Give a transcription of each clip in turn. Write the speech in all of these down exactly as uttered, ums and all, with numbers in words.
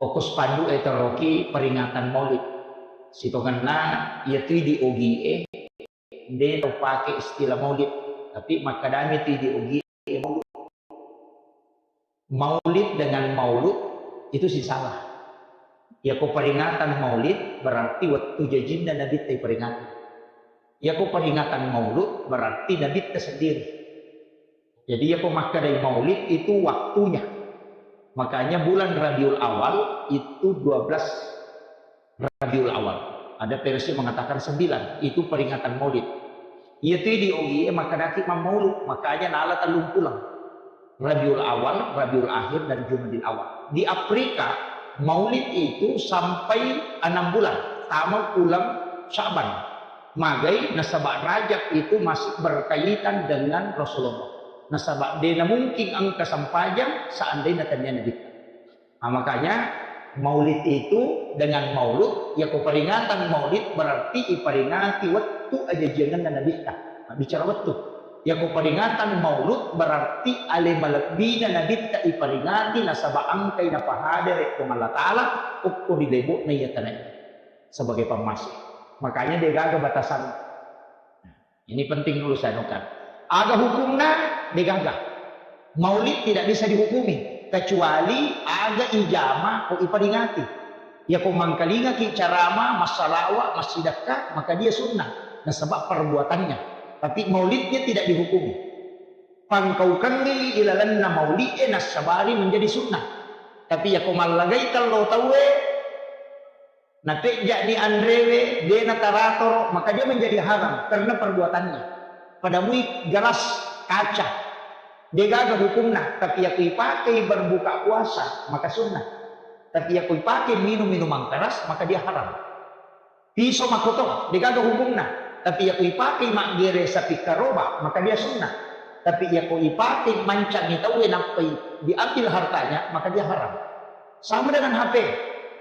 okko spanduk e teroki peringatan Maulid. Sitongenna iyatu di Ogi e, de' tau pake istilah Maulid, tapi makkedami tu di Ogi e Maulid. Maulid dengan maulud itu sisala. Yako peringatan Maulid berarti wettu jajinna Nabitta iperingati. Yako peringatan Maulud berarti Nabitta sendiri. Jadi yako makkedai Maulid itu waktunya. Makanya bulan Rabiul Awal itu dua belas Rabiul Awal. Ada versi mengatakan sembilan, itu peringatan Maulid. Iyatu di Ogi e makkedaki mammaulud, makanya nala tellung pulang. Rabiul Awal, Rabiul Akhir, dan Jumadil Awal. Di Afrika, Maulid itu sampai enam bulan, tama uleng Sya'ban. Magai nasaba Rajab itu masih berkaitan dengan Rasulullah. Nasaba de' namungkin engka sempajang seandainya tennia Nabitta. Nah, makanya Maulid itu dengan maulud, yako peringatan Maulid berarti iperingati wettu ajajiangenna Nabitta. Nah, bicara wettu. Yako peringatan Maulud berarti ale malebbina Nabitta iperingati nasaba engkai napahadere Puang Allah Ta'ala okko ri lebo'na iya tanai sebagai pammasih. Makanya de' gaga batasan. Ini penting dulu saya anukan. Aga hukumna? De' gaga. Maulid tidak bisa dihukumi kecuali aga ijama ko iperingati. Yako mangkalingaki carama, massalawa, massidekka, maka dia sunnah. Nasaba perbuatannya. Tapi maulidnya tidak dihukumi. Pangkaukengngi ilalenna maulid e nassabari menjadi sunnah. Tapi yako mallagai tello tauwe, napejja'ni anrewe, de' nataratoro, maka dia menjadi haram karena perbuatannya. Padamui gelas kaca, de' gaga hukumna, tapi yako ipakei berbuka puasa, maka sunnah. Tapi yako ipakei minum minuman keras, maka dia haram. Piso makoto, de' gaga hukumna, tapi yako ipakei maggere sapi karoba, maka dia sunnah. Tapi yako ipakei mancangi tauwe nappai diambil hartanya, maka dia haram. Sama dengan H P.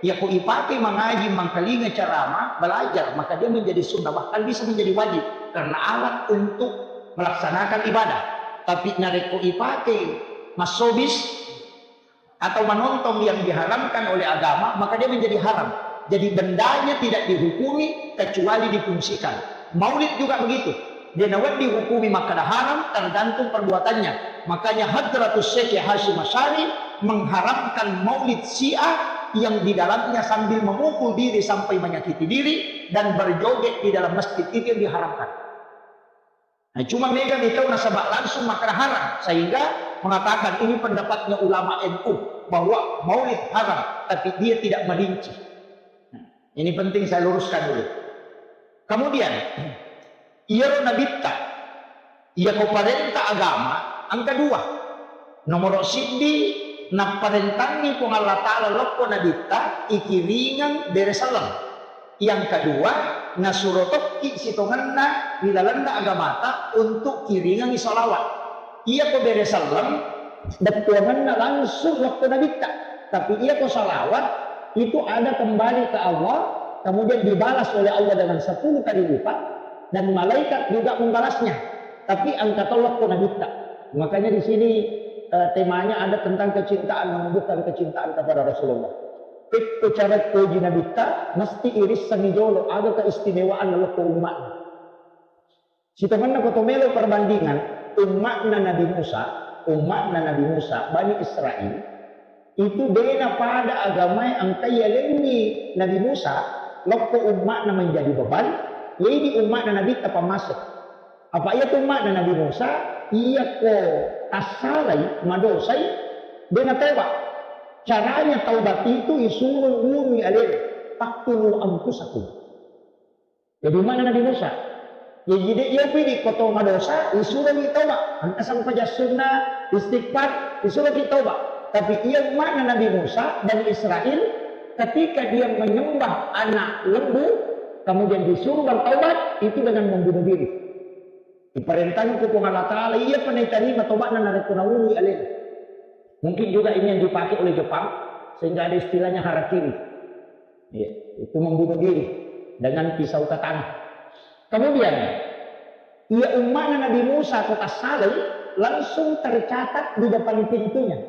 Yako ipake mangaji, mangkalinga carama, belajar, maka dia menjadi sunnah, bahkan bisa menjadi wajib karena alat untuk melaksanakan ibadah. Tapi narekko ipake massobis atau menonton yang diharamkan oleh agama, maka dia menjadi haram. Jadi bendanya tidak dihukumi kecuali difungsikan. Maulid juga begitu. De' nawedding hukumi makkeda haram, tergantung perbuatannya. Makanya Hadratus Syekh Hasyim Asy'ari mengharamkan maulid Syiah yang di dalamnya sambil memukul diri sampai menyakiti diri dan berjoget di dalam masjid, itu yang diharamkan. Nah, cuma mega mitau nasaba langsung makkeda haram, sehingga mengatakan ini pendapatnya ulama N U bahwa maulid haram, tapi dia tidak merinci. Nah, ini penting saya luruskan dulu. Kemudian, iyaro Nabitta, iyako parenta agama, engka dua. Nomoro siddi, napparentangngi Puang Allah Ta'ala lokko Nabitta, ikiringeng bere selleng. Yang kedua, nasuro tokki sitongenna ri lalenna agamata untuk kiringengi salawat. Iyako bere selleng, bettuangenna langsung lokko Nabitta. Tapi iyako salawat, itu ada kembali ke Allah, kemudian dibalas oleh Allah dengan sepuluh kali lipat, dan malaikat juga membalasnya. Tapi engka to lokko Nabitta. Makanya di sini, eh, temanya ada tentang kecintaan, menunjukkan kecintaan kepada Rasulullah. Petto cara poji Nabitta, mesti irissengi jolo aga keistimewaan lokko umma'na. Sitongenna ko to melo perbandingan, umma'na Nabi Musa, umma'na Nabi Musa, Bani Israel, itu dena pada agamae engkai yalengngi Nabi Musa, lokko umma'na menjadi beban, jadi umma'na Nabitta pammasek. Apa iyatu umma'na Nabi Musa, iyako tassalai, madosai, dena toba. Caranya taubat itu isuruh urui alena, "Faqtulu anfusakum." Jadi umma'na Nabi Musa. Jadi de iya pidi ko to madosa, isuroki toba. Engka sempajang sunna, istighfar, isuroki toba. Tapi iya umma'na Nabi Musa, Bani Israel, ketika dia menyembah anak lembu, kemudian disuruh bertaubat, itu dengan membunuh diri. Diperintahkan ku Puang Allah Ta'ala, iya pa naitarima tobatna narekko naurui alena. Mungkin juga ini yang dipakai oleh Jepang, sehingga ada istilahnya harakiri. Ya, itu membunuh diri dengan pisau tatang. Kemudian, iya umma'na Nabi Musa ko tassalai, langsung tercatat di depan pintunya.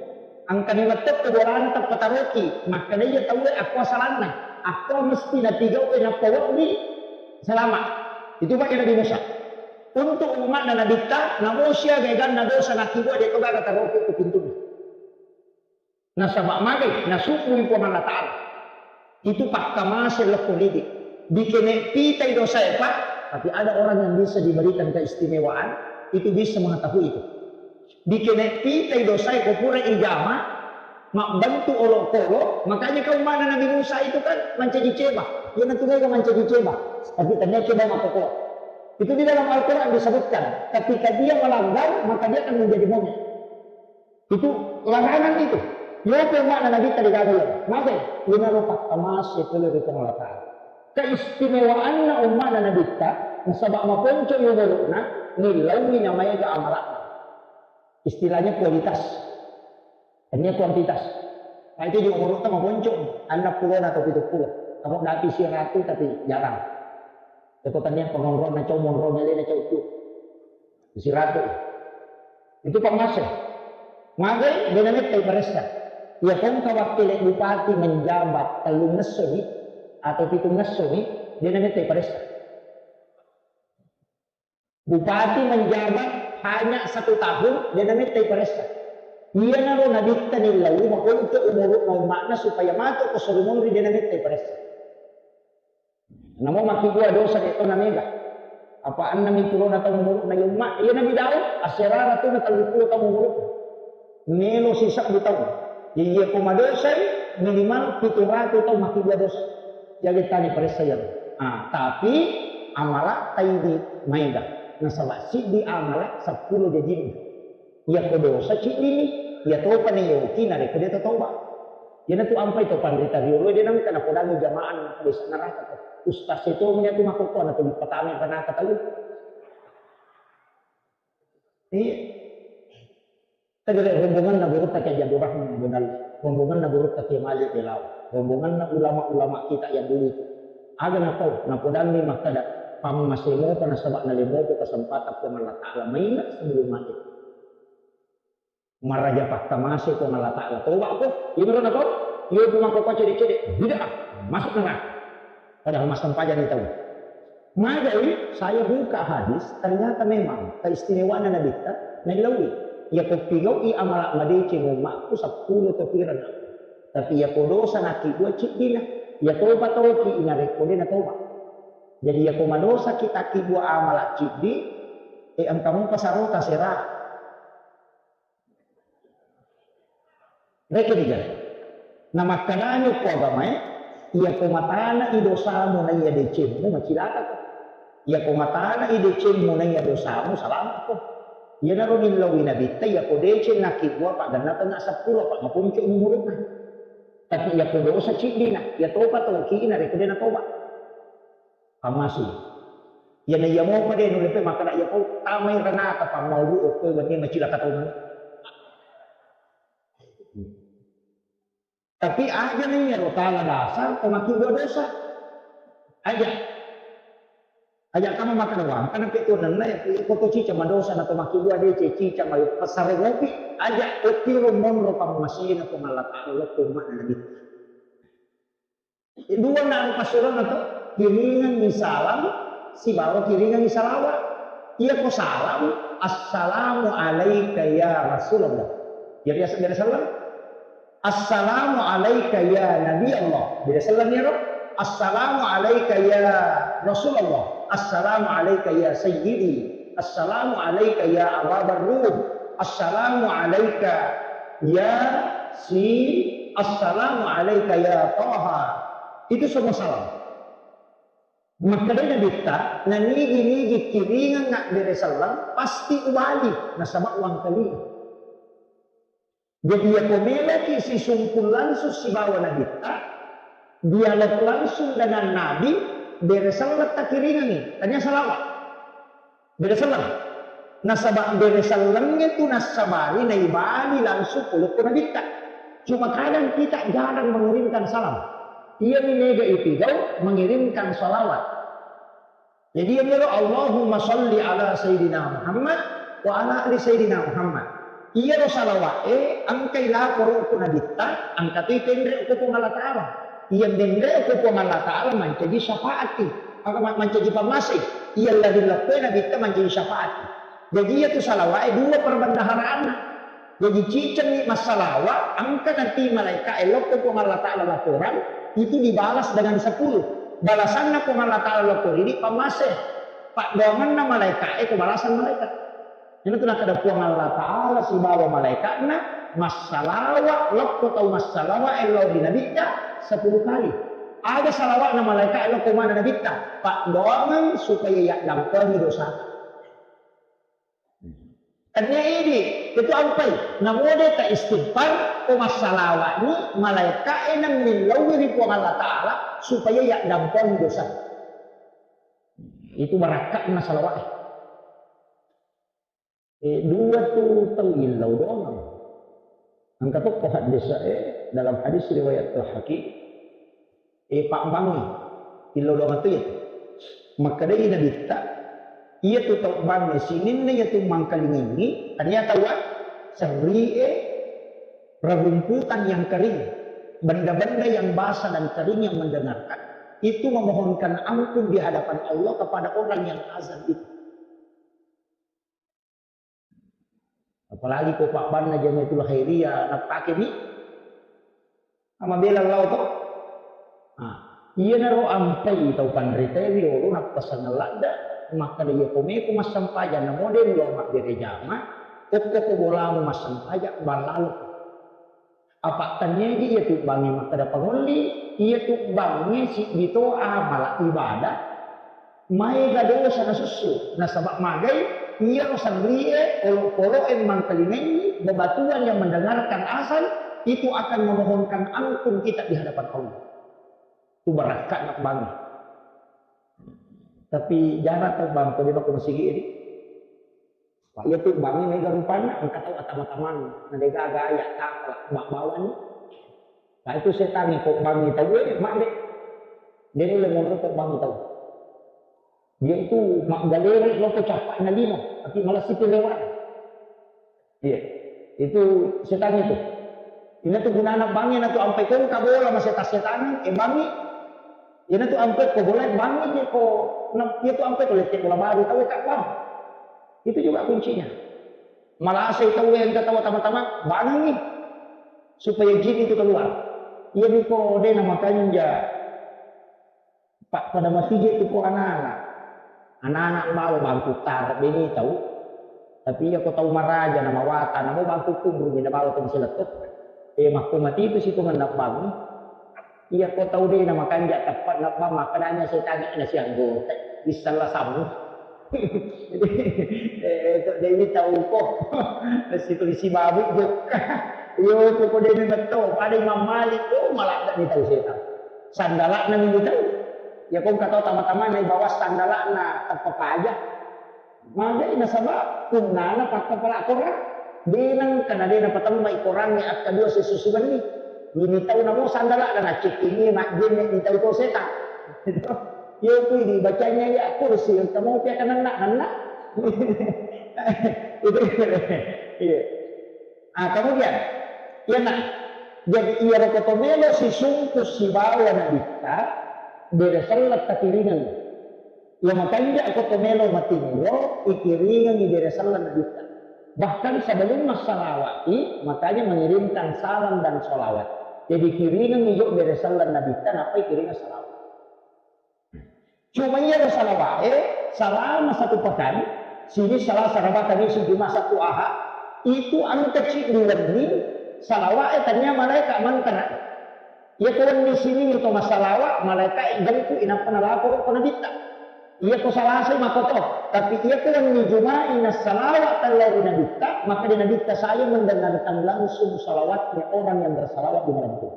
Engkani wettukku bolana tappa taroki, makkeda iya tauwe akko asalanna, akko mesti napigau'i nappa wedding salama. Itu pakai Nabi Musa. Untuk umatna Nabitta, namo siaga eganna dosa nakkibua de' to gaga taroki ko pintunna. Nasaba magai, nasubbui Puang Allah Ta'ala. Itu pakkamase lokko lidi. Dikene pitai dosae, Pak, tapi ada orang yang bisa diberikan keistimewaan, itu bisa mengetahui itu. Dikene pitai dosae ko pura ijama, mabbantu olokolo, makanya kau mana Nabi Musa itu kan mancaji ceba. Iya nanti mereka mancaji ceba. Tapi ternyata ceba makkokkoe. Itu di dalam Al-Quran disebutkan, ketika dia melanggar, maka dia akan menjadi monyet. Itu larangan itu. Yope makna Nabitta de' gaga iya. Maka inaro pakkamase pole ri Puang Allah Ta'ala. Keistimewaanna ummana Nabitta, nasaba maponco umuru'na, nillaui namaega amala'na. Istilahnya kualitas. Tania kuantitas. Nah, itu juga umuru'ta maponco, enneng pulona atau pitu pulo. Kamu dati siratu tapi jarang. Itu tania pengonronna cau, monronna lena cau tu. Siratu. Itu pammase. Magai de' namettai paressa. Iya kongka wakkele bupati menjabat tellung ngesso ni atau pitung ngesso ni, de' namettai paressa. Bupati menjabat hanya satu tahun, de' namettai paressa. Iyanaro Nabitta nillaui maponco umuru'na umma'na supaya matu ko suri monri, de' namettai paressa. Namo makkibua dosa de' to namega. Apa enneng mi pulona taung umuru'na iya umma', iya Nabi Daud, asserara tu na telluppulo taung umuru'na. Melo sisebbu taung. Iya ko madosai minimal pitu ratu taung makkibua dosa. Jaga tani paressa iya. Ah, tapi amala taidi maega. Nasaba siddi amala seppulo jajinna. Iya ko dosa ciddini, iya topa nayoki narekko de' tatoba. Iyanatu ampai to panrita riolo de' nengka napodangi jamaah na desa neraka to. Ustaz itu menya tu makkokkoe na tu dipatami neraka tau. Iya. Tegere rombonganna gurutta Kiai Abdul Rahman Abu Dal, rombonganna gurutta Kiai Malik Belawa, rombonganna ulama-ulama kita yang dulu itu. Aga na tau, napodangi makkeda, pammasemo pa nasaba nalemoto kesempatan Puang Allah Ta'ala mainga sebelum mati. Maraja pakkamase Puang Allah Ta'ala. Toba ko, iya mero na tau, iya tu makkokkoe cede-cede, bid'ah, masuk neraka. Padahal massempajang ni tau. Magai saya buka hadis, ternyata memang keistimewaanna Nabitta, nabillaui. Iya ko pigau'i amala madeceng ummakku seppulo to pirana. Tapi iya ko dosa nakkibua ciddina, iya toba toki narekko de' natoba. Jadi iya ko madosa kita kibua amala ciddi, eh engka mupa sarota sera. Rekeng ga? Namakkedani okko agamae, iya ko matana i dosamu naiya decemmu, macilaka ko. Iya ko matana i decemmu naiya dosamu, salama ko. Iyanaro nillaui Nabitta, iya ko deceng nakkibua, pagganna tengnga seppulo, apa maponco umuru'na. Tapi iya ko dosa ciddina, iya toba toki narekko de' natoba. Pammasu. Iyana iya mopa de' nulle pe makkeda iya ko tamai ranaka pammauru okko wenni macilaka tau mani. Tapi aja na iyaro tala dasar to makkibua dosa. Aja. Aja kama makkeda wangkana pe tu nenna ya ko to cica madosa na to makkibua de' ce cica mai pasare ngopi. Aja okkiro monro pammasena Puang Allah Ta'ala lokko umma'na Nabi. Dua na passurana to, kiringengngi salam sibawa kiringengngi salawat. Iya ko salam, "Assalamu alaika ya Rasulullah." Iya biasa bere salam. "Assalamu alaika ya Nabi Allah." Bere salam iyaro. "Assalamu alaika ya Rasulullah." "Assalamu alaika ya Sayyidi." "Assalamu alaika ya Aba Barruh." "Assalamu alaika ya si." "Assalamu alaika ya Taha." Itu semua salam. Makkedai Nabitta, nanigi-nigi kiringengnga bere selleng, pasti ubali, nasaba uwangkali. Jadi iya ko meloki sisumpul langsung sibawa Nabitta, dialog langsung dengan Nabi, bere selleng takiringengngi, tania salawat. Bere selleng. Nasaba bere sellengnge tu nassabari naibali langsung polokko Nabitta. Cuma kadang kita jarang mengirimkan salam. Iyami mega ipigau mengirimkan salawat. Jadi iyamiro Allahumma salli ala Sayyidina Muhammad wa ala ali Sayyidina Muhammad. Iyaro salawa'e engkai laporo ko Nabitta, engka toi tenre ko Puang Allah Ta'ala. Iya menre ko Puang Allah Ta'ala mancaji syafaati, aga ma-, mancaji pammase. Iya lari lokkoe Nabitta mancaji syafaati. Jadi iya tu salawa'e dua perbendaharana. Jadi cicenni massalawa, engka nanti malaika elokko Puang Allah Ta'ala laporan, itu dibalas dengan sepuluh. Balasanna Puang Allah Ta'ala lokko ridi pammase. Paddoanganna malaika e ko balasan malaika. Iyanatu nakkeda Puang Allah Ta'ala sibawa malaika'na, massalawa lokko tau massalawa lao ri Nabitta sepuluh kali. Aga salawa'na malaika lokko mana Nabitta? Paddoangeng supaya yaddampengi dosa. Tania idi, itu ampai. Namode ta istighfar, ko massalawa'ni malaika e nang millauwi ri Puang Allah Ta'ala supaya yaddampengi dosa. Itu barakka'na salawa'e. Eh, dua tu tau illau doang. Engka tokko hadis, eh, dalam hadis riwayat Al-Hakim, eh, pabbangi illau doang tu ya. Makkedai Nabitta, iya tu tau bangi sininna iya tu mangkalingengi, tania tau serrie rerumputan yang kering, benda-benda yang basah dan kering yang mendengarkan, itu memohonkan ampun di hadapan Allah kepada orang yang azan itu. Apalagi ko pabbanna Jamiatul Khairiyah, nappake mi, amabela lao to. Nah, iyanaro ampai tau panritae riolo, nappasang ladda, makkeda iya ko meko massempajang, namo de lo mabbere jama, okko ko bolamu massempajang, ballalo. Apa taniaji iya tu bangnge makkeda pangolli, iya tu bangnge siddi to amala ibadah, maega dosa nasussu. Nasaba magai, iyaro serrie, olokoloe mangkalingengi, bebatuan yang mendengarkan azan, itu akan memohonkan ampun kita di hadapan Allah. Tu barakka'na bangnge. Tapi jarang tau bang, ko de ko masigi ini. Pak, iya tu bangnge mega rupanna, engka tau atama-tamang, na de gaga ya kapala, bak bawani. Nah, itu setangnge ko bangngi tau, eh, mak de. De nulle monro ko bangngi tau. Dia itu maggalere lo ke cappa'na lino, tapi malah sipi lewat. Iya. Itu setangnge tu. Ina tu gunana bangnge na tu ampai kongka bola maseta-setangnge, eh, bangngi. Ina tu ampai ko bola bangngi je ko, na, iya tu ampai ko lette bola baru tau ka bang. Itu juga kuncinya. Malasai tau engka tau tama-tama, bangngi. Supaya jin itu keluar. Iya biko de na makanja. Pa-, pada matije tu ko anak-anak. Anak-anak bawa bangku tar beni tau. Tapi iya ko tau maraja na mawata, na mau bangku kubur, na bawa tu siletto. Eh, makko mati itu situ ngena bangngi. Iya ko tau de na makanja teppa'na bang, makkedanya setangnge na sianggota. Bissalla sammu. Eh, to de ini tau ko. Situ isi babu jokka. Iyo ko ko de ni betto, pada Imam Malik, oh, malah ni tau setan. Sandala'na ni tau. Ya ko engka tau tama-tama na ibawa sandala'na teppa paja. Magai nasaba punnana pakkapala korang. De nengka na de napatembai korangnge akkadua sessu siwenni. Ini tau namo sandala'na nacekkingi majjenne ni tau to setan. Yo kui dibacanya ya kursi, kamu pia kananna-nanna. Itu, iya. Ah, kemudian, iya, nah, jadi iyaro ko to melo sisungku sibawa Nabitta, bere selleng takiringeng. Iya makanja ko to melo matinro, ikiringengi bere selleng Nabitta. Bahkan sebelum massalawati, makanya mengirimkan salam dan salawat. Jadi kiringengi jo bere selleng Nabitta, nappa ikiringeng salawat. Cuma iyaro salawa'e, selama satu pekan, Senin, Selasa, Rabu, Kamis, Jumat, Sabtu, Ahad, itu engka ciddi wenni salawa'e tania malaeka mantara. Iya ko wenni Senin to massalawa, malaeka gengku inappa nalaporo ko Nabitta. Iya ko Selasa makoto, tapi iya ko wenni Juma'i nassalawa tellao ri Nabitta, maka di Nabitta saya mendengarkan langsung salawatnya orang yang bersalawat di malam itu.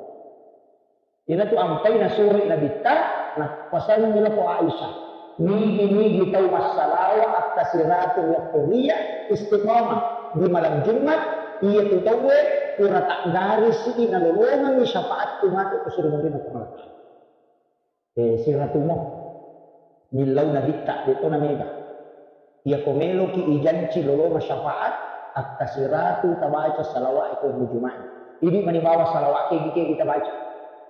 Iyanatu ampai nasuro Nabitta, nappasengngi lako Aisyah. Nigi-nigi tau massalawa attasiratu wekko ria istiqamah di malam Jumat, iyatu tauwe pura taggarisi nalolongengngi syafaatku matu ko suri munrinna Puang Allah Ta'ala. Eh, siratumo. Millau Nabitta, de to namega. Iya ko meloki ijanci lolonga syafaat, Akkasiratu tabaca salawat e ko Juma'i. Idi mani bawa salawat kegi-kegi tabaca.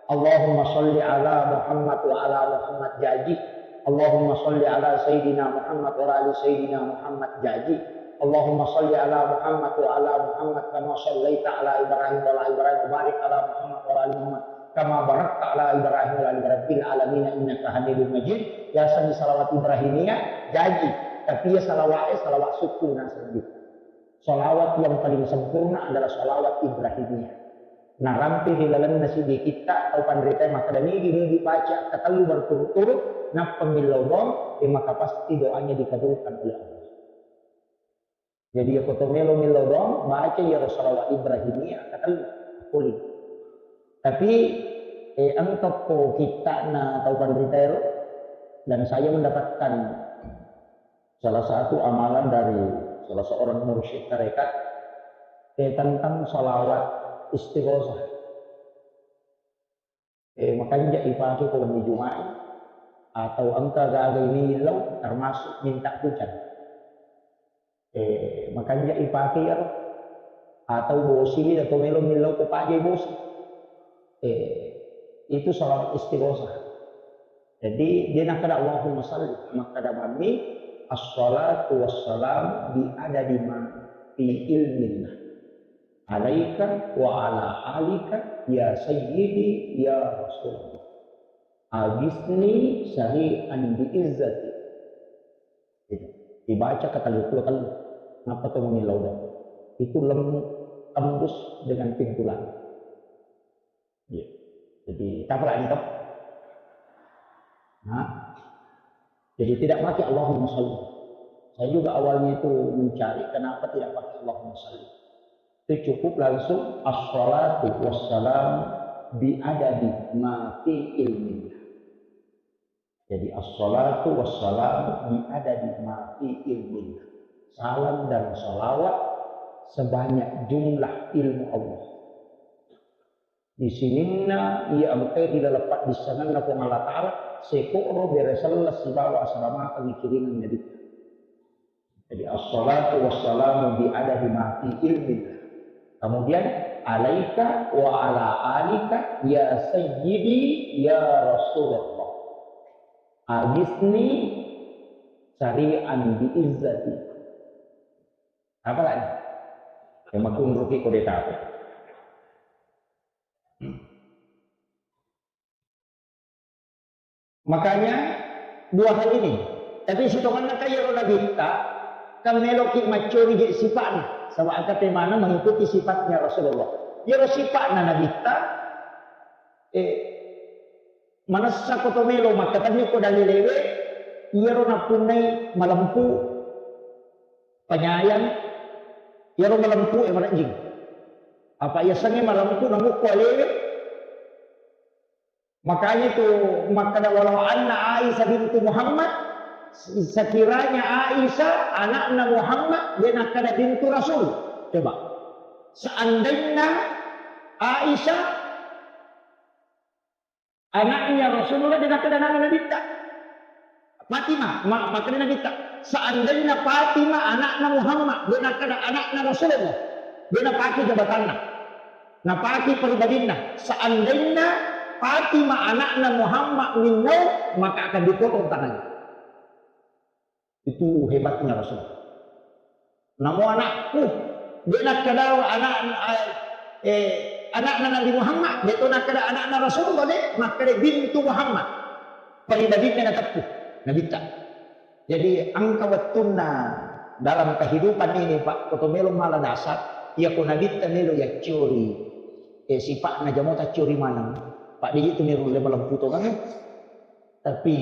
Allahumma salli ala Muhammad wa ala Muhammad jaji. Allahumma salli ala Sayyidina Muhammad wa ala ali Sayyidina Muhammad jaji. Allahumma salli ala Muhammad wa ala Muhammad kama sallaita ala Ibrahim wa ala Ibrahim wa barik ala Muhammad wa ala ali Muhammad kama barakta ala Ibrahim wa ala ali Ibrahim fil alamin innaka Hamidum Majid. Biasa di salawat Ibrahimiyah jaji. Tapi ya salawat e salawat suku na sendiri. Salawat yang paling sempurna adalah salawat Ibrahimiyah. Narampe ri lalenna siddi kitta tau panritae makkeda nigi-nigi baca katellu berturut-turut, nappa millau doang, e maka pasti doanya dikabulkan oleh Allah. Jadi ya koto melo millau doang, baca ya salawat Ibrahimiyah katellu poli. Tapi eh, engka ko kittana tau panritae ro, dan saya mendapatkan salah satu amalan dari salah seorang mursyid tarekat, eh, tentang salawat istighosah. Eh, makanja ipake ko wenni Juma'i atau engka gaga millau termasuk minta hujan. Eh, makanja ipake iyaro atau bosi atau melo millau ko paja bosi. Eh, itu salawat istighosah. Jadi dia nakkeda Allahumma salli, makkeda mami as-salatu was-salam bi adadi ma fi ilmillah. Alaika wa ala alika ya sayyidi ya Rasulullah. Agisni sari'an bi izzati. Gitu. Dibaca kata lu dua kali. Kenapa tuh mengilauda? Itu lem tembus dengan pintu langit. Iya. Jadi, tak pernah ditep. Nah, jadi tidak pakai Allahumma salli. Saya juga awalnya itu mencari kenapa tidak pakai Allahumma salli. Itu cukup langsung as-salatu wassalam bi adadi ma fi ilmillah. Jadi as-salatu wassalam bi adadi ma fi ilmillah. Salam dan salawat sebanyak jumlah ilmu Allah. Di sininna iya engkae ri laleng paddissengenna Puang Allah Ta'ala, seko'ro bere selleng sibawa asalamakeng kiringenna Nabitta. Jadi as-salatu wassalamu bi adadi ma fi ilmillah. Kemudian alaika wa ala alika ya sayyidi ya Rasulullah. Agisni sari'an bi izzati. Apa lagi? Yang makunruki kode tape. Makanya dua hal ini. Tapi sitonganna kan iyaro Nabitta kan meloki maccori je sipa'na. Saba' engka temana mengikuti sifatnya Rasulullah. Iyaro sipa'na Nabitta, eh, manessa ko to melo makkatenni ko dallewe, iyaro nappunnai malempu, penyayang, iyaro malempu e marejjing. Apa yasengnge malempu namukku alewe, Makanya itu makkeda, "Walau anna Aisyah bintu Muhammad," sekiranya Aisyah anakna Muhammad, de' nakkeda bintu Rasul. Coba. Seandainya Aisyah anaknya Rasulullah, de' nakkeda anakna Nabitta. Fatimah, ma-, makkeda Nabitta, "Seandainya Fatimah anakna Muhammad, de' nakkeda anakna Rasulullah, de' napake jabatanna, napake pribadinna. Seandainya Fatimah anakna Muhammad minnau, maka akan dipotong tangannya." Itu hebatnya Rasul. Namo anakku, de' nakkeda anak, eh, anakna Nabi Muhammad, de' to nakkeda anakna Rasulullah, de', makkeda bintu Muhammad. Pribadinna nateppu, Nabitta. Jadi, engka wettunna dalam kehidupan ini, Pak, ko to melo mala nasab, iya ko Nabitta melo yaccori, eh, sipa'na jamo taccori maneng. Pak, de' tu melo le malempu tongeng. Tapi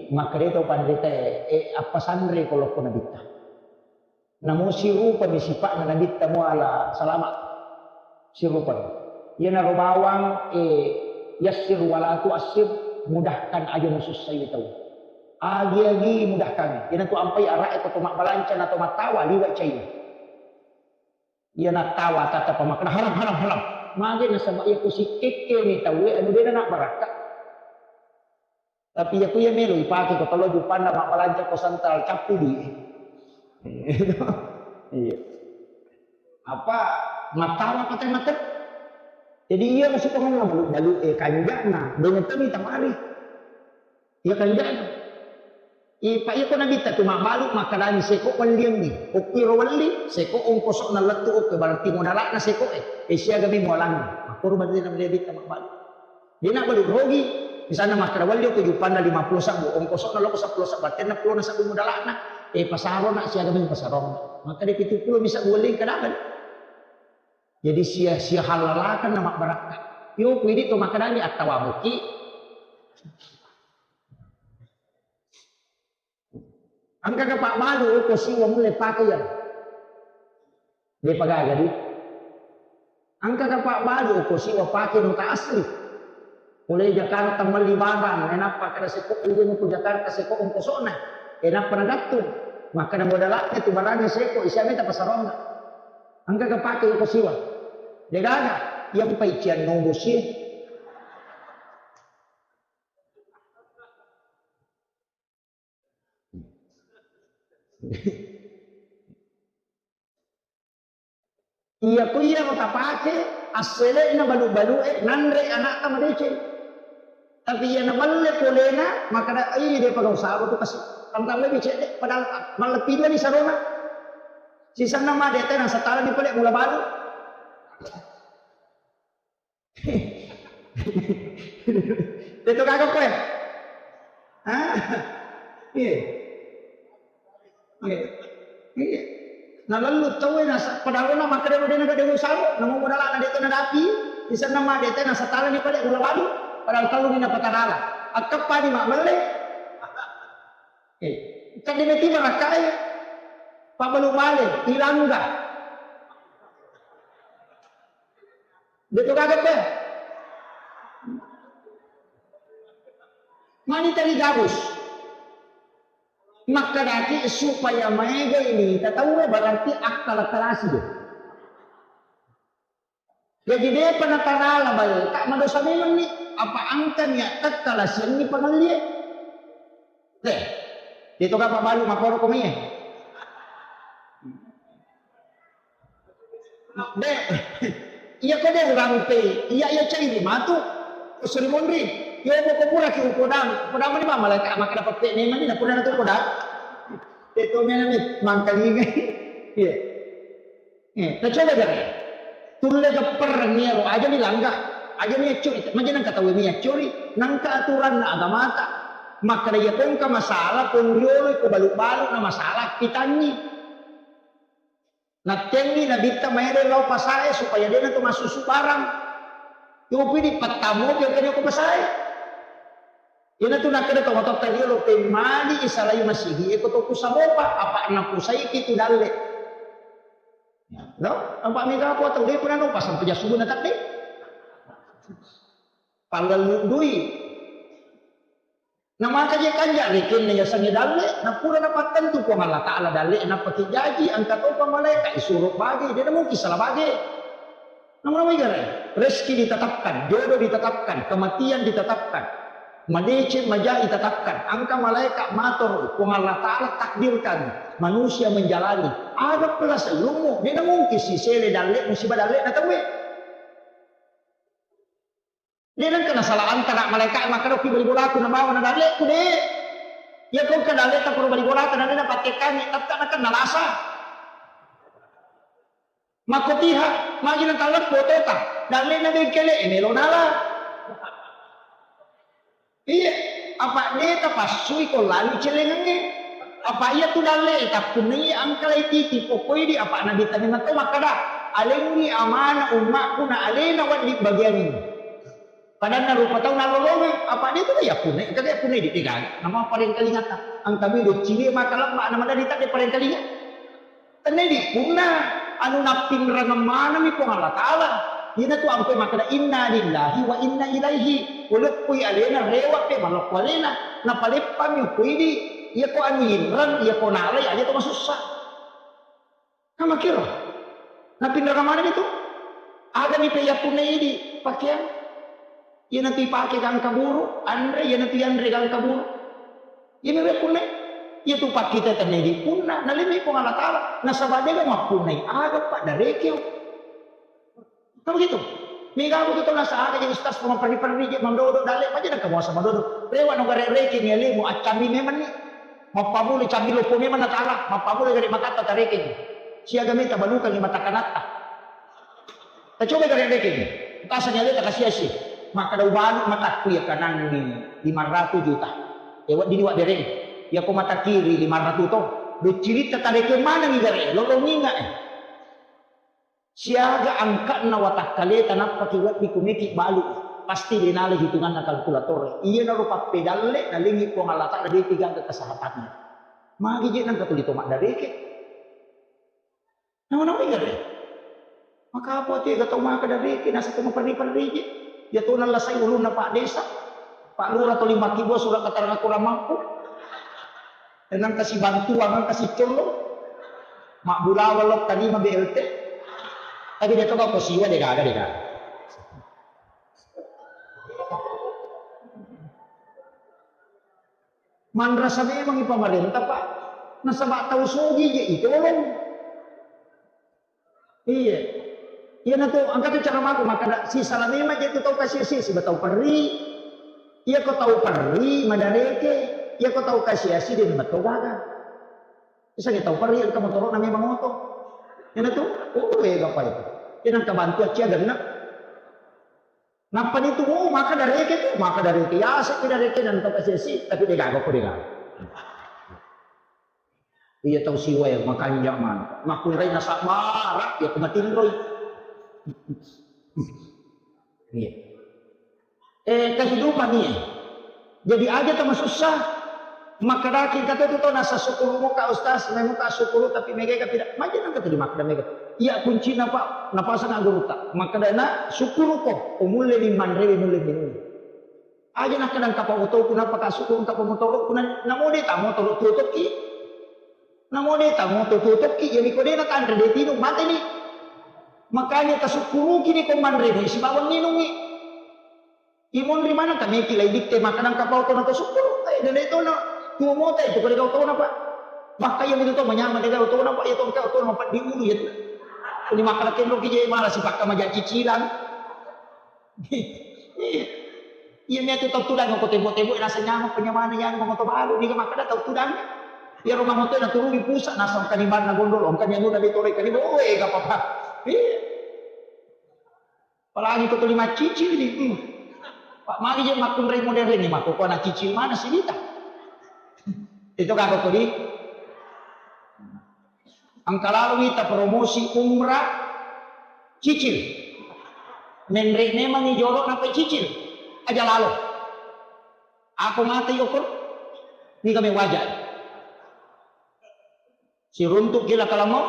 makkeda to panrita, eh, appasanre ko lokko Nabitta. Namo sirupami sipa'na Nabitta muala salama'. Sirupami. Iyanaro bawang, eh, yassir wala tu'assir, mudahkan aja musussai tau. Agi-agi mudahkan. Iyanatu ampai ara'e ko to mabbalanca na to mattawa liwa' caina. Iya nattawa tata pamakkeda, "Haram, haram, haram." Magi nasaba iya ko sikkekkeni tauwe anu de'na nabbarakka. Tapi iya ko iya melo ipake ko tolo jupanna mabbalanca ko sentral cappu dui. Iya. Apa mattawa apa teh mater? Jadi iya masih pengen balu-balu eh kanjana, dengan tadi tamari. Iya kanjana. Ipa iya ko nabitta tu mabbalu makkedani seko wellianni. Okki ro welli, seko ongkosokna lettu okko berarti modalakna seko eh. Eh siaga mi mualanna. Makkoro berarti nabitta mabbalu. Dia nak balu rogi, misalnya makkeda welli ko jupanna lima puluh sabbu, ongkosokna loko seppulo sabbu, tenna pulona sabbu modalakna. Eh pasarona siaga mi pasarona. Maka di pitu puluh bisa guling kenapa? Jadi sia sia halalakan nama barakka. Yo kuidi to makkedani attawa muki. Engka ke Pak Balu ko siwa mulle pake ya. Dia pagaga di. Engka ke Pak Balu ko siwa pake nota asli. Mulai Jakarta melli barang, enappa kada seko iya ko Jakarta seko ongkosokna. Enappa nagattung. Makkeda modalakna tu barangnya seko, isiame ta pasaronna. Engka ke pake ko siwa. Degaga, iya paician nobo si. Iya ko iya ko tapake assele'na balu-balu'e nanre anakta madeceng. Tapi iya nabelle polena makkeda iya de pagau saro tu kasi. Tantang lebih cedde padahal mallebbi dua ni sarona. Sisanna ma dete nasatalani pole mula balu. Teto gaga koe? Hah? Iya. Iya. Iya. Nalallu tauwe nasa padahal na makkeda dena gade usaha, namo modalana dete nadapi, isenna ma dete nasatalani pale gula balu, padahal telluni napatanala. Akkeppani mammelle. Eh, kadde meti barakkae. Pabbalu bale, ilangga. Betul kagak, Bang? Mani tadi gabus. Makkedaki supaya maega ini tataue berarti akkala-kalasi deh. Jadi depa natanala bale, tak madosa memang ni, apa angka niat takkala siang ni pangallie. Deh, itu kapa balu makoro komie. De, iya ko de urampe, iya iya cai di matu. Suri monri, yo mo ko pura ki ukodang, ukodang mani mama leka maka dapat pe memang ni napura natu ukodang. Itu memang ni mangkalinga. Iya. Eh, tacoba jare. Tulle geppereng ero, aja ni langga, aja ni accuri, maja nangka tau mi accuri, nangka aturanna agamata. Makkeda iya ko engka masalah, ponriolo ko balu-balu na masalah, pitanni. Nattenni nabitta maede lao pasae supaya dena tu massusu barang. Yopi di pattamu pi ko pasae. Iyanatu nakkeda tomatoatta riolo, pemmali isalai masigi e ko to kusamopa, apa napusaiki tu dalle. No? Apa mega apa tau de pernah no pasang peja subuh na tadde. Panggallu dui. Na maka je kanja rekenna yasengnge dalle, na pura napattentu Puang Allah Taala dalle, napaki jaji, engka topa malaeka isuro bage, de na mungkin salah bage. Namu-namu igare, rezeki ditetapkan, jodoh ditetapkan, kematian ditetapkan, madeceng maja ditetapkan, engka malaeka mator, Puang Allah Taala takdirkan manusia menjalani. Aga pela sellummu, de na mungkin sisele dalle, musibah dalle na tauwe. De nengka nasala antara malaeka makkeda ki bali bolaku nabawa na dalleku de. Iya ko engka dalle tapuro bali bolata na de napattekangi, tetta na kenna lasa. Makkotiha, magi na talleppo tota, dallena bengkele e melo nala. Iya, apa de tapassui ko lali celengengnge. Apa iya tu dalle e tappunnai angkalai titi pokoi di apa nabi tani mato makkeda, alenni amana ummakku na alena waddi bagianni. Padanna rupa tau nalolongeng, apa de tu yappunnai, engka yappunnai di pegang. Nama parengkalingata, engka mi docciwe maka lebba na madari tadde parengkalinga. Tenna dippunna anu nappinrengeng manenni Puang Allah Taala. Iyanatu ampe makkeda, "Inna lillahi wa inna ilaihi." Uleppui alena, rewa pe maloppo alena. Napaleppami upoidi, iya ko anu inreng, iya ko nalai, aja to masussa. Namakiro. Nappinrengeng manenni tu. Agani pe yappunna idi pakeang. Iyanatu ipake gangka buru, anre, iyanatu yanre gangka buru. Iyami weppunne. Iya tu pakkita tennia di punna, nalemmi Puang Allah Taala, nasaba dega mappunnai aga paddarekeng. Kan begitu? Mega begitu, nasa aga jadi ustaz perri-perri je, mandodo dalle, aja nang kamuasa mandodo. Rewa no gare rekeng ya lemu, accambi memang ni. Mappamuli cambi loppo memang na Taala, mappamuli gare makatta tarekeng. Siaga meta balukangi mata kanatta. Tacoba gare rekeng. Tasani aleta kasiasi. Makkada ubalu matakku ya kanangi lima ratus juta. Ya wedding wa dereng. Ya ko mata kiri lima ratus to. Ducciritta tarekeng manengi gare, lolonginga eh. Siaga angka'na watakkaleta nappa ki wedding kumeki balu. Pasti denale hitunganna kalkulator. Iyanaro pappedalle nalengi Puang Allah Taala depi gaga kesehatanna. Magi je nangka tuli to maddareke. Nama-nama igare. Maka apa tega tau maka dareke nasa tau maperri-perri je. Ya to nallasai ulunna Pak Desa. Pak Lurah tuli makkibua surat keterangan kurang mampu. Nang kasi bantuan, nang kasi collo. Mabbulawa lo tarima B L T. Tapi dia to kau siwa de gaga de gaga. Manrasa memangi pamarenta, Pak. Nasaba tau sogi je itolong. Iya. Iya na tu, angka tu cara mako makkada sisala memang je tu tau kasiasi siba tau perri. Iya ko tau perri madareke, iya ko tau kasiasi de memang tau gaga. Misalnya tau perri angka motoro na memang oto. Iya na tu, oh, eh, apa itu? Iya nang kabantu acia genna. Nappa nitu, oh, maka dareke tu, maka dareke. Ya, sepi dareke dan tau kasiasi, tapi de gaga ko de gaga. Iya tau siwa ya, makanja man. Makkunrai nasabara, ya ko matinroi. Iya. Eh, kehidupan iya. Jadi aja tama susah. Makkadaki engka tu tau nasa sukkuru'mo ka ustaz, memang ka sukkuru tapi mega ka tidak. Maja nang kata di makkada mega. Iya kuncina Pak, napasang gurutta. Makkada na sukkuruko, umulle ni manre, mulle minum. Aja nakkada engka pa otoku, nappa ka sukkuru engka pa motoroku, na, namo de ta motoro tutuki. Namo de ta moto tutuki, jadi ko de na tanre de tinu, mate ni. Makanya tasukkuruki ni ko manre ni, sibawa nginungi. Imonri maneng tameki lai ditte makkada engka pa oto na tasukkuru. Eh, dena itu na tuo mota itu ko de gaga otona, Pak. Bahkan yang itu to manyameng de gaga otona, Pak, ya to engka otona mapeddi ulu ya tu. Ini makkada kenro ki je mala sipakka maja cicilan. Iya, mi tu tau tudang ko tebo-tebo nasa nyameng penyamana yang moto baru ni makkada tau tudang. Ya rumah moto na turun di pusat nasa engka ni banna gondol, engka ni anu na betore kali, oh, eh, gak apa-apa. Iya. Apalagi ko tuli maccicil ni. Hmm. Pak, magi je makkunrai modern ni, mako ko na cicil mana sih kita? Itu kagak ko di. Engka lalo wita promosi umrah cicil. Menre memang ni jolo napai cicil. Aja lalo. Aku mati okor. Ni kami wajah. Siruntuk gila kalamo,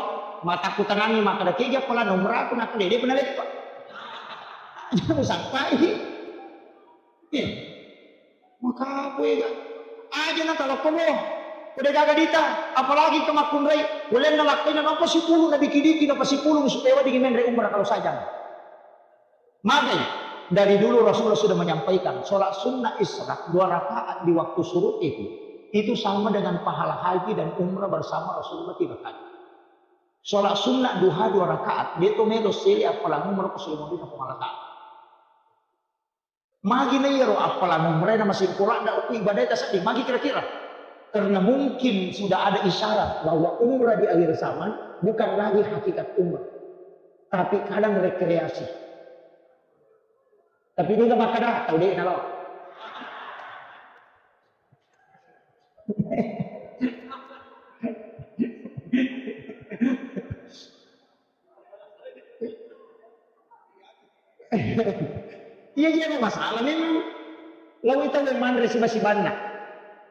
mataku tangangi makkada keja pala nomor aku nakkada de pernah leppa. Aja musappai. Eh, maka apa ya? Aja na kalau komo. Udah gaga dita, apalagi ke makkunrai. Ulenna lakkaina napa sipulu na diki-diki napa sipulu supaya wedding menre umrah kalau sajang. Magai, dari dulu Rasulullah sudah menyampaikan, sholat sunnah isyraq dua rakaat di waktu syuruk itu, itu sama dengan pahala haji dan umrah bersama Rasulullah tiga kali. Sholat sunnah duha dua rakaat, dia tu melo sele appalang umrah ko sele Madinah ko malaka. Magi na iyaro appalang umrah na masing kurang da uku ibadah ta seddi, magi kira-kira? Karena mungkin sudah ada isyarat bahwa umrah di akhir zaman bukan lagi hakikat umrah. Tapi kadang rekreasi. Tapi dia makkada, tau de nalo. Iya, iya, masalah memang. Lao itu yang manre siba-sibanna.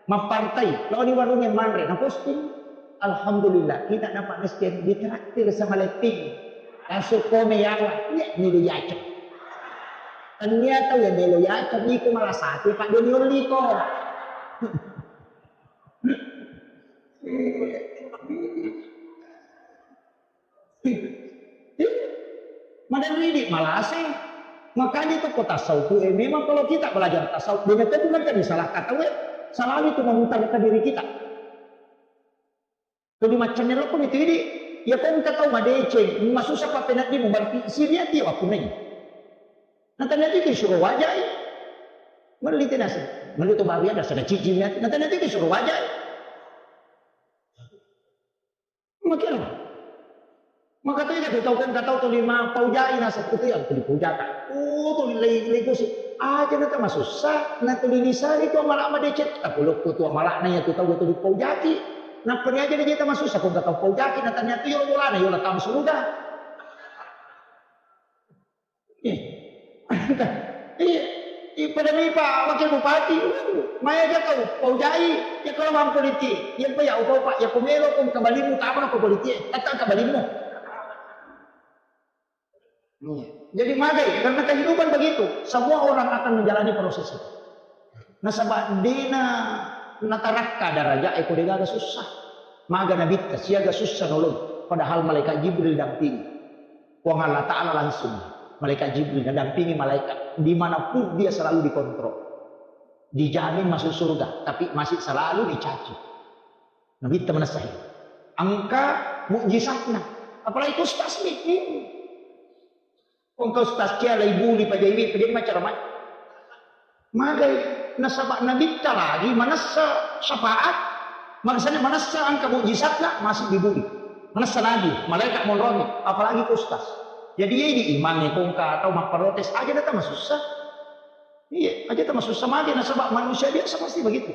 Mappartai, lao di warung yang manre, na posting. Alhamdulillah, kita dapat rezeki ditraktir sama Leping. Langsung komen ya Allah, iya, nilu yaceng. Tania tau ya melo yaceng, iko malah satu, Pak, dia niolli ko. Maderri di malase. Makanya itu kota sauku, eh, memang kalau kita belajar tasawuf, benar itu bukan kan salah kata we, selalu itu memutar ke diri kita. Tuli maccenne lokko mitu idi, iya ko engka tau madeceng, masussa pappeneddimu, berarti siriati wakkunai. Nataniati tu suro wajai. Melli tenase. Melli tu baru ya, dasar cicing ya. Nataniati tu suro wajai. Makanya. Maka tu iya tu tau ko engka tau tuli mapaujai naseng, itu yang tuli paujaka. Oh, tuli lei, lei kusi. Aja na tamasussa, na tuli lisari tu amala madeceng. Tapi lokko tu amalana iya tu tau tuli paujaki. Nappa ni aja na jeta masussa ko engka tau paujaki, nataniati yo bolana, yo la tama suruga. Eh, iya, iya, pada mipa wakil bupati, maega tau paujai, ya kalau mampu politik, ya pa ya upa-upa, ya ko melo ko engka balimu, tama ko politik, tata engka balimu. Iya. Jadi magai, karena kehidupan begitu, semua orang akan menjalani proses itu. Nasaba dena natarakka daraja e ko degaga sussa. Maga nabitta siaga sussa noloi, padahal malaikat Jibril dampingi. Puang Allah Ta'ala langsung, malaikat Jibril nadampingi malaikat dimanapun dia selalu dikontrol. Dijamin masuk surga, tapi masih selalu dicaci. Nabitta manessa he. Engka mukjizatna. Apalagi ustaz ni. Engka ustaz cia lai buli pajaiwi, pajaiwi macam mana? Magai nasaba nabitta lagi manessa syafaat, maksudnya manessa engka mukjizatna masih dibuli. Manessa nabi, malaikat monrongi, apalagi ke ustaz. Jadi iya di imangnge ko engka tau mapprotes aja na tamasussa. Iya, aja tamasussa magai nasaba manusia biasa pasti begitu.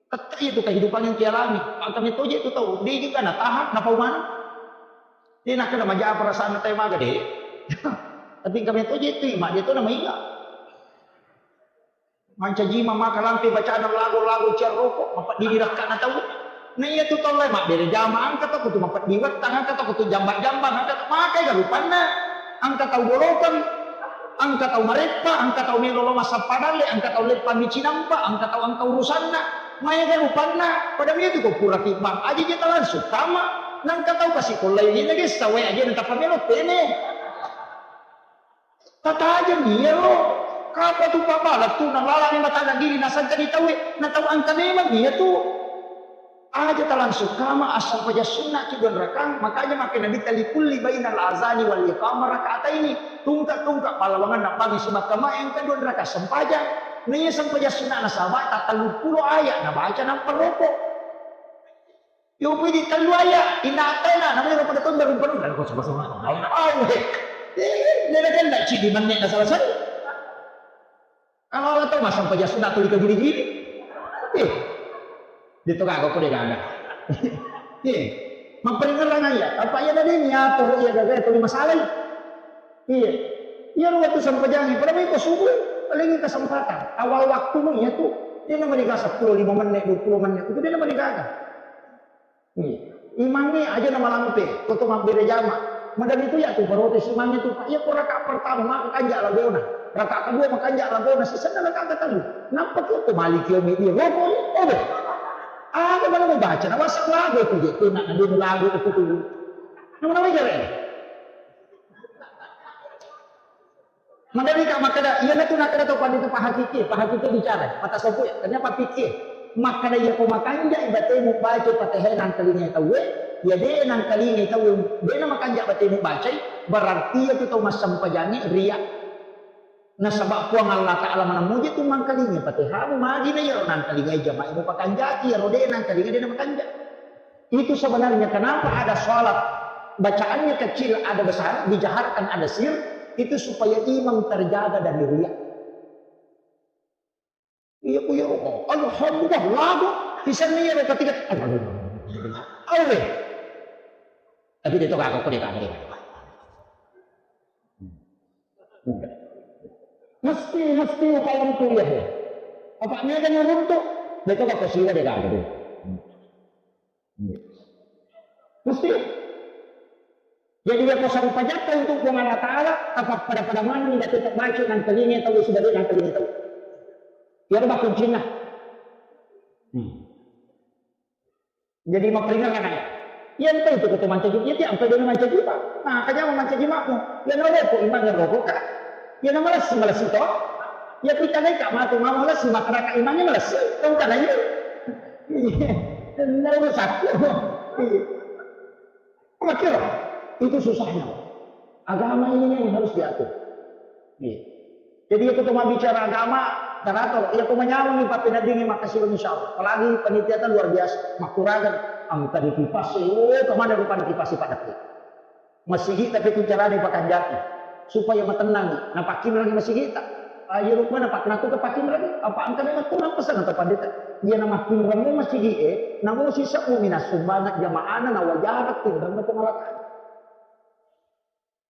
Tette iya tu kehidupan yang kialami. Engka metoje tu tau, de juga natahan, napau maneng. De nakkeda maja perasaanna tau maga de. Tapi engka metoje tu ima, de tu namaiga. Mancaji ma maka lampe bacana lagu-lagu ciarroko, mapeddidi rakkana tau. Na iya tu tau lae mabbere jama, engka tau kutu mapeddi wettang, engka tau kutu jamba-jambang, engka tau makai galupanna, engka tau bolokeng, engka tau mareppa, engka tau melo lo massappa dalle, engka tau leppa mici nampa, engka tau engka urusanna, maega lupanna, pada mitu ko pura kibbang, aja jeta langsung tama, nangka tau kasi kollai ni nagessa wae aja na tapamelo tene. Tatajeng iyaro. Kapa tu pabala tu nalalani matanna diri nasangkani tauwe, na tau engka memang iya tu. Aja talangsung kama assempajang sunna ki dua rakang, makanya makkeda Nabitta likulli bainal azani wal iqamah rakataini. Tungka-tungka pallawanganna bangngi sibawa kamae engka dua rakang sempajang. Naiya sempajang sunna nasaba ta telluppulo ayat nabaca nampa roko. Yo pudi tellu ayat, inna ataina, namanya pada tau baru-baru, lalu kau coba-coba. Au, he. Eh, dia kan nak cidi manik na selesai. Kalau Allah tahu masang pajak sunat tu dikagili-gili. Eh, dia tu kagak kau dia kagak. Eh, memperingatkan ayat. Apa iya tadi niat tu iya gagah tu masalah. Iya. Iya, waktu sempajang, pada minggu subuh, paling kesempatan. Awal waktu nu iya tu. Dia nama dikasih sepuluh, lima menit, dua puluh menit. Itu dia nama dikasih. Iya. Imangnge aja na malampe, ko to mabbere jama. Maderri tu ya tu protes imangnge tu, Pak. Iya ko rakaat pertama maka kanja lagona. Rakaat kedua maka kanja lagona, sisenna rakaat ketellu. Nappa ko to maliki omi dia, roko ni, odo. Aga mana mau baca, na masa lagu tu je, tu nak ngadun lagu tu tu. Nama-nama jare. Maderri ka makkeda, iyanatu nakkeda tau panrita pahakiki, pahakiki bicara, mata sopu ya, ternyata pikir. Makkeda iya ko makanjai batemu baca Fatihah nangkalingai tauwe, ya de nangkalingai tauwe, de na makanja batemu bacai, berarti iya tu tau massempajangi riya. Nasaba Puang Allah Ta'ala mana muji tu mangkalingai Fatihahmu, magi na iyaro nangkalingai jamaah mu pakanjaki, iyaro de nangkalingai de na makanja. Itu sebenarnya kenapa ada sholat bacaannya kecil, ada besar, dijaharkan, ada sir, itu supaya imam terjaga dari riya. Iya ku iya roko. Alhamdulillah lagu. Bisa nih ya ketika. Awe. Tapi dia tuh kagak kok dia kagak. Mesti, mesti upaya itu ya. Apa niatnya runtuh? Dia tuh kagak sih dia kagak. Iya. Mesti. Jadi, iya ko sarupajatta untuk Puang Allah Ta'ala, apa pada-pada mani, tidak tetap baca, nang telinga tahu, sudah dia nang telinga tahu. Iya, ada kuncinya. Hmm. Jadi, mau peringatkan ya. Iya, entah itu ketua mancaji, iya, tiap sampai dulu mancaji, Pak. Nah, kanya mau mancaji makmu. Ya, no, rokok, imannya rokok, Kak. Ya, no, malas, malas itu. Ya, kita naik, Kak, mati, mau malas, masyarakat imannya malas. Tahu kan aja? Iya, nggak urusan. Iya. Makkiro, itu susahnya. Agama ini yang harus diatur. Iya. Jadi, iya, aku cuma bicara agama, teratur. Iya, aku menyamang nih, Pak Pinading, makasih, insya Allah. Apalagi panitia itu luar biasa. Makuragan, angka di kipas, oh, kemana rupanya kipas pada. Masigi tapi tu carana ipakanjaki supaya matennangi, napakkinrangi masigita. Ayo rupana pak natu kapakkinrangi, apa engka memang tu nappasang atau pandita. Iya namakkinrangi masigi e, namo sisa umi nasumbangan jamaana na wajara tinrang na Puang Allah Taala.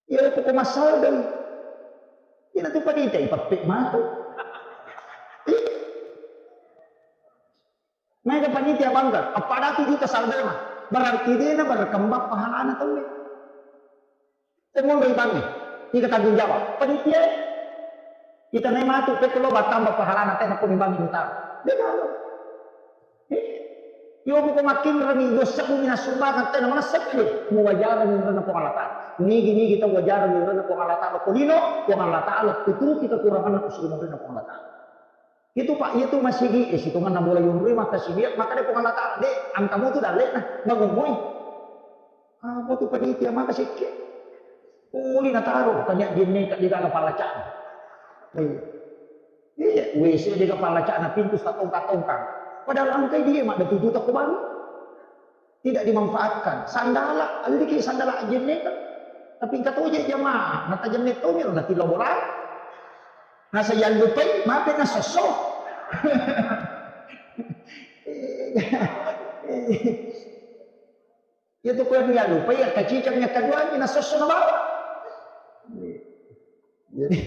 Iya poko masalah dong. Iya natu pandita ipappek matu. Maega panitia bangga, appada tu juta saldana, berarti dena berkembang pahalana tauwe. Temonroi bangnge, ika tanggung jawab panitia. Kita memang tu pekko lo batamba pahalana tena pun bangi utang. Dena lo. Yo buko makkinrani dosa bumi nasumbangan tena manessa kede. Muwajarani rena Puang Allah Taala. Nigi-nigi tau wajarani rena Puang Allah Taala. Ko lino Puang Allah Taala tuturuki kekuranganna kusuru rena Puang Allah Taala. Itu Pak, itu masigi, eh, sitonganna bola yonroi maka sibia, maka de Puang Allah Taala, de, angkamu tu dalle'na, mangumui. Apa tu panitia maka sikke? Uli nataro, tanya jenne ka de gala pallacana. Iya. Iya, W C de gala pallacana, pintu satongkang-tongkang. Padahal angkai dia mak de tujuh tak kubang. Tidak dimanfaatkan. Sandala, alliki sandala ajenneka. Tapi engka toje jamaah, natajenne tomi ro natillo bola. Nasa yallupai, mape nasosso. Iya tu kue yallupai, ya kacicang ya kaduangi nasosso nabawa. Jadi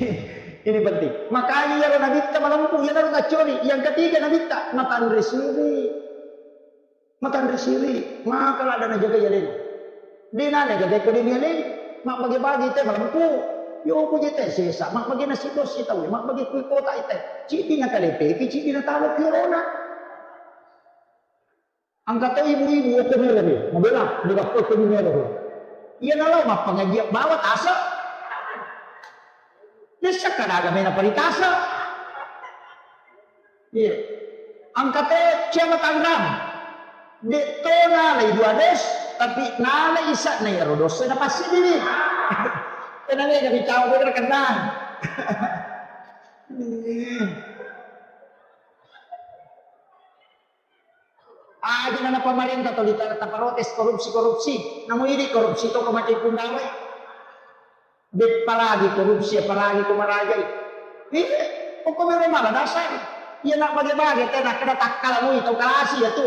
ini penting. Makanya ya nabitta malempu, ya nabitta cori. Yang ketiga nabitta matanre siri. Matanre siri, maka ladda najagai alena. De nale gagai ko de ni alena. Mabbage-bage te malempu. Yo ko je te sesa, mabbage nasi dosi tau, mabbage kui kota ite. Cidi nakalepeki, cidi natalo ki orona. Angka to ibu-ibu ko mero he, mabela, de gappo ko mero he. Iya nalo mappangaji bawa tasa. Dessa kadaga mena paritasa. Iya. Angka to ciama tanrang. De to nalai dua dos, tapi nalai isa na iyaro dosa na pasti diri. Kena mega bicara bener kena. Aja na pamarenta to ditana taparotes korupsi-korupsi. Namu idi korupsi to ko macai pundawe. Beppa lagi korupsi, apalagi ko marajai. Iya, pokoknya memang dasar. Iya nak bage-bage, tena kena takkala mui tau kalasi ya tu.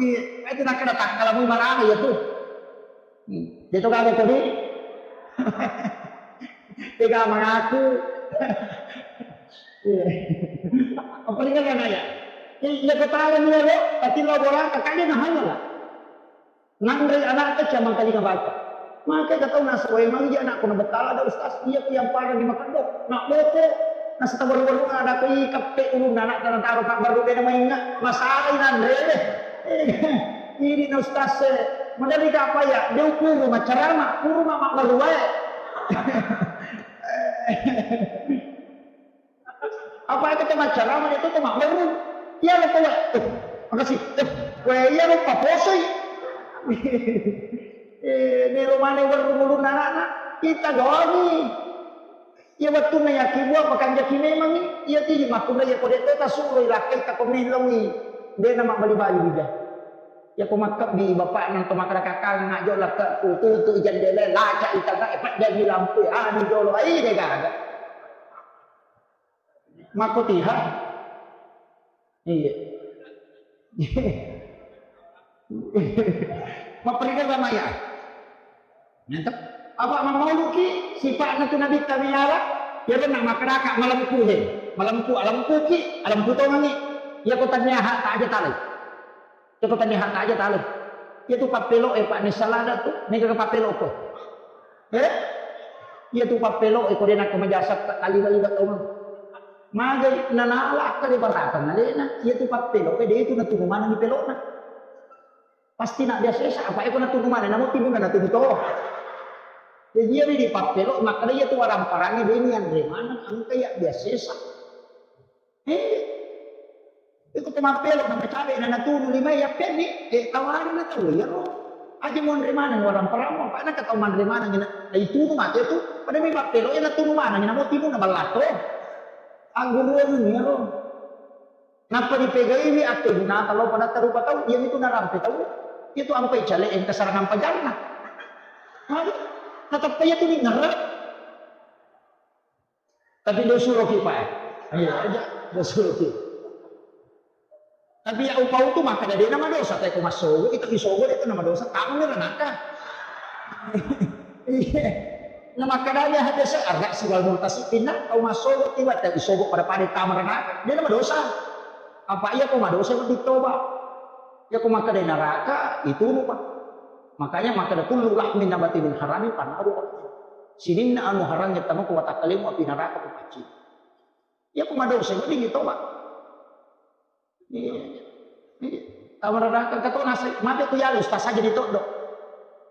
Iya, itu nak kena takkala mui marana ya tu. Hmm. Dia tu kagak tadi. Tega mengaku. Iya. Apa ringan ya naya? Iya ketawa nih lo, tapi lo bola kakaknya nahanya lah. Nanre anakta ciamang kalinga bata. Maka kata nasaba mangi anakku na betala ada ustaz, iya ku yang parah di makeddo. Nak boko, nasita baru-baru ada ku kappe ulunna anakta nataro tak baru beda mainga. Masalah nanre. Ini na ustaz, madari ka apa ya? Dia puru macarama, puru mak mak baru wae. Apa itu tempat ceramah itu tempat baru. Iya lo kowe. Eh, makasih. Eh, kowe iya lo paposoi. Eh, melo mane baru mulun anak-anak. Kita doangi. Iya waktu na yaki buat makan jaki memang ni. Iya tiji makuna iya kode kota suruh ilakai tak komen lawi. Dia nama bali-bali dia. Ya ko makkebbi bapak nang to makkada kakang nak jolo ke tutu jendela laca itanga epat jadi lampu anu jolo ai dega. Makkotiha. Iya. Mapperida bamaya. Nyata. Apa mamauluki sifat natu nabi tamiala? Ya benar makkadaka malempu he. Malempu alempuki, alempu tongangi. Ya ko tanya hak tak aja tali. Ceko tania hak aja talo. Iya tu pappelo e pak ni salada tu, mega ke pappelo ko. Eh? Iya tu pappelo e ko dena ke majasa kali kali kau. Magai nanala akka de barata nalena. Iya tu pappelo e de tu natunu mana ni pelona. Pasti nak biasa esa apa eko natunu mana namo timu na natunu to. Jadi iya di pappelo maka iya tu warang parangi de ni anre mana angka ya biasa esa. Eh? Iko to mappelo na cabe na natunu lima yappenni, eh, tawarna tau iyaro. Aja monre maneng warang paramo, apa na tau manre maneng na itunu mate tu, pada mi mappelo na tunu maneng na mo timu na ballato. Angguru ni iyaro. Nappa dipegaiwi akkegunata lao padatta rupa tau, iyamitu narampe tau. Itu ampai cale engka sarang pajanna. Aduh, natappa iya tu ni ngerre. Tapi do suroki, Pak, eh. Iya, aja, do suroki. Tapi ya upau tu makkeda de na madosa, te ko massogo, itu isogo de tu na madosa, tamu na naka. Iya. Na makkeda de hadis arrak siwal multasi pinna, tau massogo tiba, te isogo pada-pada tamu na naka, de na madosa. Apa iya ko madosa, wedding toba. Iya ko makkeda neraka, itu lupa. Makanya makkeda kullu lahmin nabati min harami fannaru. Sininna anu harangnge tama ku watakkalemu api neraka ku pacci. Iya ko madosa, wedding toba. Iya. Iya. Tama neraka, kato nasi, mate ku yalo, ustaz aja ditoddo.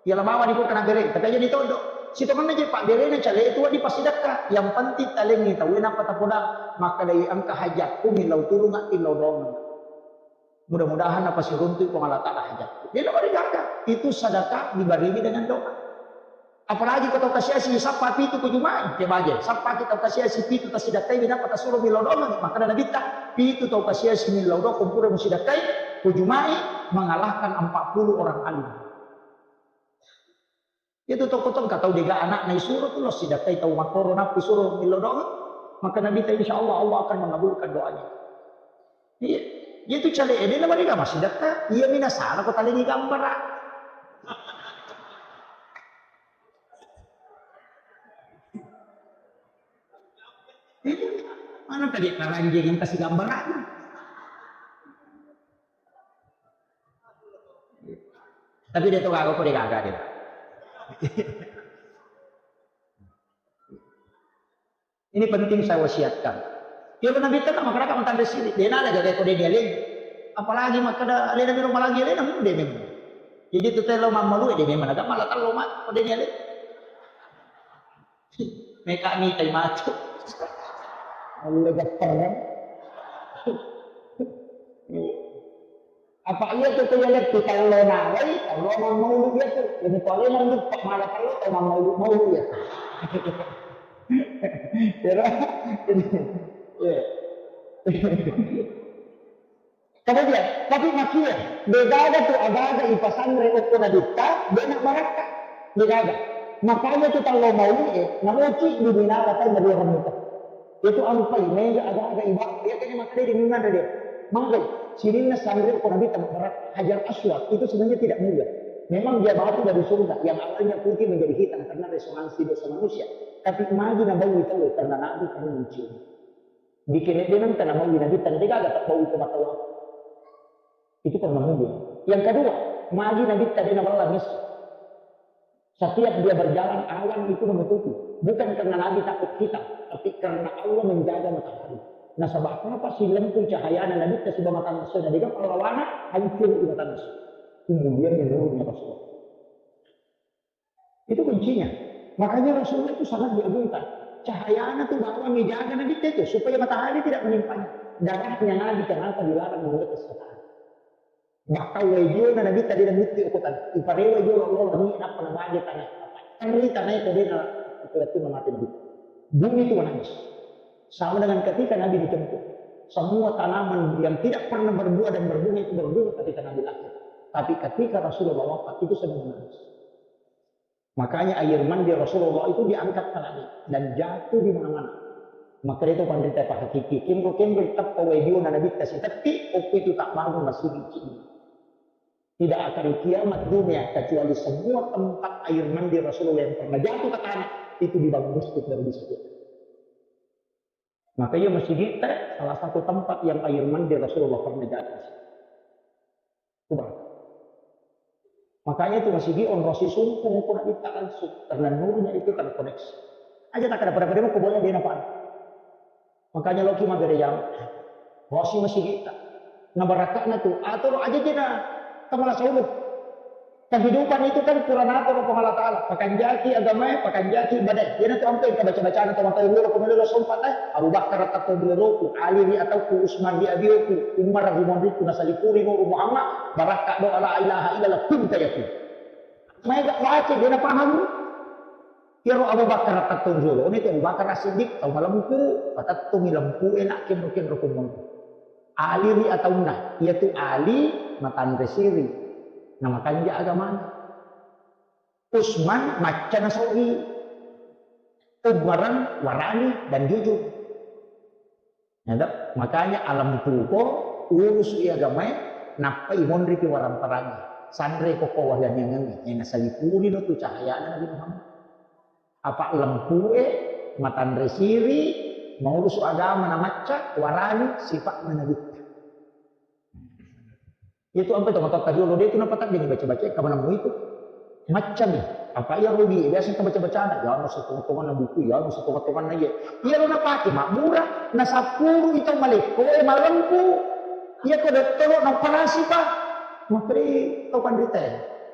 Iya, la bawa di kota na bere, tapi aja ditoddo. Sitongenna je pabberena cale itu di pasidakka. Yang penting talengi tau, nappa tapodang, makkedai engka hajatku millau tulung, attillau doang. Mudah-mudahan napasiruntu Puang Allah Ta'ala hajatku. Dia nama digaga. Itu sedekah dibarengi dengan doa. Apalagi ko tau kasiasi sappa pitu ko Juma'i, ke baje. Sappa kita kasiasi pitu tasidakkai, nappa tasuro millau doang, maka ada nabitta. Pitu tau kasiasi millau doang, kumpul musidakkai, ko Juma'i, mengalahkan empat puluh orang alim. Itu toko tongka tau dega anakna isuro tu lo sidakkai tau makkoro nappi suro millau doang. Maka Nabi ta, insya Allah, Allah akan mengabulkan doanya. Iya. Itu cale ede na mariga masih dakka. Iya mina salah ko talengi gambara. Mana tadi paranjing yang kasih gambaran? Tapi dia tuh kagak kok dia kagak dia. Ini penting saya wasiatkan. Dia pernah bilang sama keraka mantan sini. Dia nada gak kayak kode dia lagi. Apalagi makkeda alena miro malangi alena mude memang. Jadi itu teh lo mamma lu dia memang agak malah telo mak kode dia lagi. Meka mitai matu. Alle gappereng. Apa iya tu kaya lettu tallo nawai, tallo mammaulu iya tu. Jadi pale nang lupa malah tallo tau mammaulu maulu iya. Kira. Iya. Kemudian, tapi makia, degaga tu agaga ipasanre okko nabitta, dena marakka. Degaga. Makanya tu tallo maulu e, namoci di minara tai maria remuta. Itu ampai, mega aga-aga iba, ya kan yang makanya di minara dia. Manggai, sininna sanre okko nabitta marakka, Hajar Aswad, itu sebenarnya tidak mulia. Memang dia batu dari surga, yang awalnya putih menjadi hitam karena resonansi dosa manusia. Tapi magi nabaui tau karena nabi, karena mencium. Bikin dia nang tanah maui nabitta, degaga tak bau ke mata. Itu pernah mulia. Yang kedua, magi nabitta de nabella messu. Setiap dia berjalan, awan itu menutupi. Bukan karena Nabi takut hitam, tapi karena Allah menjaga matahari. Nasaba apa? Silempung cahayana nabitta siba mata messu, na dega pallawana hancur di mata messu. Kemudian menurunnya Rasulullah. Itu kuncinya. Makanya Rasulullah itu sangat diagungkan. Cahayana tuh bahwa menjaga nabitta itu supaya matahari tidak menimpanya. Darahnya Nabi kenapa dilarang mendekat setan? Bahkan wae jiona nabitta de namuttu okko tana. Iparewa jiona Allah ni nappa nabage tana. Terri tana itu de na itu mati nabi. Bumi itu menangis. Sama dengan ketika Nabi dicempur. Semua tanaman yang tidak pernah berbuah dan berbunga itu berbunga ketika Nabi lahir. Tapi ketika Rasulullah wafat itu semua menangis. Makanya air mandi Rasulullah itu diangkat ke langit dan jatuh di mana-mana. Maka itu panrita pahakiki, kenro-kenro tappa wae jiona nabitta sitetti, okko itu tak bangun masigi. Tidak akan kiamat dunia kecuali semua tempat air mandi Rasulullah yang pernah jatuh ke tanah itu dibangun masjid baru bisa kita. Maka iya masigitta salah satu tempat yang air mandi Rasulullah pernah jatuh. Itu berapa? Makanya itu masigi onrosi sumpung pun kita langsung karena nurnya itu terkoneksi. Aja tak ada pada-pada mau boleh dia apa? Makanya lo kima gede jam. Rosi masigitta. Nah, barakakna tu atur aja jena kamala saulu. Kehidupan itu kan pura natur Puang Allah Ta'ala. Pakanjaki agamae, pakanjaki ibadae. Iyanatu ampe engka baca-bacana tau matoa riolo, ko melolo sompa tae. Abu Bakar tattong rioloku, Ali ri atauku, Usman ri abioku, Umar ri monriku, nasalipuri Nur Muhammad, barakka doa la ilaha illallah, kun fayakun. Maega baca, de napahang. Iyaro Abu Bakar tattong riolo, itu Abu Bakar As-Siddiq, tau malempu, patettongi lempue nakkenro-kenro ko monri. Ali ri ataunna, iyatu Ali matanre siri, namakanja agamana. Usman macca nasogi, Umar warani dan jujur. Nada, makanya alempuko, urusu i agamae, nappai monriki waramparangnge. Sanre ko ko wahiangengengnge, e nasalipurino tu cahayana Nabi Muhammad. Apa lempue, matanre siri, maurusu agama na macca, warani sifa'na Nabitta. Itu ampe to matoatta riolo, de tu napatajjani baca-baca, kamanammu itu. Maccami. Apa iya rogi, biasa ka baca-bacana, ya no setonga-tonganna buku, ya no setonga-tonganna iye. Iya lo napake mabbura, nasappuru itu malekko, e malempu. Iya ko dottoro na operasi pa. Materi to pandita.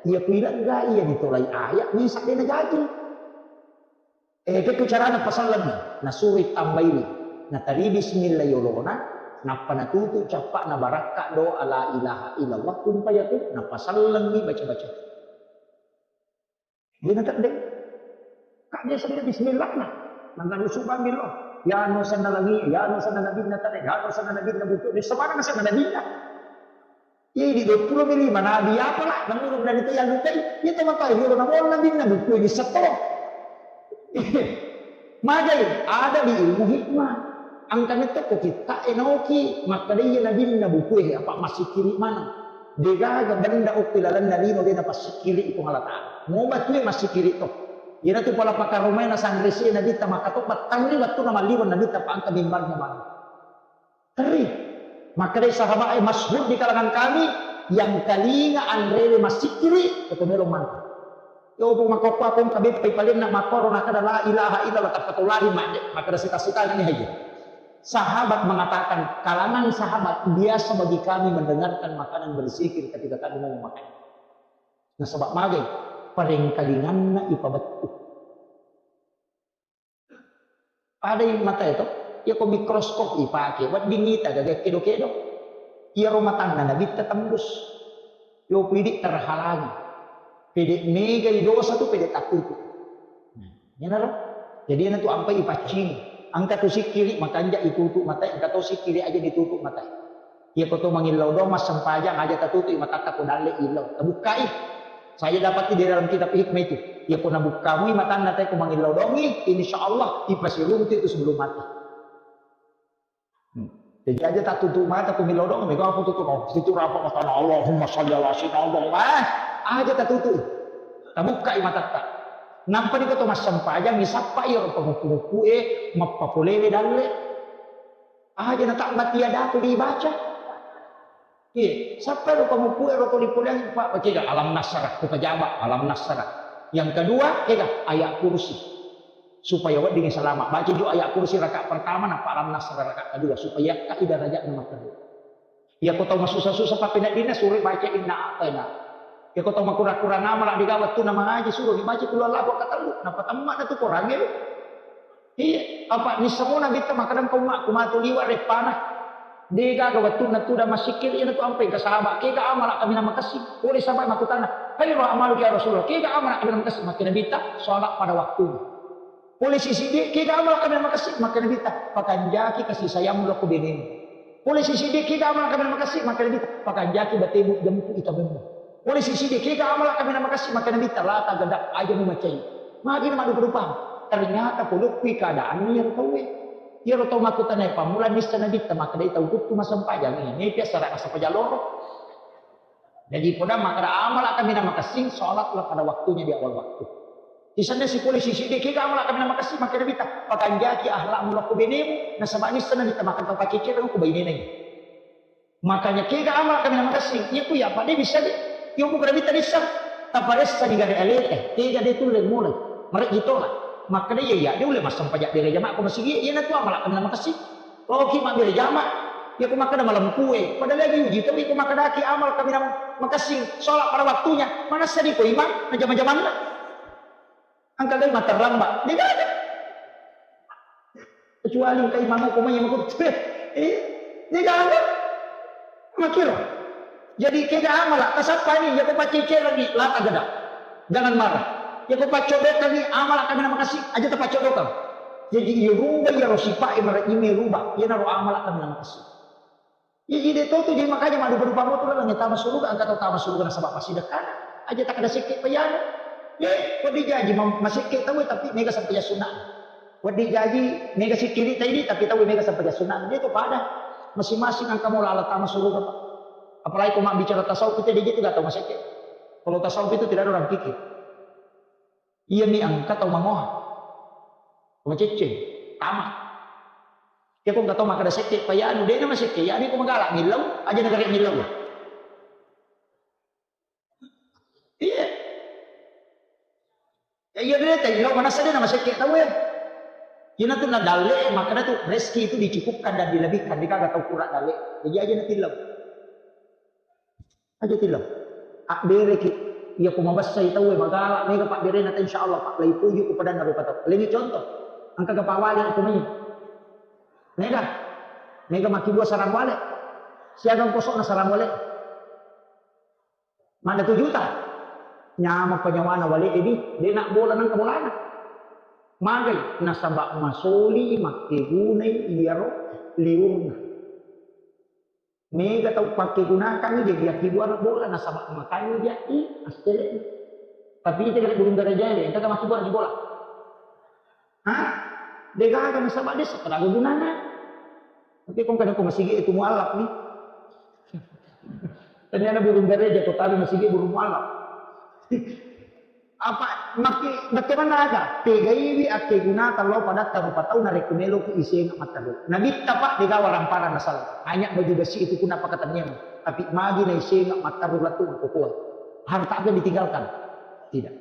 Iya ku ilegga, iya ditolai ayat, ni sadena jaji. Eh, itu carana pasallengi, nasuroi tambaiwi. Natari bismillah yolona, nappa natutu cappa'na barakka doa la ilaha illallah, kun fayakun, napasallengi baca-baca. Dia na tedde. Kak dia sedde bismillah na. Nangka rusuh bambil lo. Ya no sana lagi, ya no sana nabi na tedde, ya no sana nabi na butuh. Di semana masih nabi na. Iya, di dua puluh mi lima nabi apa lah, namun dari itu yang lupa, iya, teman tahu, iya, namun nabi na buku ini setor. Magai, ada di ilmu hikmah. Angkana to ko kita enoki, maka dia nabi na buku ini apa masih kiri mana? Degaga benda okki lalenna lino de napassikiri i Puang Allah Ta'ala. Mo batue massikiri to. Iyanatu pala pakaromai na sanresi nabitta maka to battanri wettu na malliweng nabitta pa engka mimbarnya manu. Terri. Makkedai sahabat e, masyhur di kalangan kami, yang telinga anrewe massikiri, itu melo manu. Yo, bu, makkokkoe ko engka beppai palenna makkoro nakkeda la ilaha illallah, tappa to lari madde, makkeda sita-sitana ni haji. Sahabat mengatakan, kalangan sahabat biasa bagi kami mendengarkan makanan berzikir ketika kami mau makan. Nasaba magai, parengkalinganna ipabettu. Padai matae to, iya ko mikroskop ipake, wedding ita gaga kedo-kedo. Iyaro matanna nabitta tembus. Yo pidi terhalangi. Pede megai dosa tu pede takkutu. Nah, iyanaro. Jadi iyanatu ampai ipaccing. Engka tu sikkiri makanja itutu matae, engka to sikkiri aja ditutu matae. Iya ko to mangillau doang massempajang aja tatutu matatta ko dalle illau. Tabukkai. Saya dapati di dalam kitab hikmah itu. Iya ko nabukkamui matanna te ko mangillau doangi, insya Allah ipasiruntu itu sebelum mati. Hmm. Jadi aja tatutu mata ko millau doang, mega apa tutu no. Itu rapa matana Allahumma shalli ala sayyidina Allah. Ah, aja tatutu. Tabukkai matatta. Nampa di ko to massempajang, isappa iya ro pangukku-ukku e, mappapolewe dalle. Aja na tak mati ada tu dibaca. Iya, sappa ro pangukku ero tuli pulang, Pak, baca alam nasrah, kita jawab alam nasrah. Yang kedua, kega ayat kursi. Supaya wedding selamat. Baca juga ayat kursi rakaat pertama, napa alam nasrah rakaat kedua. Supaya kaidah derajatnya makkeda. Iya ko tau masussa-sussa pappeneddinna suro baca inna a'taina. Iya ko tau makura-kura nama la diga wettunna mangaji suro dibaca qul huwallahu ahad katellu. Napa temma na tu Quran e. Iya, apa nissengngi nabitta makkeda ko ummakku matu liwa reppana. Degaga wettunna tudang massikkiri, iyanatu ampai ke sahabat. Kega amala kami na makessing. Pole sahabat makkutana, "Khairu a'maluka ya Rasulullah." Kega amala kami na makessing? Makkeda nabitta, salat pada waktunya. Pole sisiddi, kega amala kami na makessing? Makkeda nabitta, pakanjaki kasih sayangmu lao ko benemu. Pole sisiddi, kega amala kami na makessing? Makkeda nabitta, pakanjaki batemu jempu itamemmu. Pole sisiddi, kega amala kami na makessing? Makkeda nabitta, la tagadab, aja mumacai. Magi na maddupa-dupang. Ternyata polokkui keadaanna iyaro tauwe. Iyaro tau makkutana pammula nissa nabitta, makkedai tau tuttu massempajang, eh, mepi assara massempajang loro. Jadi poda makkeda amala kami na makessing, salatlah pada waktunya di awal waktu. Isenna sipole sisiddi, kega amala kami na makessing? Makkeda nabitta, pakanjaki ahlakmu lao ko benemu, nasaba nissa nabitta makkeda tau pakekereng ko bainena. Makanya kega amala kami na makessing, iya ku iya apa de bisa de. Iya ku kena bita dissa. Taparessa di gare alete, kega de tulle mulai. Mareji tola. Makkeda iya iya de ulle massempajang bere jama ko masigi, iya na tu amala kami na makessing. Loki mabbere jama. Iya ko makkeda malempue, padahal lagi uji tau, iya ko makkedaki amal kaminang makessing, sholat pada waktunya, manessa di ko imang, na jama-jamanna. Engka gai matterramba, de gaga. Kecuali engka imang ko mai makutte. Eh, de gaga. Makiro. Jadi kega amala, tasappa ni, iya ko paccecereng ni, lata gada. Jangan marah. Iya ko paccodokan ni, amala kaminang makessing, aja tapaccodokang. Jadi iya rubah, iya ro sifat, iya mara ime rubah, iya naro amala kaminang makessing. Jadi de to tu, jadi makanya maddupa-dupa moto laleng tama suruga, engka tau tama suruga nasaba masidekkana. Aja takkeda sekke payana. Eh, wedding jaji ma-, masekke tau, tapi mega sampajang sunnah. Wedding jaji mega sikkiri taidi, tapi tau mega sampajang sunnah. Dia tu pada masing-masing engka mo lala tama suruga, Pak. Apalagi ko mabbicara tasawuf, kita de tu gak tau masekke. Kalau tasawuf itu tidak ada orang kikir. Iya mi engka tau mangoha. Macecce, tama. Iya ko engka tau makkeda sekke payanu, de na masekke, ya ni ko magala millau, aja na gare millau. Iya. Ya, iya, de taillau, manessa de na masekke tau ya. Ina tu na dalle, makkeda tu rezeki itu dicukupkan dan dilebihkan, de gaga tau kura dalle. Jadi aja na tillau. Aja tillau. Abbereki. Iya ko mabessai tau e magala, mega pabberena ta, insya Allah, Pak, lai puju ku padanna rupa tau. Leni contoh. Engka ga pawale ko mai. Mega. Mega makkibua sarang wale. Siagang kosokna sarang wale. Mana tu juta? Nyameng penyawana wale edi, de na bola nang bolana. Magai, nasaba masoli makkegunai iyaro liurna. Mega tau pakkegunakangngi, jadi yakkibuang bola, nasaba makanni ja'i, assele'na. Tapi ita kena burung garajae, engka makkibuang di bola. Hah? De gaga, nasaba de setelah gunana. Tapi kong kada ko masigi itu mualaf ni. Ternyata burung garaja, kota masigi burung mualaf. Apa, maki-, bagaimana aga? Pegaiwi akkegunata lao padatta rupa tau narekko meloki isenga matteru. Nabitta, Pak, degaga waramparang nasala. Hanya baju besi itu pun apa katanya. Tapi magi na isenga matteru latu ko kuat. Harta apa yang ditinggalkan? Tidak.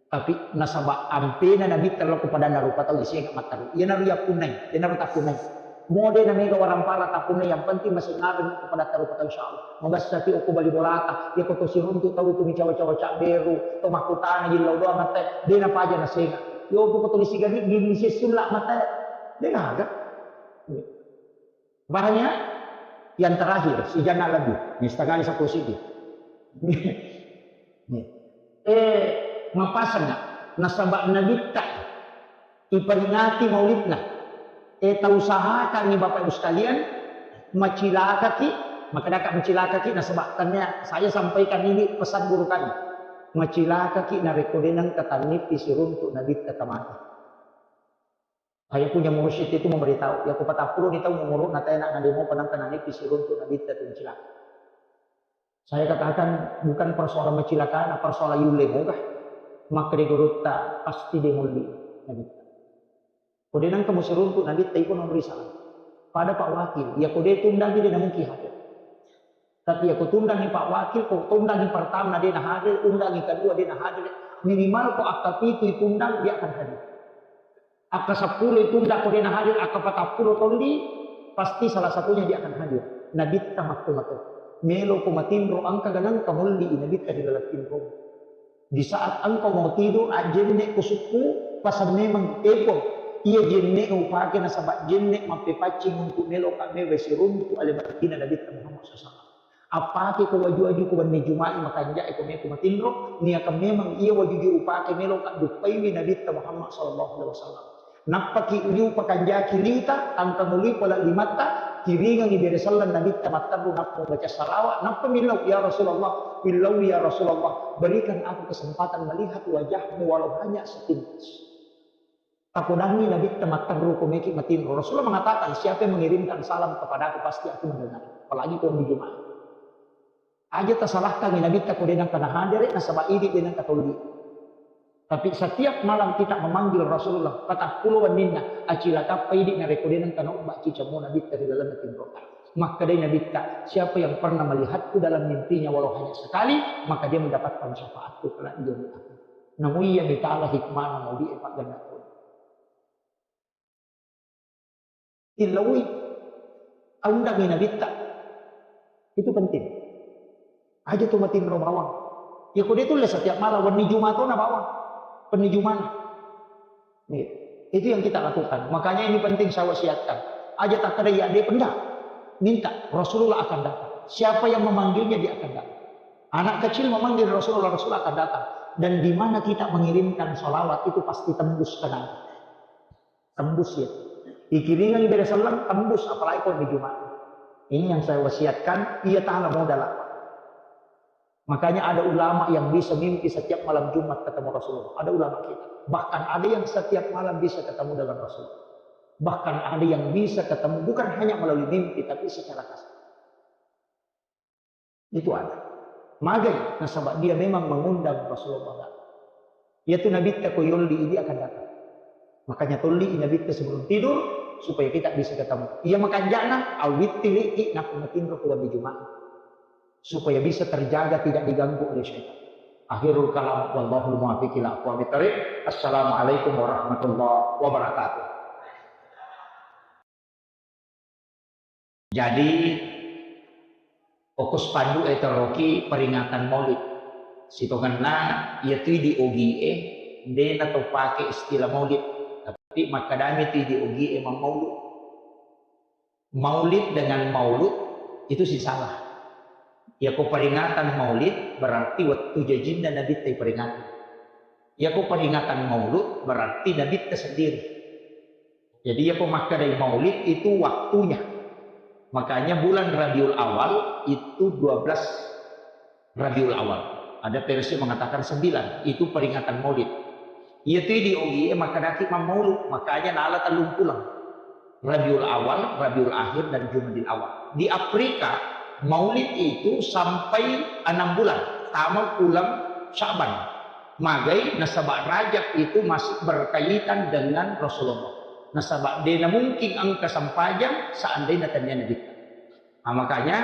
Tapi nasaba ampena Nabitta lao ko padanna rupa tau isenga matteru. Iyanaro yappunnai, iyanaro tappunnai. Mode na mega warampara tappunna, yang penting masing ngareng ko padatta rupa tau, insya Allah. Mabessaki okko bali bolata, iya ko to siruntu tau tu micawa-cawa cabberu, to makkutana jillau doang matte, de napaja nasenga. Yo ko to lisi gari, gini sessulla matte. De gaga. Barangnya yang terakhir, si jana lagu. Ni setengah sepuluh sidi. Ni. Eh, mapasang, nasaba Nabitta iperingati maulidna. Eh, tausahakangngi Bapak Ibu sekalian, macilakaki, makkedaka macilakaki, nasaba tania saya sampaikan ini pesan guru kami. Macilakaki narekko de nengka tannippi siruntu Nabitta tamata. Saya punya mursyid itu memberitahu, ya, ko patappulo ni taung umuru'na tae na, nademo penengka nanippi siruntu Nabitta tu cilaka. Saya katakan, bukan persoalan macilakana, persoalan yulle moga. Makkeda gurutta, pasti de mulli Nabitta. Ko de nengka musiruntu Nabitta, iko nomor salah. Pada Pak Wakil, ya ko de tundangi de namungkin hadir. Tapi ya ko tundangi Pak Wakil, ko tundangi pertama de nahadir, tundangi kedua de nahadir, minimal ko akka pitu itundang dia akan hadir. Akka seppulo itunda ko de nahadir, akka patappulo tolli, pasti salah satunya dia akan hadir. Nabitta matto-matto. Melo ko matinro engka ganang kamolli Nabitta di dalam tinro. Di saat engkau mau tidur, ajjenne ko sukku, pasang memang telepon. Iya jenne upake nasaba jenne mappepaccing untuk melo ka mewe siruntu ale batina Nabitta Muhammad sallallahu alaihi wasallam. Appake ko waju-waju ko wenni Juma'i makanja'e ko meko matinro, niaka memang iya waju-waju upake melo ka duppaiwi Nabitta Muhammad sallallahu alaihi wasallam. Nappaki liu pakanjaki liuta, tangka muli pala limatta, kiringangi bere sallang Nabitta matterru nappa baca salawat, nappa millau, "Ya Rasulullah, millau ya Rasulullah, berikan aku kesempatan melihat wajahmu walau hanya sepintas." Tapodangi Nabitta matterru ko meki matinro. Rasulullah mengatakan, "Siapa yang mengirimkan salam kepadaku, pasti aku mendengar." Apalagi ko di Jumat. Aja tasalahkangi Nabitta ko de nengka nahadere, nasaba idi de nengka tolli. Tapi setiap malam kita memanggil Rasulullah, patappulo wenninna, acilakappa idi narekko de nengka naobba cicammu Nabitta ri lalenna tinrota. Makkedai Nabitta, "Siapa yang pernah melihatku dalam mimpinya walau hanya sekali, maka dia mendapatkan syafaatku kelak di yaumil akhir." Namu iya mitala hikmana mauli'e pagganna tau. Tillaui. Aundangi Nabitta. Itu penting. Aja tu matinro bawang. Ya kode tulle setiap malam, wenni Juma tona bawang. Wenni Jumana. Iya. Itu yang kita lakukan. Makanya ini penting saya wasiatkan. Aja tak ada ya dia pendak. Minta, Rasulullah akan datang. Siapa yang memanggilnya, dia akan datang. Anak kecil memanggil Rasulullah, Rasulullah akan datang. Dan di mana kita mengirimkan salawat, itu pasti tembus ke Nabi. Tembus ya. Ikiringang bere selleng, tembus, apalagi kalau di Jumat. Ini yang saya wasiatkan, iya taala modal. Makanya ada ulama yang bisa mimpi setiap malam Jumat ketemu Rasulullah. Ada ulama kita. Bahkan ada yang setiap malam bisa ketemu dengan Rasulullah. Bahkan ada yang bisa ketemu bukan hanya melalui mimpi, tapi secara kasar. Itu ada. Magai, nasaba dia memang mengundang Rasulullah datang. Yaitu Nabitta ko yolli, dia akan datang. Makanya tolli Nabitta sebelum tidur, supaya kita bisa ketemu. Iya makanjana, awittili i, nappa matinro ko di Jumat. Supaya bisa terjaga, tidak diganggu oleh syaitan. Akhirul kalam, wallahul muwaffiq ila aqwamit thariq. Assalamualaikum warahmatullahi wabarakatuh. Jadi, okko spanduk e teroki peringatan Maulid. Sitongenna, iya tui di Ogi e, de na to pake istilah Maulid. Tapi makkadami tui di Ogi e mammaulud. Maulid dengan maulud itu sisala. Yako peringatan Maulid berarti wettu jajinna Nabitta iperingati. Yako peringatan Maulud berarti Nabitta sendiri. Jadi yako makkedai Maulid itu waktunya. Makanya bulan Rabiul Awal itu dua belas Rabiul Awal. Ada versi mengatakan sembilan, itu peringatan Maulid. Iya tu di Ogi e makkedaki mammaulud, makanya nala tellung pulang. Rabiul Awal, Rabiul Akhir, dan Jumadil Awal. Di Afrika, Maulid itu sampai enam bulan, tama pulang Sya'ban. Magai nasaba Rajab itu masih berkaitan dengan Rasulullah. Nasaba de na mungkin engka sempajang seandainya tania Nabitta. Nah, makanya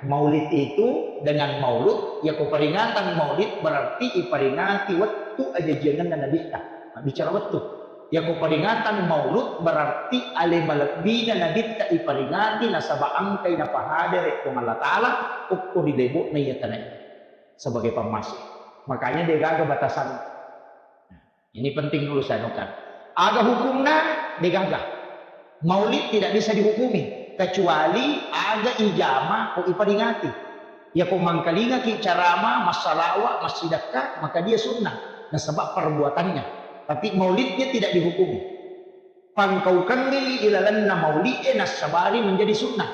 Maulid itu dengan maulud, yako peringatan Maulid berarti iperingati wettu ajajiangenna Nabitta. Nah, bicara wettu. Yako peringatan Maulud berarti ale malebbina Nabitta iperingati nasaba engkai napahadere Puang Allah Ta'ala okko ri lebo'na iya tanai sebagai pammasih. Makanya degaga batasanna. Ini penting dulu saya anukan. Aga hukumna? Degaga. Maulid tidak bisa dihukumi kecuali aga ijama ko iperingati. Yako mangkalingaki carama, massalawa, massidakka, maka dia sunnah. Nasaba perbuatannya. Tapi maulidnya tidak dihukumi. Pangkaukengngi ilalenna maulid e nassabari menjadi sunnah.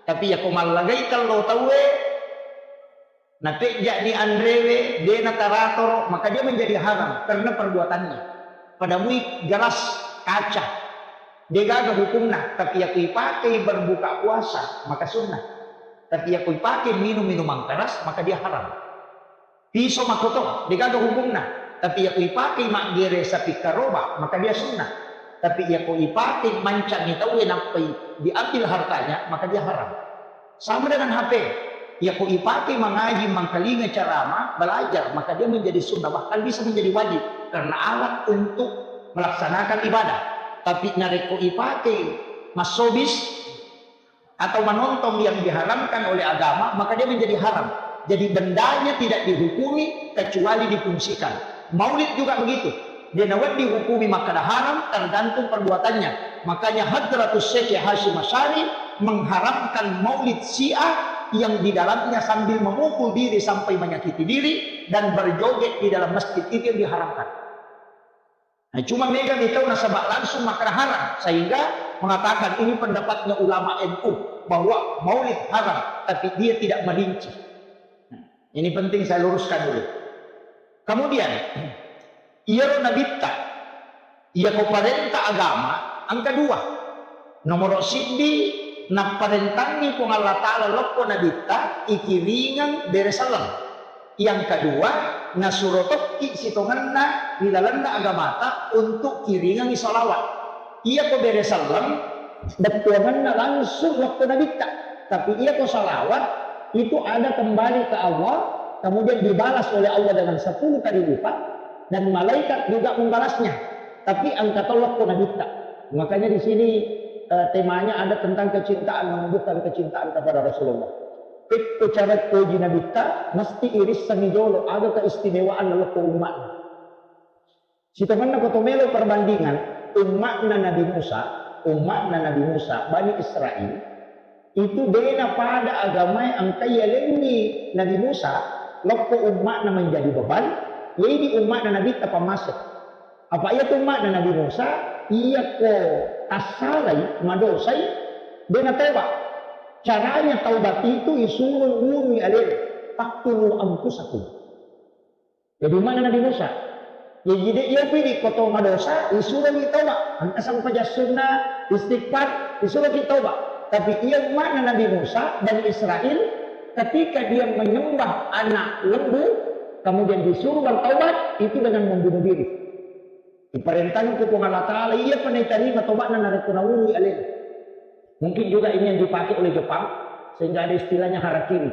Tapi yako mallagai tello tauwe, napejja'ni anrewe, de nataratoro, maka dia menjadi haram karena perbuatannya. Pada mui gelas kaca, degaga hukumna, tapi yako ipakei berbuka puasa, maka sunnah. Tapi yako ipakei minum minuman keras, maka dia haram. Piso makkoto, degaga hukumna. Tapi yako ipakei maggere sapi karoba, maka dia sunnah. Tapi yako ipakei mancangi tauwe nappai diambil hartanya, maka dia haram. Sama dengan H P. Yako ipakei mangaji, mangkalinga carama, belajar, maka dia menjadi sunnah, bahkan bisa menjadi wajib karena alat untuk melaksanakan ibadah. Tapi narekko ipakei massobis atau menonton yang diharamkan oleh agama, maka dia menjadi haram. Jadi bendanya tidak dihukumi kecuali difungsikan. Maulid juga begitu. De nawedding dihukumi makkeda haram, tergantung perbuatannya. Makanya Hadratus Syekh Hasyim Asy'ari mengharamkan maulid Syiah yang di dalamnya sambil memukul diri sampai menyakiti diri dan berjoget di dalam masjid, itu yang diharamkan. Nah, cuma mega mitau nasaba langsung makkeda haram, sehingga mengatakan ini pendapatnya ulama N U bahwa maulid haram, tapi dia tidak merinci. Nah, ini penting saya luruskan dulu. Kemudian, iyaro Nabitta, iyako parenta agama, engka dua. Nomoro siddi, napparentangngi Puang Allah Ta'ala lokko Nabitta, ikiringang bere selleng. Yang kedua, nasuro tokki sitongenna ri lalenna agamata untuk kiringangi salawat. Iyako bere selleng, bettuangenna langsung lokko Nabitta. Tapi iyako salawat, itu ada kembali ke Allah, kemudian dibalas oleh Allah dengan sepuluh kali lipat, dan malaikat juga membalasnya. Tapi engka to lokko Nabitta. Makanya di sini Eh, temanya ada tentang kecintaan, menunjukkan kecintaan kepada Rasulullah. Pekko cara poji Nabitta, mesti irissengi jolo, aga keistimewaan lokko umma'na. Sitomanna ko to melo perbandingan, umma'na Nabi Musa, umma'na Nabi Musa, Bani Israel, itu dena pada agamae engka yalenni Nabi Musa, lokko umma'na menjadi beban, jadi umma'na Nabitta pammase. Apa iya tu umma'na Nabi Musa, iya ko tassalai, madosai, dena toba. Caranya taubat itu isuruh wurui alena, "Faqtulu anfusakum." Jadi umma'na Nabi Musa. Jadi de iya pidi ko to madosa, isuruh ki toba. Engka sempajang sunna, istighfar, isuruh ki toba. Tapi iya umma'na Nabi Musa, Bani Israel, ketika dia menyembah anak lembu, kemudian disuruh bertaubat, itu dengan membunuh diri. Iparentangku Puang Allah Ta'ala, iya pa naitarima tobatna narekko nawurui alena. Mungkin juga ini yang dipakai oleh Jepang, sehingga ada istilahnya harakiri.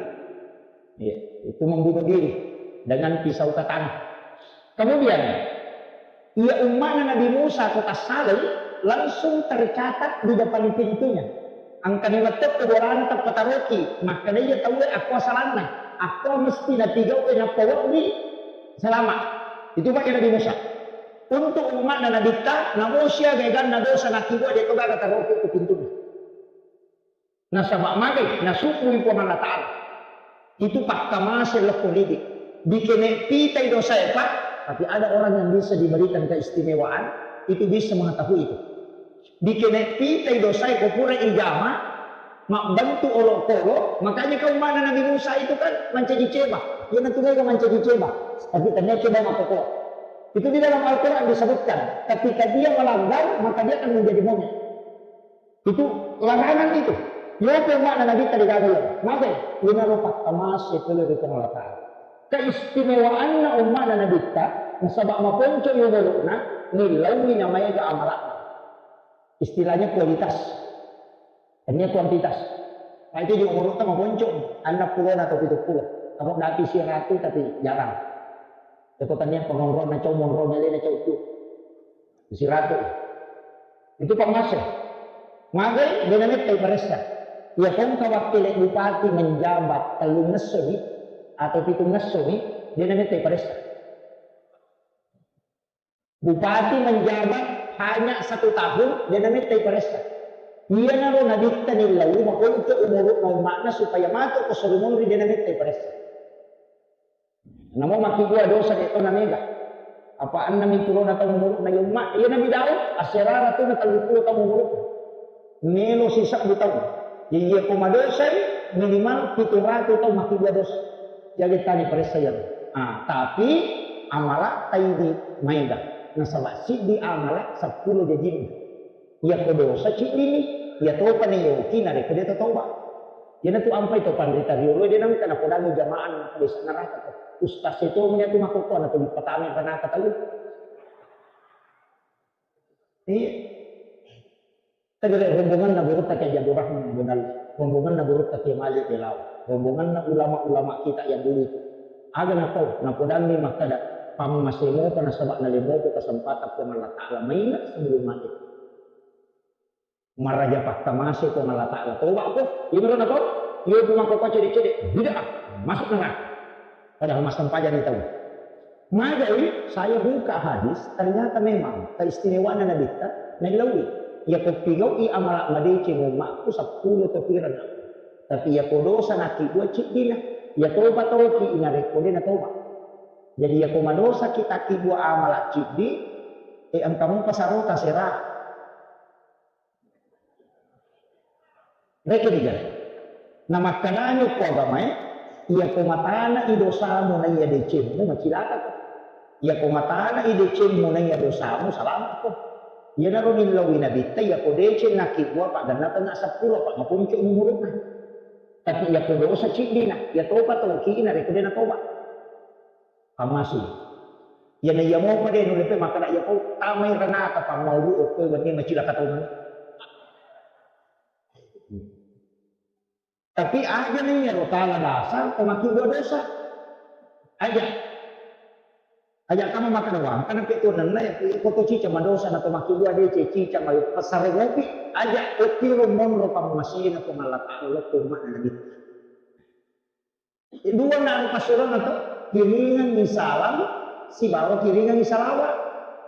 Iya, itu membunuh diri dengan pisau tatang. Kemudian, iya umma'na Nabi Musa ko tassalai, langsung tercatat di depan pintunya. Engkani metto ko bolana tappataroki, makkeda iya tauwe akko salanna, akko mesti napigau e nappa wedding selamat. Itu pakai Nabi Musa. Untuk umma'na Nabitta, namo siaga eganna dosa nakkibua de to gaga taroki ko pintunna. Nasaba magai, nasubbui Puang Allah Ta'ala. Itu pakkamase lokko lidi. Dikene pitai dosae, Pak, tapi ada orang yang bisa diberikan keistimewaan, itu bisa mengetahui itu. Dikene pitai dosae ko pura ijama, mabbentuk olokolo, makanya kau mana Nabi Musa itu kan mancaji ceba. Iya, nanti mereka mancaji ceba. Tapi ternyata ceba makkokko. Itu di dalam Al-Quran disebutkan, ketika dia melanggar, maka dia akan menjadi monyet. Itu larangan itu. Yopo umma'na Nabitta degaga iya. Magai, inaro pakkamase pole ri Puang Allah Ta'ala. Keistimewaanna umma'na Nabitta, nasaba maponco umuru'na, nillaui namaega amala'na. Istilahnya kualitas. Tania kuantitas. Nah, itu juga umuru'ta maponco, enneng pulona atau pitu pulo. Kamu dati siratu tapi jarang. Itu tania pengonronna cau, monronna lena cau tu. Siratu. Itu pangase. Magai, dena mettai paressa. Iya, kongka wakkele bupati menjabat tellung ngesso ni, atau pitung ngesso ni, dena mettai paressa. Bupati menjabat hanya satu tahun, dena mettai paressa. Iyanaro Nabitta nillau maponco umuru'na umma'na supaya matu ko sori monri, dena mettai paressa. Namo makkibua dosa de to namega. Apa enneng pulona taung umuru'na iya umma, iya Nabi Daud, asserara tu na telluppulo taung umuru'na. Melo sisebbu taung. Iya ko madosai minimal pitu ratu taung makkibua dosa. Jaga tani paressa iya. Ah, tapi amala taidi maega. Nasaba siddi amala seppulo jajinna. Iya ko dosa ciddini, iya topa nayoki narekko de to toba. Iyanatu ampai to panrita riolo de nengka napodangi jamaah na desa neraka to. Ustaz itu menya tu makkokko na tuli patame panaka tau. Iya. Tegere rombonganna gurutta Kiai Abdul Rahman Bonal, rombonganna gurutta Kiai Malik Belawa, rombonganna ulama-ulama kita yang dulu itu. Aga nakau, napodangi makkada, pammasemo pa nasaba nalemo ko kesempatan Puang Allah Ta'ala maingat sebelum mati. Maraja pakkamase Puang Allah Ta'ala. Toba ko, iya mero nakau, iya tu makkokko cede-cede, bid'ah, masuk neraka. Padahal massempajang ni tau. Magai, saya buka hadis, ternyata memang keistimewaanna Nabitta, naillaui. Iya ko pigau'i amala madeceng ummakku seppulo to pirana. Tapi iya ko dosa nakkibua ciddina. Iya toba toki inarekko de natoba. Jadi iya ko madosa kita kibua amala ciddi, e engka mupa sarota sera. Rekeng digare. Namakkadani okko agamae, iya ko matana i dosamu naiya decemmu, macilaka ko. Iya ko matana i decemmu naiya dosamu, salama ko. Iyanaro nillaui Nabitta, iya ko deceng nakkibua pagganna tenna seppulo, pa maponco umuru'na. Tapi iya ko dosa ciddina, iya topa toki narekko de natoba. Pammasei. Iyana iya mopa de nulle pe makkada iya ko tamai ranaka pammauru'e okko wenni macilaka tau mani. Tapi aja na iyaro tala dasar ko makkibua dosa. Aja. Aja' tama makkeda, "Wah, engka napi tu nenna ya, ko to cicang madosa na to makkibua de' ce cicang, ayo passarengngopi." Aja' okkiro monro pammasena Puang Allah Ta'ala lokko umma'na Nabitta. Dua na anu passuronna to, kiringengngi salam sibawa kiringengngi salawat.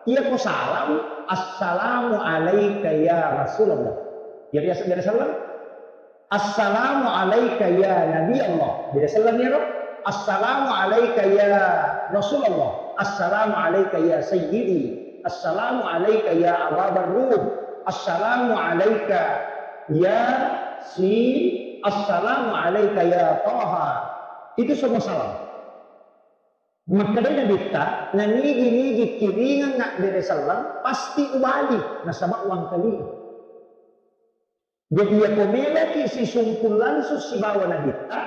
Iya ko salam, "Assalamu alaika ya Rasulullah." Ya biasa bere salam. "Assalamu alaika ya Nabi Allah." Bere salam ya ro. "Assalamu alaika ya Rasulullah. Assalamu alaika ya Sayyidi. Assalamu alaika ya Ababar Ruh. Assalamu alaika ya si. Assalamu alaika ya Taha." Itu semua salam. Makkedai Nabitta, "Nanigi-nigi kiringengnga bere selleng, pasti ubali, nasaba uwangkalinga." Jadi, iyako meloki sisumpung langsung sibawa Nabitta,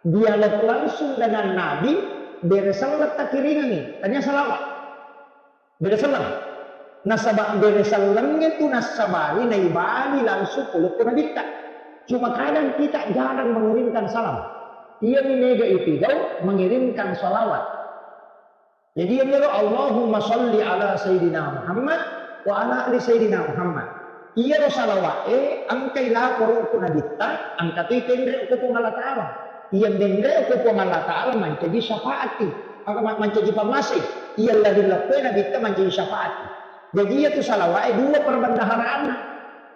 dialog langsung dengan Nabi, bere selleng takiringengngi, tania salawat. Bere selleng. Nasaba bere sellengnge tu nassabari naibali langsung polokko Nabitta. Cuma kadang kita jarang mengirimkan salam. Iyami mega ipigau mengirimkan salawat. Jadi, iyami ro, "Allahumma salli ala Sayyidina Muhammad wa ala ali Sayyidina Muhammad." Iyaro salawa'e engkai laporo ko Nabitta, engka toi tenre ko Puang Allah Ta'ala. Iya menre ko Puang Allah Ta'ala mancaji syafaati, aga ma-, mancaji pammase. Iya lari lokkoe Nabitta mancaji syafaati. Jadi, iya tu salawa'e dua perbendaharana.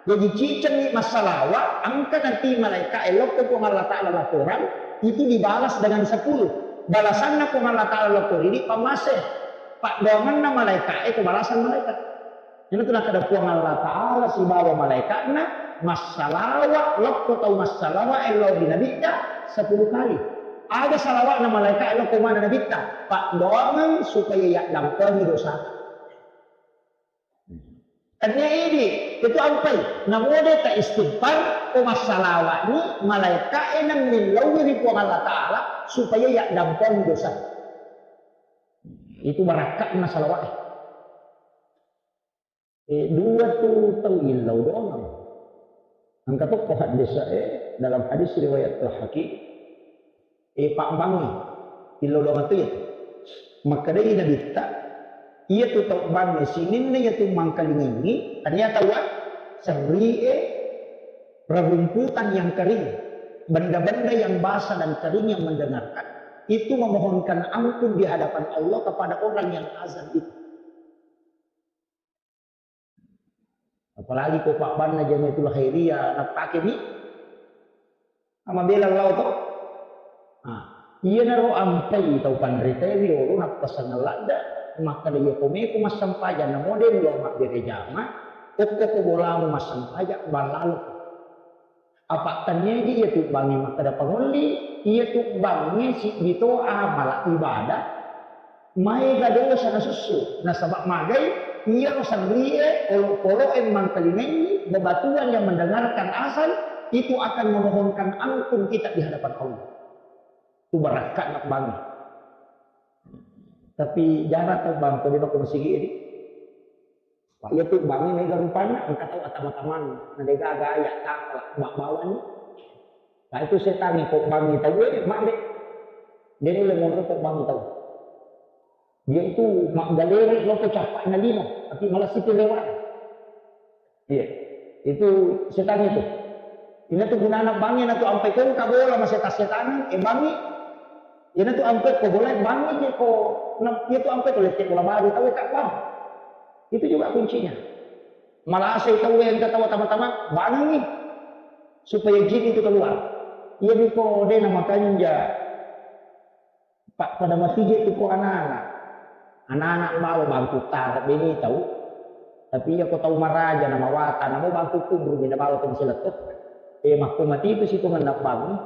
Jadi, cicengngi massalawa, engka nanti malaika'e lokko Puang Allah Ta'ala laporan, itu dibalas dengan sepuluh. Balasanna Puang Allah Ta'ala lokko ridi pammase. Paddoangenna malaika'e ko balasan malaikat. Iyanatu nakkeda Puang Allah Ta'ala sibawa malaika'na, massalawa lokko tau massalawa lao ri Nabitta sepuluh kali. Aga salawa'na malaika'e lokko mana Nabitta? Paddoangeng supaya yaddampengi dosa. Tennia idi, itu ampai. Namode ta istighfar, ko massalawa'ni, malaika'e nang millauwi ri Puang Allah Ta'ala supaya yaddampengi dosa. Itu barakka'na salawa'e. Eh, dua tu tau illau doang. Engka tokko haddese'e dalam hadis riwayat Al-Hakim, eh, pabbangnge illau doang tu ya. Makkedai Nabitta, iya tu tau bangnge sininna iya tu mangkalingengngi, tania taua serri'e rerumputan yang kering, benda-benda yang basah dan kering yang mendengarkan, itu memohonkan ampun di hadapan Allah kepada orang yang azan itu. Apalagi ko pabbanna Jamiatul Khairiyah, nappake mi, amabela lao to. Ah, iyanaro ampai tau panritae riolo nappasang ladda, makkeda, "Iya ko meko massempajang, namo de mulo mabbere jama, okko ko bolamu massempajang, ballalo." Apa tenniaji iya tu bangnge makkeda pangolli, iya tu bangnge siddito amala ibadah, maega dosa nasussu, nasaba magai iyaro serrie, olokolo'e mangkalingengngi, bebatuan yang mendengarkan azan itu akan memohonkan ampun kita di hadapan Allah. Tu barakka'na bangnge. Tapi jarang tau bang ko de ko masigi ini. Pak, iya tu bangnge mega rupanna, engka tau atama-tamang, na de gaga aya, tapala, ba-, bawani. Nah, itu setangnge ko bangngi tau, eh, mak de. De nulle monro ko bangngi tau. Dia itu maggalere lo ko cappa'na lino, tapi malah situ lewat. Iya. Itu setangnge tu. Ina tu gunana bangnge na tu ampai ko engka bola maseta-setang, eh, bangngi. Ina tu ampai ko bola bangngi je ko, na, iya tu ampai ko lette bola baru tau ka bang. Itu juga kuncinya. Malasai tau engka tau tama-tama, bangngi. Supaya jin itu keluar. Iya ni ko de na makanja. Pak, pada matije tu ko anak-anak. Anak-anak bawa bangku tara beni tau. Tapi iya ko tau maraja na mawata na mau bangku kubru mina bawa ko masiletto. Eh, makko mati itu situ ngena bangngi.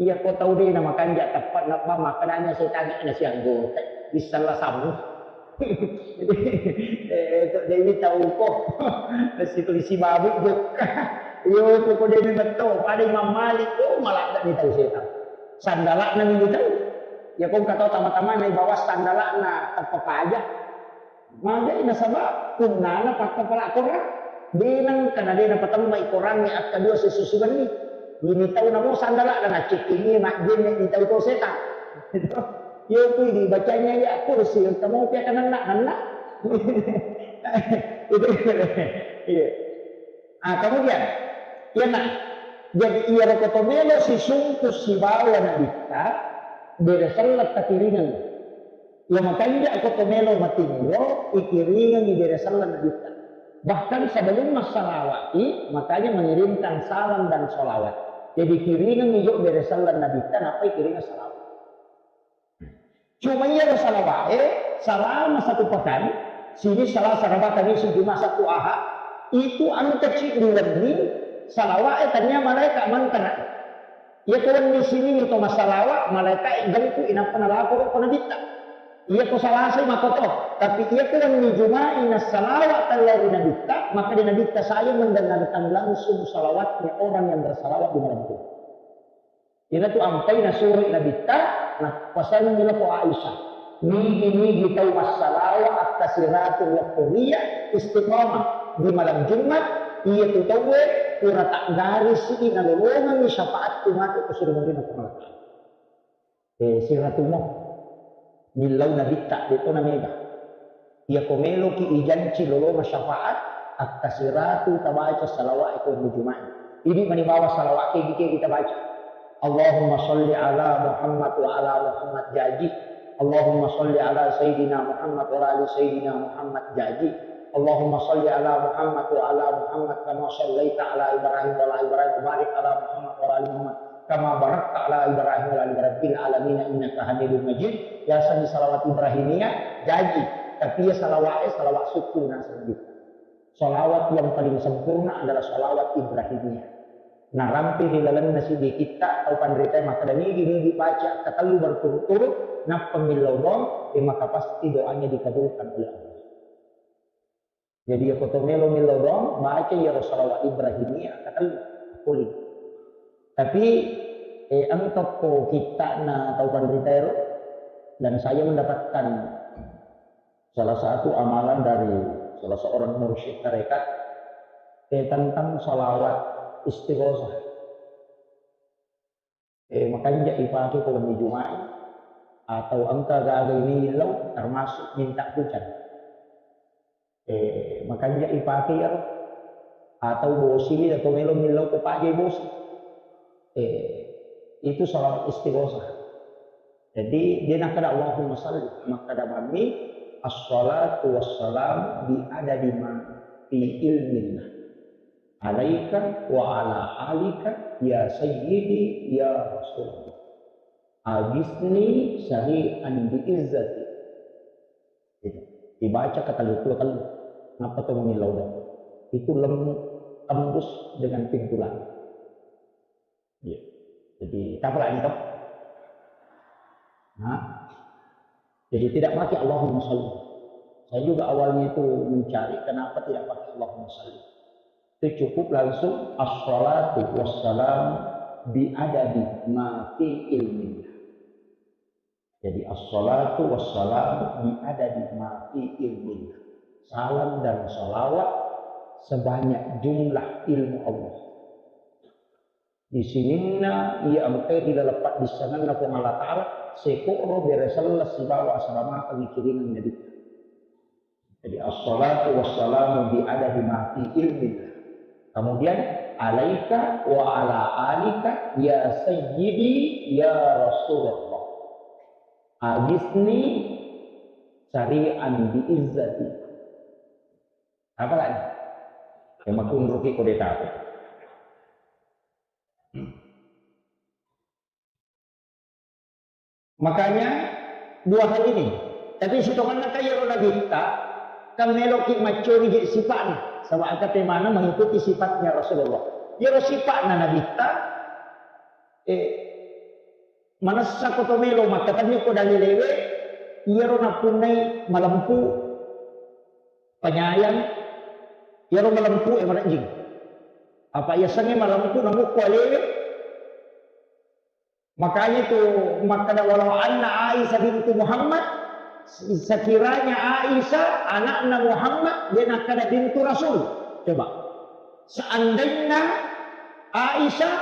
Iya ko tau de na makanja teppa na ba makkedanya setan na sianggota. Bissalla sammu. Eh, to de tau ko. Situ isi babu jokka. Iyo ko ko de metto pada Imam Malik, oh, maladda ni tau setan. Sandala'na ni tau. Ya ko engka tau tama-tama na bawa sandala'na teppa paja. Magai nasaba punnana pakkapala Korang. De nengka na de napatemmai Korangnge akkadua sessusu benni. Ini tau namo sandala na naccikkingi majjenne ni tau to setan. Iya, itu dibacanya ya kursi, kamu pia kan anak-anak. Itu, iya. Ah, kemudian, iya, nah. Jadi, iya, ko to melo sisungku sibawa nabitta, bere selleng takiringeng. Iya, makanja ko to melo matinro, ikiringengi bere selleng nabitta. Bahkan sebelum massalawati, makanya mengirimkan salam dan salawat. Jadi, kiringengi jo bere selleng nabitta, nappa ikiringeng salawat. Cuma iyaro salawa'e, selama satu pekan, sini Selasa, Rabu, Kamis, Jumat, Sabtu, Ahad, itu engka ciddi wenni salawa'e tania malaeka mantara. Iya ko wenni sini to massalawa, malaeka gengku inappa nalaporo ko nabitta. Iya ko Selasa makoto, tapi iya ko wenni Juma'i nassalawa tellao ri nabitta, maka di nabitta saya mendengarkan langsung salawatnya orang yang bersalawat di malam itu. Iyana tu ampai nasuro nabitta, nappasengi lako Aisyah. Nigi-nigi tau massalawa akkasiratu waktu ria istiqamah di malam Jumat, iya tu tauwe pura taggarisi nalolongengi syafaat tu mate ko suri murina ko malakka. Eh, siratumo. Millau nabitta, de to namega. Iya ko meloki ijanci lolona syafaat, akkasiratu tabaca salawat ko Jumat. Idi mani bawa salawat kegi-kegi tabaca. Allahumma salli ala Muhammad wa ala Muhammad jaji. Allahumma salli ala Sayyidina Muhammad wa ala ali Sayyidina Muhammad jaji. Allahumma salli ala Muhammad wa ala Muhammad kama sallaita ala Ibrahim wa ala Ibrahim wa barik ala Muhammad wa ala ali Muhammad kama barakta ala Ibrahim wa ala ali Ibrahim fil alamin innaka Hamidum Majid. Biasa di salawat Ibrahimiyah jaji, tapi ya salawat, eh, salawat suku nah selanjutnya. Salawat yang paling sempurna adalah salawat Ibrahimiyah. Narampe ri lalenna siddi kitta tau panrita makkeda nigi-nigi baca katellu berturut-turut, nappa millau doang, eh, maka pasti doanya dikabulkan oleh Allah. Jadi, iya ko to melo millau doang, baca iyaro salawat Ibrahimiyah katellu, poli. Tapi, eh, engka ko kittana tau panrita ero, dan saya mendapatkan salah satu amalan dari salah seorang mursyid tarekat, eh, tentang salawat istighosah. Eh, makanja ipake ko wenni Juma'i atau engka gaga millau termasuk minta hujan. Eh, makanja ipake iyaro atau bosi wi atau melo millau ko paja bosi. Eh, itu salawat istighosah. Jadi, de nakkeda Allahumma salli, makkeda mami, "Assalatu wassalam bi adadi ma fi ilmillah. Alaika wa ala alika ya sayyidi ya Rasulullah. Agisni syari'an bi izzati." Gitu. Dibaca katellu puluh kali. Nappa to mengillau doang. Itu lem-, tembus dengan pintu langit. Iya. Jadi, tak pernah gitu. Nah, jadi tidak pakai Allahumma salli. Saya juga awalnya itu mencari kenapa tidak pakai Allahumma salli. Itu cukup langsung assalatu wassalam bi adadi ma fi ilmillah. Jadi, assalatu wassalamu bi adadi ma fi ilmillah. Salam dan salawat sebanyak jumlah ilmu Allah. Di sininna iya engkae ri laleng paddissengenna Puang Allah Ta'ala, sekoro bere selleng sibawa asalamakeng ikiringeng Nabitta. Jadi, assalatu wassalamu bi adadi ma fi ilmillah. Kemudian, alaika wa ala alika ya sayyidi ya Rasulullah. Agisni syari'an bi izzati. Apa lagi? Yang makunruki kode tape. Makanya, dua hal ini. Tapi sitongenna ka iyaro Nabitta, kan meloki macconi je sipa'na. Saba' engka temana mengikuti sifatnya Rasulullah. Iyaro sipa'na Nabitta, eh, manessa ko to melo makkatenni ko dalewe, iyaro napunnai malempu, penyayang, iyaro malempu e marejjing. Apa yasengnge malempu namukku alewe, Makanya itu makkeda, "Walau anna Aisyah bintu Muhammad," sekiranya Aisyah anakna Muhammad, dia nakkeda bintu Rasul. Coba. Seandainya Aisyah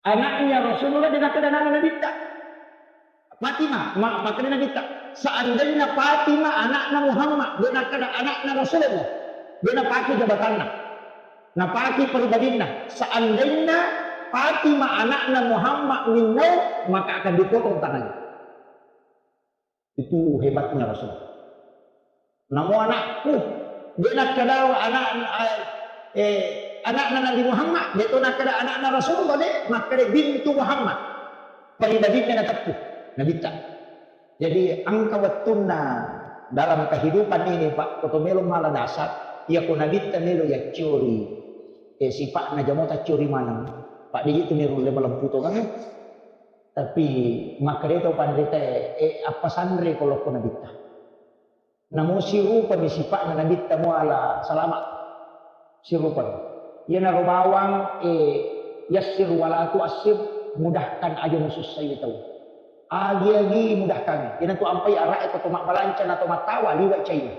anaknya Rasulullah, dia nakkeda anakna Nabitta. Fatimah, ma-, makkeda Nabitta, seandainya Fatimah anakna Muhammad, de' nakkeda anakna Rasulullah, de' napake jabatanna, napake pribadinna. Seandainya Fatimah anakna Muhammad minnau, maka akan dipotong tangannya. Itu hebatnya Rasul. Namo anakku, de' nakkeda anak, eh, anakna Nabi Muhammad, de' to nakkeda anakna Rasulullah, de', makkeda bintu Muhammad. Pribadinna nateppu Nabitta. Jadi engka wettunna dalam kehidupan ini, Pak, ko to melo mala dasar, iya ko Nabitta melo yacciori, eh, sipa'na jamo tacciori maneng, Pak, de' itu melo le malempu to kan. Tapi makkeda to panrita, eh, appasanre ko lokko Nabitta. Namo sirupami sipa'na Nabitta muala salama'. Sirupami. Iyanaro bawang, eh, yassir wala tu'assir, mudahkan aja musussai tau. Agi-agi mudahkan. Iyanatu ampai ara'e ko to mabbalanca na to mattawa liwe' caina.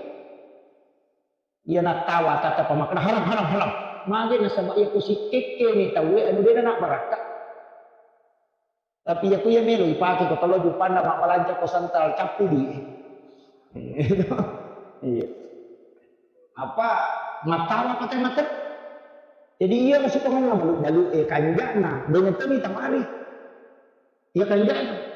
Iya nattawa tata pamakkeda, "Haram, haram, haram." Magi nasaba iya ko sikkekkeni tauwe anu de' nabbarakka. Tapi iya ku iya melo ipake ko tello juppanna mabbalanca ko sentral cappu dui. Iya. Apa mattawa pakai mate? Jadi iya masih pengen malu-malu, eh, kanjana, dengan tadi tawari. Iya kanjana.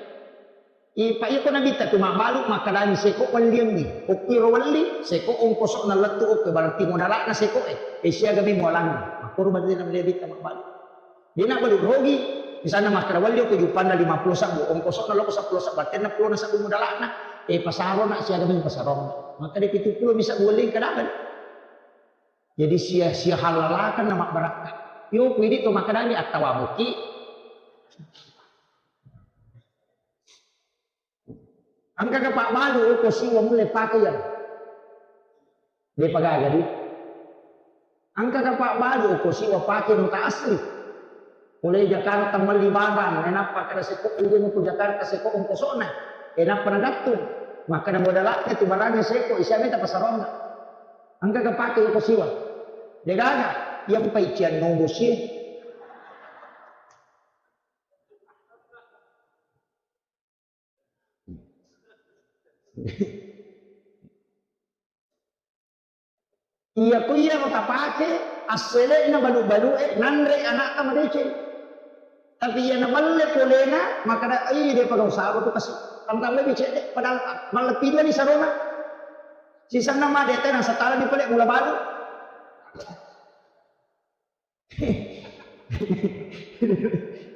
Ipa iya ko Nabitta tu mabbalu makkedani seko welliangngi. Okki ro welli, seko ongkoso'na lettu okki, berarti modala'na seko e. Eh, siaga mi mualanna. Makkoro berarti Nabitta mabbalu. De' nabbalu rogi. Misalna makkeda welli okko juppanna lima puluh sabbu, ongkoso'na loko seppulo sabbu, tenneng pulona sabbu modala'na. Eh, pasarona siaga mi pasarona. Makkeda pitu puluh mi sabbu welli kada kan. Jadi sia-sia halalakan na mabbarakka. Yo, ku idi to makkedani attawa muki. Engka ka pabbalu okko siwa mulle pake iya. De' pagaga di. Engka ka pabbalu okko siwa pake nota asli. Pole Jakarta melli barang, enappa kada seko ujung ku Jakarta seko ongkosona. Enappa nagattung. Makkeda modala'na tu barangnya seko, isia meta pasaronna. Engka ka pake okko siwa. De' gaga, iya pai cian nobo sie. Iya ku iya ro tapake, assele'na balu-balu'e, nanre anakta madeceng. Tapi iya namelle polena, makkeda, "Ih, de' pagau saro tu kasi." Tangkang lebih cedde, padahal malleppi dua ni sarona. Sisenna made tena satala ni pale mula balu.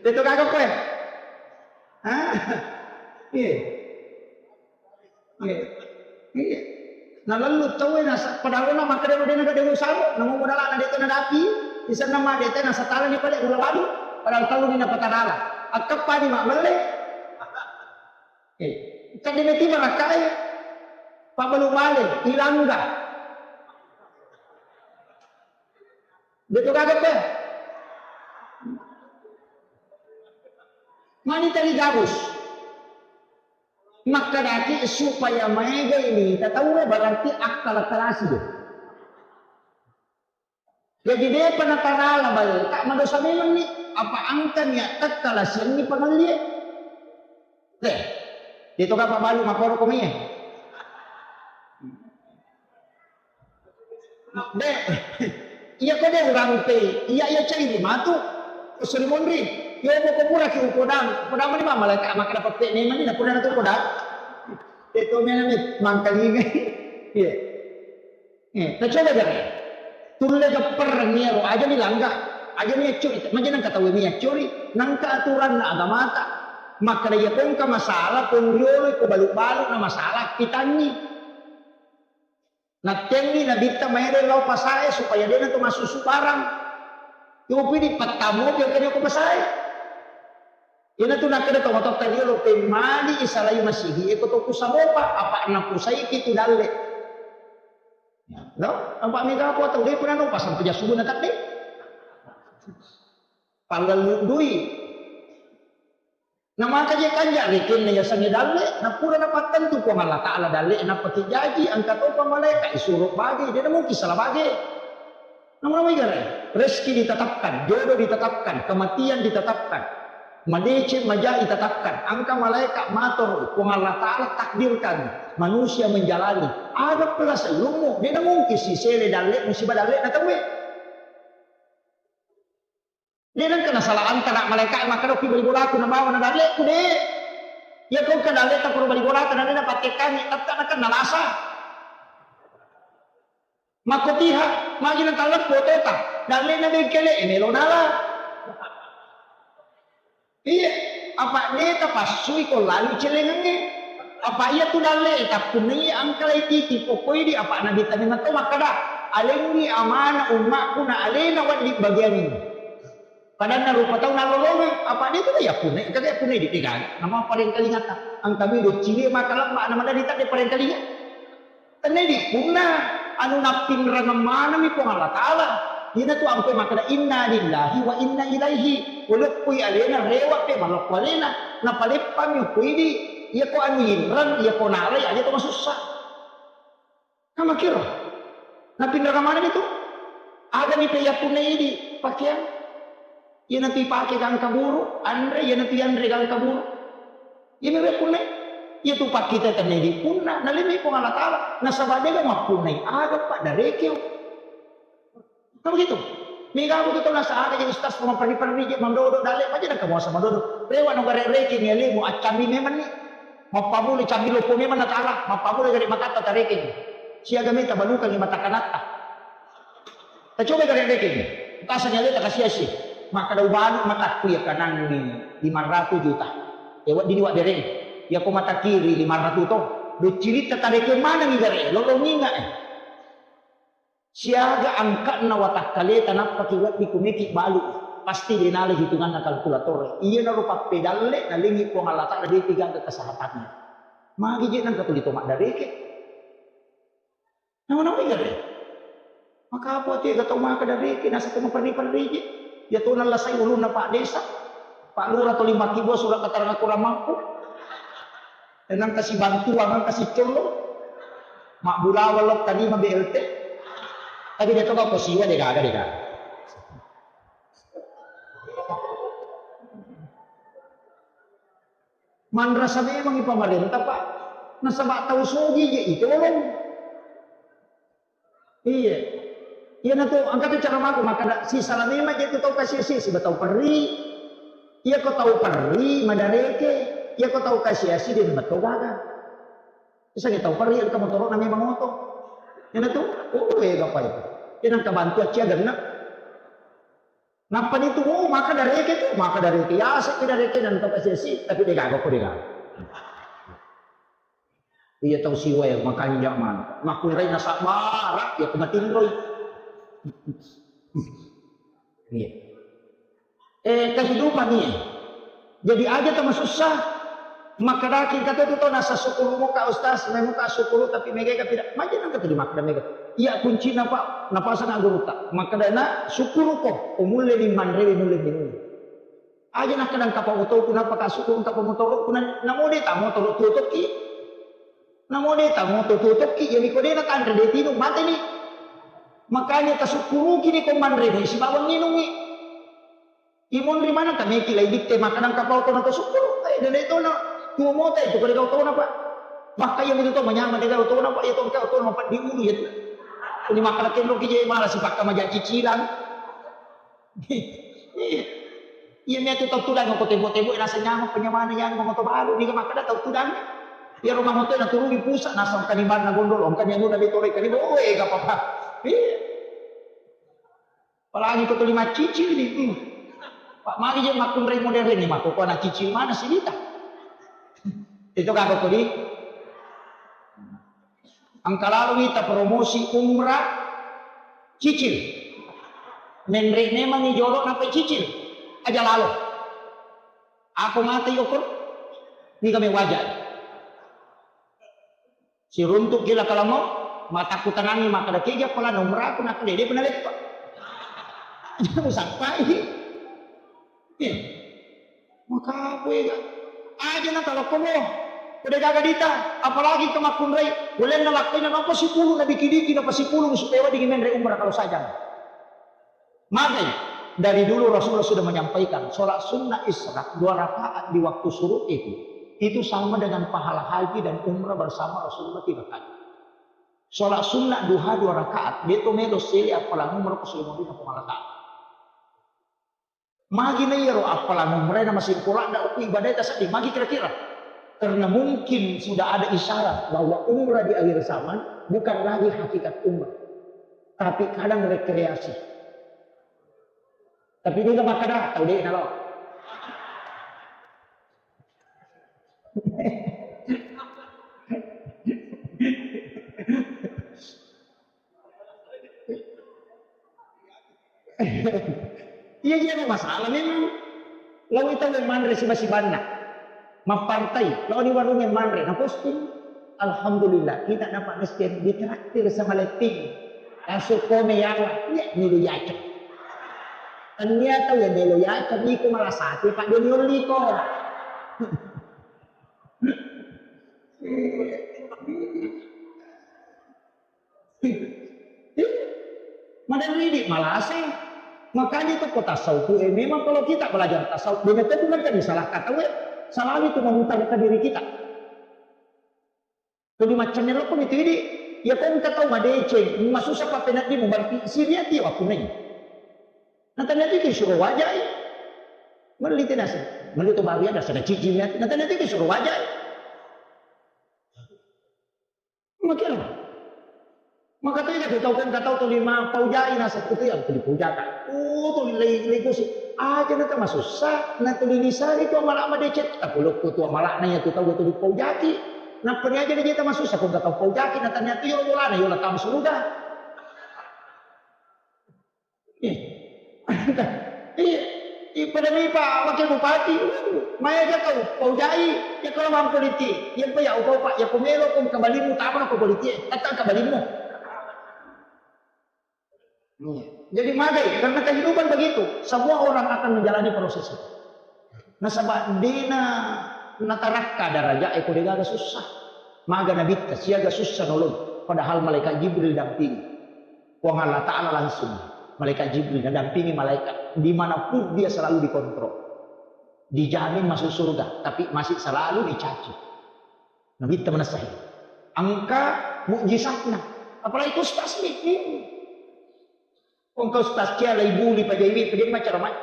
Teto gaga koe? Hah? Iya. Iya. Iya. Nalellu tauwe nasa padahal na makkeda de' naga dewe saro, namo modala'na de' to nadapi, isenna ma de' te nasatalani pale mula badu, padahal tellu ni napatarala. Akkeppani mammelle. Eh, tadi meti barakkae. Pabbalu bale, ilangga. De' to gaga te. Mani tadi gabus. Makkedaki supaya maegai ni tatauwe berarti akkala-kalasi de'. Jadi de'pa natarala bale, tak madosa memang ni, apa angka niat takkalasianni pangallie. Deh, de' to gapa balu makkoro ko mie. De', iya ko de' urampe, iya iya cairi matu. Suri monri, yo mo ko pura ki upodang, upodang mani ma malaika makkeda peppe memang ni, na pura natu podang. De' to mena ni mangkalingai. Iya. Eh, tacoba jari. Tulle geppereng iyaro, aja ni langga, aja ni accuri, maja nangka tauwe mi accuri, nangka aturanna agamata. Makkeda iya ko engka masalah, pong riolo ko balu-balu na masalah, pitanni. Natteanni nabitta maere lao pasae supaya de'na to massusu barang. Yopi di pattamu pi ko pasae. Iyanatu nakkeda tomatoatta riolo, pemmali isalai masigi e ko to kusamopa, apa napusaiki tu dalle. No? Apa mega apa tau de' pernah no pasang peja subuh na tadde. Panggallu dui. Na maka je kanja rekenna yasengnge dalle, na pura napattentu Puang Allah Ta'ala dalle, nappa ki jaji, engka topa malaeka isuro bage, de' na mungkin salah bage. Namun apa igare? Rezeki ditetapkan, jodoh ditetapkan, kematian ditetapkan. Madeceng maja itatapkan, engka malaeka mator, Puang Allah Ta'ala takdirkan manusia menjalani. Aga pela sellummu, de namungkin sisele dalle'mu siba dalle'na tauwe. De nengka nasala antara malaeka makkeda, "Ki bali bolaku nabawa na dalle'ku, de." Iya ko engka dalle'ta pura bali bolata na de napattekkangi, tetta na kan nalasa. Makkotiha, magi natalleppu otota, dalle'na bengkele, e melo nala. Iya, apa de tapassui ko lali celengengnge. Apa iya tu dalle tappunnai angkalai titi pokoi di apa nabi tani mato makkeda, "Alengngi amana ummakku na alena wedding bagiangngi." Padanna rupa tau nalolongeng, apa de tu yappunnai, engka yappunnai di degaga. Nama parengkalingata, engka mi doccili maka lebba na madadi tadde parengkalinga. Tenna idi punna anu nappinrengeng manengmi Puang Allah Ta'ala. Iyanatu ampe makkeda, "Inna lillahi wa inna ilaihi." Uleppui alena, rewa pe maloppo alena. Napaleppami upoidi, iyako anu yinreng, iyako nalai, aja to masussa. Namakiro. Nappinrengeng manengmi tu. Agami pe yappunna idi pakeang. Iyanatu ipake gangka buru, anre, iyanatu yanre gangka buru. Iyami wekkunne, iyatu pakkita tennedi punna, nalemmi Puang Allah Ta'ala, nasaba dega mappunnai aga paddarekeo. Kan begitu? Mega begitu nasa aga jadi ustaz maperri-perri je mandodo dalle, aja nengka muasa mandodo. Rewa no gare reke ni alemu, accambi memang ni. Mappamuli cambi loppo memang na ta'ala, mappamuli gare matatta tareke ni. Siaga meta balukangi mata kanatta. Tacobai gare rekeng. Tasani aleta kasiasi. Makkeda ubalu matakku ya kananni lima ratus juta. E weddini waddereng. Yako mata kiri lima ratus to. Docciritta tarekeng manengi gare. Lolonginga e. Siaga angka'na watakkaleta nappaki weddi kumeki balu. Pasti denale hitunganna kalkulator. Iyanaro pappedalle nalengi Puang Allah Ta'ala depi gaga kesehatannya. Magi je nangka tuli to maddareke. Nawa-nawa gare. Maka apa tega tau maka dareke nasa tau maperri-perri je. Ya to nallasai ulunna Pak Desa. Pak Lurah tuli makkibua surat keterangan kurang mampu. Nangka sibantuang, nangka sicollo. Mabbulawang lo tadi ma B L T. Tapi dia to kau siwa de gaga de gaga. Manrasa memangngi pamarenta, Pak. Nasaba tau sogi je itolong. Iya. Iyanatu engka tu cara mako makkeda sisala memang je tu tau kasiasi siba tau perri. Iya ko tau perri madareke, iya ko tau kasiasi de memang to gaga. Misalnya tau perri engka motoro na memang oto. Iyanatu, oh, eh, apa itu? Iya nangka bantu accia genna. Nappa nitu, oh, maka dareke tu, maka dareke. Ya, sepi dareke dan tau kasiasi, tapi de gaga ko de gaga. Iya tau siwa ya, makanja man. Makkunrai nasabara, ya ko matinroi. Iya. Eh, kehidupan iya. Jadi aja tau masussa. Makkedaki engka to tu tau nasa sukkuru moka ustaz, mai muka sukkuru tapi mega ka tidak. Maja nangka tadi makkeda mega. Iya kuncina Pak, napasang gurutta. Makkedana sukkuruko, umulle ni manrewe mulle minung. Aja nakkeda engka pa otoku napa ka sukkuru engka pa motoroku na namo de ta motoro tutoki. Namo de ta moto tutoki, jadi ko de na tanre de tinu mate ni. Makanya tasukkuruki ni ko manre ni sibawa nginungi. Imonri maneng tameki lai ditte makkadang kapau tona to sukkuru, eh, dende tona. Tuo mota itu kode kau tona, Pak. Maka iya begitu to manyama de kau tona, Pak, iya to kau tona, Pak, di ulu ya tu. Ini makkada kenro ki je malah sipakka maja cicilan. Iya, iya, tu tau tudang ko tebo-tebo nasa nyama penyamana yang mau to balu ni makkada tau tudang. Iya rumah moto na turun di pusat nasa kaniban na gondol, ongkan yang udah ditolek kanibo, eh, gak apa-apa. Iya. Apalagi ko tuli maccicil ni. Hmm. Pak, magi je makkunrai modern ni, makko ko anak cicil mana sih kita? Itu kagak tuli. Engka lalo wita promosi umrah cicil. Menre memang ni jolo napa cicil. Aja lalo. Aku mati ukur. Ni kami wajar. Siruntuk gila kalamo, mataku tanangi makkada keja pala nomor aku nakkada de pernah leppa. Jangan sampai. Eh, maka apa ya? Aja na talokko mo. Udah gaga dita, apalagi ke makkunrai. Boleh na lakuin apa sih puluh na diki-diki na pasti puluh supaya wedding menre umrah kalau saja. Magai. Dari dulu Rasulullah sudah menyampaikan, sholat sunnah isyraq dua rakaat di waktu syuruk itu, itu sama dengan pahala haji dan umrah bersama Rasulullah tiga kali. Sholat sunnah duha dua rakaat, dia tu melo sele appalang umrah ko sele Madinah Puang Allah Ta'ala. Magi na iyaro appalang umrah na masih kurang da uku ibadah ta seddi, magi kira-kira. Karena mungkin sudah ada isyarat bahwa umrah di akhir zaman bukan lagi hakikat umrah, tapi kadang rekreasi. Tapi dia makkada tau de' nalo. Iya, iya, masalah memang. Lao tau manre siba-sibanna. Mappartai, lao di warung manre, na posting. Alhamdulillah, kita dapat rezeki ditraktir sama letting. Langsung kome yawa, iya, nilu yaco. Tania tau ya melo yaco, iko malasati, Pak, dia niolli ko. Maderri di malase. Makanya itu kota tasawuf, eh, memang kalau kita belajar tasawuf, dia itu bukan kan salah kata we, salah itu memutarkan diri kita. Tuli maccanne lokko mitu idi, iya ko engka tau madeceng, masussa pappenedding mubarti siriati wakkunai. Nataniati tu suro wajai. Melli tenase, melli tu baru ada sana cici niati. Nataniati tu suro wajai. Makero. Maka tu iya tu tau ko engka tau tuli mapaujai naseng, itu yang tuli paujaka. Oh, tuli lei-, leigusi. Aja na tamasussa, na tuli lisari tu amala madeceng. Tapulokku tu amalana iya tu tau tuli paujaki. Nappa ni aja na je tamasussa, ko engka tau paujaki, natania tu yolo bolana, yolo tama suruga. Eh. Iya. Iya, pada mi Pak Wakil Bupati. Maya aja kau, kau jai, ya kalau mampu liti. Ya apa ya, apa, Pak, ya ku melo ko engka balimmu, tak apa ko politik, tetap engka balimmu. Iya. Jadi magai, karena kehidupan begitu. Semua orang akan menjalani proses itu. Nasaba dena natarakka daraja e ko degaga susah. Maga nabitta siaga susah nolong, padahal malaikat Jibril dampingi. Puang Allah Ta'ala langsung, malaikat Jibril nadampingi malaikat. Dimanapun dia selalu dikontrol. Dijamin masuk surga, tapi masih selalu dicaci. Nabitta manessai. Engka mukjizatna. Apalagi ku ustaz ni. Engka ustaz cia lai buli pajaiwi, pajai macara mai.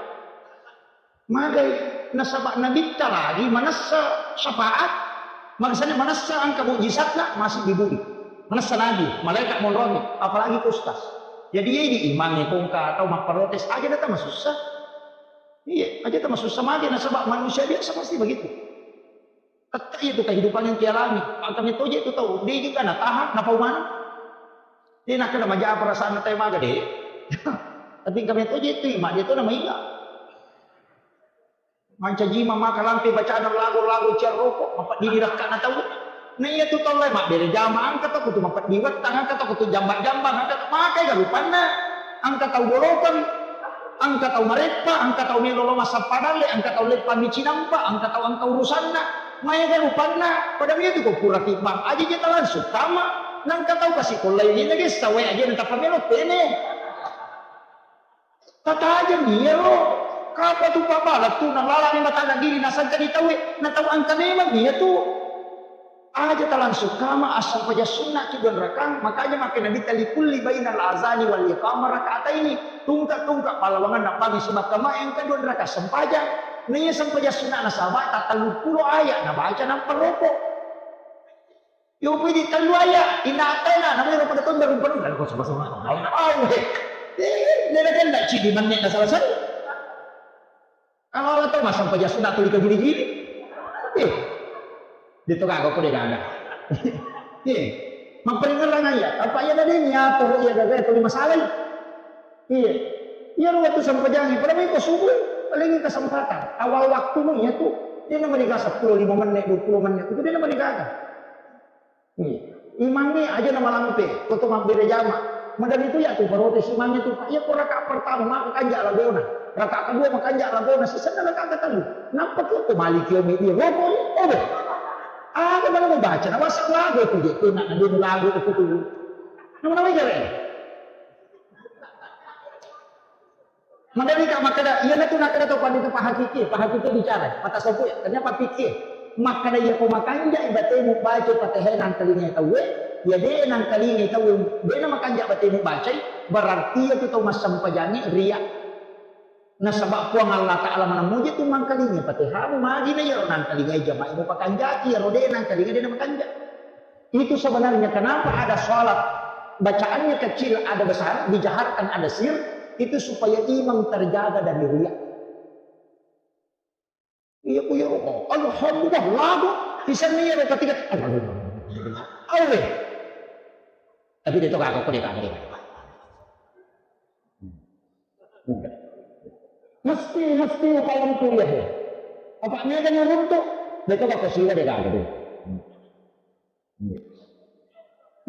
Magai, nasaba nabitta lagi manessa syafaat. Maksudnya manessa engka mukjizatna masih dibuli. Manessa nabi, malaikat monrongi, apalagi ku ustaz. Jadi iya di imang e ko engka tau mapprotes aja na tamasussa. Iya, aja tamasussa magai nasaba manusia biasa pasti begitu. Tette itu kehidupan yang dialami. Engka metto je tu tau, de juga natahan, napau maneng. De nakkeda maja perasaanna tau maga de. Tapi engka metto je tu, mak de tu namaiga. Mancaji maka lampe bacana lagu-lagu cia rokok, mapeddini rakkana tau. Na iya tu tau lae mabbere jama, engka tau kutu mapeddi wettang, engka tau kutu jambang-jambang, engka tau makai galupanna. Engka tau bolokeng, engka tau mareppa, engka tau melo lo massappa dalle, engka tau leppanni cinampa, engka tau engka urusanna. Maega rupanna, pada mega tu ko pura tibbang, aja je talangsung tama, nangka tau kasi kollai ni nage sawe aja na tappa melo tene. Tatajeng iya ro, kapa tu pabala tu na lalani matana diri nasangka di taue, na tau engka memang iya tu. Aja talangsung kama assampajang sunna ki dua rakang, makanya makkeda Nabitta likulli bainal azani wal iqamah rakataini. Tungka-tungka pallawangan napagi sibakkama engka dua rakang sempajang. Naiya sempajang sunna nasaba ta telluppulo ayat nabaca nampa roko. Yo pidi tellu ayat, inna atena, namanya pada tunda rumpun, lalu kau sama-sama. Au, au, eh. Eh, nena kena cidi manne na selesai. Kalau orang tahu masang pajak sunat tu dikagili-gili. Eh. Dia tu kagak kau dia kagak. Eh. Mamperingerang aja. Apa iya tadi niat tu iya gagal tu masalah. Iya. Iya, lu waktu sempajang, pada minggu subuh, paling kesempatan. Awal waktu mu iya tu. Dia nama dikasih sepuluh, lima menit, dua puluh menit. Itu dia nama dikagak. Iya. Imangnge aja na malampe, ko to mabbere jama. Maderri tu ya tu protes imangnge tu, Pak. Iya ko rakaat pertama maka kanja lagona. Rakaat kedua maka kanja lagona. Sisenna rakaat ketellu. Nappa tu ko maliki omi dia. Roko ni. Oh, deh. Aga mana mau baca? Na wasa lagu tu je. Tu nak dia lagu tu tu. Nama-nama jare. Maderika makkeda, iyanatu nakkeda to pandita pahakiki, pahakiki bicara, mata sopu ya, ternyata pikir. Makkeda iya ko makanjai batemu baca Fatihah nangkalingai tauwe, ya de nangkalingai tauwe, de na makanja batemu bacai, berarti iya tu tau massempajangi ria. Nasaba Puang Allah Ta'ala mana muji tu mangkalingai Fatihah, magi na iyaro nangkalingai jamaah mu pakanjaki, iyaro de nangkalingai de na makanja. Itu sebenarnya kenapa ada sholat bacaannya kecil, ada besar, dijaharkan, ada sir, itu supaya imam terjaga dari riya. Iya ku iya roko. Alhamdulillah lagu. Isanna iya roko tiga. Awe. Tapi dia tu kagak kok dia kagak dia. Mesti mesti upaya itu ya. Apa mega nyuruntuk? Dia tu kagak kok sila dia kagak dia.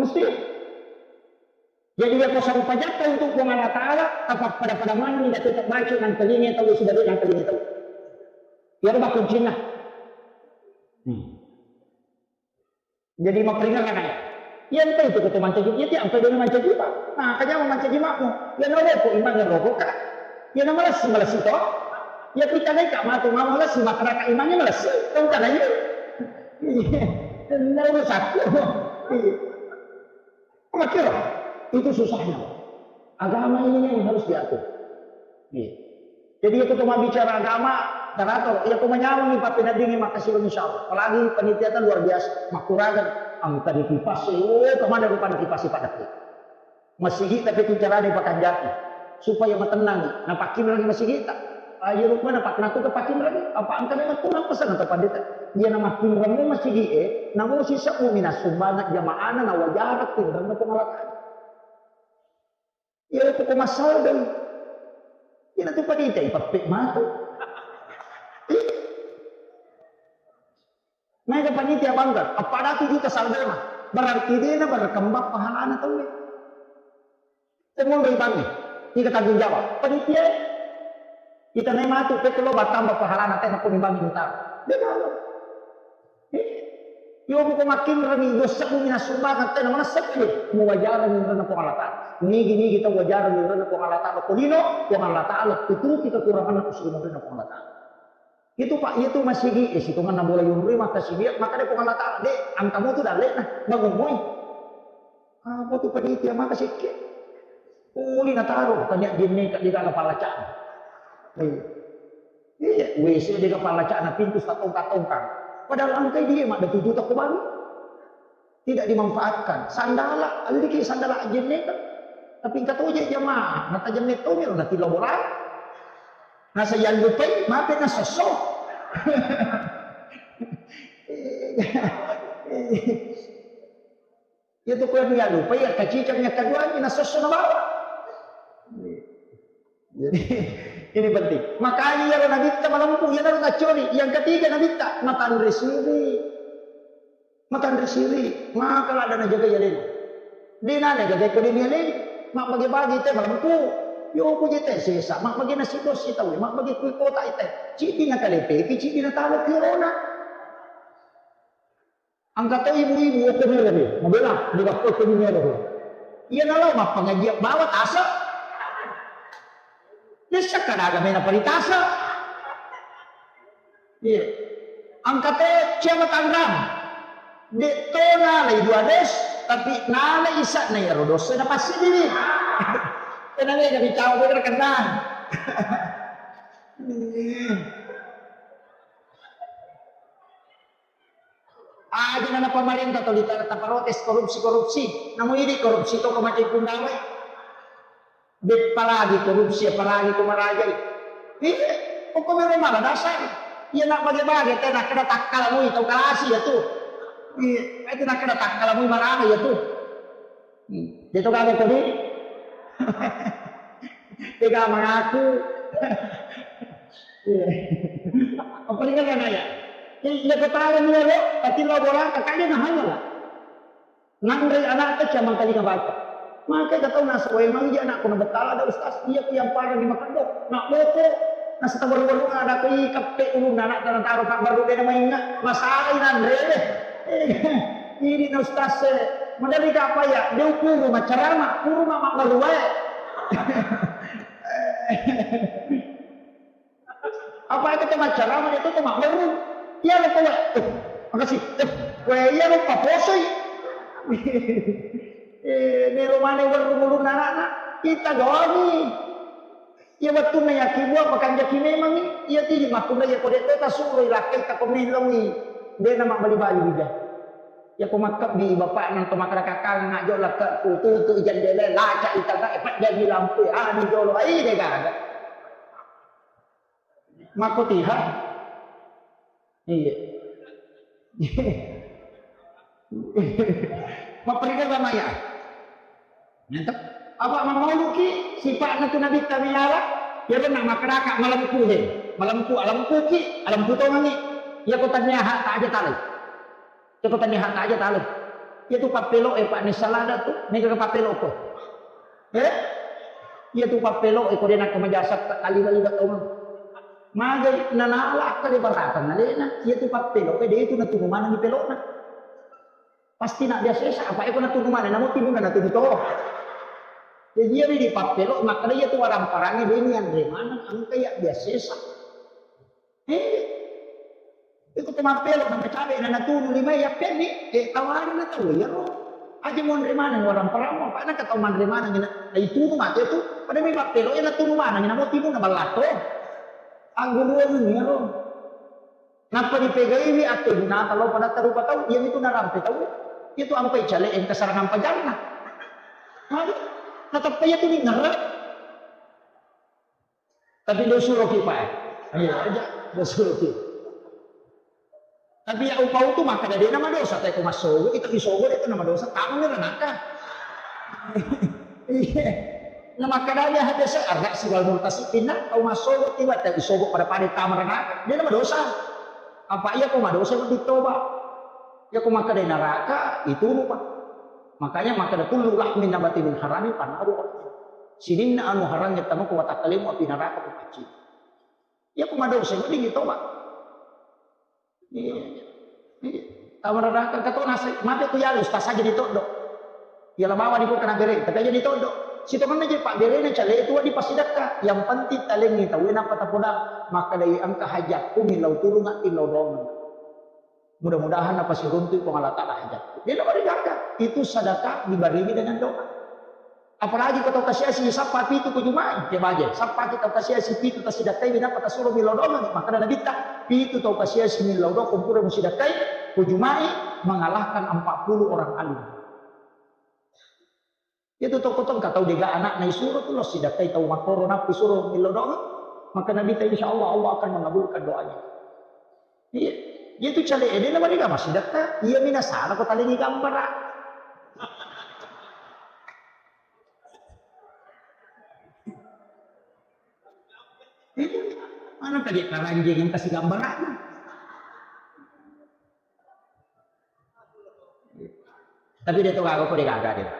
Mesti. Jadi, iya ko sarupajatta untuk Puang Allah Ta'ala, apa pada-pada maneng, tidak tetap baca nangkalingai tau, sudah dia nangkalingai tau. Iya, apa kuncinna. Hmm. Jadi, maperingat kan ya. Iya, entah itu ketua mancaji, iya, tiap sampai dia mancaji, Pak. Nah, kajama mancaji makmu. Iya, no, rokok, imannya rokok, Kak. Iya, no, malas, malas itu. Iya, kita naik, Kak, matu, mau malas, masyarakat imannya malas. Tahu kan, ayo? Iya. Nggak urus aku. Iya. Makanya itu susahnya. Agama ini yang harus diatur. Iya. Jadi, itu cuma bicara agama, teratur. Iya, cuma nyaman nih, Pak, penaddingi, makasih, insya Allah. Apalagi panitia kan luar biasa. Makuragan, angka di kipas, oh, kemana rupanya kipas, Pak, tapi. Masigi tapi tu carane pakanjaki supaya matennang. Napakkinreng masigi'ta. Ayo rupana pak natu ke pakkinreng. Apa angkana matu napasang atau pandita? Iya namakkinreng masigi e, namu sisebbu minassumbangeng jamaahna nawajareng tinreng na Puang Allah Ta'ala. Iya ko masaldo. Iya natu pandita ipappek matu. Maega panitia bangga, appada tu juta saldona, berarti dena berkembang pahalana tauwe. Temun ribangi, tiga tanggung jawab. Panitia, kita naik matu, pekko lo bertambah pahalana, teh, aku nimbangi utang. Dia kalau. Eh, yo buku makin rami, dosa bumi nasumbangan, teh, mana sepi, mau wajaran yang rena Puang Allah Ta'ala. Nigi, nigi, tau wajaran yang rena Puang Allah Ta'ala. Kulino, Puang Allah Ta'ala, tutupi kekurangan aku sudah rena Puang Allah Ta'ala. Itu, Pak, itu masigi, eh, sitonganna bola yonroi makkasiwiang, makkeda Puang Allah Ta'ala, "Dek, angkamu tu dalle'na, bangun moi." Apa tu panitia maka sikke? Uli nataro, tanya jenne ka de gaga pallacana. Iya. Iya, W C de gaga pallacana, pintu satongka-tongkang. Padahal angkai dia mak dua puluh juta ko baru. Tidak dimanfaatkan. Sandala, alliki sandala ajjenneka. Tapi engka toje jamaah, natajenne tomi ro natillo bola. Nasa yallupai, mape nasosso. Iya tu ko yallupai, ya kacicang, ya kaduani, nasosso na bawa. Jadi, ini penting. Makanya ya nabitta malempu, ya naru taccioni. Yang ketiga nabitta, matanre siri. Matanre siri, maka ladda najagai alena. De nale gagai ko de ni alena. Mabbage-bage te malempu. Yo ko je te sesa, mabbage nasi dosi tau, mabbage kui kota ite. Cidi na kalepeki, cidi na talo kirona. Angka to ibu-ibu ko mero he, mabela, de gappo ko mero he. Iya nalo mappangajian bawa tasa. Dessa kadaga mena paritasa. Iya. Angka to ciama tanrang. De to nalai dua dos, tapi nalai isa na iyaro dosa na passidiri. Kena mega bicara kena. Aja na pamarenta tuli ta-, taparotes korupsi-korupsi. Namo idi korupsi to ko macai pundawe. Beppa lagi korupsi, apalagi ko marajai. Iya, pokoknya memang dasar. Iya nak bage-bage, teh nak kena takkala mui tau kalasi ya tu. Iya, itu nak kena takkala mui marana ya tu. Hmm. Dia tu kagak tadi. Tega mengaku. Iya. Apa dia kan ya? Iya, ketawa nih lo, tapi lo bola, kakaknya nahanya lah. Nanre anakta cama kali ngabata. Maka kita tahu nasa wae mangi anakku na betala ada ustaz, iya ku yang parah di makan dok. Nak boko, nasa tabaru-baru ada kei kape ulun anak dan taruh tak baru dia maingat. Masalah nanre deh. Ini na ustaz se, madari ka apa ya? Dia ukuru macarama, kuru mak mak baru wae. Maccarama de' to mabberru. Iya lo kowe. Eh, makasih. Eh, kowe iya lo paposoi. Eh, melo mane werru mulunna anakna. Kita doangi. Iya wettunna yaki buah pakanjaki memangi. Iya tidi makkunna iya ko de' to tasuro ilakkai tako meloi. De' na mabbali-bali wija. Iya ko makkebbi bapakna to makkada kakang nak jolo ke tutu jendela laca itanga e pajjangi lampu ani jolo ai de' gaga. Makkotiha? Iya. Mapperida sama ya. Nyata. Apa mammauluki sipa'na tu Nabitta miala? Ya benar makkedaka malempu he. Malempu, alempuki, alempu tongangi. Ya ko tania hak tak aja talai. Ceko tania hak aja taleng. Iya tu pappelo e Pak ni salada tu, mega pappelo ko. Eh? Iya tu pappelo e ko de' nakko majasa aliwa-liwa tau. Magai nanala akka de' baratang alena. Iya tu pappelo e de' tu natunu maneng di pelona. Pasti nak biasa esa apa eko natunu maneng namo timunna natunu to. Jadi iya di pappelo makkada iya tu warang-parangi de' ni anre maneng engka iya biasa esa. Eh, iko to mappelo na macawe na natunu lima yappenni, eh, tawari na tau iyaro. Aja monre maneng warang paramo, apa na tau manre maneng na, na itunu mate tu, pada mi mappelo ya natunu maneng na mo timu na ballato. Angguru iyaro. Nappa dipegaiwi akkegunata lo pada tarupa tau, iya itu narampe tau. Itu ampai cale engka sarangan pajanna. Aduh, natappa iya tu ni ngerre. Tapi do suroki, Pak, eh. Iya, aja do suroki. Tapi ya upau tu makkada de' na madosa, tapi ko massogo, itu isogo de' tu na madosa, tama ni ranaka. Iya. Na makkada dia hadis arrak siwal murtasi pinna, kau massogo tiba tak isogo pada-pada tama ranaka, de' na madosa. Apa iya ko madosa ko ditoba. Iya ko makkada neraka, itu rupa. Makanya makkada kullu lahmin nabati min harami panaru. Sininna anu harangnge tama ko watakkalemu api naraka ko pacci. Iya ko madosa ko dingin toba. Iya. Iya. Tama neraka kato nasi, mate ko yalo ustaz aja ditoddo. Iya la bawa di kota na bere, tapi aja ditoddo. Sitongenna je pak berena cale itu di pasidakka. Yang penting talengi tau napa tapoda makkadai engka hajatku millau turunga illau dongeng. Mudah-mudahan napasiruntui Puang Allah Ta'ala hajatku. Dia nabari gaga. Itu sedekah dibarengi dengan doa. Apalagi ko tau kasiasi sappa pitu ko jumai, ke baje. Sappa ki tau kasiasi pitu tasidakkai, napa tasuro millau doang, maka ada nabitta, pitu tau kasiasi millau doang, kumpul musidakkai, ko jumai, mengalahkan empat puluh orang alim. Itu toko tongka tau dega anakna isuro tu lo sidakkai tau makkoro nappi suro millau doang. Maka Nabi ta, insya Allah, Allah akan mengabulkan doanya. Iya. Iya tu cale ede na mariga masih datta. Iya mina sana ko talengi gambara. Mana tadi taranjing yang kasih gambaran? Tapi dia tu gaga ko dia gaga dia.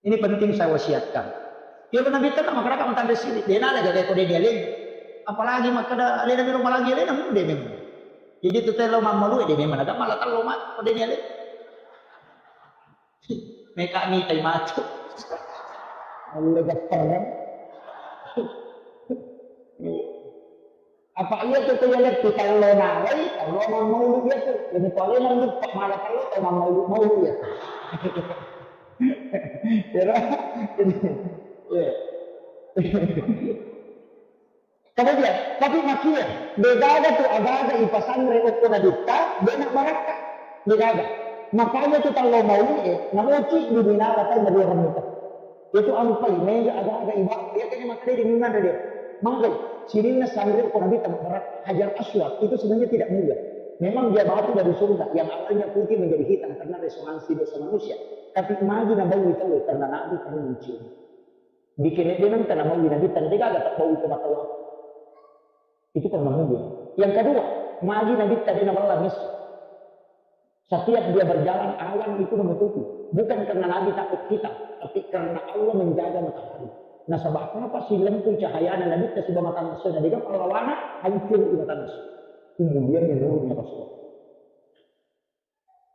Ini penting saya wasiatkan. Iya benar betul nama keraka mentanda sini. Dia nala gaga ko dia dia lagi. Apalagi makkada alena miro malagi alena mun dia memang. Jadi tu telo mammalu dia memang ada malah telo mak ko dia dia lagi. Meka mitai matu. Alle gappereng. Apa iya tu tu yalek tu tallo nawai, tallo mammaulu iya tu. Jadi pale nang lupa malah tallo tau mammaulu maulu iya. Kira. Iya. Kemudian, tapi makia, degaga tu agaga ipasanre okko nabitta, dena barakka. Degaga. Makanya tu tallo mau eh, namoci di binara tau madua ramita. Itu ampai, mega agaga ibadah, ya kene makanya di mimman dia. Mangkai, sininna sanre okko nabitta barak Hajar Aswad, itu sebenarnya tidak mulia. Memang dia batu dari surga, yang awalnya putih menjadi hitam karena resonansi dosa manusia. Tapi magi nabawi tau karena nabi karena mencium. Dikene de nang tana maui Nabitta, de gaga tabbau itu matawa. Itu kan mamuju. Yang kedua, magi Nabitta de naballa messu. Setiap dia berjalan, awan itu menutupi. Bukan karena Nabi takut hitam, tapi karena Allah menjaga matahari. Nasaba apa sih lempu cahayana Nabitta siba mata messu, na dega pallawana hancur di mata messu. Kemudian menurunnya Rasulullah.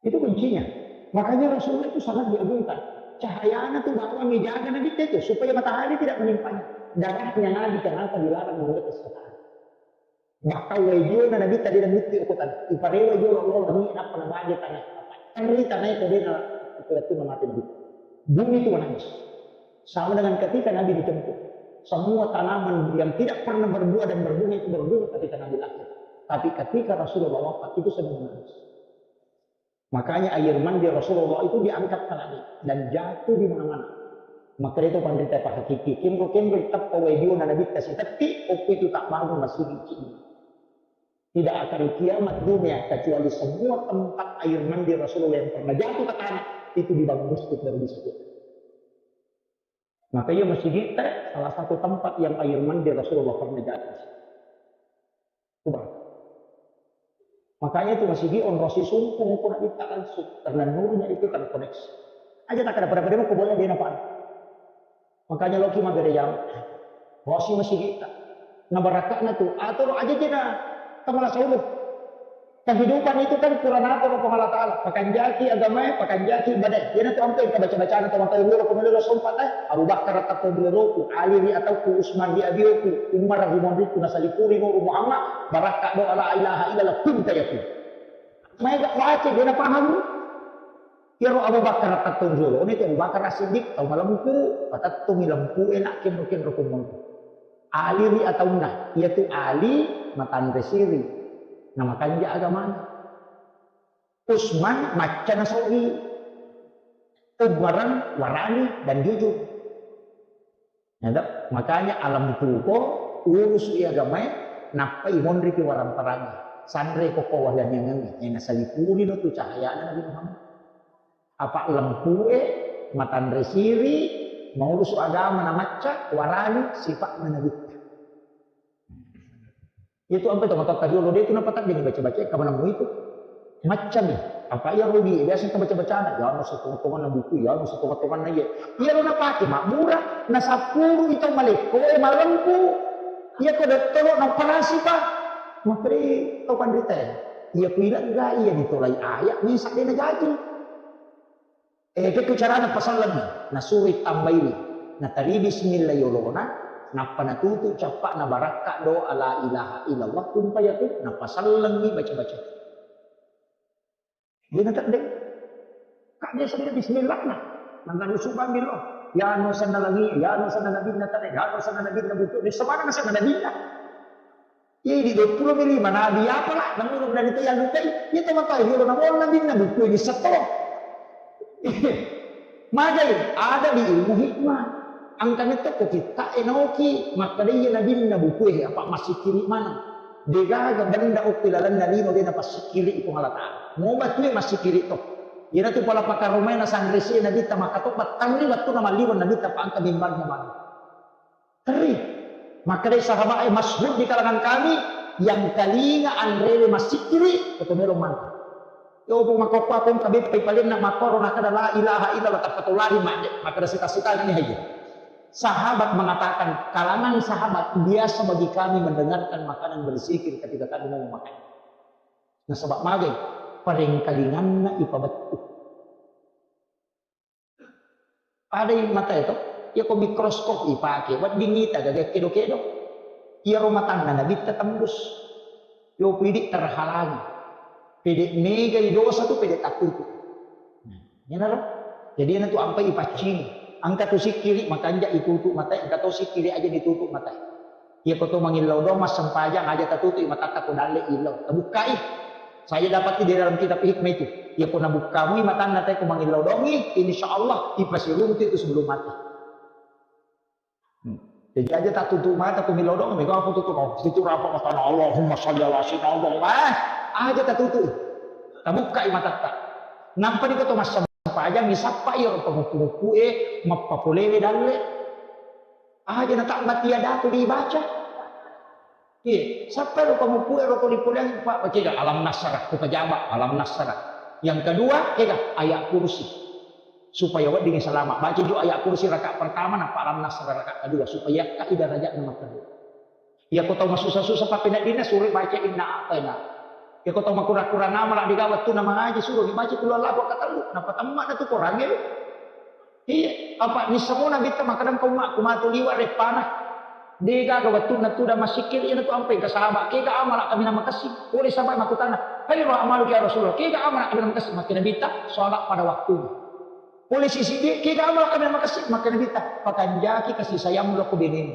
Itu kuncinya. Makanya Rasulullah itu sangat diagungkan. Cahayana tu bawang ijaga Nabitta itu supaya matahari tidak menimpanya. Darahnya Nabi kenapa dilarang mendekat setan? Bahkan wae jiona Nabitta dia mutti ukutan. Iparewa jiona Allah ni apa namanya tanah. Teri tanah itu dia itu mati Nabi. Bumi itu menangis. Sama dengan ketika Nabi dicempur. Semua tanaman yang tidak pernah berbuah dan berbunga itu berbunga ketika Nabi lahir. Tapi ketika Rasulullah wafat itu semua menangis. Makanya air mandi Rasulullah itu diangkat ke langit dan jatuh di mana-mana. Maka itu panrita pahakiki, kenro-kenro tappa wae jiona Nabitta sitetti, okko itu tak bangun masigi. Tidak akan kiamat dunia kecuali semua tempat air mandi Rasulullah yang pernah jatuh ke tanah itu dibangun masjid baru bisa kita. Maka iya masigitta salah satu tempat yang air mandi Rasulullah pernah jatuh. Coba. Makanya itu masigi onrosi sumpung pun kita langsung karena nurnya itu terkoneksi. Aja tak ada pada-pada mau boleh dia nampak. Makanya loki magere jam. Rosi masigitta. Nah, barakakna tu. Atau aja jena kamala saulu. Kehidupan itu kan kurang atur Puang Allah Ta'ala. Pakanjaki agamae, pakanjaki ibadah. Yana tu ampe ka baca-bacana tu mata dulu, kemudian Rasul patai. Abu Bakar atau dulu, Ali ri atau ku Usman ri abioku, Umar ri mondriku, nasalipuri Nur Muhammad, barakka doa la ilaha illallah, kun fayakun. Mai gak baca, dia na paham. Iyaro Abu Bakar tattong jolo, ni tu Abu Bakar As-Siddiq, tau malempu, patettungi lempu e nak kenro-kenro kumeng. Ali ri ataunna, iya tu Ali matanre siri, na makanja agamana. Usman macca na sogi, Umar warani dan jujur. Nada, makanya alam tuko urusu i agamae, nappa imonri pi warang-parangi. Sanre ko ko wahla niangengi, ena salipuri no tu cahayana Nabi Muhammad. Apa lempue, matanre siri, maurusu agama na macca, warani sifat na Nabitta. Itu ampe tomatoatta riolo de tu napataddengi baca-baca, kamanammu itu. Maccami. Apa iya rugi, biasa kita baca-bacana, ya no setonga-tonganna buku, ya no setonga-tonganna iya. Iya lo napake mabbura, na sappuru itau malekko, eh, malempu. Iya ko dottolo na operasi pa. Makri tau panrita. Iya ku ilegga, iya ditolai ayat, ni sadde na jaji. Eh, pekko carana pasallengi, nasuro tambaiwi. Natari bismillah yolona, nappa natutu cappa'na barakka doa la ilaha illallah, kun fayakun, napasallengi baca-baca. Dia na tedde. Kak dia sendiri bismillah na. Nangka rusuh bambil lo. Ya no sana lagi, ya no sana nabi na tedde, ya no sana nabi na buku. Di semana sana nabi na. Iya, di dua puluh mi lima nabi apa lah, namun dari itu yang lupai, iya teman tahu, iya, namun nabi, nabi, itu ini setor. Magai, ada di ilmu hikmah. Angkana to ko kita enoki, maka dia nabi, nabi, itu apa masih kiri mana? Degaga benda okki lalanna lino de napassikkiri Puang Allah Ta'ala. Mau batue massikkiri to. Iyana tu pala pakaromai na sanresi nabi ta maka to battanni wattu na malliweng nabi ta pangka mimbarnya mana. Terri. Makkedai sahabat, eh, masyhur di kalangan kami, yang telinga anrewe massikkiri, koto melo maneng. Yo, bu, makkokko akong kabeppai palenna makkoro nakada la ilaha illallah, tappa to lari madde, makkada sita-sita ni haji. Sahabat mengatakan, kalangan sahabat biasa bagi kami mendengarkan makanan berzikir ketika kami mau makan. Nasaba magai, parengkalinganna ipabettu. Adai matae to, iya ko mikroskop ipake, wedding ita gaga kedo-kedo. Iyaro matanna nabitta tembus. Yo pidi terhalangi. Pede megai dosa tu pede tatutu. Nah, iyanaro. Jadi iyana tu ampai ipaccini. Engka tu sikkiri makanja itutu matae, engka to sikkiri aja ditutu matae. Iya ko to mangillau doang massempajang aja tatutu matatta ko dalle illau. Tabukkai. Saya dapat di dalam kitab hikmah itu. Iya ko nabukkamui matanna te ko mangillau doangi, insya Allah ipasiruntu itu sebelum mati. Hmm. Jadi aja tatutu mata ko millau doang, mega apa tutu kau? Itu rapa matana Allahumma salli ala sayyidina Muhammad. Ah, aja tatutu. Tabukkai matatta. Nampa di ko to massempajang, misappa iya ro pamuppu-muppu e, mappapolewe dalle. Aja na tabbati ada tu dibaca. Iya, sappa lo pamuppu ero tuli puliang, Pak, baca alam nasrah, kita jawab alam nasrah. Yang kedua, kega ayat kursi. Supaya wedding selamat. Baca juga ayat kursi rakaat pertama, napa alam nasrah rakaat kedua. Supaya ka ida rajak nomor kedua. Ya, kau tahu susah-susah, tapi nak dina suruh baca inna a'taina. Ya, kau tahu makurang-kurang amal, di gawat tu nama ngaji, suruh dibaca kulo Allah buat kata lu. Napa temma tu Quran ya lu? Iya, apa nissamo Nabitta makkeda, "Engka ummakku matu liwa reppana. Degaga wettunna tudang massikkiri, iyanatu ampe engka sahaba. Kega amala kaminang makessing?" Pole sahaba makkutana, "Khairul a'malu ya Rasulullah, kega amala kaminang makessing?" Makkeda Nabitta, "Sholat pada waktunya." Pole sisiddi, "Kega amala kaminang makessing?" Makkeda Nabitta, "Pakanjaki kasih sayangmu lao ko benemu."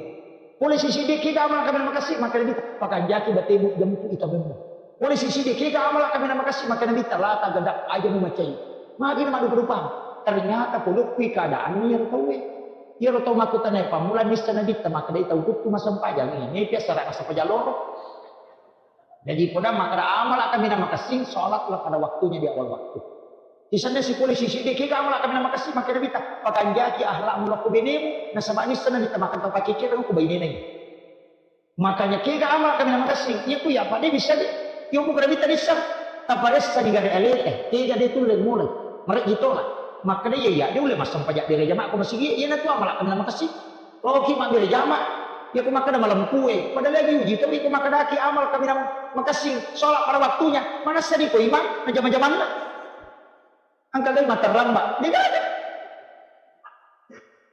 Pole sisiddi, "Kega amala kaminang makessing?" Makkeda Nabitta, "Pakanjaki batemu jempu itamummu." Pole sisiddi, "Kega amala kaminang makessing?" Makkeda Nabitta, "La taghdab, aja mumacai." Magi na maddupa-dupang. Ternyata polokkui keadaanna iyaro tauwe. Iyaro tau makkutana pammula nissa Nabitta, makkeda tau kuttu massempajang, ini biasa raka sempajang loro. Jadi poda makkeda amala kaminang makessing, sholatlah pada waktunya di awal waktu. Sisenna sipole sisiddi, "Kega amala kaminang makessing?" Makkeda Nabitta, "Pakanjaki akhlakmu lao ko benemu." Nasaba nissa Nabitta makkeda tau paccecereng ko bainena. Makanya kega amala kaminang makessing, iya ku iya, apa de bisa de. Iya ku kena bita dissa. Taparessa di gare aleta, kega de tulle mulai. Mareji tola. Makkeda iya, iya de ulle massempajang bere jama ko masigi, iyanatu amala kaminang makessing. Loki mabbere jama, iya ku makkeda malempue. Pada lagi uji to, iya ku makkedaki amala kaminang makessing, sholat pada waktunya. Manessa di ko imang, na jama-jamanna. Engka gai matterramba, degaga.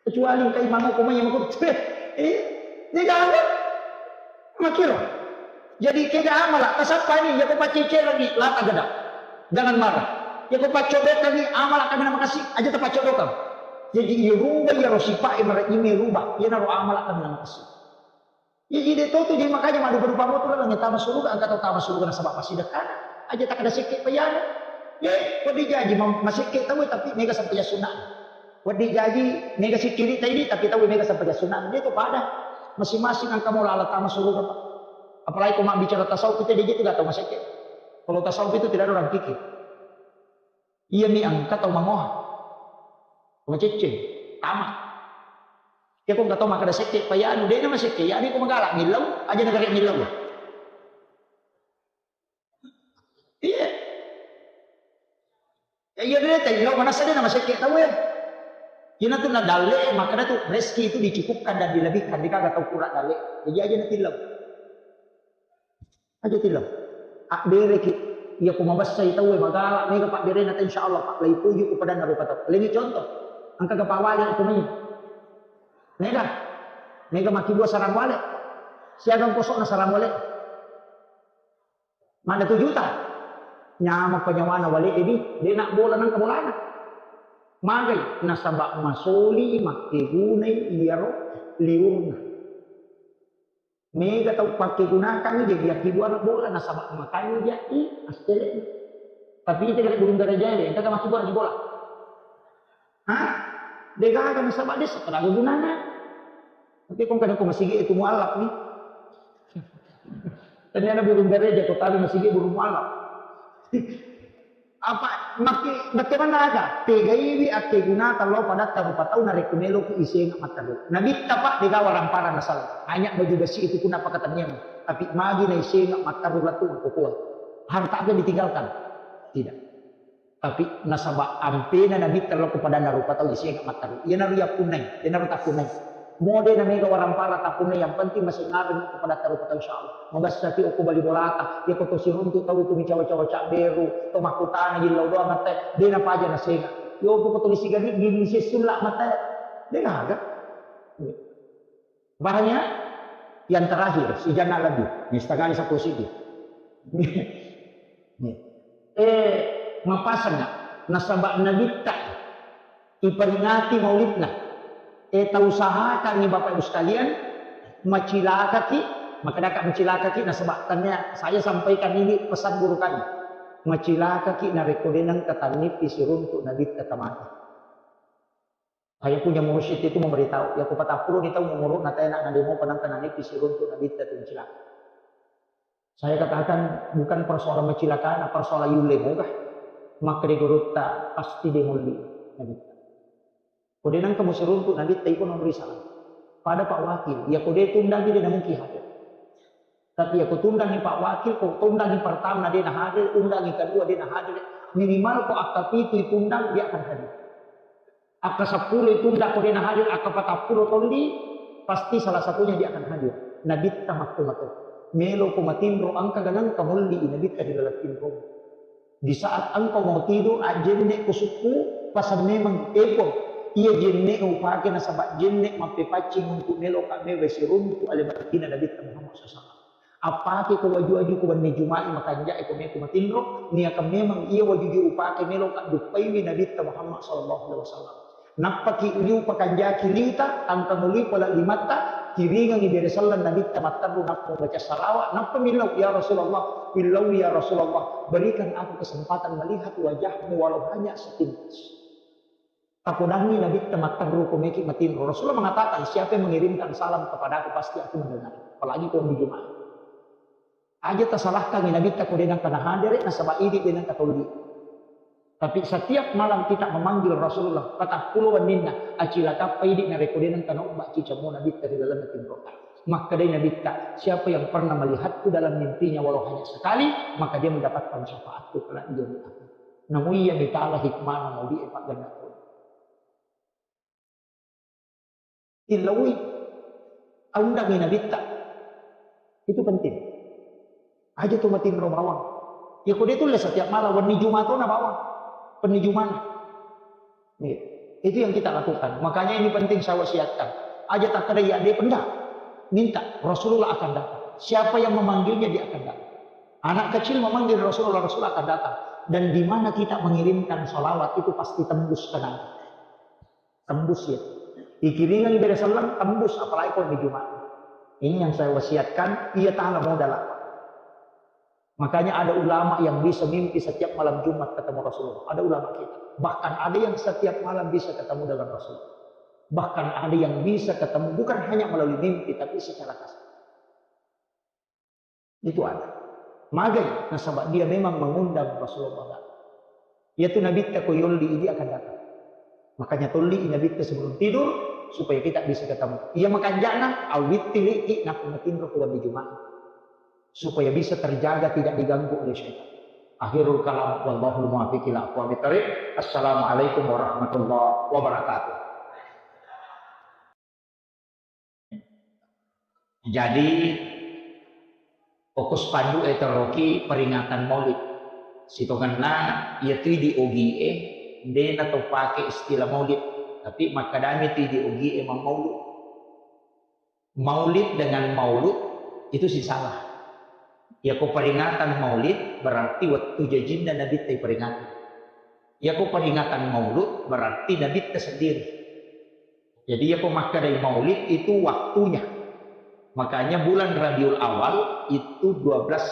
Kecuali engka imang ko mai makuttu. Eh, degaga. Makkiro. Jadi kega amala, tasappa ni, iya ko paccecereng ni, la taghdab. Jangan marah. Iya ko paccodokan ni, amala kaminang makessing, aja tapaccodokang. Jadi iya rubah, iyaro sipa'e marejime rubah, iyanaro amala kaminang makessing. Jadi de to tu, jadi makanya maddupa-dupa moto laleng tama suruga, engka tau tama suruga nasaba passidekkana. Aja takkeda sekke payana. Eh, wedding jaji ma-, masekke tau tapi mega sempajang sunna. Wedding jaji mega sikkiri taidi tapi tau mega sempajang sunna. De to pada. Masing-masing engka mo lala tama suruga, Pak. Apalagi ko mabbicara tasawuf, kita de tu gak tau masekke. Kalau tasawuf itu tidak ada orang kikir. Iyami engka tau mangoha. Macecce, tama. Iya ko engka tau makkeda sekke payanu, de na masekke, iya ko magala millau, aja nagare millau. Iya. Ya, iya de tai lo manassa de na masekke tau ya. Ina tu na dalle, makkeda tu rezeki itu dicukupkan dan dilebihkan, degaga tau kura dalle. Jadi aja na tillau. Aja tillau. Abbereki. Iya ko mabessai tauwe magala, mega pabberena ta, insya Allah, Pak, laipuju ku padanna rupa tau. Lengi contoh. Engka ga pawale ko mai. Mega. Mega makkibua sarang wale. Siagang kosokna sarang wale. Mana tu juta. Nyameng penyawana wale edi, de na bola nang bolana. Magai nasaba masoli makkegunai iyaro liurna. Mega tau pakkegunakangngi, jadi akkibuang bola, nasaba makanja i assele'na. Tapi ita kare burung garajae, engka makkibuang bola. Hah? Degaga nasaba desa, tenaga gunana. Tapi kong kadang ko masigi itu mualaf ni. Ternyata burung garaja, ko tabe masigi burung mualaf. Apa, maki-, bagaimana aga? Pegaiwi akkegunata lao padatta rupa tau narekko meloki isenga matteru. Nabitta, Pak, degaga waramparang nasala. Hanya baju besi itu pun apa katanya. Tapi magi na isenga matteru latu ko kuat. Harta apa yang ditinggalkan? Tidak. Tapi nasaba ampena Nabitta lao ko padanna rupa tau isenga matteru. Iyanaro yappunnai, iyanaro tappunnai. Mode na mega waramparang tappunnai, yang penting masih ngareng ko padatta rupa tau, insya Allah. Mabessaki okko bali bolata, iya ko to siruntu tau tu micawa-cawa cabberu, to makkutana jillau doang mate, de na paja nasenga. Yo ko to lisi gadi, di lisi sulla mate. De gaga. Paham ya? Yang terakhir, sijanna lagi. Ini setengah ini sepuluh sigi. Nih. Eh, mapasang nggak? Nasaba Nabitta iperingati maulidna. Eh, tausahakangngi Bapak Ibu sekalian, macilakaki, makkedaka macilakaki, nasaba tanya saya sampaikan ini pesan guru kami. Macilakaki narekko de nengka tannippi siruntu Nabitta tamate. Saya punya mursyid itu memberitahu, ya, ko patappulo ni taung umuru'na tena nademo panangka nanippi siruntu Nabitta tu cilaka. Saya katakan, bukan persoalan macilakana, persoalan yulle moga. Makkeda gurutta, pasti de mulli Nabitta. Ko de nengka musiruntu Nabitta, iko non risala. Pada Pak Wakil, ya, ko de tundangi de namungkin hadir. Tapi ya, ko tundangi Pak Wakil, ko tundangi pertama de na hadir, tundangi kedua de na hadir, minimal ko akka pitu itundang, dia akan hadir. Akka seppulo itundang ko de na hadir, akka patappulo tolli, pasti salah satunya dia akan hadir. Nabitta makko mato. Melo ko matinro, engka ganang ka molli Nabitta di laleng tinro. Di saat engkau mau tidur, ajjenne ko sukku, pasang memang telepon. Iya jenne upake nasaba jenne mappepaccing untuk meloka mewe siruntu ale battina Nabitta Muhammad sallallahu alaihi wasallam. Appake ko waju-waju ko wenni Juma'i makanja'e ko meku matinro, niaka memang iya waju-waju upake meloka duppaiwi Nabitta Muhammad sallallahu alaihi wasallam. Nappaki liu pakanjaki liuta, tangkang ului pala limatta, kiringangi bere sallang Nabitta matterru nappa baca salawat, nappa millau, "Ya Rasulullah, millau ya Rasulullah, berikan aku kesempatan melihat wajahmu walau hanya sepintas." Takodangngi Nabitta matterru ko meki matinro. Rasulullah mengatakan, "Siapa yang mengirimkan salam kepadaku pasti aku mendengar." Apalagi ko di Jumat. Aja tasalahkangi Nabitta ko de nengka nahadere, nasaba idi de nengka tolli. Tapi setiap malam kita memanggil Rasulullah, patappulo wenninna, acilakappa idi narekko de nengka naobba cicammu Nabitta ri lalenna tinrota. Makkedai Nabitta, "Siapa yang pernah melihatku dalam mimpinya walau hanya sekali, maka dia mendapatkan syafaatku kelak di yaumil akhir." Namu iya mitala hikmana mauli'e pagganna tau. Tillaui, aundangi Nabitta. Itu penting. Aja tu matinro bawang. Ya kode tulle setiap malam, wenni Jumatona bawang. Penni Jumana. Iya. Itu yang kita lakukan. Makanya ini penting saya wasiatkan. Aja takkeda ya de pendak. Minta, Rasulullah akan datang. Siapa yang memanggilnya, dia akan datang. Anak kecil memanggil Rasulullah, Rasulullah akan datang. Dan di mana kita mengirimkan salawat, itu pasti tembus ke langit. Tembus ya. Ikiringan bere sallang, tembus, apalagi kalau di Jumat. Ini yang saya wasiatkan, iya tala modala. Makanya ada ulama yang bisa mimpi setiap malam Jumat ketemu Rasulullah. Ada ulama kita. Bahkan ada yang setiap malam bisa ketemu dengan Rasulullah. Bahkan ada yang bisa ketemu bukan hanya melalui mimpi, tapi secara kasar. Itu ada. Magai, nasaba dia memang mengundang Rasulullah datang. Yaitu Nabitta ko yolli, dia akan datang. Makanya tolli Nabitta sebelum tidur, supaya kita bisa ketemu. Iya makanjana, awitti liki, nappa matinro ko di Jumat. Supaya bisa terjaga, tidak diganggu oleh syaitan. Akhirul kalam, wallahul muwaffiq ila aqwamit thariq. Assalamualaikum warahmatullahi wabarakatuh. Jadi, fokus pandu e teroki peringatan Maulid. Sitongenna, iya tu di ogi e, de na to pake istilah Maulid, tapi makkadami tu di ogi e mammaulud. Maulid dengan maulud itu si salah. Yako peringatan Maulid berarti wettu jajinna Nabitta iperingati. Yako peringatan Maulud berarti Nabitta sendiri. Jadi yako makkedai Maulid itu waktunya. Makanya bulan Rabiul Awal itu dua belas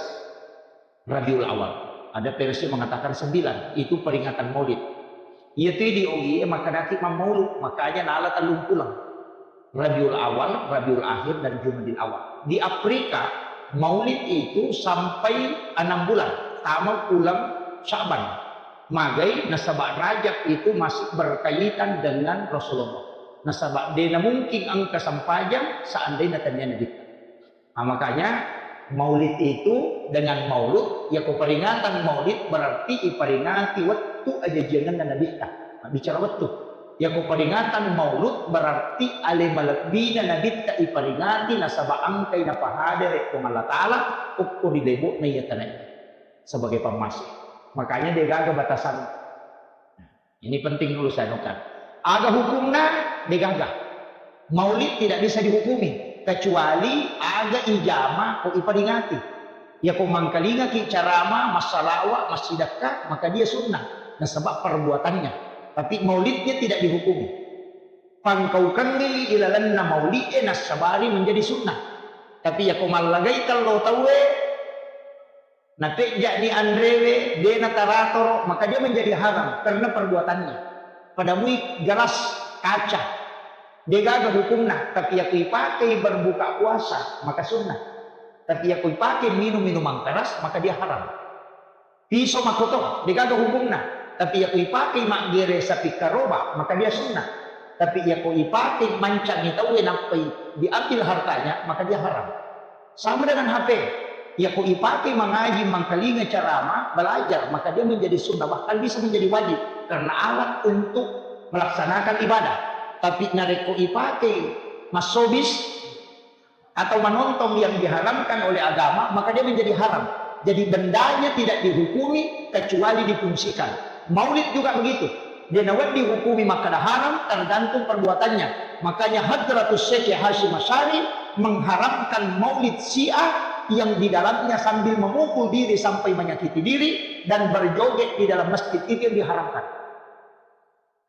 Rabiul Awal. Ada versi mengatakan sembilan, itu peringatan Maulid. Iya tu di ogi e makkedaki mammaulud, makanya nala tellung pulang. Rabiul Awal, Rabiul Akhir, dan Jumadil Awal. Di Afrika, Maulid itu sampai enam bulan, tama bulan Sya'ban. Magai nasaba Rajab itu masih berkaitan dengan Rasulullah. Nasaba de na mungkin engka sempajang seandainya tania Nabitta. Nah, makanya Maulid itu dengan maulud, yako peringatan Maulid berarti iperingati wettu ajajiangenna Nabitta. Nah, bicara wettu. Yako peringatan Maulud berarti ale malebbina Nabitta iperingati nasaba engkai napahadere Puang Allah Ta'ala okko ri lebo'na iya tanai sebagai pammasih. Makanya degaga batasan. Ini penting dulu saya anukan. Aga hukumna? Degaga. Maulid tidak bisa dihukumi kecuali aga ijama ko iperingati. Yako mangkalingaki carama, massalawa, massidakka, maka dia sunnah. Nasaba perbuatannya. Tapi maulidnya tidak dihukumi. Pangkaukengngi ilalenna maulid e nassabari menjadi sunnah. Tapi yako mallagai tello tauwe, napejja'ni anrewe, de nataratoro, maka dia menjadi haram karena perbuatannya. Pada mui gelas kaca, degaga hukumna, tapi yako ipakei berbuka puasa, maka sunnah. Tapi yako ipakei minum minuman keras, maka dia haram. Piso makoto, degaga hukumna, tapi yako ipakei maggere sapi karoba, maka dia sunnah. Tapi yako ipakei mancangi tauwe nappai diambil hartanya, maka dia haram. Sama dengan H P. Yako ipake mangaji, mangkalinga carama, belajar, maka dia menjadi sunnah, bahkan bisa menjadi wajib karena alat untuk melaksanakan ibadah. Tapi narekko ipake massobis atau menonton yang diharamkan oleh agama, maka dia menjadi haram. Jadi bendanya tidak dihukumi kecuali difungsikan. Maulid juga begitu. Dia nawedding hukumi makkeda haram, tergantung perbuatannya. Makanya Hadratus Syekh Hasyim Asy'ari mengharamkan maulid Syiah yang di dalamnya sambil memukul diri sampai menyakiti diri dan berjoget di dalam masjid, itu yang diharamkan.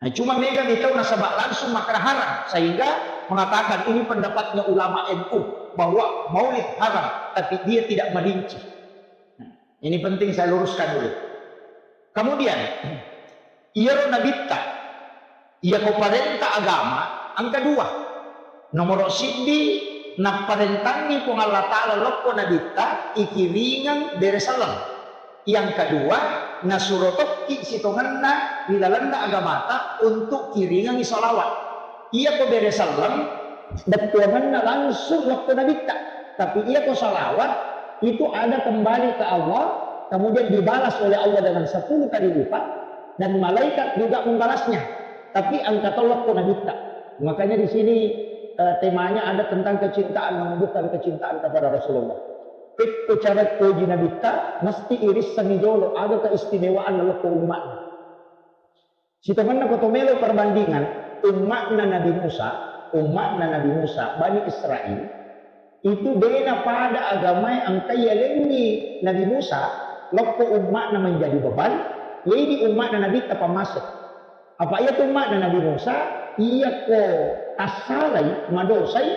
Nah, cuma mega mitau nasaba langsung makkeda haram, sehingga mengatakan ini pendapatnya ulama N U bahwa maulid haram, tapi dia tidak merinci. Nah, ini penting saya luruskan dulu. Kemudian, iyaro nabitta, iyako parenta agama, engka dua. Nomoro siddi, napparentanni Puang Allah Ta'ala lokko nabitta, ikiringeng bere selleng. Yang kedua, nasuro tokki sitongenna ri lalenna agamata untuk kiringengi salawat. Iyako bere selleng, bettuangenna langsung lokko nabitta. Tapi iyako salawat, itu ada kembali ke Allah, kemudian dibalas oleh Allah dengan sepuluh kali lipat, dan malaikat juga membalasnya. Tapi engka to lokko nabitta. Makanya di sini, eh, temanya ada tentang kecintaan, menunjukkan kecintaan kepada Rasulullah. Pekko cara poji nabitta, mesti irissengi jolo aga keistimewaan lokko umma'na. Sitongenna ko to melo perbandingan, umma'na Nabi Musa, umma'na Nabi Musa, Bani Israel, itu dena pada agamae engkai yalengngi Nabi Musa, lokko umma'na menjadi beban, jadi umma'na nabitta pammase. Apa iya tu umma'na Nabi Musa, iyako tassalai, madosai,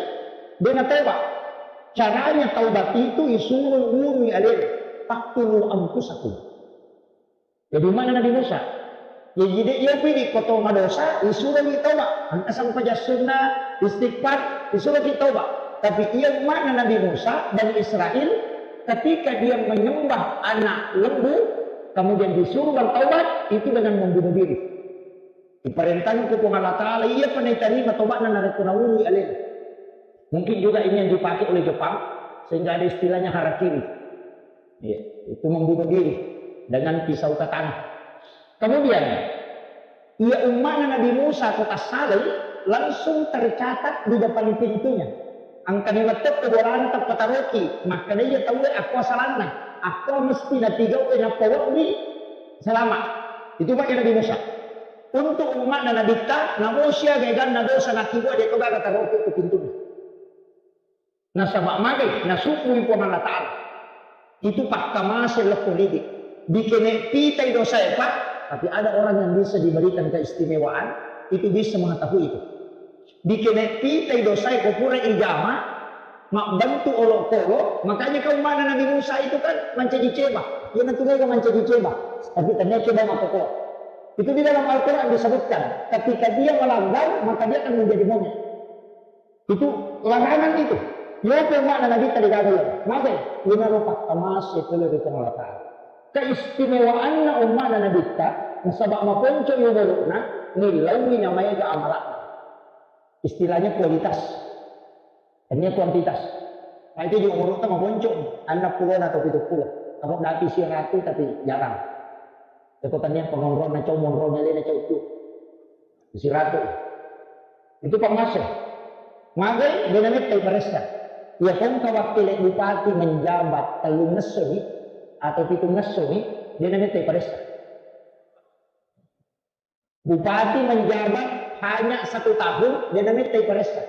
dena toba. Caranya taubat itu isuro wurui alena, "Faqtulu anfusakum." Jadi umma'na Nabi Musa. Jadi de iya pidi ko to madosa, isuroki toba. Engka sempajang sunna, istighfar, isuroki toba. Tapi iya umma'na Nabi Musa, Bani Israel, ketika dia menyembah anak lembu, kemudian disuruh bertaubat, itu dengan membunuh diri. Diperintahkan ke Puang Allah Ta'ala, iya pernah diterima tobatna narekko naurui alena. Mungkin juga ini yang dipakai oleh Jepang, sehingga ada istilahnya harakiri. Iya, itu membunuh diri dengan pisau katana. Kemudian, iya umma'na Nabi Musa ko tassalai langsung tercatat di depan pintunya. Engkani metto bolana tappataroki, makkeda iya tauwe akko salanna, akko mesti napigau e nappa wedding selamat. Itu pakai Nabi Musa. Untuk umma'na Nabitta, namo siaga eganna dosa nakibua de to gaga taroki ke pintunya. Nasaba magai, nasubbui Puang Allah Ta'ala. Itu pakkamase lokko lidi. Dikene pitai dosae, Pak, tapi ada orang yang bisa diberikan keistimewaan, itu bisa mengetahui itu. Dikene pitai dosae ko pura ijama, mabbantu olokolo, makanya kau mana Nabi Musa itu kan mancaji ceba. Iya nanti mereka mancaji ceba. Tapi ternyata ceba makkokoro. Itu di dalam Al-Quran disebutkan, ketika dia melanggar, maka dia akan menjadi monyet. Itu larangan itu. Yope makna Nabitta degaga iya. Magai, inaro pakkamase pole ri Puang Allah Ta'ala. Keistimewaanna umma'na Nabitta, nasaba maponco i umuruna, nillaui namaega amala'na. Istilahnya kualitas. Tania kuantitas. Nah, itu juga umurutta maponco, annang pulona atau pitu pulo. Apa dati siratu tapi jarang. Itu tania pengonronna cau monronna lena cau tu. Siratu. Itu pammaso. Magai, dena mettai paressa. Iya kongka wakkele bupati menjabat tellung ngesso ni, atau pitung ngesso ni, dena mettai paressa. Bupati menjabat hanya satu tahun, dena mettai paressa.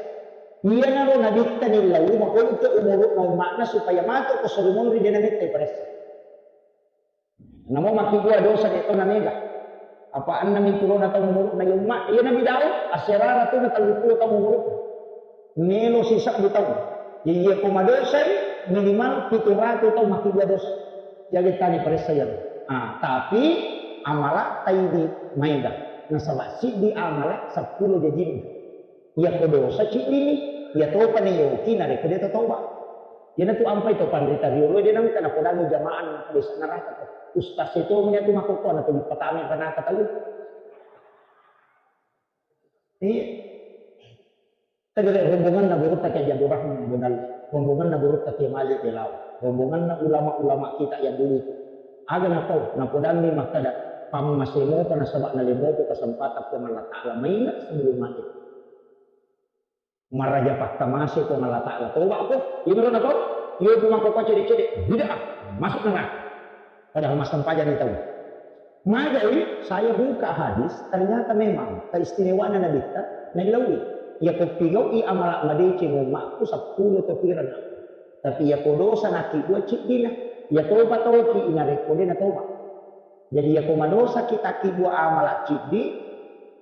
Iyanaro Nabitta nillau makonco umuruna umma'na supaya matu ko sorimonri, dena mettai paressa. Namo makkibua dosa de to namega. Apa annami pulona taung umuruna iya umma, iya Nabi Daud, asserara tu na telluppulo taung umuruna. Melo sisebbu taung. Iya ko madosai minimal pitu ratu taung makkibua dosa. Jaga tani paressa iya. Ah, tapi amala taidi maega. Nasaba siddi amala seppulo jajinna. Iya ko dosa ciddini, iya topa nayoki narekko de tatoba. Iyanatu ampai to panrita riolo de nengka napodangi jamaah desa neraka to. Ustaz itu menya tu makkokkoe na tu patame panaka tau. Iya. Tegere rombonganna gurutta Kiai Abdul Rahman Bonal, rombonganna gurutta Kiai Malik Belawa, rombonganna ulama-ulama kita yang dulu itu. Aga napau, napodanni makkeda, pammasemo pa nasaba nalemoto kesempatan Puang Allah Ta'ala mainga sebelum mati. Maraja pakkamase Puang Allah Ta'ala. Toba ko, imro na ko, iyo tu makkokkoe cede-cede, bid'ah, masuk neraka. Padahal massempajang ni tau. Magai saya buka hadis, ternyata memang keistimewaanna Nabitta naillauwi. Iyako pigau'i amala madeceng ummakku seppulo to pirana. Tapi iyako dosa nakibbua ciddina, iyatopa toki narekko de natoba. Jadi iyako madosa kita kibbua amala ciddi,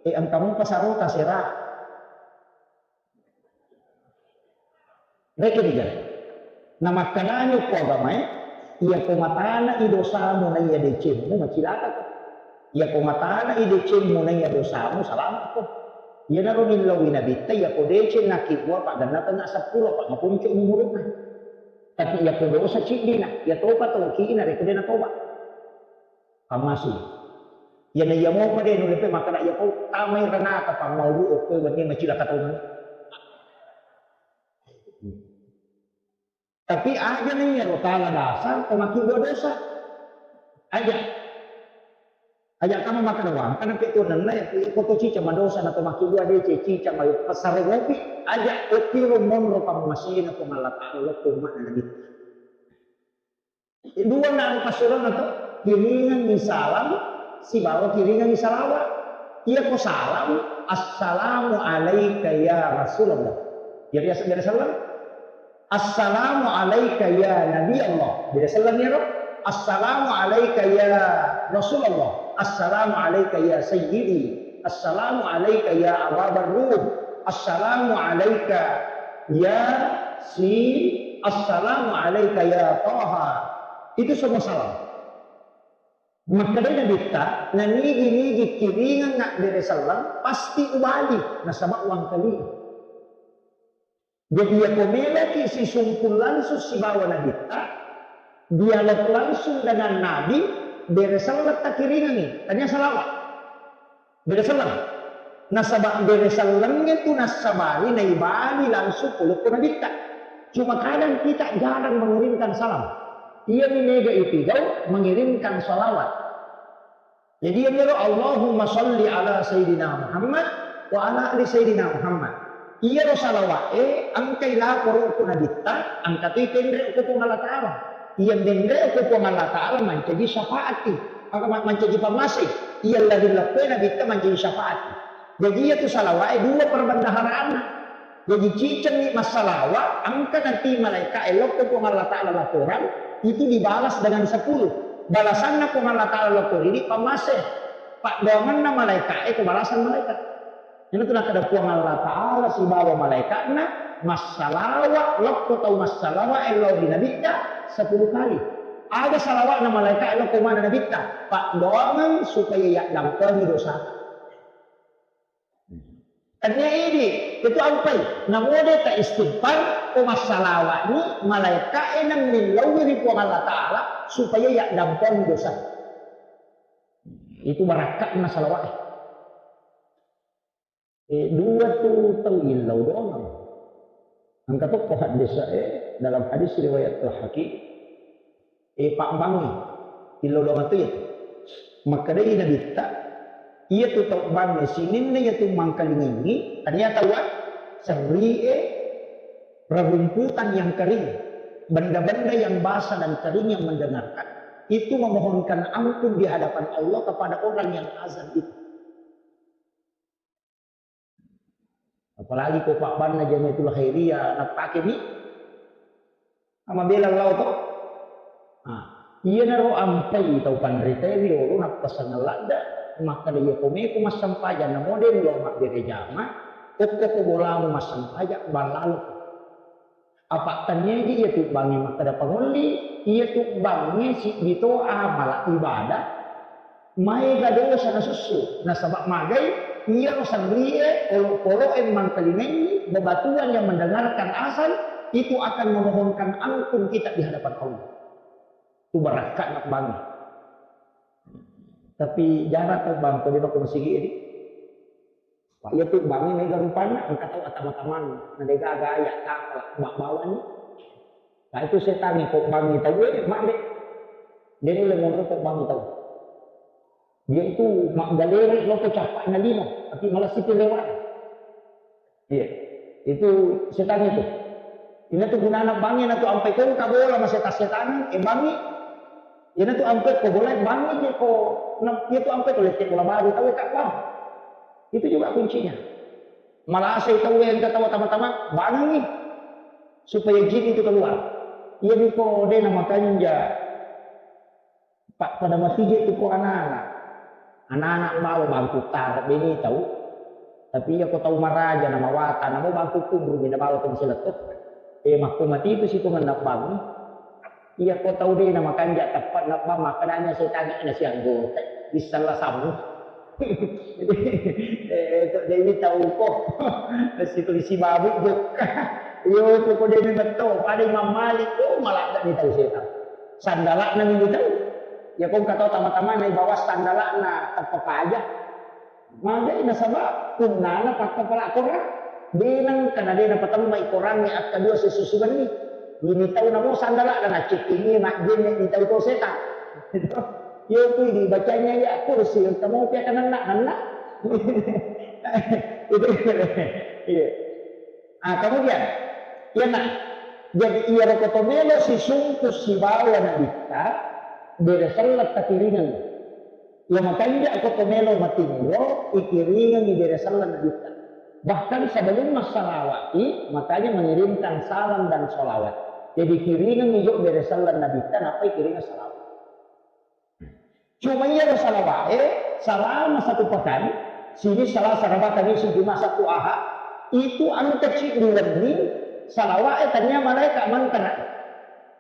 e engka mupa sarota sera. Rekko diga. Namakkedani okko agamae, iyako matana i dosamu naiya decemmu, macilakako. Iyako matana i decemmu naiya dosamu, salamakko. Iyanaro nillauwi Nabitta, iyako deceng nakibbua pagganna tengnga seppulo, apa maponco umuru'na. Tapi iyako dosa ciddina, iyatopa toki narekko de natoba. Pammase. Iyana iya mopa de nulle pe makkeda iyako tamai ranaka pammaudu okko wenni macilaka tau mani. Tapi aja na iyaro tala dasar to makkibua dosa. Aja. Aja kama makkeda wangkana pe to nenna ya ko to cica madosa na to makkibua de ce cica mai pasare ngopi. Aja okkiro monro pammasena Puang Allah Taala lokko umma Nabi. Dua na anu passuronna to, kiringengngi salam sibawa kiringengngi salawat. Iyako salam, "Assalamu alaika ya Rasulullah." Ya biasa beda salam. "Assalamu alaika ya Nabi Allah." Beda salam ya, Roh? "Assalamu alaika ya Rasulullah." "Assalamu alaika ya Sayyidi." "Assalamu alaika ya Ababar Ruh." "Assalamu alaika ya si." "Assalamu alaika ya Taha." Itu semua salam. Makkedai Nabitta, nanigi-nigi kiringengnga bere selleng, pasti ubali, nasaba wangkalinga. Jadi, iyako meloki sisungkung langsung sibawa Nabitta, dialog langsung dengan Nabi, bere selleng takiringengngi, tania salawat. Bere selleng. Nasaba bere sellengnge tu nassabari naibali langsung polokko Nabitta. Cuma kadang kita jarang mengirimkan salam. Iyami mega ipigau mengirimkan salawat. Jadi iyamiro Allahumma salli ala Sayyidina Muhammad wa ala ali Sayyidina Muhammad. Iyaro salawa'e engkai laporo ko Nabitta, engka tu ipenre ko Puang Allah Ta'ala. Iya menre ko Puang Allah Ta'ala mancaji syafaati, maka ma-, mancaji pammase. Iya lari leppe Nabitta mancaji syafaati. Jadi iya tu salawa'e dua perbendaharana. Jadi cicengni massalawa, engka nanti malaika e lokko Puang Allah Ta'ala laporan, itu dibalas dengan sepuluh. Balasanna Puang Allah Ta'ala lokko ridi pammase. Paddoangenna malaika e ko balasan malaika. Iyana tu nakkeda Puang Allah Ta'ala sibawa malaika'na, massalawa lokko tau massalawa e lao ri Nabitta sepuluh kali. Aga salawa'na malaika e lokko mana Nabitta? Paddoangeng supaya yaddampengi dosa. Tania idi, itu ampai. Namode ta istighfar, ko massalawa'ni malaika e nang millauwi ri Puang Allah Ta'ala supaya yaddampengi dosa. Itu barakka'na salawa'e. Eh, dua tu tau illau doang. Engka tokko hadis, eh, dalam hadis riwayat Al-Hakim, eh, pabbangnge illau doang tu ya. Makkedai Nabitta, iya tu tau bangnge sininna iya tu mangkalingengngi, tania tau serri e rerumputan yang kering, benda-benda yang basah dan kering yang mendengarkan, itu memohonkan ampun di hadapan Allah kepada orang yang azan itu. Apalagi ko pabbanna Jamiatul Khairiyah, nappake mi, amabela lao to. Ah, iyanaro ampai tau panrita riolo nappasang ladda, makkeda iya ko meko massempajang namo de lo mabbere jama, okko ko bolamu massempajang ballalo. Apa tenniaji iya tu bangnge makkeda pangolli, iya tu bangnge siddito amala ibadah, maega dosa nasussu, nasaba magai iyaro serrie olok-olok e mangkalingengngi bebatuan yang mendengarkan azan itu akan memohonkan ampun kita di hadapan Allah. Tu barakka'na bangnge. Tapi jarang tau bang ko de ko masigi di. Pak, iya tu bangnge mega rupanna, engka tau atama-tamang, na degaga aya kapala, bak bawani. Nah, itu setangnge ko bangngi tau, eh, mak de. De nulle monro ko bangngi tau. Dia itu maggalere lo ko cappa'na lino, tapi malah sipi lewat. Iya. Itu setangnge tu. Ina tu gunana bangnge na tu ampai kongka bola ma seta-setangnge, eh, bangngi. Iyanatu ampe ko boleh bangi je ko, na, iyatu ampe ko lette ko labari tau ka bang. Itu juga kuncinya. Malasai tau engka tau tama-tama, bangi. Supaya jin itu keluar. Iyami ko de na makanja. Pak, pada mati je tu ko anak-anak. Anak-anak bawa bangku tar, beni tau. Tapi iya ko tau maraja na mawata, na mau bangku kubur, mina bawa tu siletop. Eh, makko mati itu situ ngena bang. Iya ko tau de na makanja tepat na bang, makanya saya tanya na si anggota. Bisa lah samu. Eh, to de ini tau ko. Si polisi babu jokka. Iyo, ko de ini betul. Pada Imam Malik, oh, malah ni tau setan. Sandala'na mi tau. Ya, ko engka tau tama-tama na ibawa sandala'na teppa paja. Magai nasaba punnana pakkapala korang. De nengka na de napatemmai korangnge akkadua sessu siwenni. Ini tau namo sandala'na naccettingi majjenne ni tau to setan. Yo pui dibacanya ya kursi, kamu pia kananna-nanna. Itu, iya. Ah, kemudian, iya, nah, jadi iya roko to melo sisungku sibawa nabitta, bere selleng takiringeng. Iya makanja ko to melo matinro, ikiringeng bere selleng nabitta. Bahkan sebelum massalawati, makanya mengirimkan salam dan salawat. Jadi kiringeng jo bere selleng nabitta, nappa ikiringeng salawat. Cuma iya ro salawa'e, selama satu pekan, sini Selasa, Rabu, Kamis, Jumat, Sabtu, Ahad, itu engka ciddi wenni salawa'e tania malaika mangkana.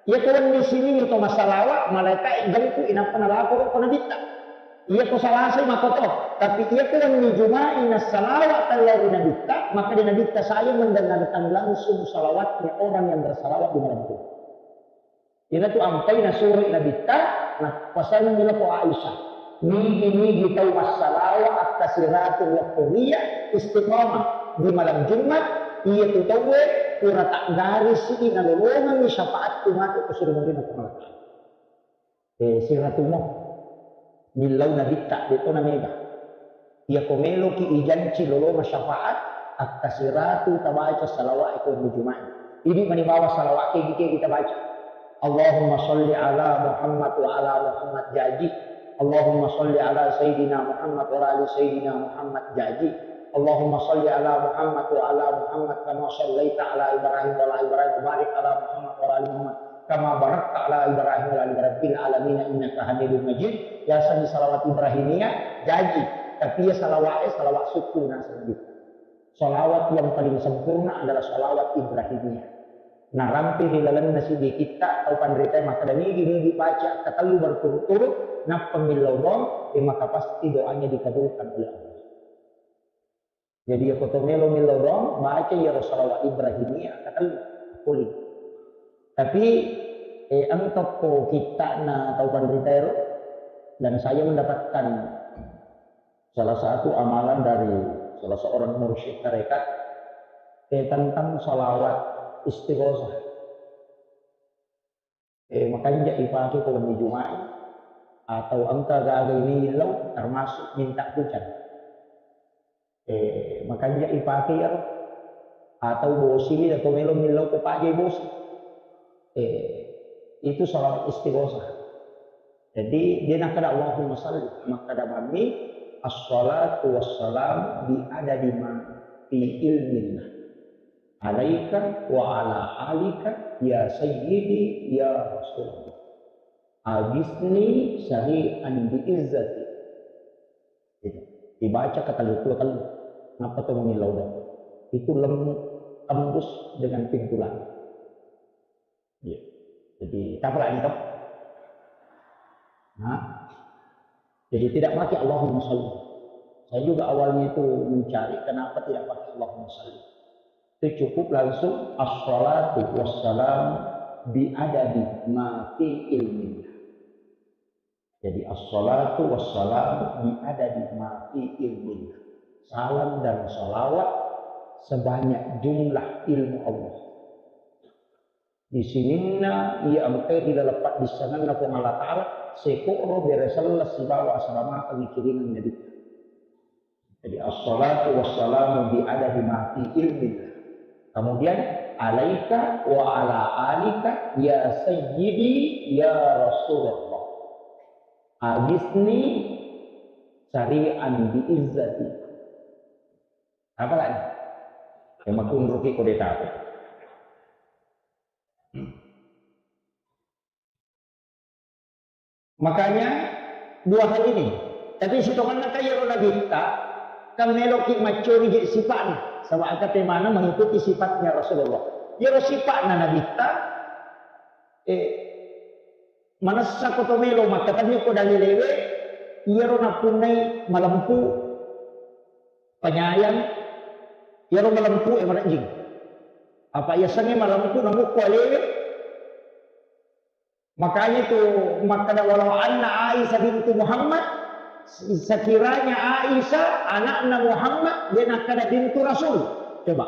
Iya ko wenni sini to massalawa, malaika jengku inappa nalaporo ko nabitta. Iya ko Selasa makoto, tapi iya ko wenni Juma'i nassalawa tallari nabitta, maka di nabitta saya mendengarkan langsung salawatnya orang yang bersalawat di malam itu. Ina tu ampai nasuro nabitta, napasanni lako Aisyah. Nigi-nigi tau massalawa akkasiratul waktu ria istiqamah di malam Jumat, iya tu tauwe pura taggarisi nalolongangi syafaat tu matu ko suri murina ko malaka. Eh, siratumo. Millau nabitta, de to na mega. Iya ko meloki ijanci lolona syafaat, akkasiratu tabaca salawat ko Juma'i. Idi mani bawa salawat kegi-kegi tabaca. Allahumma salli ala Muhammad wa ala Muhammad jaji. Allahumma salli ala Sayyidina Muhammad wa ala ali Sayyidina Muhammad jaji. Allahumma salli ala Muhammad wa ala Muhammad kama sallaita ala Ibrahim wa ala Ibrahim wa barik ala Muhammad wa ala ali Muhammad kama barakta ala Ibrahim wa ala ali Ibrahim fil alamin innaka Hamidum Majid. Biasa di salawat Ibrahimiyah jaji, tapi ya salawat, eh, salawat suku na selanjutnya. Salawat yang paling sempurna adalah salawat Ibrahimiyah. Narampe ri lalenna siddi kitta tau panrita makkeda nigi-nigi baca katellu berturut-turut, nappa millau doang, eh, maka pasti doanya dikabulkan oleh Allah. Jadi, iya ko to melo millau doang, baca iyaro salawat Ibrahimiyah katellu, poli. Tapi, eh, engka ko kitta'na tau panrita ero, dan saya mendapatkan salah satu amalan dari salah seorang mursyid tarekat, eh, tentang salawat istighosah. Eh, makanja ipake ko wenni Juma'i atau engka gaga millau termasuk minta hujan. Eh, makanja ipake iyaro atau bosi wi atau melo millau ko paja bosi. Eh, itu salawat istighosah. Jadi, dia nakkeda Allahumma salli, makkeda mami, "Assalatu wassalam bi adadi ma fi ilmillah. Alaika wa ala alika ya sayyidi ya Rasulullah. Agisni syari'an bi izzati." Gitu. Dibaca katellu, dua kali. Nappa to mengillau dah. Itu lem-, tembus dengan pintu langit. Iya. Jadi, tak pernah itu. Nah, jadi tidak pakai Allahumma salli. Saya juga awalnya itu mencari kenapa tidak pakai Allahumma salli. Itu cukup langsung assalatu wassalam bi adadi ma fi ilmillah. Jadi assalatu wassalam bi adadi ma fi ilmillah. Salam dan salawat sebanyak jumlah ilmu Allah. Di sininna iya engkae ri laleng paddissengenna Puang Allah Ta'ala, sekoro bere selleng sibawa asalamakeng ikiringeng Nabitta. Jadi, assalatu wassalamu bi adadi ma fi ilmillah. Kemudian, alaika wa ala alika ya sayyidi ya Rasulullah. Agisni sari'an bi izzati. Apa lagi? Yang makunruki kode tahu. Makanya dua hal ini. Tapi sitonganna kan iyaro nabitta kan meloki maccori je sifa'na. Sama angka temana mengikuti sifatnya Rasulullah. Iyaro sifa'na nabitta, eh, manessa ko to melo makkatenni ko dallewe, iyaro napunnai malempu, penyayang, iyaro malempu e marejjing. Apa yasengnge malempu namukku alewe, Makanya itu makkeda, "Walau anna Aisyah bintu Muhammad, sekiranya Aisyah anakna Muhammad, dia nakkeda bintu Rasul." Coba.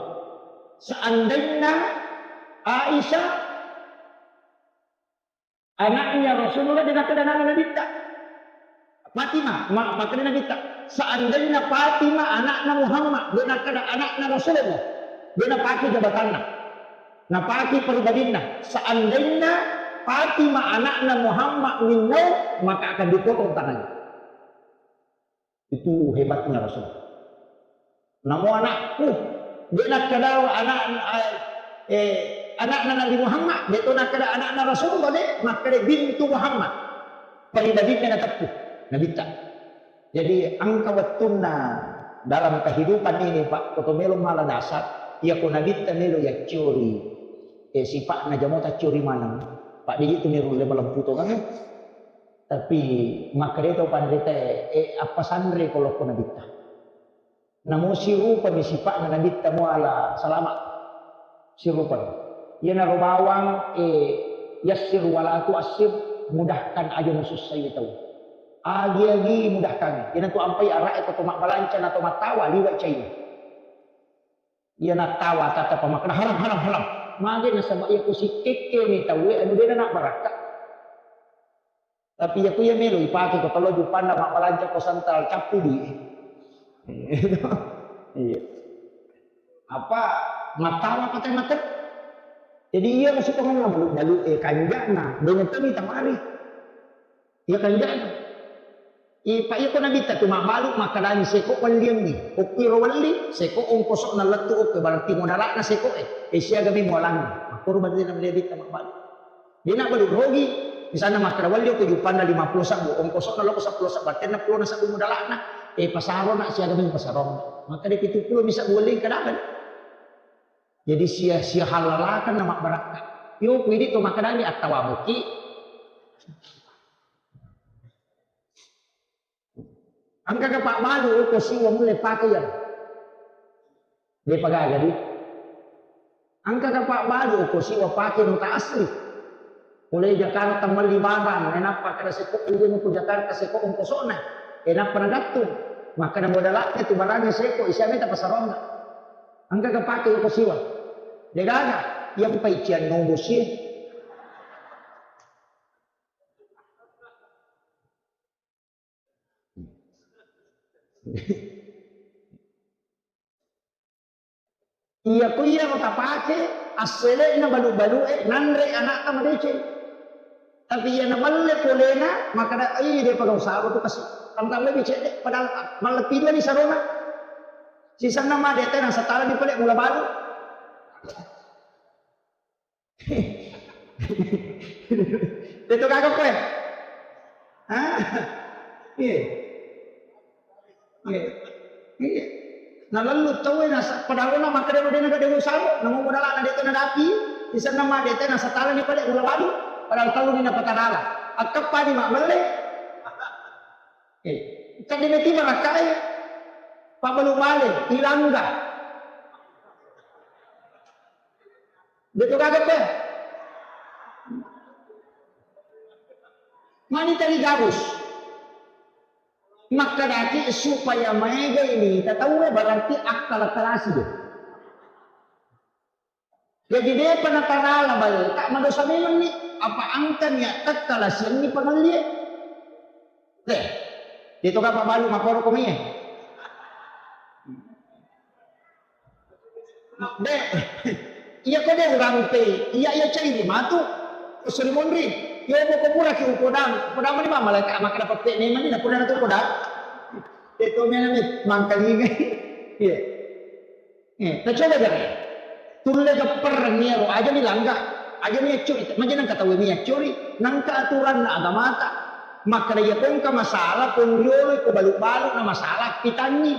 Seandainya Aisyah anaknya Rasulullah, dia nakkeda anakna Nabitta. Fatimah, ma-, makkeda Nabitta, "Seandainya Fatimah anakna Muhammad, dia nakkeda anakna Rasulullah, dia napake jabatanna, napake pribadinna. Seandainya Fatimah anakna Muhammad minnau, maka akan dipotong tangannya." Itu hebatnya Rasul. Namo anakku, de nakkeda anak, eh, anakna Nabi Muhammad, de to nakkeda anakna Rasulullah, de, makkeda bintu Muhammad. Pribadinna nateppu, Nabitta. Jadi engka wettunna dalam kehidupan ini, Pak, ko to melo mala dasar, iya ko Nabitta melo yaccori, eh, sifa'na jamo taccori maneng, Pak, de itu melo le malempu to kan. Tapi makkeda to panrita, eh, apa sanre ko lokko Nabitta. Namo sirupami sifa'na Nabitta muala salama. Sirupami. Iyanaro bawang, eh, yassir wala tuassir, mudahkan aja musussai tau. Agi-agi mudahkan. Iyanatu ampai ara'e ko to mabbalanca na to mattawa liwa caina. Iya nattawa tata pamakkeda, "Haram, haram, haram." Magi nasaba iya ko sikkekke ni tauwe anu dena nak barakka. Tapi iya ku iya melo ipake ko tolo jupanna mabbalanca ko santal cappu di. Iya. Apa mattawa pakai mater? Jadi iya masih pengen malu-malu, eh, kanjakna, dengan tadi tawari. Iya kanjana. Ipa iko Nabitta tu mabbalu makkadangi seko welliangngi. Okki ro welli, seko ongkoso'na lettu okko, berarti modala'na seko e. E siagami mualangngi. Makkoro berarti Nabitta mabbalu. Dia nak balu rogi. Misalnya makkada welli okko jupanna lima puluh sabbu, ongkoso'na loko seppulo sabbu, tenna pulona sabbu modala'na. E pasarona siagami pasarona. Makkada pitu pulo mi sabbu welli kadang. Jadi sia, sia halalakan na mabbarakka. Yo, ku idi to makkadangi attawa muki. Engka ka pabbalu ko siwa mulle pake ya. De pagaga di. Engka ka pabbalu ko siwa pake nota asli. Mulai Jakarta melli barang, enappa kada seko, iya ko Jakarta seko ongkosona. Enappa nagattung. Makkada modalaknya tu barangnya seko, isia meta pasaronna. Engka ka pake ko siwa. De gaga, iya paician nobo sie. Iya, ku iya ro tapake, assele'na balu-balu e, nanre anakta madeceng. Tapi iya namelle polena, makkada, "Ai, de pagau saro tu kasi." Tangkang lebih cedde, padahal malleppi dua ni sarona. Sisanna ma dete nang satala ni pale mula balu. Itu kagak kowe? Hah? Iya. Iya. Iya. Nalellu tauwe nasa-, padahal na makkeda dena gade usaha, namu modalana dete nadapi, sisanna ma dete nasa tala ni pale gula badu, padahal tellu ni napatadala. Akkeppa ni mammelle. Eh, kadde meti marakkae. Pabalu bale, ilangga. Betul kagak, Bang? Mani tadi gabus. Makkedaki supaya maega ini tataue berarti akkala-kalasi deh. Jadi depa natarala bal, tak madosa memang ni, apa angka niat takkala sienni pangellie. Deh, itu kapa balu makoro komie. Deh, iya ko deh urampe, iya iya cairi matu, suri monri. Yo, poko pura ki upodang, upodang mani mama leka maka dapat pe memang ni, na pura na tu upodang. Te to mena ni mangkalingai. Iya. Eh, tacoba gare. Tulle gappereng iyaro, aja ni langga, aja ni accuri, maja nangka tau mi accuri, nangka aturanna agamata. Makkeda iya ko engka masalah, pong riolo ko balu-balu na masalah, pitanni.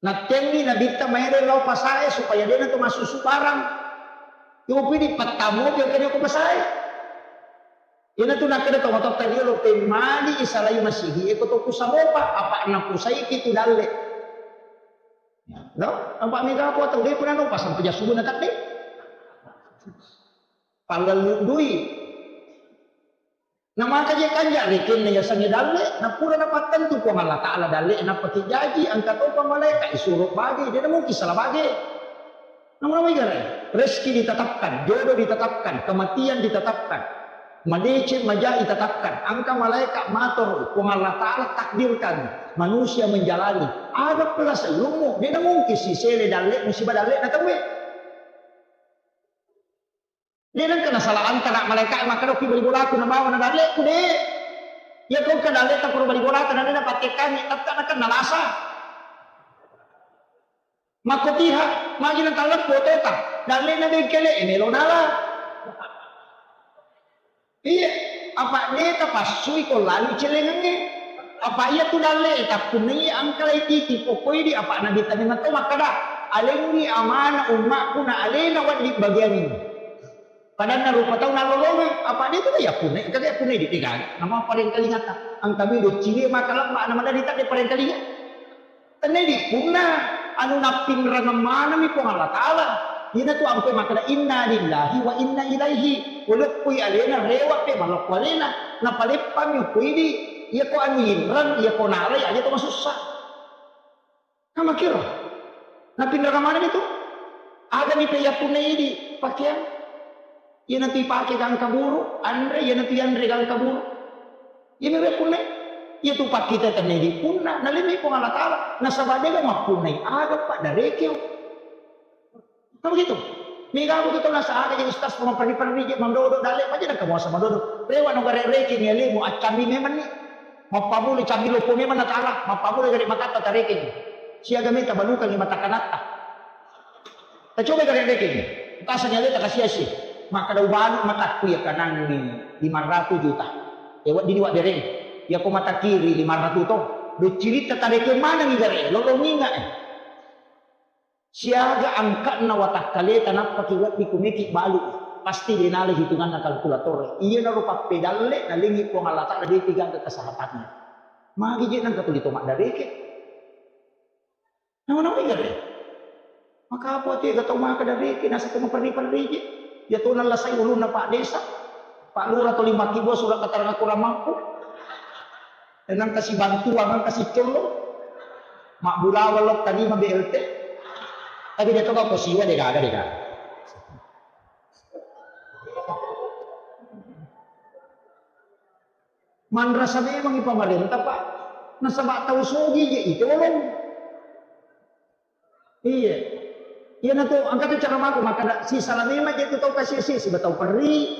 Nattenni nabitta maere lao pasae supaya dena to massusu barang. Yopi di pattamu pi ko pasae. Ina tu nakkeda to matotta riolo, pemmali isalai masigi e ko to kusamopa, apa nakusaiki tu dalle. No? Apa mega ko tau de pernah no pasang peja subuh na tadde. Pallellu dui. Na maka je kanja rekenna yasengnge dalle, na pura napattentu Puang Allah Ta'ala dalle, napaki jaji, engka topa malaeka, isuro bage, de na mungkin salah bage. Namun apa igare? Rezeki ditetapkan, jodoh ditetapkan, kematian ditetapkan, madeceng maja ditetapkan, engka malaeka mator, Puang Allah Ta'ala takdirkan manusia menjalani. Ada pula sellumu, de na mungkin sisele dalle, musibah dalle, na tauwe. De nengka nasala antara malaeka makkeda, "Ki bali bolaku nabawa na dalleku, de." Iya ko engka dalleta pura bali bolata na de napattekkangi, tette nakenna lasa. Makkotiha, magi natalleppu otota, dallena bengkele e melo nala. Iya, apa de tapassui ko lalu celengengnge. Apa iya tu dalle e tappunnai angkalai titi pokoi di apa nabitta memang to makkeda, "Alenni amana ummakku na alena wedding bagiangngi." Padanna rupa tau nalolongeng, apa de tu ya punna, engka ya punna di degaga. Nama parengkalingata, engka mi doccili maka lemma na madari tadde parengkalinga. Tenne di punna anu nappinrengeng manami Puang Allah Ta'ala. Ina tu angkoi makkeda, "Inna lillahi wa inna ilaihi." Waleppui alena, rewa pe malokko alena. Napaleppami upoidi, iya ko anu inreng, iya ko nalai aja to masussa. Namakiro. Napinraka maneng itu. Aga ni pe yappunnai di pakeang. Iyanatu ipake gangka buru, anre, iyanatu yanre gangka buru. Iyami weppunne. Iyatu pakkita tenne di punna, nalemmi Puang Allah Ta'ala. Nasaba dega mappunnai aga pa darekeo. Kan begitu? Mega aku tu tau nasa aga jadi ustaz ko maperri-perri je mandodo dalle, maja naka muasa mandodo. Rewa no gare reke ni alemu, accambi memang ni. Mappamuli cambi loppo memang na ta'ala, mappamuli gare matatta tareke ni. Siaga meta balukangi mata kanatta. Tacoba gare reke ni. Tasa ni aleta kasiasi. Makkada ubalu matakku ya kanangi lima ratus juta. E weddini wabbereng. Ya ko mata kiri lima ratus to. Do cirita tareke mana ni gare, lolonginga eh. Siaga angka'na watakkaleta nappaki wedding kumeki balu, pasti denala hitunganna kalkulator. Iyanaro pappedalle nalengi Puang Allah Ta'ala depi gaga kesehatanna. Magi je nangka tuli to maddareke. Nama-nama igare. Maka apa tu ega tau maka dareke, nasa tau maperri-perri je. Ya to nallasai ulunna Pak Desa. Pak Lurah tuli makkibua surat keterangan kurang mampu. Nangka sibantuang, nangka sicollo. Mabbulawang lo tarima B L T. Tapi dia toga ko siwa de gaga, de gaga. Manrasa memang i pamarenta, Pak. Nasaba tau sogi je itolong. Iya. Iyanatu, engka tu cara mako makkada, sisala memang je tu tau kasiasi, siba tau perri.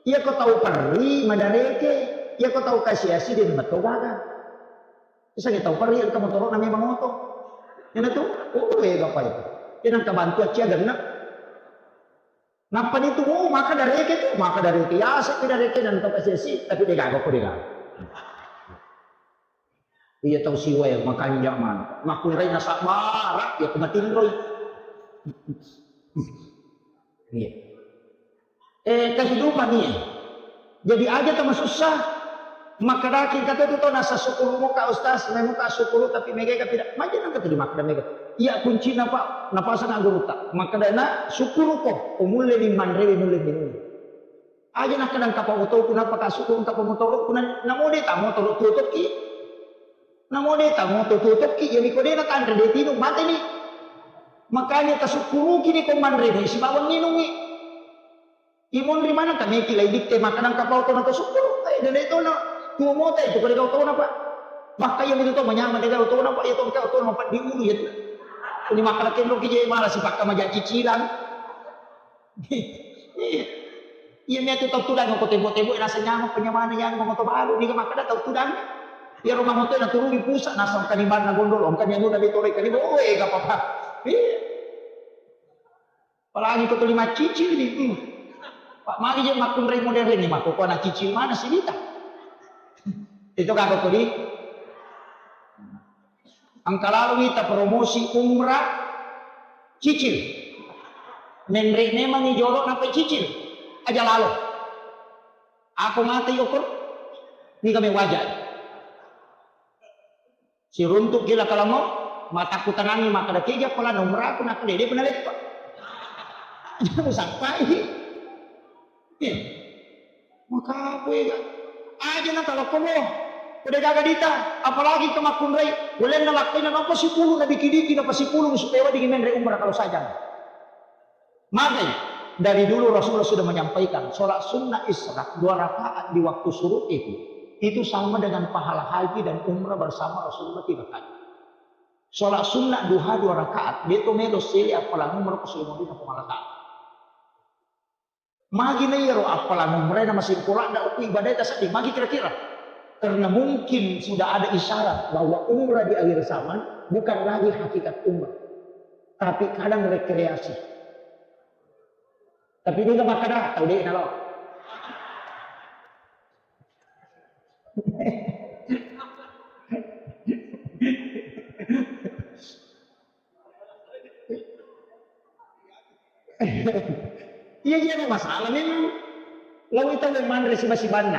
Iya ko tau perri, madareke. Iya ko tau kasiasi, de memang tau gaga. Misalnya tau perri, engka motoro'na memang oto. Iyanatu, oh, ega pa itu. Iya nangka bantu accia genna. Nappa ditu, oh, maka dareke tu, maka dareke. Ya, sepi dareke dan tau kasiasi, tapi de gaga ko de gaga. Iya tau siwae makanja maneng. Makkunrai nasabara, ya kumatinroi. Iya. Eh, kehidupan iya. Jadi aja tama susah. Makkedaki engka to tu tau nasa sukkuru moka ustaz, mai moka sukkuru tapi mega ka tidak. Maja nangka tuli makkeda mega. Iya kuncina Pak, napasang gurutta. Makkedana sukkuruko, umulle ni manrewe mulle minung. Aja nakkeda engka pa otoku, nappa ka sukkuru engka pa motoroku, na namo de ta motoro tutuki. Namo de ta moto tutuki, jadi ko de na tanre de tinung, mate ni. Makanya tasukkuruki ni ko manre ni, sibawa nginungi. Imonri maneng ka meki lai ditte makkeda engka pa oto na to sukkuru. Eh, dede to na tuo mota itu ko de ka otona, Pak. Makka iya mitu to manyameng de ka otona, Pak, iya to engka otona, Pak, di ulu iya tu. Ini makkeda kenro ki je malah sipakka maja cicilan. Iya. Iya, mia tu tau tudang ko tebo-tebo, naseng nyameng penyamane, yang mamoto baru, niga makkeda tau tudang. Iya, rumah moto na turungi pusat, naseng kanibanna gondol, ong kani anu na betore kani, oh, eh, gak apa-apa. Iya. Apalagi ko tuli maccicil ni. Hmm. Pak, magi je makkunrai modern ni, mako ko anak cicil mana sih kita? Itu kagak tuli. Engka lalo wita promosi umrah cicil. Menre memangi jolo napai cicil. Aja lalo. Ako mate yoko. Ni kami wajah. Siruntuk kila kalamo, matakku tanangi makkeda keja pala umrahku nakkeda de pernah leppa. Aja musappai. Iya. Maka apa ya? Aja na talokko mo. Udah gaga dita, apalagi ke makkunrai. Ulenna lakkaina napa sipulu na diki-diki napa sipulu supaya wedding menre umrah kalau sajang. Magai, dari dulu Rasulullah sudah menyampaikan, sholat sunnah isyraq dua rakaat di waktu syuruk itu, itu sama dengan pahala haji dan umrah bersama Rasulullah tiga kali. Sholat sunnah duha dua rakaat, dia tu melo sele appalang umrah ke Sulaiman Madinah pemalataan. Magi na iyaro appalang umrah na masih kurang dak uku ibadah ta sedih, magi kira-kira. Karena mungkin sudah ada isyarat bahwa umrah di akhir zaman bukan lagi hakikat umrah, tapi kadang rekreasi. Tapi ini nggak makan dah, tahu deh, nalo. Iya, iya, masalah memang. Laowi tau yang manre siba-sibanna.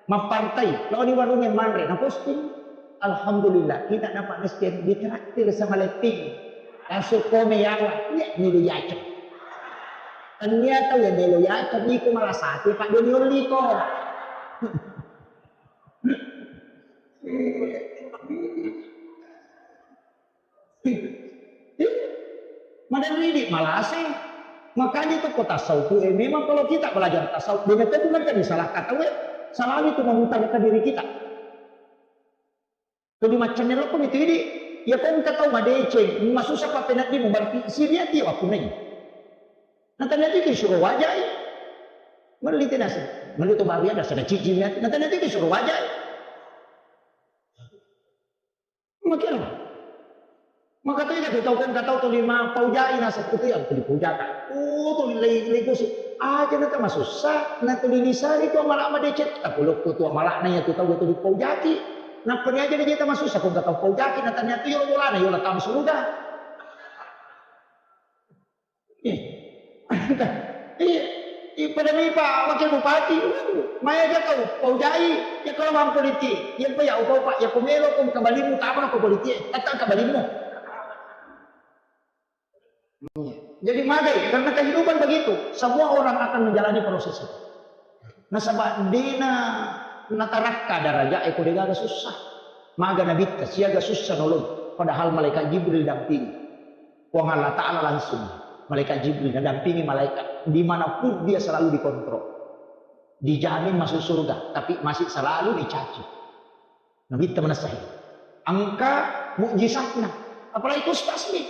Mappartai, lao di warung yang manre, na posting. Alhamdulillah, kita dapat rezeki ditraktir sama letting. Langsung komen ya Allah, iya, nilu yaceng. Tania tau yang melo yaceng, iko malah sate, Pak, dia niolli ko. Madan ridi malase. Makanya itu kota sauku, eh, memang kalau kita belajar tasawuf, dia itu bukan kan salah kata we, salami itu memutarkan diri kita. Tuli maccanne lokko mitu idi, iya ko engka tau madeceng, masussa pappenedding mubarti siriati wakunai. Natanya itu suruh wajai. Melli tenasa, melli to baru ada sada cici miati. Natanya itu suruh wajai. Makanya. Maka tega tu tau kan katau tuli ma paujai nasa kutu yang tuli paujaka. Oh, tuli lei lei kusi. Aja na masussa, na tuli nisari tu amala madeceng. Tapi lokko tu amala na ya tu tau tuli paujaki. Nappa ni aja na jeta masussa ko engka tau paujaki, na tania tu yolo bolana, yolo tama suruga. Eh. Iya. Iya, pada mi Pak Wakil Bupati. Maya aja tau paujai, ya kalau mampu politik. Ya apa ya, apa Pak, ya ko melo ko engka balimmu, tama ko politik. Tata engka balimmu. Iya. Jadi magai, karena kehidupan begitu. Semua orang akan menjalani proses itu. Nasaba dena natarakka daraja e ko degaga sussa. Maga nabitta siaga sussa nolong, padahal malaikat Jibril dampingi. Puang Allah Ta'ala langsung, malaikat Jibril nadampingi malaikat dimanapun dia selalu dikontrol. Dijamin masuk surga, tapi masih selalu dicaci. Nabitta manessai. Engka mukjizatna. Apalagi ustaz ni.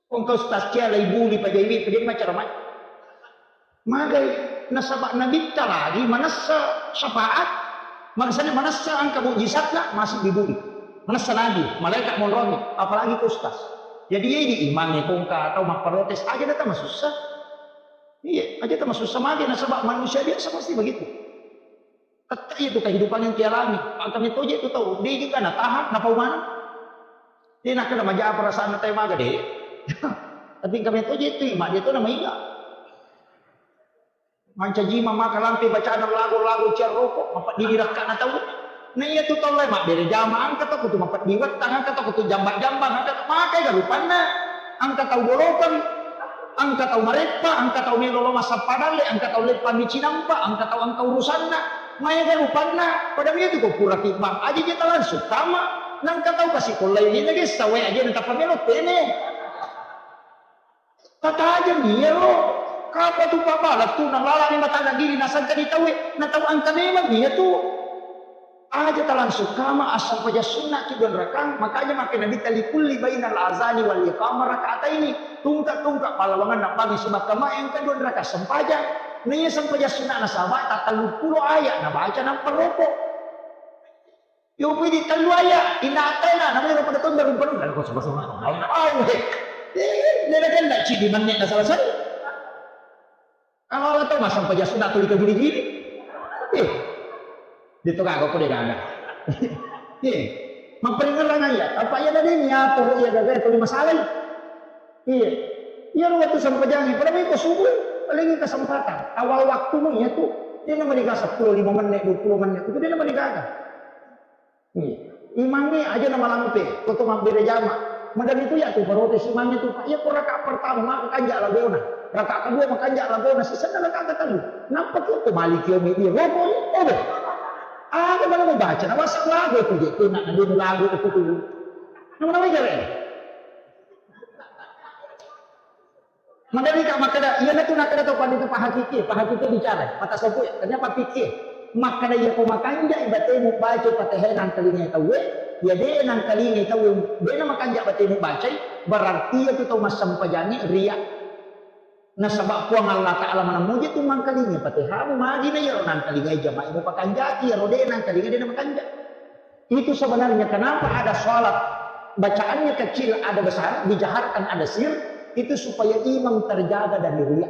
Engka ustaz cia lai buli pajaiwi pajai macara mai. Magai nasaba nabitta lagi manessa syafaat. Maksudnya manessa engka mukjizatna masih dibuli. Manessa nabi, malaikat monroni, apalagi ustaz. Jadi ya di imannya kongka atau mapparotes aja datang susah. Iya, aja datang susah magai nasaba manusia biasa pasti begitu. Tette iya tu kehidupan yang dialami. Engka metto je tu tau, de juga na tahan, na pau maneng. De nakkeda maja perasaanna tau maga de. Tapi engka metto je tu, ima de tu na maiga. Mancaji maka lampe bacana lagu-lagu ciar rokok, mapeddidi rakkana tau. Na iya tu tau lae mabbere jama, engka tau kutu mapeddi wettang, engka tau kutu jamba-jambang, engka tau makai ga rupanna. Engka tau bolokeng, engka tau mareppa, engka tau melo lo massappa dalle, engka tau leppa mi cinampa, engka tau engka urusanna. Maega rupanna, pada mi tu ko pura tibbang, aja je talangsung tama, na engka tau kasi kollai ni nage sawe aja na tappa melo tene. Tatajeng iya lo, kapa tu pabala tu na lalani mata diri nasangka di tau, na tau engka memang iya tu. Aja talangsung kama, assempajang sunnaki dua rakang, makanya makkeda Nabitta, "Likulli bainal azani wal iqamah rak'ataini." Tungka-tungka pallawanganna bangngi sibawa kama engka dua rakang sempajang. Naiya sempajang sunnana saba' tatelluppulo aya' nabaca nappa roko'. Yo pidi tellu aya', inna a'taina, namanya pada tonda rumpang, lalu kau sebab-sebab. Oh, eh. Eh, dia dah kena cidi menit dah selesai. Awal-awal tau massempajang sunna tuli kagili-gili. Eh. Dia tu kagak kau dia kagak. Eh. Mapperingerang iya. Apa iya tadi niat tu iya gagal tuli masalah. Iya. Iya, lu waktu sempajang, pada minggu subuh, paling kesempatan. Awal waktumu iya tu. Dia nama dikasih sepuluh, lima menit, dua puluh menit. Itu dia nama dikagak. Iya. Imangnge aja na malampe, ko to mabbere jama. Maderri tu ya tu, protes imangnge tu, Pak. Iya ko raka pertama maka kanja lagona. Raka kedua maka kanja lagona, sisenna raka ketellu. Nappa ki ko maliki omi dia, roko ni, odo. Aga mana mau baca, na wasa lagu tu je, kena na dia lagu itu tu. Nama-nama jare. Maderri ka makkeda, iyanatu nakkeda tau pandita pahakiki, pahakiki bicara, mata sopu ya, ternyata pikir. Makkeda iya ko makanjai batemu baca Fatihah nangkalingai tauwe, ya de nangkalingai tauwe, de na makanja batemu bacai, berarti iya tu tau massempajangi ria. Nasaba Puang Allah Ta'ala mana muji tu mangkalingai Fatihahmu, magi na iyaro nangkalingai jama'i mu pakanjaki, iyaro de nangkalingai de na makanja. Itu sebenarnya kenapa ada sholat bacaannya kecil, ada besar, dijaharkan, ada sir, itu supaya imam terjaga dari riya.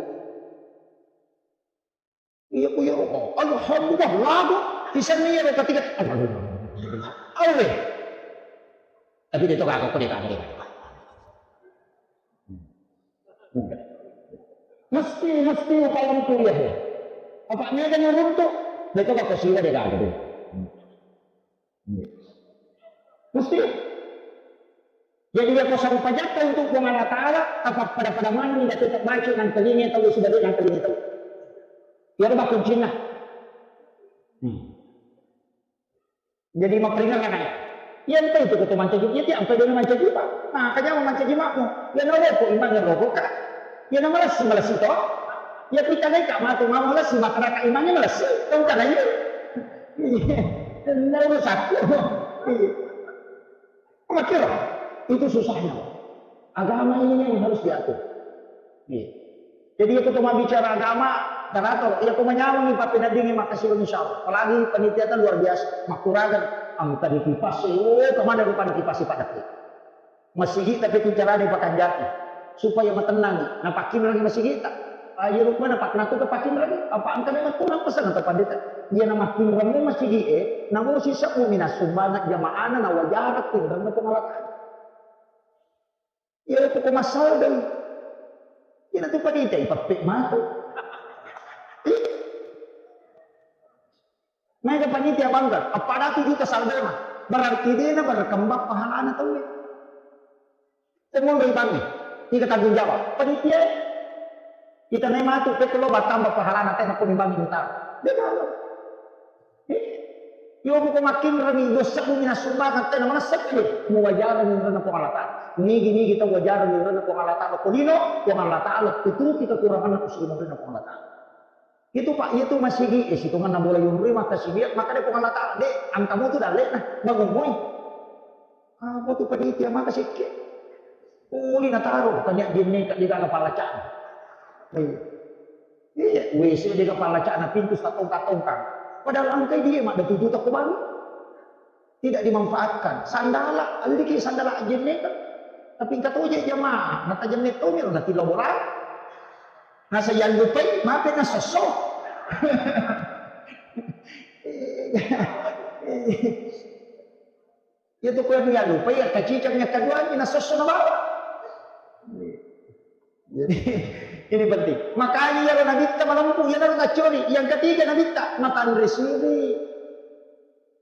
Iya ku iya roko. Alhamdulillah lagu. Bisa nih ya ketiga. Awe. Tapi dia tuh kagak kok dia kagak. Mesti mesti upaya itu ya. Apa nya kan runtuh? Dia tuh kagak sila dia kagak. Mesti. Jadi, iya ko sarupajatta untuk Puang Allah Ta'ala, apa pada-pada maneng, tidak tetap baca nangkalingai tau, sudah dia nangkalingai tau. Iya, apa kuncinna? Hmm. Jadi, maperingatkan ya. Iya, entah itu ketua mancaji, iya, tiap sampai dia mancaji, Pak. Nah, kanya mancaji makmu. Iya, na roko, imangnge roko, Kak. Iya, na malessi, malessi, toh. Iya, kita naik, Kak, mati, mau malessi, masyarakat imangnge malessi. Kau kan aja. Iya. Nggak urusanku. Iya. Makiro, itu susahnya. Agama ini yang harus diatur. Iya. Jadi, itu cuma bicara agama, teratur. Iya, aku menyamang nih, Pak Pinading, makasih, insya Allah. Apalagi panitia itu luar biasa. Makuragan, angka di kipas, oh, kemana rupanya kipas, Pak Daki? Masigi tapi tu carane pakanjaki supaya matennangi. Napakkinrangi masigi'ta. Ayo rupana paknatu ke pakkinrangi. Apa angka memang kurang pesan atau pandita? Iya, namakkinrangi masigi e, namu sisebbu minasumbangan jamaahna, nawajarang tinranna Puang Allah Ta'ala. Iya, pokok masalah dong. Iya, tu pandita ipappek matu. Maega panitia bangga, appada tu juta salgona, berarti dena berkembang pahalana tauwe. Temun ribangi, tiga tanggung jawab. Panitia, kita nai matu, pekko lo bertambah pahalana, tena ko membangi utang. Dia tahu. Eh, yo buku makin rami, dosa bumi nasumbangan, tena mana sekali. Muwajarang rena Puang Allah Ta'ala. Nigi-nigi tau wajarang rena Puang Allah Ta'ala. Kulino, Puang Allah Ta'ala, tutupi kekurangan aku suruh rena Puang Allah Ta'ala. Itu, Pak, itu masigi, eh, sitonganna bola yonroi, maka sibiak, maka de Puang Allah Ta'ala, de, angkamu tu dalle, nah, bangun moi. Apa tu panitia, maka sikke. Uli nataro, tanya jenne ka de gaga pallacana. Iya. Iya, W C de gaga pallacana, pintu satongkang-tongkang. Padahal angkai dia, mak, de tujuh toko baru. Tidak dimanfaatkan. Sandala, aliki sandala ajenne ka. Tapi engka toje jamaah, mata jenne tomi, na tilo bola. Nasa yallupai, mape nasosso. Iya tu kue yallupai, ya kacicang, ya kaduangi, nasosso nabawa. Jadi, ini penting. Makanya ya nabitta malempu, ya nabitta cori. Yang ketiga nabitta, matanre siri.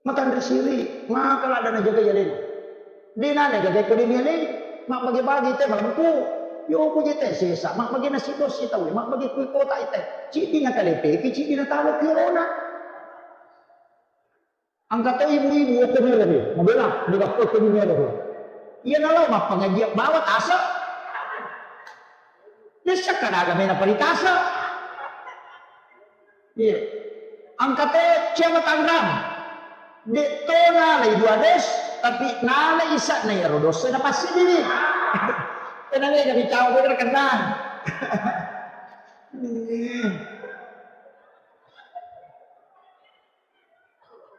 Matanre siri, maka ladda najagai alena. De nana jagai ko de mi alena. Mabbage-bage te malempu. Yo ko je te sesa, mabbage nasi dosi tau, mabbage kui kota ite. Cidi na kalepeki, cidi na talo ki orona. Angka to ibu-ibu ko mero he. Mabela, de ko ko mero he. Iya nalo mappangaji bawa tasa. Dessa kadaga mena paritasa. Iya. Angka to ciama tanrang. De' to nalai dua dos, tapi nalai isa'na iyaro dosa na passiddi. Tena mega bicau, bega kenna.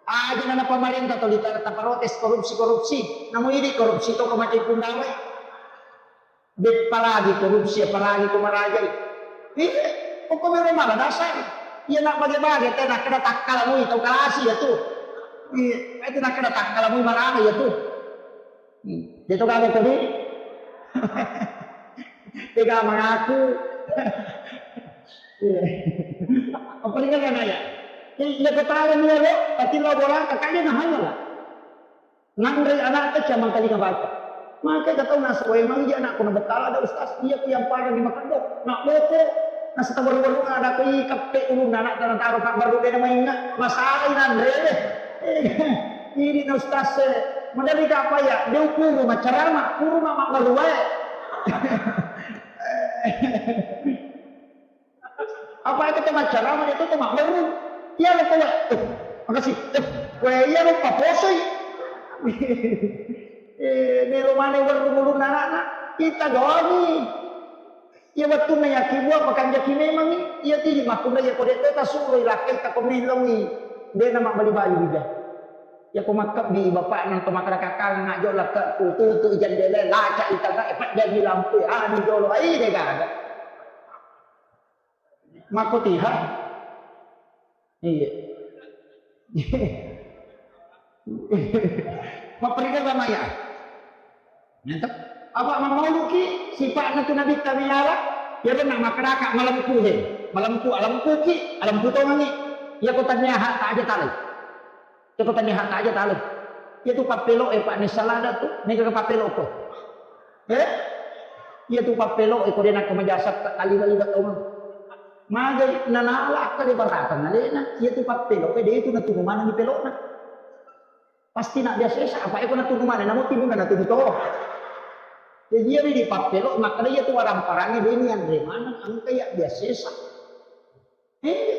Aja na pamarenta tuli ta-, taparotes korupsi-korupsi. Namo idi korupsi to ko mate pundawe. Beppa lagi korupsi, apalagi ko marajai. Iya, pokoknya mala dasar. Iya nak bage-bage, tena kena takkala mui tau kalasi ya tu. Iya, itu nak kena takkala mui marajai ya tu. Hmm. Dia tu kagak tadi. Tega mengaku. Iya. Apa ringan kan ya? Iya, ketawa nih lo, tapi lo bola kakaknya nah lah. Nanre anakta camang kalinga bata. Maka katau nasa wae mangi anakku na betala ada ustaz, iya ku yang parah di makan dok. Nak boko, nasa tabaru-baru ada ku ikappe ulun anakta na taro tak baru dena mainga. Masalah nanre deh. Ini na ustaz se. Madari ka apa ya? Dia ukuru macarama, kuru mak mak baru wae. Apa itu tu macarama itu tu mak baru. Iya lo kowe. Eh, makasih. Eh, kowe iya lo paposoi. Eh, melo mane baru mulun anak-anak. Kita goni. Iya, wettunna yaki buah, makanjaki memangngi. Iya, tidi makkunrai, iya, ko de' to tasuro, ilakkai, tako meloi. De' na mabbali-bali bija. Iya, ko makkebbi bapakna, to makkeda kakang, ngajo lakkekku, tutu jendela, laca itana, eh, peddangi lampu, anu jolo, ai, de' gaga. Makkotiha. Iya. Mapperiksa sama ya. Nyata. Apa mammauluki sipa'na tu Nabitta milala? Ya benar, makkedaka malempu he. Malempu, alempuki, alempu tongangi. Ya ko tania hak tak aja tali. Ya ko tania hak tak aja tali. Ya tu pappelo e, Pak, ni salada tu, ni ke pappelo ko. Eh? Iya tu pappelo e, ko de' nakka majasa ta-, tali-tali batong. Magai nanala akka de' barakang alena, iya tu pappelo e, de' tu natunu manengi pelona. Pasti nak biasa esa, apa eko natunu maneng, namo timunna natunu to. Jadi iya di pappelo, makkeda iya tu waramparangnge de' ni anre maneng, engka iya biasa esa. Eh,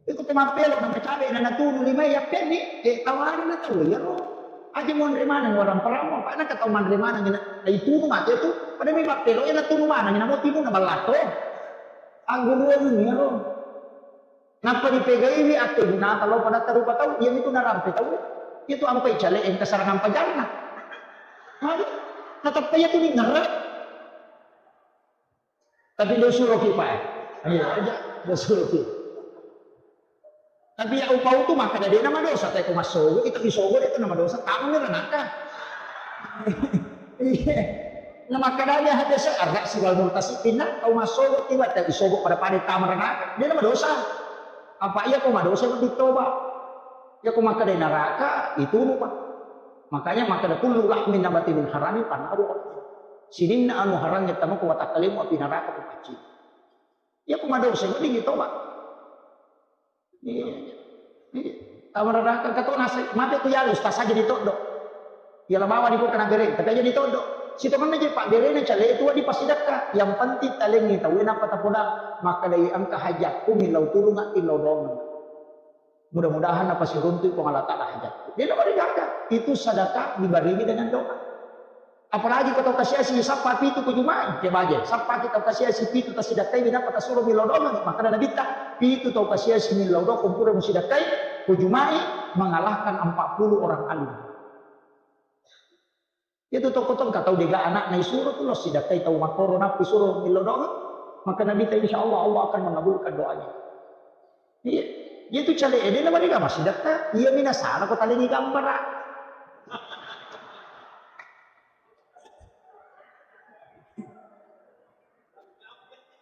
iko to mappelo na macawe na natunu lima ya penni, eh, tawari na tau iyaro. Aja monre maneng waramparammu, apa na tau manre maneng na, na itunu mate tu. Pada mi mappelo ya natunu maneng, namo timunna ballato. Angguluan iyaro. Nappa dipegaiwi akkegunata lao pada tarupa tau, iya mitu narampe tau. Itu ampai cale engka sarang ampa janna. Aduh, natappa iya tu ningerre. Tapi lo suroki, Pak, eh. Iya, aja, lo suroki. Tapi ya upau tu makkeda de' na madosa, tapi ko massogo, itu isogo de' tu na madosa, tama mi ranaka. Iya. Na makkeda dia hadis arrak siwal multasi pinna, tau massogo tiba tak isogo pada-pada tama ranaka. De' na madosa. Apa iya ko madosa lebih toba. Iya ko makkeda neraka, itu lupa. Makanya makkeda kullu lahmin nabata min harami fannaru. Sininna anu harangnge tama ko watakkalemu api naraka ko pacci. Iya ko madosa, weddingngi toba. Iya. Iya. Tama neraka engka to nasai, mate ku yalo ustaz aja ditoddo. Iya la bawa di kota nagere, tapi aja ditoddo. Sitongenna je pak berena cale itu di pasidakka. Yang penting talengi tau, nappa tapoda. Makkedai engka hajatku millau tulung, attillau doang. Mudah-mudahan napasiruntu'i Puang Allah Ta'ala hajatku. Dia nabari gaga. Itu sedekah dibarengi dengan doa. Apalagi ko tau kasiasi sappa pitu ko jumai, ke baje. Sappa ki tau kasiasi pitu tasidakkai, nappa tasuro millau doang. Makkeda Nabitta, pitu tau kasiasi millau doang, kumpura musidakkai, ko jumai, mengalahkan empat puluh orang alim. Itu toko tongka tau dega anakna isuro tu lo sidakkai tau makkoro nappi suro millau doang. Maka Nabitta, insya Allah, Allah akan mengabulkan doanya. Iya. Iya tu cale ede na mariga masih dakka. Iya mina salah ko talengi gambara.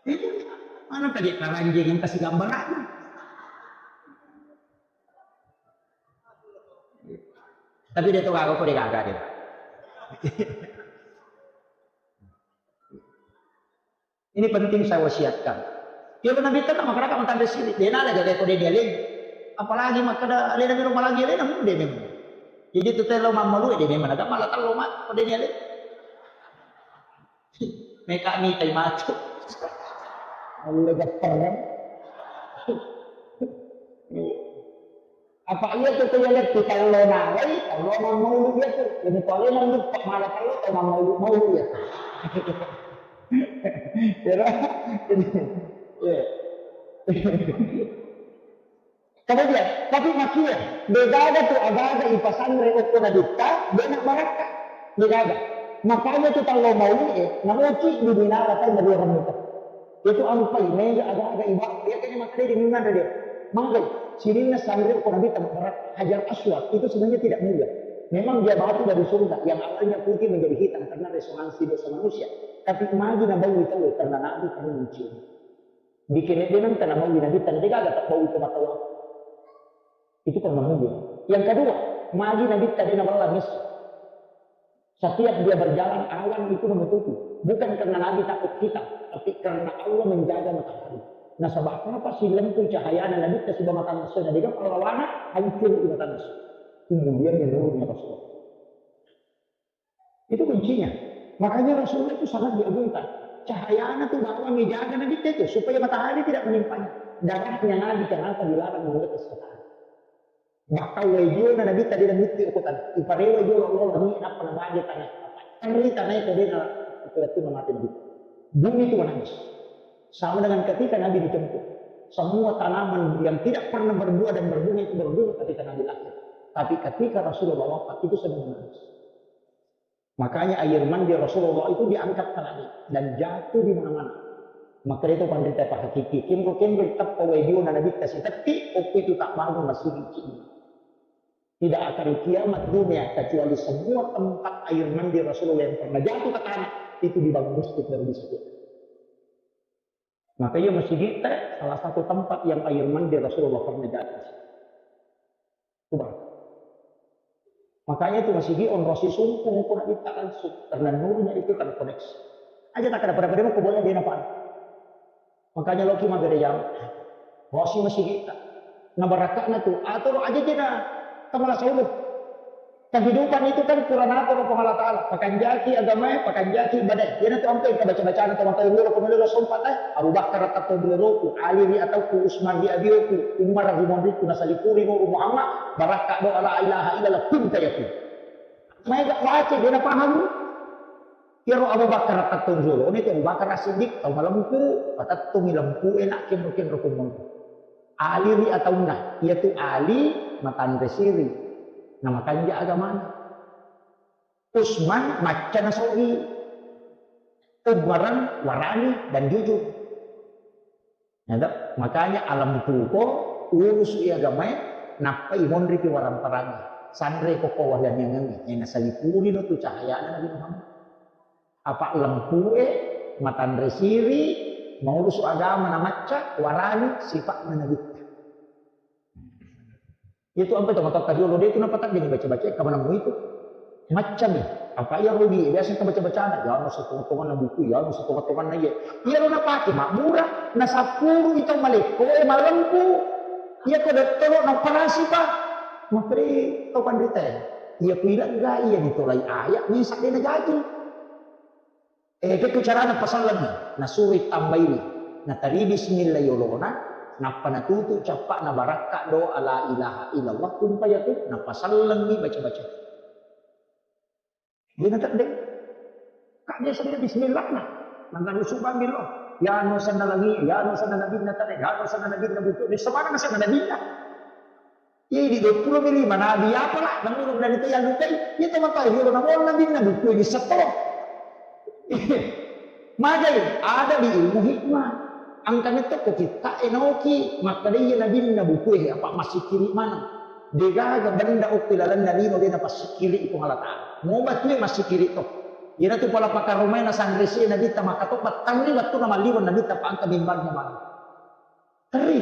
Iya. Mana tadi taranjing yang kasih gambara? Tapi dia tu gaga ko dia gaga dia. Ini penting saya wasiatkan. Iya benar betul nak masyarakat mentang sini. Dia nala jaga ko dia dia lagi. Apalagi makkeda dia lebih rumah lagi dia namun dia memang. Jadi tu telo mamma lu dia memang ada malah telo mat ko dia dia lagi. Meka mi tai matu. Allah gappar. Apa iya tu, tu iya tu tallo nawai, tallo mammaulu iya tu. Jadi kalau memang lupa malah tallo, tau mammaulu, maulu iya tu. Iyaro, iya. Kemudian, tapi makia, degaga tu agaga ipasanre okko nabitta, dena barakka. Degaga. Makanya tu tallo maulu e, namoci di binara tau madua rammuka. Itu ampai, mega aga-aga ibawa, iya kene makkeda di mimman dia. Magai, sininna sanre ko Nabi Tengkorak Hajar Aswad, itu sebenarnya tidak mulia. Memang dia batu dari surga, yang awalnya putih menjadi hitam karena resonansi dosa manusia. Tapi magi nabaui tau karena Nabi pernah mencium. Bikin dia nang tanah maui Nabi Tengkorak, gak tak bau ke mata. Itu pernah mulia. Yang kedua, magi Nabi tadi naballa messu. Setiap dia berjalan, awan itu menutupi. Bukan karena Nabi takut hitam, tapi karena Allah menjaga matahari. Nasaba apa? Silempu cahayana Nabi ta siba mata messu, Nabi kan pahlawana hancur di mata messu. Kemudian menurunnya Rasulullah. Itu kuncinya. Makanya Rasulullah itu sangat diagungkan. Cahayana tuh bahwa menjaga Nabi itu supaya matahari tidak menimpanya. Darahnya Nabi kenapa dilarang mendekat matahari? Bahkan wae jiona Nabi tadi dan mitti ukutan. Iparewa jolo Allah ni apa namanya tanah apa? Teri tanah itu dia itu itu mati Nabi. Bumi itu menangis. Sama dengan ketika Nabi dicempur. Semua tanaman yang tidak pernah berbuah dan berbunga itu berbunga ketika Nabi lahir. Tapi ketika Rasulullah wafat itu semua menangis. Makanya air mandi Rasulullah itu diangkat ke langit dan jatuh di mana-mana. Maka itu panrita pahakiki, kenro-kenro teppa wae jiona Nabi ta sitetti, okko itu tak bangun masjid. Tidak akan kiamat dunia kecuali semua tempat air mandi Rasulullah yang pernah jatuh ke tanah itu dibangun masjid baru bisa. Maka iya masjid teh salah satu tempat yang air mandi Rasulullah pernah jatuh. Coba. Makanya itu masjid onrosi sumpung pun kita langsung karena nurnya itu terkoneksi. Aja tak ada pada-pada mau boleh dia nampak. Makanya loki magere jam. Rosi masjid kita. Nah, barakakna tu, atau aja kita kemala saulu. Kehidupan itu kan kurang atur Puang Allah Ta'ala. Pakanjaki agamae, pakanjaki ibadah. Iyana tu ampe ka baca-bacana tau mata dulu, ko mello sompat, eh. Abu Bakar tetto dulu ku, Ali ri atau ku, Usman ri abioku, Umar ri monriku, nasalipuri nuru Muhammad, barakka doa la ilaha illallah, kun fayakun. Maega baca, dia na paham. Iyaro Abu Bakar tetto dulu, ini tu Abu Bakar As-Siddiq, tau malempu, patetto mi lempu, enak kenro-kenro kumon. Ali ri ataunna, iya tu Ali matanre siri, na makanja agamana. Usman macca nasogi, Umarang warani dan jujur. Nada, makanya alempuko urusu agamae, nappai monri pi warang-parangi. Sanre ko ko wahaniangengi, ena salipuri no tu cahayana Nabi Muhammad. Apa lempue, matanre siri, maurusu agama na macca, warani sifa'na Nabitta. Itu ampe to matotta riolo de tu napatadde ni baca-baca kamanammu itu. Maccami. Apa iya rugi biasa ka baca-bacana. Ya no setengah-tengahna buku, ya no setengah-tengahna iya. Iya lo napake mabbura, na sappuru itu malekko e malempu. Iya ko dottolo na operasi pa. Makri to panrita. Iya ku ilegga iya ditolai ayat ni sadde na jaji. Eh, itu carana pasallengi, nasuri tambaini. Natari bismillah yolona, nappa natutu cappa'na barakka doa la ilaha illallah, kun fayakun, napasallengi baca-baca. Dia natedde. Kak dia sedih bismillah nah. Mangga rusuh bambil lo. Ya no sana lagi, ya no sana nabi natare, ya no sana nabi nabuku. Dia semana sana nabi. Iya, di dua puluh mi lima nabi apa lah, namun dari itu yang lukai, iya teman tahu, iya, namun nabi nabi itu ini setor. Magai, ada di ilmu hikmah. Angkana to ko kita enoki, maka dia nabi nabi itu apa masih kiri mana? Degaga benda okko lalan nabi no dia pas kiri itu Allah Ta'ala. Mau batu masih kiri to. Iya tu pala pakaromai na sanresi nabi tamaka to batang ni waktu nama liwan nabi tapangka mimbarnya mana? Teri.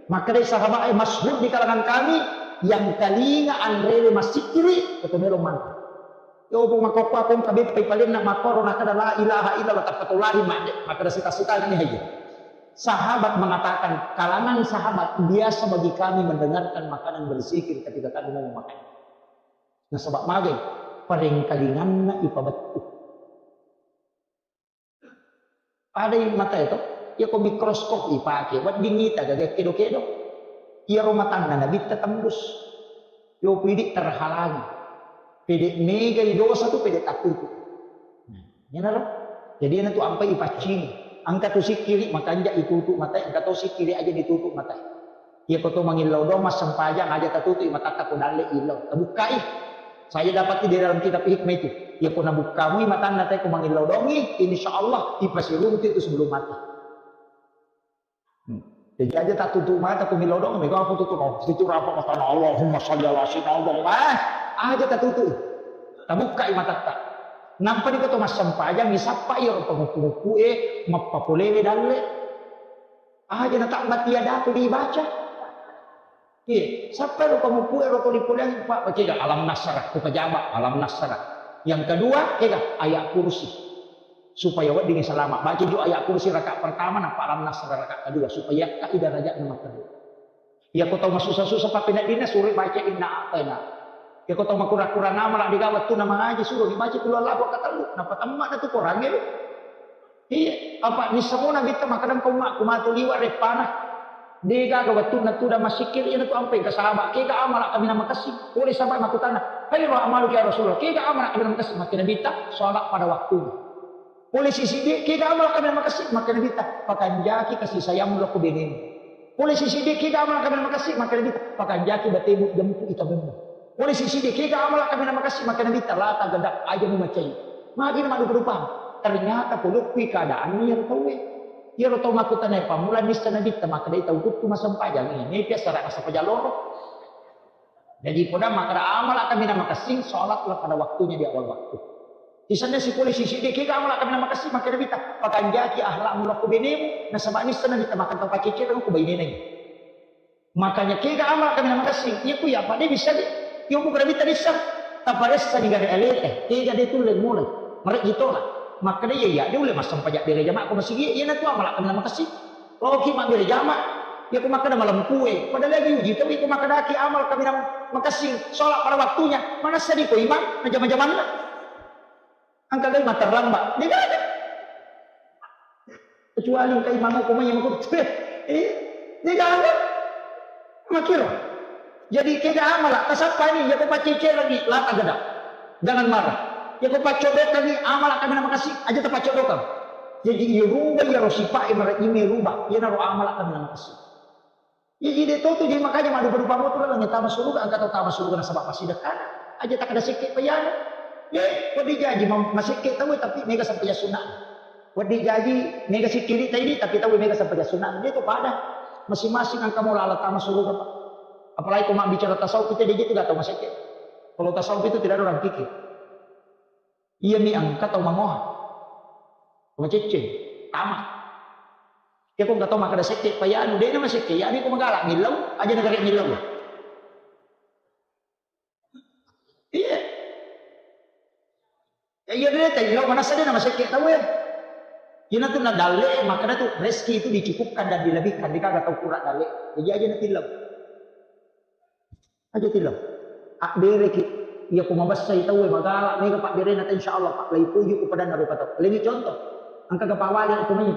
Makkedai sahabat, eh, masyhur di kalangan kami, yang kalinga anrewe massikkiri, koto melo manre. Yo, bu, makokko akong kabeppai palenna makkoro nakada la ilaha illallah, tappa to lari madde, makkada sita-sita ni hayya. Sahabat mengatakan, kalangan sahabat biasa bagi kami mendengarkan makanan berzikir ketika kami mau makan. Nasaba magai, parengkalinganna ipabettu. Adai mata itu, ya ko mikroskop ipake, wedding ita gaga kedo-kedo. Iyaro matanna Nabitta tembus. Yo pidi terhalangi. Pede megai dosa tu pede tatutu. Nah, iyanaro. Jadi iyanatu ampai ipaccingi. Engka tu sikkiri makanja itutu matae, engka to sikkiri aja ditutu matae. Iya ko to mangillau doang massempajang aja tatutu matatta ko dalle illau. Tabukkai. Saya dapat di dalam kitab hikmah itu. Iya ko nabukkamui matanna te ko mangillau doangi, insya Allah ipasiruntu itu sebelum mati. Hmm. Jadi aja tatutu mata ko millau doang, mega apa tutu no. Itu rapa matana Allahumma shalli ala sayyidina Muhammad. Ah, aja tatutu. Tabukkai matatta. Nampa di ko to massempajang, isappa iyaro pangukku-ukku e, mappapolewe dalle. Aja na tak mati ada tu dibaca. Iya, sappa ro pangukku e ro toli poleang, Pak, kega alam nasrah, ku pajama alam nasrah. Yang kedua, kega ayat kursi. Supaya wedding salama. Baca jo ayat kursi rakaat pertama, nappa alam nasrah rakaat kedua. Supaya yakkai darajatna makkeda. Iya, ko tau masussa-sussa pappeneddinna, suro baca inna a'taina. Iya, ko tau makurang-kurang amala, dega wettuna mangaji, suro dibaca qul huwallahu ahad rakaat tellu. Nappa temma na tu korangnge. Iya, apa nissamona bitta makkeda ko umma ku matu liwa reppana. Degaga wettunna tudang massikkiri, iyanatu ampai engka sahaba. Kega amala kaminang makessing? Pole sahaba makkutana, "Kaifa amaluka ya Rasulullah?" Kega amala kaminang makessing? Makkeda Nabitta, "Sholat pada waktunya." Pole sisiddi, "Kega amala kaminang makessing?" Makkeda Nabitta, "Pakanjaki kasih sayangmu lao ko benemu." Pole sisiddi, "Kega amala kaminang makessing?" Makkeda Nabitta, "Pakanjaki batemu jempu itamummu." Pole sisiddi, "Kega amala kaminang makessing?" Makkeda Nabitta, "La taghdab, aja mumacai." Magi na maddupa-dupang. Ternyata polokkui keadaanna iyaro tauwe. Iyaro tau makkutana pammula nissa Nabitta, makkedai tau kuttu massempajang, ini biasa rana sempajang loro. Jadi poda makkeda amala kaminang makessing, sholatlah pada waktunya di awal waktu. Sisenna sipole sisiddi, "Kega amala kaminang makessing?" Makkeda Nabitta, "Pakanjaki akhlakmu lao ko benemu." Nasaba nissa Nabitta makkeda tau pacecere ko bainena. Makanya kega amala kaminang makessing, iya ku iya apa de bisa de. Iya ku kena bita bisa. Taparessa ni gare aleta, kega de tulle mulai. Mareji tola. Makkeda iya iya de ulle massempajang bere jama ko masigi, iyanatu amala kaminang makessing. Loki mabbere jama, iya ku makkeda malempue. Padahal lagi uji tau, iya ku makkedaki amala kaminang makessing, sholat pada waktunya. Manessa di ko imang, na jama-jamanna. Engka gai matterlambat, degaga. Kecuali engka imang ko mai makuttu. Eh, degaga. Makiro. Jadi kega amala, tasappa ni, iya ko pacecerangi, la taghdab. Jangan marah. Iya ko paccoddokangi, amala kaminang makessing, aja tapaccoddokan. Jadi irubah iyaro sipa'e marejime rubah, iyanaro amala kaminang makessing. Iya, jadi de to tu, jadi makanya maddupa-dupa mo tu laleng tama suruga, engka tau tama suruga nasaba passidekkana. Aja takkeda sekke payana. Eh, wedding jaji ma-, masekke tau tapi mega sempajang sunna. Wedding jaji mega sikkiri taidi tapi tau mega sempajang sunna. Dia tu pada masing-masing engka mo lala tama suruga, Pak. Apalagi ko mabbicara tasawuf, kita dia tu gak tau masekke. Kalau tasawuf itu tidak ada orang kikir. Iyami engka tau mangoha. Macecce, tama. Iya ko engka tau makkeda sekke, payanu, de na masekke, iyami ko magala, millau, aja na gare millau. Iya. Ya, iya de, taillau, manessa de na masekke tau e. Iyanatu na dalle, makkeda tu rezeki itu dicukupkan dan dilebihkan, degaga tau kurang dalle. Jadi aja na tillau. Aja tillau. Abbereki. Iya ko mabessai tauwe magala, mega pabberena ta, insya Allah, Pak, laipuji ku padanna rupa tau. Leni contoh. Engka ga pawale ko mai.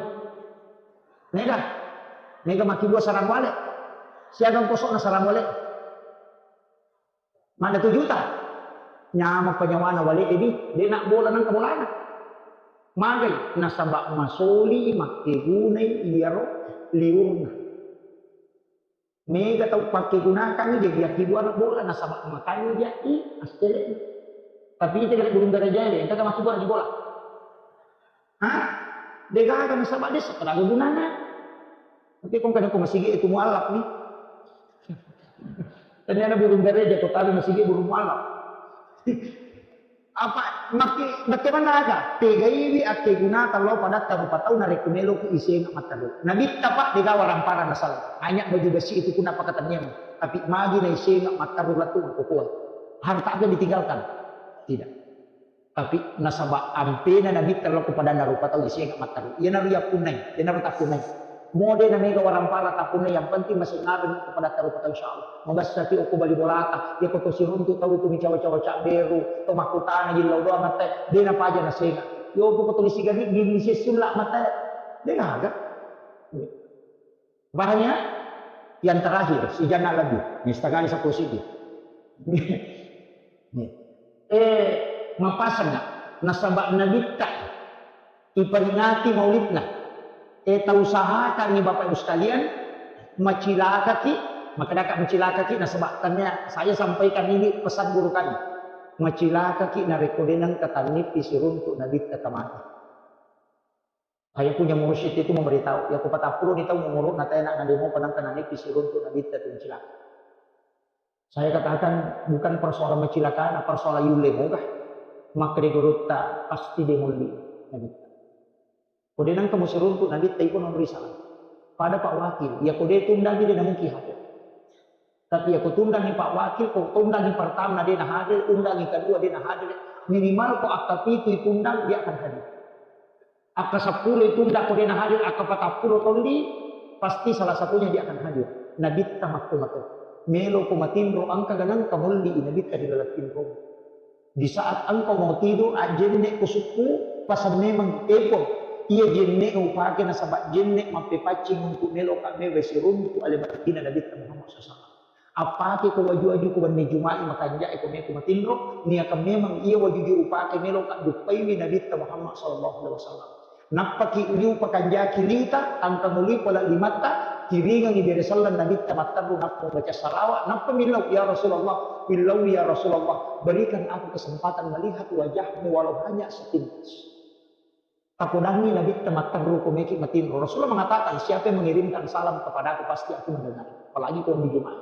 Mega. Mega makkibua sarang wale. Siagang kosokna sarang wale. Mana tu juta. Nyama penyawana wale edi, de na bola nang bolana. Magai nasaba masoli makkegunai iyaro liurna. Mega tau pakkegunakangngi, jadi akkibuana bola, nasaba makanni diakki, assele'na. Tapi ita gare burung darajai, engka makkibua lagi bola. Hah? Degaga nasaba desa, pada gunana. Tapi kong kadang ko masigi itu mualaf ni. Tadi ada burung daraja, ko tadi masigi burung mualaf. Apa, maki-, bagaimana aga? Pegaiwi akkegunata lao padatta rupa tau narekko meloki isenga matteru. Nabitta, Pak, degaga waramparang nasala. Hanya baju besi itu pun apa katanya. Tapi magi na isenga matteru latu ko kuat. Harta apa yang ditinggalkan? Tidak. Tapi nasaba ampena Nabitta lao ko padanna rupa tau isenga matteru. Iyanaro yappunnai, iyanaro tappunnai. Mode na mega waramparang tappunnai, yang penting masih ngareng ko padatta rupa tau, insya Allah. Mabessaki okko bali bolata, iya ko to siruntu tau tu micawa-cawa cabberu, to makkutana jillau doang mate, de na paja nasenga. Yo ko to lisi gani, di lisi sulla mate, de gaga. Paham ya? Yang terakhir, sijanna lebbi. Nih, setengah seppulo siji. Nih. Eh, mappasengnga. Nasaba Nabitta iperingati maulidna. Eh, tausahakangngi Bapak Ibu sekalian, macilakaki, makkedaka macilakaki, nasaba tania saya sampaikan ini pesan guru kami. Macilakaki narekko de nengka tannippi siruntu Nabitta tamate. Saya punya mursyid itu memberitahu, ya, ku patappulo ni taung umuru'na, tena nademo penangka nanipi siruntu Nabitta tu cilaka. Saya katakan, bukan persoalan macilakana, persoalan yulle moga. Makkeda gurutta, pasti de mulli Nabitta. Ko de nengka musiruntu Nabitta, iko nomor salah. Pada Pak Wakil, ya, ko de tundangi, de namungkin hadir. Tapi ya, ko tundangi Pak Wakil, ko tundangi pertama de nahadir, tundangi kedua de nahadir, minimal ko akka pitu itundang, dia akan hadir. Akka seppulo itunda ko de nahadir, akka patappulo tolli, pasti salah satunya dia akan hadir. Nabitta makko mato. Melo ko matinro, engka ganang kamolli Nabitta di dalam tinro. Di saat engkau mau tidur, ajenne ko sukku, pasang memang telepon. Iya jenne upake nasaba jenne mappepaccing untuk melo ka mewe siruntu ale batina Nabitta Muhammad sallallahu alaihi wasallam. Appake ko waju-waju ko wenni Juma'i, makanja'e ko meko matinro, niaka memang iya waju-waju upake melo ka duppaiwi Nabitta Muhammad sallallahu alaihi wasallam. Nappaki liu pakanjaki liuta, tangka muli pole limatta, kiringangi bere selleng Nabitta matteru, nappa baca salawat, nappa millau, "Ya Rasulullah, millau ya Rasulullah, berikan aku kesempatan melihat wajahmu walau hanya sepintas." Tapodangi Nabitta matteru ko meki matinro. Rasulullah mengatakan, "Siapa yang mengirimkan salam kepadaku, pasti aku mendengar." Apalagi ko di Jumat.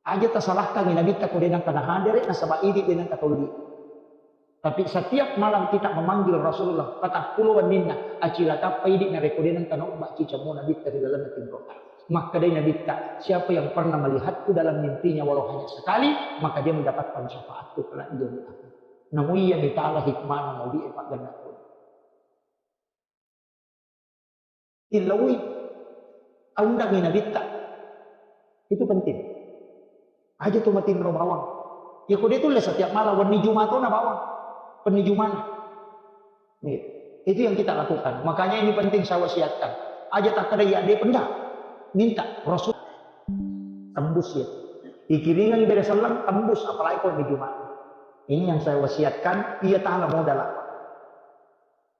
Aja tasalahkangi Nabitta ko de nengka nahadere, nasaba idi de nengka tolli. Tapi setiap malam kita memanggil Rasulullah, patappulo wenninna, acilakappa idi narekko de nengka naobba cicammu Nabitta ri dalam tinro. Makkedai Nabitta, "Siapa yang pernah melihatku dalam mimpinya walau hanya sekali, maka dia mendapatkan syafaatku kelak di yaumil akhir." Namu iya mitala hikmana mauli'e paggenna tau. Tillaui, aundangi Nabitta. Itu penting. Aja tu matinro bawang. Ya ko de tulle setiap malam, wenni Jumat tona bawang. Wenni Jumat. Iya. Itu yang kita lakukan. Makanya ini penting saya wasiatkan. Aja takkeda ya de pendak. Minta Rasul tembus ya. Ikiringan bere selleng tembus, apalagi ko wenni Jumat. Ini yang saya wasiatkan, iya tala modala.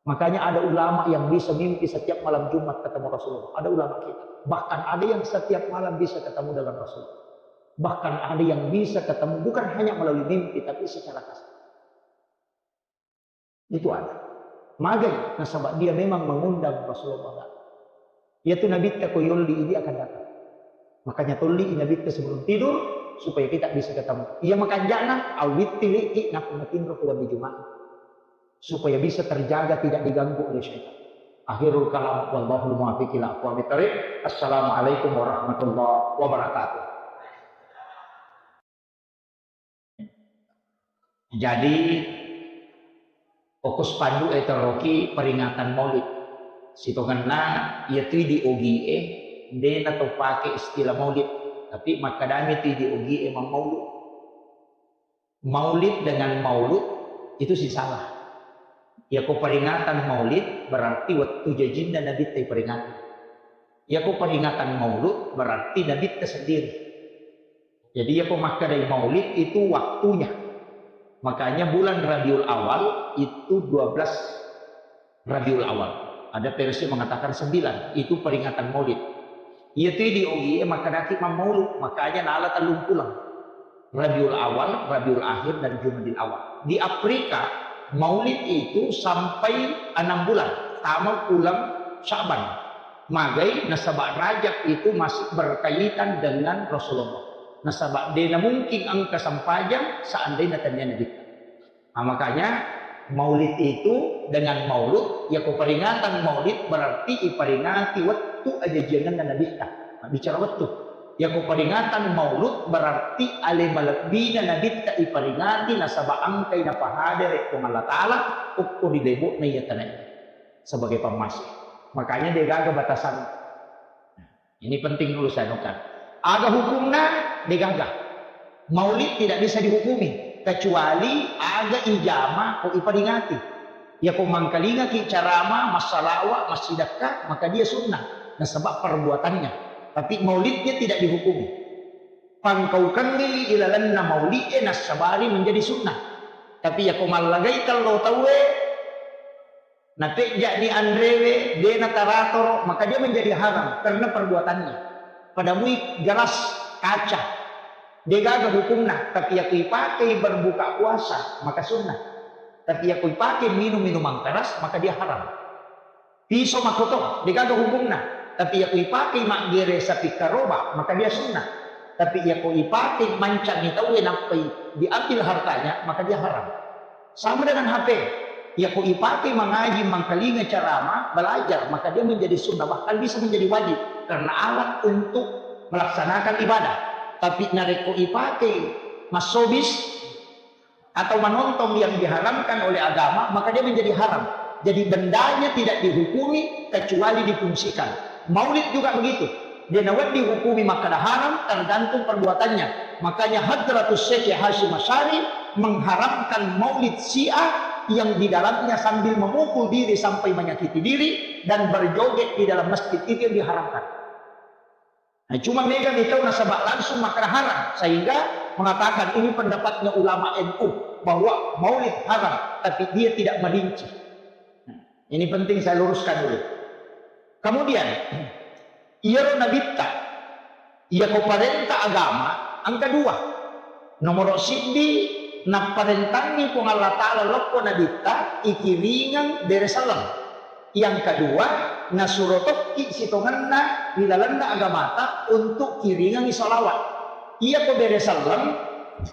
Makanya ada ulama yang bisa mimpi setiap malam Jumat ketemu Rasulullah. Ada ulama kita. Bahkan ada yang setiap malam bisa ketemu dengan Rasulullah. Bahkan ada yang bisa ketemu bukan hanya melalui mimpi, tapi secara kasat. Itu ada. Magai, nasaba dia memang mengundang Rasulullah. Iyatu Nabitta ko yolli idi akan datang. Makanya tolli Nabitta sebelum tidur supaya kita bisa ketemu. Iya makanjana, awitti liki nakko matinro ko wenni Jumat. Supaya bisa terjaga, tidak diganggu oleh syaitan. Akhirul kalam, wallahul muwaffiq ila aqwamit thariq. Assalamualaikum warahmatullahi wabarakatuh. Jadi, fokus pandu e teroki peringatan Maulid. Sitongenna, iya tui di ogie, de na to pake istilah Maulid, tapi makkedami tui di ogie mammaulud. Maulid dengan maulud itu si salah. Yako peringatan Maulid berarti wettu jajinna Nabitta iperingati. Yako peringatan Maulud berarti Nabitta sendiri. Jadi yako makkedai Maulid itu waktunya. Makanya bulan Rabiul Awal itu dua belas Rabiul Awal. Ada versi mengatakan sembilan, itu peringatan Maulid. Iya tu di ogie makkedaki mammaulud, makanya nala tellung pulang. Rabiul Awal, Rabiul Akhir, dan Jumadil Awal. Di Afrika, Maulid itu sampai enam bulan, tama bulan Sya'ban. Magai nasaba Rajab itu masih berkaitan dengan Rasulullah. Nasaba dena mungkin engka sempajang seandainya tania Nabi. Nah, makanya Maulid itu dengan maulud, yako peringatan Maulid berarti iperingati wettu ajajiangenna Nabitta. Nah, bicara wettu. Yako peringatan Maulud berarti ale malebbina Nabitta iperingati nasaba engkai napahadere Puang Allah Ta'ala okko ri lebo'na iya tanai sebagai pammasih. Makanya degaga batasan. Ini penting dulu saya anukan. Aga hukumna degaga. Maulid tidak bisa dihukumi kecuali aga ijama ko iperingati. Yako mangkalingaki carama, massalawa, massidekka, maka dia sunnah. Nasaba perbuatannya. Tapi maulidnya tidak dihukumi. Pangkaukengngi ilalenna maulid'e nassabari menjadi sunnah. Tapi yako mallagai tello tauwe, napejja'ni anrewe, de nataratoro, maka dia menjadi haram karena perbuatannya. Pada mui gelas kaca, degaga hukumna, tapi yako ipakei berbuka puasa, maka sunnah. Tapi yako ipakei minum minuman keras, maka dia haram. Piso makkoto, degaga hukumna. Tapi yako ipakei maggere sapi karoba, maka dia sunnah. Tapi yako ipakei mancangi tauwe nappai diambil hartanya, maka dia haram. Sama dengan H P. Yako ipakei mangaji, mangkalinga ceramah, belajar, maka dia menjadi sunnah, bahkan bisa menjadi wajib karena alat untuk melaksanakan ibadah. Tapi narekko ipakei massobis, atau menonton yang diharamkan oleh agama, maka dia menjadi haram. Jadi bendanya tidak dihukumi kecuali difungsikan. Maulid juga begitu. Dia nawedding hukumi makkeda haram tergantung perbuatannya. Makanya Hadratus Syekh Hasyim Asy'ari mengharamkan maulid Syiah yang di dalamnya sambil memukul diri sampai menyakiti diri dan berjoget di dalam masjid, itu yang diharamkan. Nah, cuma mega mi tau nasaba langsung makkeda haram, sehingga mengatakan ini pendapatnya ulama N U bahwa maulid haram, tapi dia tidak merinci. Nah, ini penting saya luruskan dulu. Kemudian, iyaro nabitta, iyako parenta agama, engka dua. Nomoro siddi, napparentangngi Puang Allah Ta'ala lokko nabitta, ikiringeng bere selleng. Yang kedua, nasuro tokki sitongenna ri lalenna agamata untuk kiringengi salawat. Iyako bere selleng,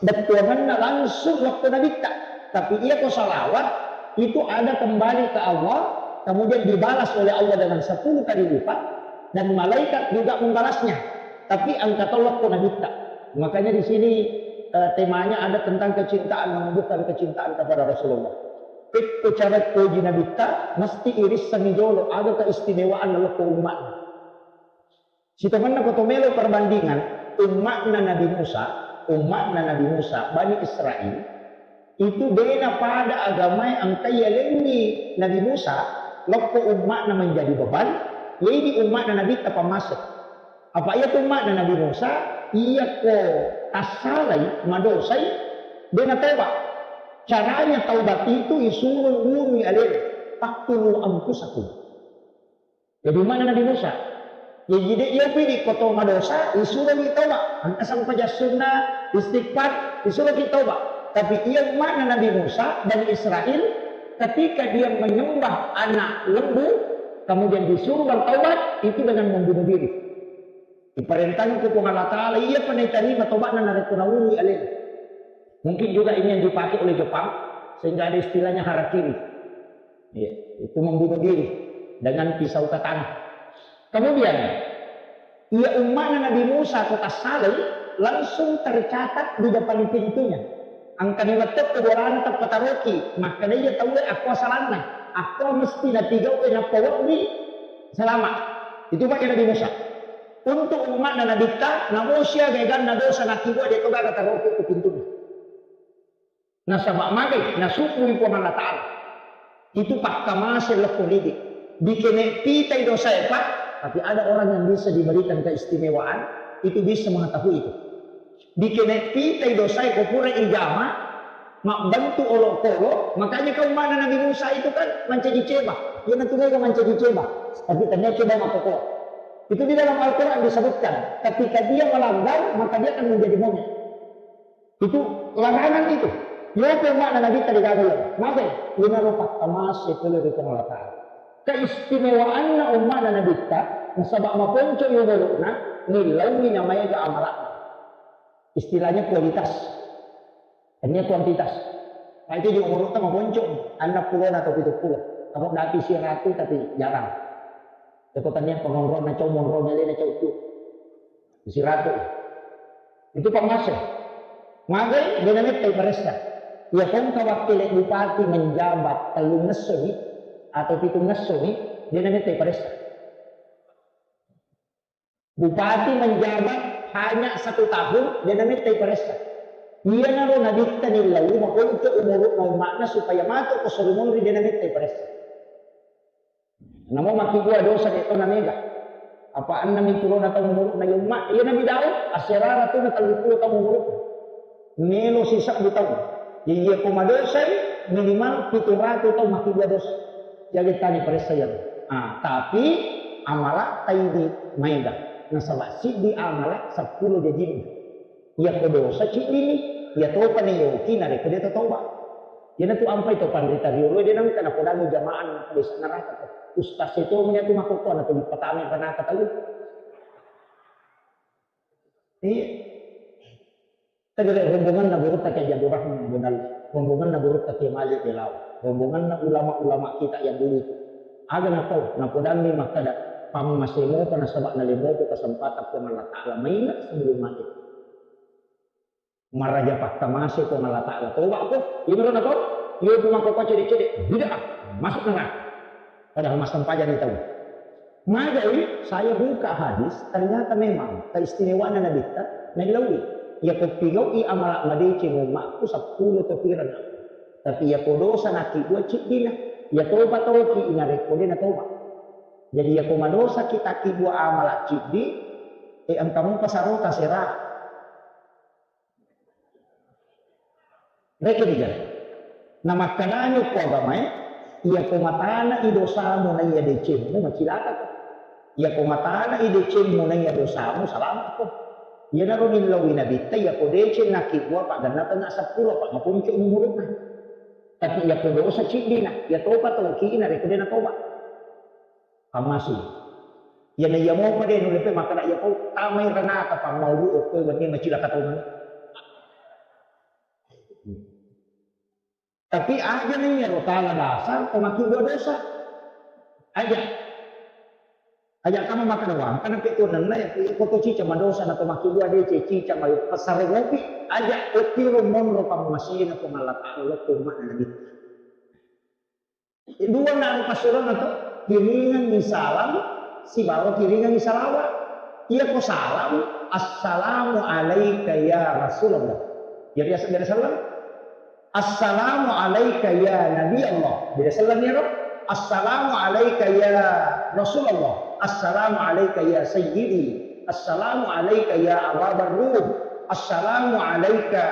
bettuangenna langsung lokko nabitta. Tapi iyako salawat, itu ada kembali ke Allah, kemudian dibalas oleh Allah dengan sepuluh kali lipat, dan malaikat juga membalasnya. Tapi engka to lokko nabitta. Makanya di sini, eh, temanya ada tentang kecintaan, menumbuhkan kecintaan kepada Rasulullah. Pekko cara poji nabitta, mesti irissengi jolo aga keistimewaan lokko umma'na. Sitongenna ko to melo perbandingan, umma'na Nabi Musa, umma'na Nabi Musa, Bani Israel, itu dena pada agamae engkai yalengngi Nabi Musa, lokko umma'na menjadi beban, jadi umma'na nabitta pammase. Apa iya tu umma'na Nabi Musa, iyako tassalai, madosai, dena toba. Caranya taubat itu isuro wurui alena, "Faqtulu anfusakum." Jadi umma'na Nabi Musa. Jadi de iya pidi ko to madosa, isuro mi toba. Engka sempajang sunna, istighfar, isuro ki toba. Tapi iya umma'na Nabi Musa, Bani Israel, ketika dia menyembah anak lembu, kemudian disuruh bertobat, itu dengan membunuh diri. Iparentangku Puang Allah Ta'ala, iya pa naitarima tobatna narekko nawurui alena. Mungkin juga ini yang dipakai oleh Jepang, sehingga ada istilahnya harakiri. Iya, itu membunuh diri dengan pisau tatang. Kemudian, iya umma'na Nabi Musa ko tassalai, langsung tercatat di depan pintunya. Engkani metto bolana tappataroki, makkeda iya tauwe akko salanna, akko mesti napigau'i nappa wedding selamat. Itu pakai Nabi Musa. Untuk umma'na Nabitta, namo siaga eganna dosa nakibua de to gaga taroki ke pintunya. Nasaba magai, nasubbui Puang Allah Ta'ala. Itu pakkamase lokko lidi. Dikene pitai dosae, Pak, tapi ada orang yang bisa diberikan keistimewaan, itu bisa mengetahui itu. Dikene pitai dosae ko pura ijama, mabbentuk olokolo, makanya kau mana Nabi Musa itu kan mancaji ceba. Iya nanti mereka mancaji ceba. Tapi ternyata ceba makkokoro. Itu di dalam Al-Quran disebutkan, ketika dia melanggar, maka dia akan menjadi monyet. Itu larangan itu. Yope makna Nabi tadi kata ya, magai, inaro pakkamase pole ri Puang Allah Ta'ala. Keistimewaanna umma'na Nabitta, nasaba maponco umuruna, nillauni namaega amala'na. Istilahnya kualitas. Hanya kuantitas. Nah, itu juga umurutta maponco, enam puluh atau tujuh puluh. Kamu dati siratu tapi jarang. Itu tania pengonrong na cau monrong na lena cau tu. Siratu. Itu pangase. Magai, dena mettai paressa. Ya kongka wakkile bupati menjabat tellung ngesso ni, atau pitung ngesso ni, dena mettai paressa. Bupati menjabat hanya satu tahun, dena mettai paressa. Iyanaro nabitta nillau makonco umuruna umma'na supaya matu ko sori monri dena mettai paressa. Namo makkibua dosa de to namega. Apa enneng itu lona tau umuruna ya umma? Iya Nabi Daud, asserara tu na tellu puluh tau umuruna. Melo sisebbu tau. Iya ko madosai minimal pitu ratu tau makkibua dosa. Jadi tani paressa ya. Ah, tapi amala taidi maega. Nasaba siddi amala seppulo jajinna. Iya ko dosa ciddini, iya topa nayoki narekko de tatoba. Iyanatu ampai to panrita riolo de nengka napodangi jamaah na desa neraka to. Ustaz itu meni tu makkokkoe na tu dipatami neraka tau. Iya. Tegere rombonganna gurutta Kiai Abdul Rahman Bonal, rombonganna gurutta Kiai Malik Belawa, rombonganna ulama-ulama kita yang dulu itu. Aga nakau, napodanni makkada, pammasemo pa nasaba nalemo tu kesempatan Puang Allah Ta'ala mainga sebelum mati. Maraja pakkamase Puang Allah Ta'ala. Toba ko, iya mero nakau, iya tu makkokkoe cede-cede, bid'ah, masuk neraka. Padahal massempajang ni tau. Magai saya buka hadis, ternyata memang keistimewaanna Nabitta naillaui. Iya ko pigau'i amala madeceng ummakku seppulo to pirana. Tapi iya ko dosa nakkibua ciddina. Iya toba toki inarekko de natoba. Jadi iya ko madosa kita kibua amala ciddi, eh engka mupa sarota sera. Rekko diga. Namakkadani okko agamae, iya ko matana i dosamu na iya decemmu, macilaka ko. Iya ko matana i decemmu na iya dosamu, salama ko. Iyanaro nillaui Nabitta, iya ko deceng nakkibua pagganna tenna seppulo, pa maponco umuruna. Tapi iya ko dosa ciddina, iya topa toki narekko de natoba. Pammase. Iyana iya mopa de nulle pe makkada iya ko tamai ranaka pammaudu okko wenni macilaka tau mani. Tapi aja na iyaro tala dasar to makkibua dosa. Aja. Aja kama makkada wangkana pe tuanenna ya ko to cica madosa na to makkibua de ce cica mai pasare ngopi. Aja ottiro monro pammasena Puang Allah Ta'ala lokko ummana Nabitta. Dua na rupa surana to, kiringengngi salam, sibawa kiringengngi salawat. Iya ko salam, "Assalamu alaika ya Rasulullah." Iya biasa bere sallam. "Assalamu alaika ya Nabi Allah." Bere sallam ya ro. "Assalamu alaika ya Rasulullah." "Assalamu alaika ya Sayyidi." "Assalamu alaika ya Ababar Ruh." "Assalamu alaika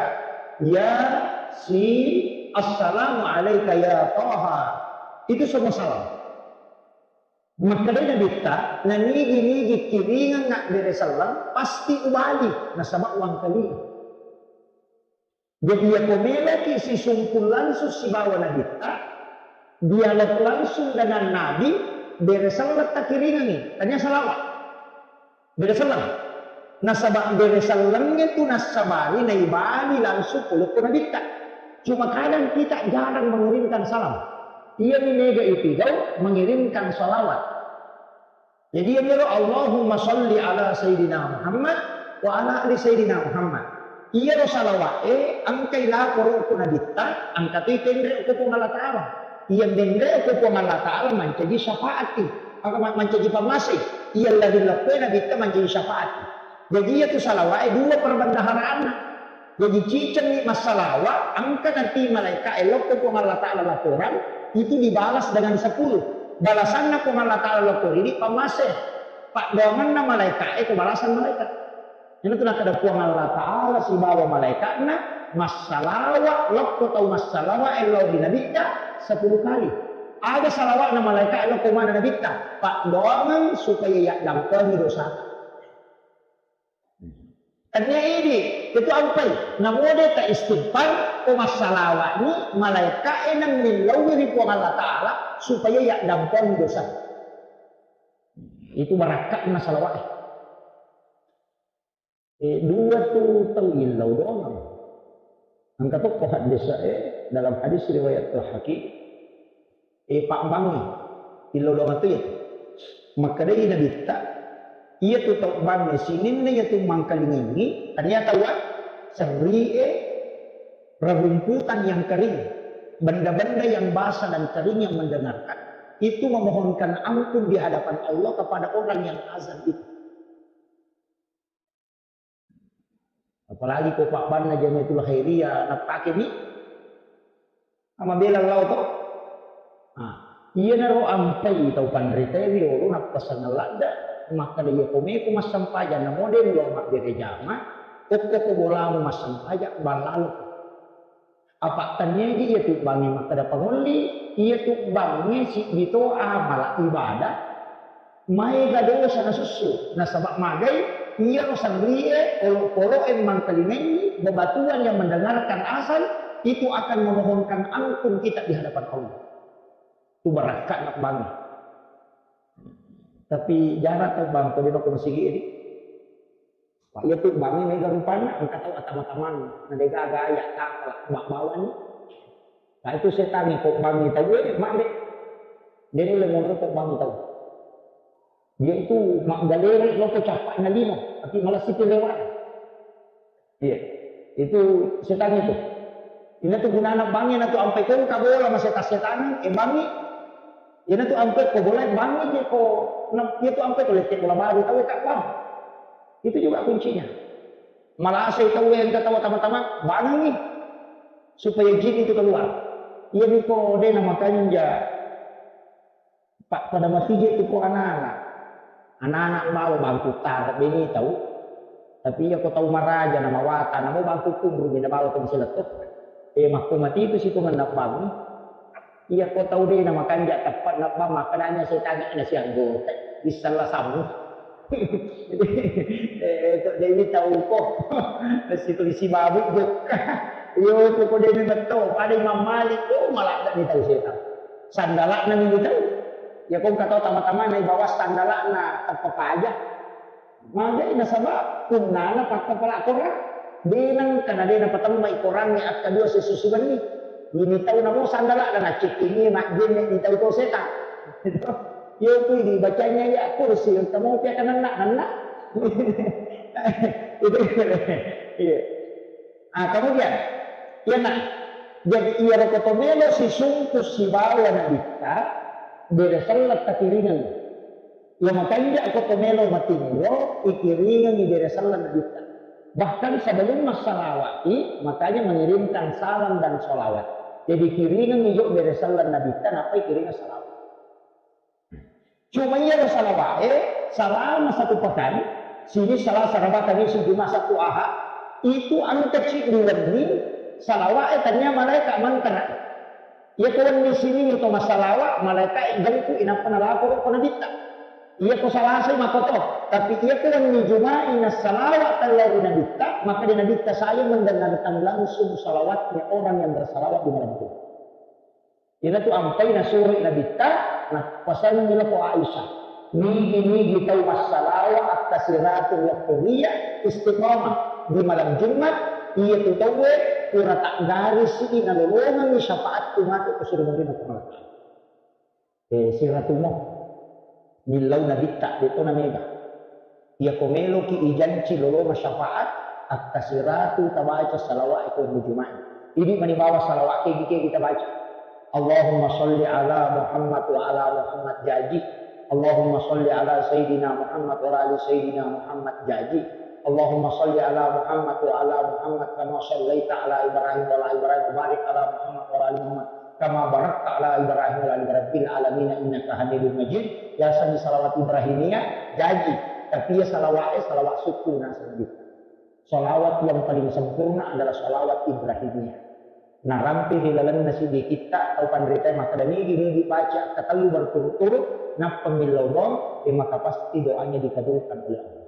ya si." "Assalamu alaika ya Taha." Itu semua salam. Makkedai Nabitta, nanigi-nigi kiringengnga bere sallam, pasti ubali, nasaba wangkalinga. Jadi, iya ko meloki sisumpul langsung sibawa Nabitta, dialog langsung dengan Nabi, bere sallam takiringengngi, tania salawat. Bere sallam. Nasaba bere sallamnge tu nassabari naibali langsung pole ko Nabitta. Cuma kadang kita jarang mengirimkan salam. Iyami mega ipigau mengirimkan salawat. Jadi iyaro Allahumma salli ala Sayyidina Muhammad wa ala ali Sayyidina Muhammad. Iyaro salawa'e engkai laporo ko Nabitta, engka tu ipenre ko Puang Allah Ta'ala. Iya menre ko Puang Allah Ta'ala mancaji syafaati, aga ma-, mancaji pammase. Iya lari lokkoe Nabitta mancaji syafaati. Jadi iya tu salawa'e dua perbendaharana. Jadi cicengni massalawa, engka nanti malaika e lokko Puang Allah Ta'ala laporan, itu dibalas dengan sepuluh. Balasanna Puang Allah Ta'ala lokko ridi pammase. Paddoangenna malaika e ko balasan malaika. Iyanatu nakkeda Puang Allah Ta'ala sibawa malaika'na massalawa lokko tau massalawa e lao ri Nabitta sepuluh kali. Aga salawa'na malaika e lokko mana Nabitta? Paddoangeng supaya yaddampengi dosata. Tania idi, itu ampai. Namode ta istighfar, ko massalawa'ni malaika e nang millauwi ri Puang Allah Ta'ala supaya yaddampengi dosa. Itu barakka'na salawa'e. Eh, dua tu tau illau doang. Engka tokko haddesae dalam hadis riwayat Al-Hakim, eh, pabbangnge illau doang tu ya. Makkedai Nabitta, iya tu tau bangnge sininna iya tu mangkalingingi, tania taua serrie rerumputan yang kering, benda-benda yang basah dan kering yang mendengarkan, itu memohonkan ampun di hadapan Allah kepada orang yang azan itu. Apalagi ko pabbanna Jamiatul Khairiyah, nappake mi, amabela lao to. Ah, iyanaro ampai tau panritae riolo nappasang ladda, Makkeda, iya ko meko massempajang namo de mulo mabbere jama, okko ko bolamu massempajang, ballalo. Apa tenniaji iya tu bangnge makkeda pangolli, iya tu bangnge sibbi to amala ibadah, maega dosa nasussu. Nasaba magai, iyaro serrie, olokoloe mangkalingaini, bebatuan yang mendengarkan azan itu akan memohonkan ampun kita di hadapan Allah. Tu barakka'na bangnge. Tapi jarang tau bang ko de mako masigi di. Iya tu bangnge mega rupanna, engka tau atama-tamang, na de gaga aya tapala, ba-, bawani. Nah, itu setangnge ko bangngi tau, eh, mak de. De nulle monro ko bangngi tau. Dia itu maggalere loko cappa'na lino, tapi malah situ lewat. Iya. Itu setan itu. Ina tu gunana bangnge na tu ampe ko engka bola maseta-setanang, eh, bangngi. Ina tu ampe ko bola bangngi je ko, na, iya tu ampe ko lette bola baru tau ka bang. Itu juga kuncinya. Malasai tau engka tau tama-tama, bangngi. Supaya jin itu keluar. Iya niko de na makanja. Pak, pada matije tu ko anak-anak. Anak-anak bawa bangku tara beni tau. Tapi iya ko tau maraja na mawata, na mau bangku kubru, mina bawa tu masiletto. Eh, makko mati itu situ ngena bangngi. Iya ko tau de na makanja tepat na bang, makkedanya setan na sianggota. Bisalla sammu. Eh, to de tau ko. Situ isi babu jokka. Iyo, ko de metto, pada Imam Malik, oh, malah ni tau setan. Sandala'na mi tau. Ya, ko engka tau tama-tama na ibawa sandala'na tappa paja. Magai nasaba punnana pakkapala korang. De nengka na de napatemmai korangnge akka dua sisusu benni. Ini tau namo sandala'na naccikkingi majjenne ni tau to setan. Yo tu dibacanya ya kursi, engka mopi akan nenna-nenna. Itu, iya. Ah, kemudian, iya, nah, jadi iyaro ko to melo sisungku sibawa nabitta, bere selleng takiringeng. Iya makanja ko to melo matinro, ikiringengi bere selleng nabitta. Bahkan sebelum massalawati, makanya mengirimkan salam dan salawat. Jadi kiringengi jo bere selleng nabitta, nappa ikiringeng salawat. Cuma iyaro salawa'e, salama satu pekan, sini Selasa, Rabu, Kamis, Jumat, Sabtu, Ahad, itu engka ciddi wenni salawa'e tania malaeka mantara. Iya ko wenni sini to massalawa, malaeka jengku inappa nalaporo ko nabitta. Iya ko Selasa makoto, tapi iya ko wenni Juma'i nassalawa tellari nabitta, maka di nabitta saya mendengarkan langsung salawatnya orang yang bersalawat di malam itu. Iyana tu ampai nasuro nabitta, nappasenni lako Aisyah. Nigi-nigi tau massalawa akkasiratu wettu ria istiqamah di malam Jumat, iya tu tauwe pura taggarisi nalolongengi syafaatku matu ko surunganna Puang Allah Ta'ala. Eh, siratumo. Millau nabitta, de to namega. Iya ko meloki ijanci lolonga syafaat, akkasiratu tabaca salawat ko Jumat. Idi mani bawa salawat kegi-kegi tabaca. Allahumma salli ala Muhammad wa ala Muhammad jaji. Allahumma salli ala Sayyidina Muhammad wa ala ali Sayyidina Muhammad jaji. Allahumma salli ala Muhammad wa ala Muhammad kama sallaita ala Ibrahim wa ala Ibrahim, barik ala Muhammad wa ala ali Muhammad kama barakta ala Ibrahim wa ala ali Ibrahim fil alamin innaka Hamidum Majid. Biasa di salawat Ibrahimiyah jaji, tapi ya salawat, eh, salawat suku nasabit. Salawat yang paling sempurna adalah salawat Ibrahimiyah. Narampe ri lalenna siddi kitta tau panrita makkeda nigi-nigi baca katellu berturut-turut, nappa millau doang, eh, maka pasti doanya dikabulkan oleh Allah.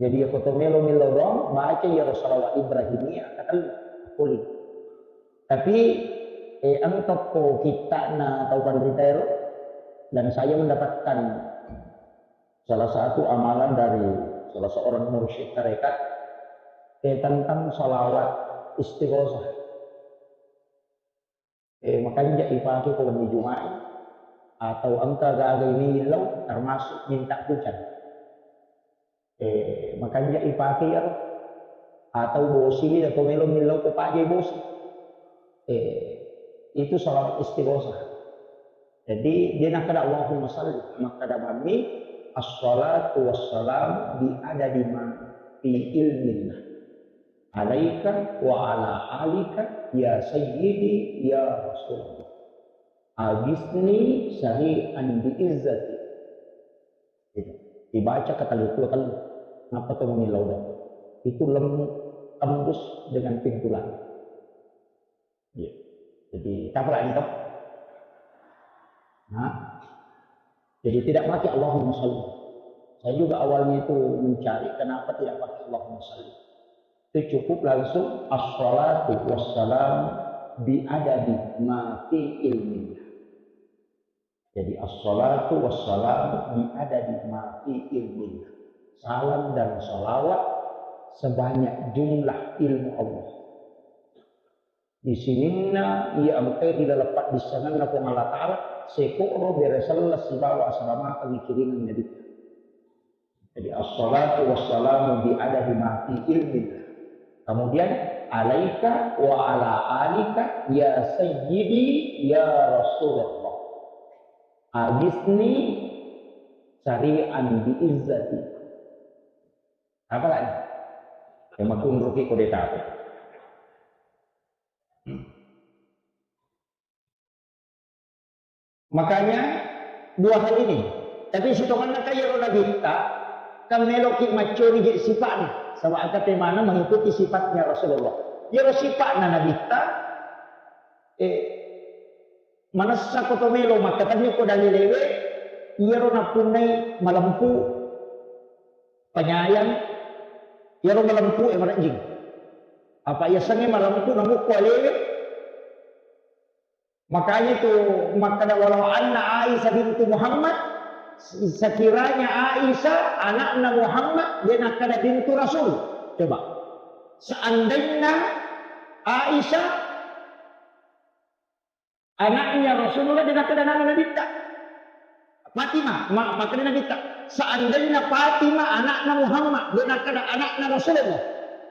Jadi, iya ko to melo millau doang, baca iyaro salawat Ibrahimiyah, katellu, poli. Tapi, eh, engka ko kittana tau panrita ero, dan saya mendapatkan salah satu amalan dari salah seorang mursyid tarekat, eh, tentang salawat istighosah. Eh, makanja ipake ko wenni Juma'i atau engka gaga millau, termasuk minta hujan. Eh, makanja ipake iyaro. Atau bosi wi, atau melo millau ko paja bosi. Eh, itu salawat istighosah. Jadi, dia nakkeda Allahumma salli, makkeda mami, assalatu wassalam bi adadi ma fi ilmillah. Alaika wa ala alika ya sayyidi ya Rasulullah. Agisni syari'an bi izzati. Gitu. Dibaca ke tellu puluh tellu. Kenapa tuh mengilauda? Itu lem tembus dengan pintu langit. Iya. Jadi, tak pernah itu. Nah, jadi tidak pakai Allahumma salli. Saya juga awalnya itu mencari kenapa tidak pakai Allahumma salli. Itu cukup langsung assalatu wassalam bi adadi ma fi ilmillah. Jadi, assalatu wassalamu bi adadi ma fi ilmillah. Salam dan salawat sebanyak jumlah ilmu Allah. Di sininna iya engkae ri laleng paddissengenna Puang Allah Ta'ala, sekoro bere selleng sibawa asalamakeng kiringenna Nabitta. Jadi, assalatu wassalamu bi adadi ma fi ilmillah. Kemudian, alaika wa ala alika ya sayyidi ya Rasulullah. Agisni sari'an bi izzati. Apa lagi? Yang makunruki kode tape. Makanya, dua hal ini. Tapi sitongenna ka iyaro Nabitta, kan meloki maccori je sipa'na. Saba' engka temana mengikuti sifatnya Rasulullah. Iyaro sipa'na Nabitta, eh, manessa ko to melo makkatenni ko dalilewe, iyaro nappunnai malempu, penyayang, iyaro malempu e marejjing. Apa yasengnge malempu namukku alewe, Makanya itu makkeda, "Walau anna Aisyah bintu Muhammad," sekiranya Aisyah anakna Muhammad, dia nakkeda bintu Rasul. Coba. Seandainya Aisyah anaknya Rasulullah, dia nakkeda anakna Nabitta. Fatimah, ma-, makkeda Nabitta, seandainya Fatimah anakna Muhammad, dia nakkeda anakna Rasulullah,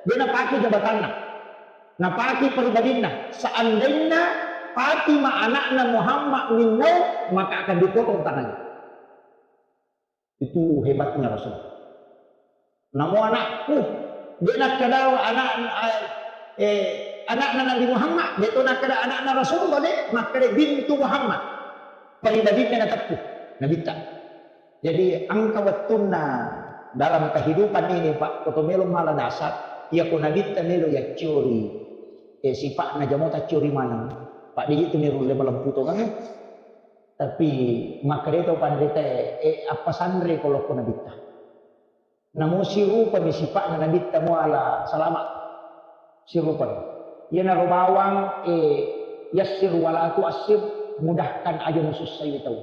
dia napake jabatanna, napake pribadinna. Seandainya Fatimah anakna Muhammad minnau, maka akan dipotong tangannya. Itu hebatnya Rasulullah. Namo anakku, de' nakkedawa anak, eh, anakna Nabi Muhammad, de' to nakkeda anakna Rasulullah, de', makkeda bintu Muhammad. Pribadinna nateppu, Nabitta. Jadi, engka wettunna dalam kehidupan ini, Pak, ko to melo mala dasar, iya ko Nabitta melo yacciori, eh, sipa'na jamo tacciori maneng, Pak, de' itu melo le malempu tongeng. Tapi makkeda to panrita, eh, appasanre ko lokko Nabitta. Namo sirupami sipa'na Nabitta muala salama'. Sirupami. Iyanaro bawang, eh, yassir wala tu'assir, mudahkan aja musussai tau.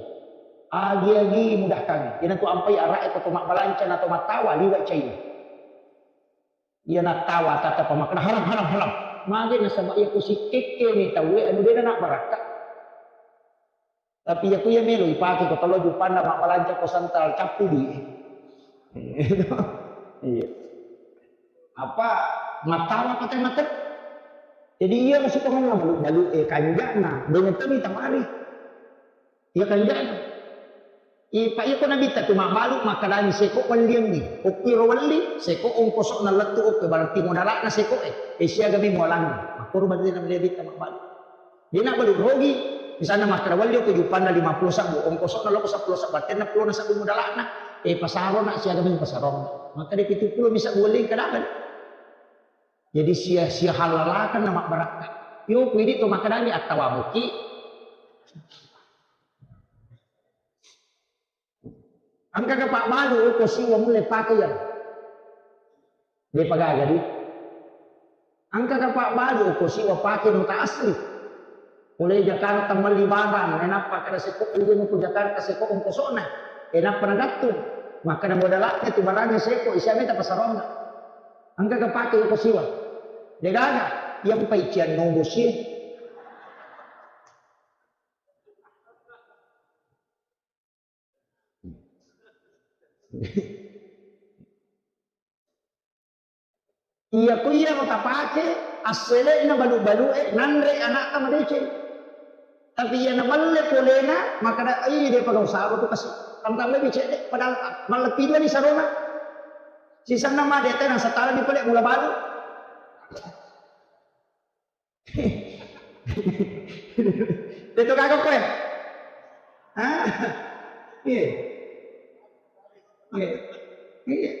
Agi-agi mudahkan. Iyanatu ampai ara'e ko to mabbalanca na to mattawa liwa' caina. Iya nattawa tata pamakkeda, "Haram, haram, haram." Magi nasaba' iya ko sikkekkeni tauwe anu de' na barakka'. Tapi iya ku iya melo ipake ko tello juppanna mabbalanca ko sentral cappu dui'e. Iya. Apa mattawa kata mate. Jadi iya masih pengen malu-malu, eh, kanja'na, dengan tadi tawari. Iya kanja'na. Ipa iya ko Nabitta tu mabbalu makkedani seko welliangngi. Okki ro welli, seko ongkoso'na lettu okki, berarti modala'na seko e. Eh, siaga mi mualanna. Makkoro berarti Nabitta mabbalu. De' nabbalu rogi, misalna makkeda welli ko juppanna lima puluh sabbu, ongkoso'na loko seppulo sabbu, tenna pulona sabbu modala'na, eh, pasarona siaga mi pasarona. Makkeda pitu puluh mi sabbu welli kada kan? Jadi sia, sia halalakan na mabbarakka'. Yo, ku idi to makkedani attawa muki. Engka ka pabbalu ko siwa mulle pake iya. De' pagaga di. Engka ka pabbalu ko siwa pake nota asli. Mulai Jakarta melli barang, enappa kada seko iya ko Jakarta seko ongkoso'na. Enappa nagattung. Makkeda modala'na tu barangnya seko, isia meta pasaronna. Engka ka pake ko siwa. De' gaga, iya pai cian nobo sie. Iya, ku iya ro tapake, assele'na balu-balu'e, nanre anakta madeceng. Tapi iya namelle polena, makkeda, "Ih, de' pagau saro tu kasi." Tantang lebih cedde', padahal malleppi dua ni sarona. Sisenna ma de' tena setara ni pole mula balu. Teto gaga koe. Hah? Iya. Iya. Iya.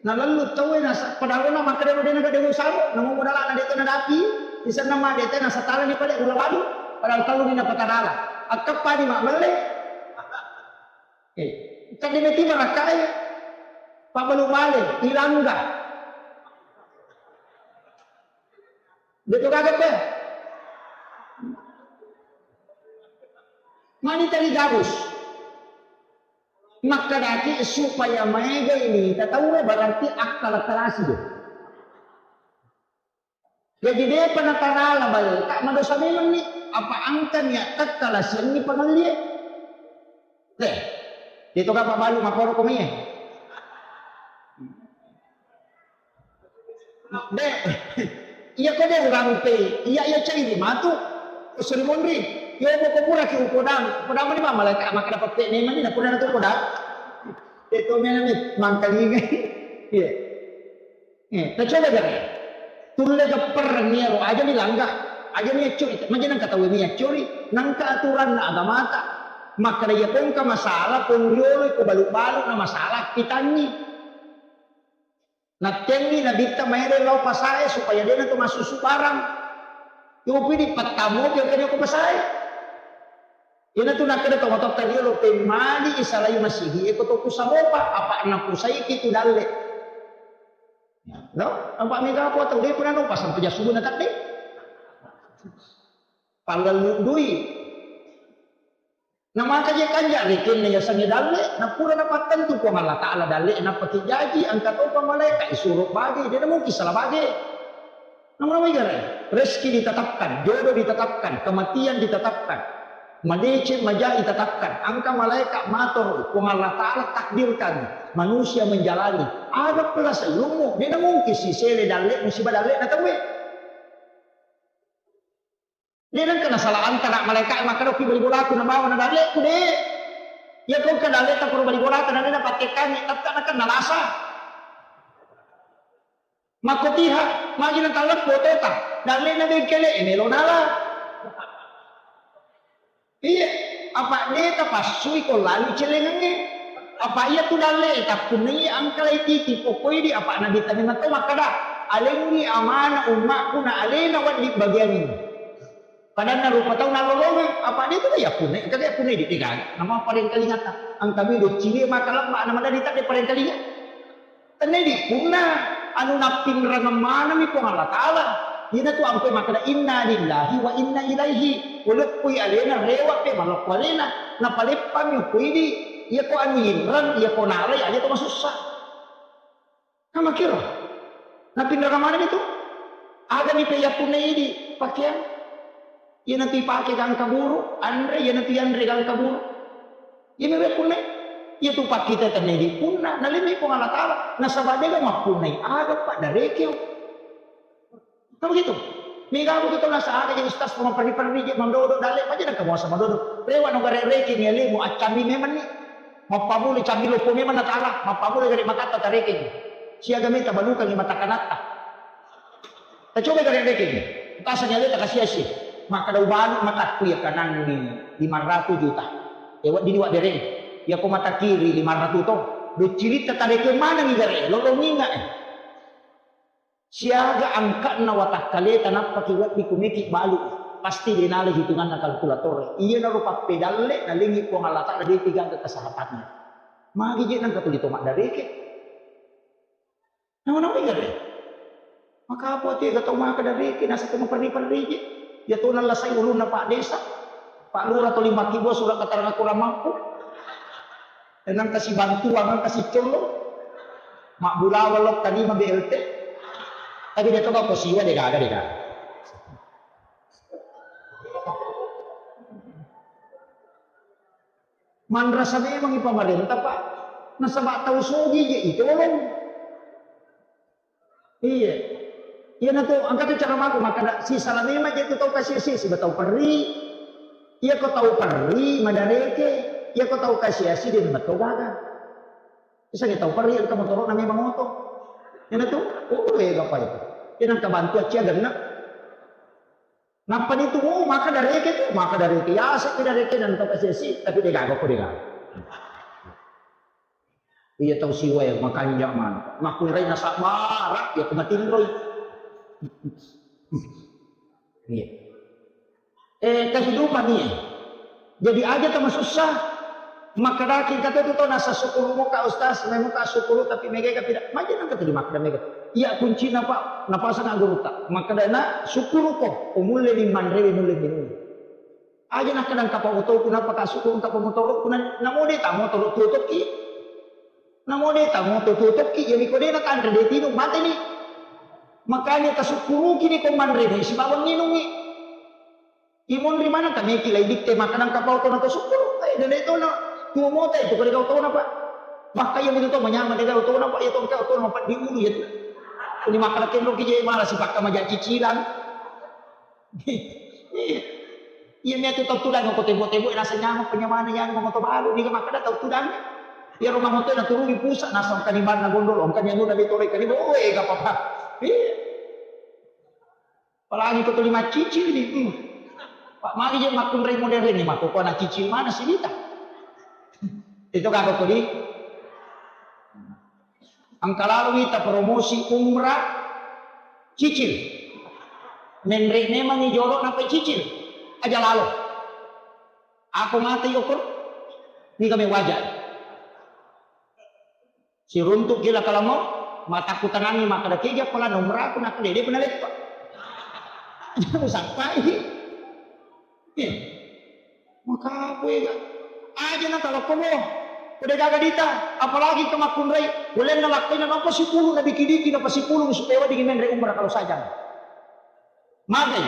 Nalellu tauwe nasa padahal na makkeda de' na gade usaha, namo modalana de' to nadapi, isenna ma de' to nasatalani pale gula badu, padahal telluni napatarala. Akkappani mammelle. Eh, tadi meti marakkae. Pabbalu bale, ilangga. De' to gaga pe. Mani tadi gabus. Makkedaki supaya maegai ni tatauwe berarti akkala-kalasi de'. Jadi de'pa natarala baleta madosa memenni, apa engka niat takkalasianni pangellie. Deh, de' to gapa balu makkoro komie. De', iya ko de' urampei, iya iya cairi matu. Suri monri, yo boko pura ki upodang, upodang mani malaika makkeda peppe memang ni napura natu upodang. De' to mena ni mangkalingai. Iya. Eh, tacoba gare. Tulle gappereng iyaro, aja ni langga, aja ni accuri, maja nangka tauwe ni accuri, nangka aturanna agamata. Makkeda iya ko engka masalah, pong riolo ko balu-balu na masalah, pitanni. Nattenni nabitta maere lao pasae supaya de' na to massusu barang. Yopi di pattamu pi engka ko pasae. Iyanatu nakkeda tomatoatta riolo, pemmali isalai masigi e ko to kusamopa, apa napusaiki tu dalle. No? Apa mega apa tau de' pernah no pasang peja subuh na tadde. Panggallu dui. Na maka je kanja rekenna yasengnge dalle, na pura napattentu Puang Allah Ta'ala dalle, nappa ki jaji, engka topa malaika isuro bage, de' na mungkin salah bage. Namun apa igare? Rezeki ditetapkan, jodoh ditetapkan, kematian ditetapkan, madeceng maja ditetapkan, engka malaika mator, Puang Allah Ta'ala takdirkan manusia menjalani. Aga pela sellummu, de' na mungkin sisele dalle, musiba dalle na tauwe. De' nengka nasala antara malaika makkeda, "Ki bali bolaku nabawa na dalleku, de'." Iya ko engka dalleta pura bali bolata na de' napattekkangi, tetta nakenna lasa. Makkotiha, magi natalleppo tota, dallena bengkele e melo nala. Iya, apa de' tapassui ko lali celengengnge. Apa iya tu dalle e tappunnai engka lai titi pokoi di apa nabitta memang to makkeda, "Alengngi amana ummakku na alena wedding bagiangngi." Padanna rupa tau nalolongeng, apa de' tu yappunnai, engka yappunnai di degaga. Nama parengkalingata, engka mi doccilie maka lebba na madadi tadde parengkalinga. Tenna idi punna anu nappinrengeng manenni Puang Allah Ta'ala. Iyanatu ampe makkeda, "Inna lillahi wa inna ilaihi." Uleppui alena, rewa pe maloppo alena. Napaleppami upoidi, iyako anu yinreng, iyako nalai, aja to masussa. Namakiro. Nappinrengeng manenni tu. Agani pe yappunna idi pakeang. Iyanatu ipake gangka buru, anre, iyanatu yanre gangka buru. Iyami wekkunne, iyatu pakkita tennedi punna, nalemmi Puang Allah Ta'ala, nasaba dega mappunnai aga paddarekeo. Kan begitu? Mega begitu nasa aga jadi ustaz ko maperri-perri je mandodo dalle, paja nengka muasa mandodo. Rewa no gare reke ni alemu, accambi memanni. Mappamuli cambi loppo memang na Ta'ala, mappamuli gare matatta tareke. Siaga meta balukangi mata kanatta. Tacobai gare-garekeng. Tasani aleta kasiasi. Makkeda ubalu matakku iya kananni lima ratus juta. E weddini waddereng. Iyako mata kiri lima ratus to. Docciritta tarekeng manengi gare, lolonginga e. Siaga angka'na watakkaleta nappaki weddi kumeki balu. Pasti denale hitunganna kalkulator. Iyanaro pappedalle nalengi Puang Allah Ta'ala de tigaga kesehatanna. Magi je nangka tuli to maddareke. Nawa-nawa igare. Maka apa tega tau maka dareke nasa tau maperri-perri je. Iya to nallasai ulunna Pak Desa, Pak Lurah tuli makkibua surat keterangan kurang mampu. Nangka sibantuang, nangka sicollo. Mabbulawang lo tadi ma B L T. Tapi dia to ko siwa degaga degaga. Manrasa memangngi pamarenta, Pak. Nasaba tau sogi je itolong. Iya. Iyanatu engka tu cara mako makkeda sisala memang je tu tau kasiasi siba tau perri. Iyako tau perri madareke, iyako tau kasiasi de memang to gaga. Misalnya tau perri engka motoro'na memang oto. Iyanatu, oh, ega pa itu. Iya nangka bantu accia genna. Nappa nitu, oh, maka dareke tu, maka dareke. Yaseng mi dareke nang to kasiasi, tapi degaga ko degaga. Iya tau siwae makanja' maneng. Makkunrai nasabara', iya ko matinroi. Iya. Eh, kehidupan iya. Jadi aja' tau masussa. Makkedaki engka to tu tau nasa sukkuru' moka ustaz, mai moka sukkuru' tapi mega ka tidak. Maja' nangka tadi makkeda mega. Iya kuncina, Pak, napasang gurutta. Makkedana sukkuruko, umulle ni manrewe, mulle minung. Aja' nakkeda engka pa otoku, nappa ka sukkuru' engka pa motoro'ku, na, namo de' ta motoro' tutuki. Namo de' ta moto tutuki, jadi ko de' natanre de' tinung, mateni. Makanya tasukkuruki ni ko manre de' sibawa nginungi. Imonri maneng tameki lai ditte makkeda engka pa otona to sukkuru'. Eh, de' tona. Tuo mota itu ko de' gaga otona, Pak. Maka iya mutu to manyameng de' gaga otona, Pak. Iya to engka otona, Pak, di ulu iya tu. Ini makkeda kenroki je' malah sipakka maja' cicilan. Iya, iya, tu tau tudang ko tebo-tebo, nasa nyameng penyamane yang moto balu, niga makkeda tau tudang. Iya, rumah moto na turuni pusat, nasa engka ni banna gondol, engka ni anu na betole, engka ni boe, gak apa-apa. Iya. Apalagi ko tuli maccicil ni. Hmm. Pak, magi je' makkunrai modern ni, mako ko na cicil mana sih kita? Itu kagak tuli. Engka lalo wita promosi umrah cicil. Menre' memangi jolo' nappa cicil. Aja' lalo. Ako mate okor. Ni kami wajar. Siruntu' kila kalamo, matakkutanangi makkeda keja pola umrahku nakkeda de' pernah leppa. Aja' musappai. Iya. Maka apa ega? Aja' na talokko mo. Ko de' gaga dita, apalagi ko makkunrai, ulenna lakkaina napa sipulu' na diki-diki, napa sipulu' supaya weddingi menre' umrah kalau sajang. Magai,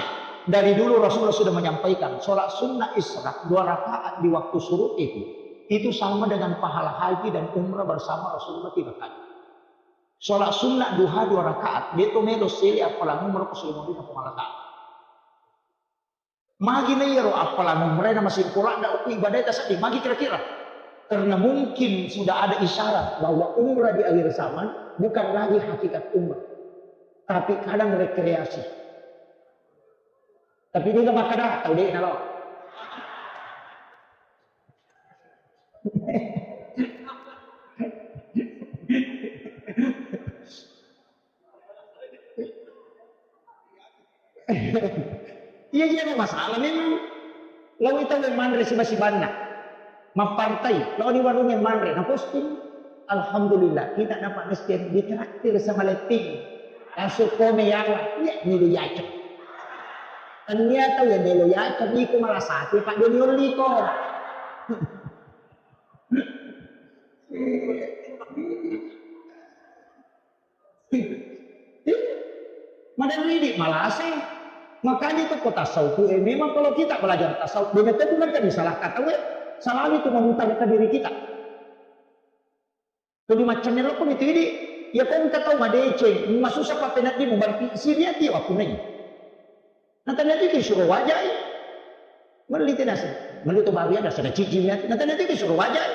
dari dulu Rasulullah sudah menyampaikan, sholat sunnah isyraq dua rakaat di waktu syuruk itu, itu sama dengan pahala haji dan umrah bersama Rasulullah tiga kali. Sholat sunnah duha dua rakaat, de' to melo sele appalang umrah ko sele Madinah pemalakaan. Magi na iyaro appalang umrahna masih pola ndak uku ibadah taseddi, magi kira-kira? Karena mungkin sudah ada isyarat bahwa umrah di akhir zaman bukan lagi hakikat umrah, tapi kadang rekreasi. Tapi dia makkeda tau de' nalo. Iya, iya, masalah memang. Lawi tau yang manre siba-sibanna. Mappartai, lawan di warung yang manre, na posting. Alhamdulillah, kita dapat miskin ditraktir sama Letting. Langsung komen ya Allah, iya, nilu yaceng. Kan dia tahu ya, nilu yaceng, itu malah satu, Pak, dia nioli kok. Madan ridi malase. Makanya itu kota tasawuf, eh, memang kalau kita belajar tasawuf, dia itu bukan kan salah kata, we. Salah itu memutarkan diri kita. Tuli maccenne lokko mitu idi, iya ko engka tau madeceng, masussa pappenedding mubarpi siriati wakkunai. Nataniati ki suro wajai. Melli tenase, melli to baru ya dasar cici niati. Nataniati ki suro wajai.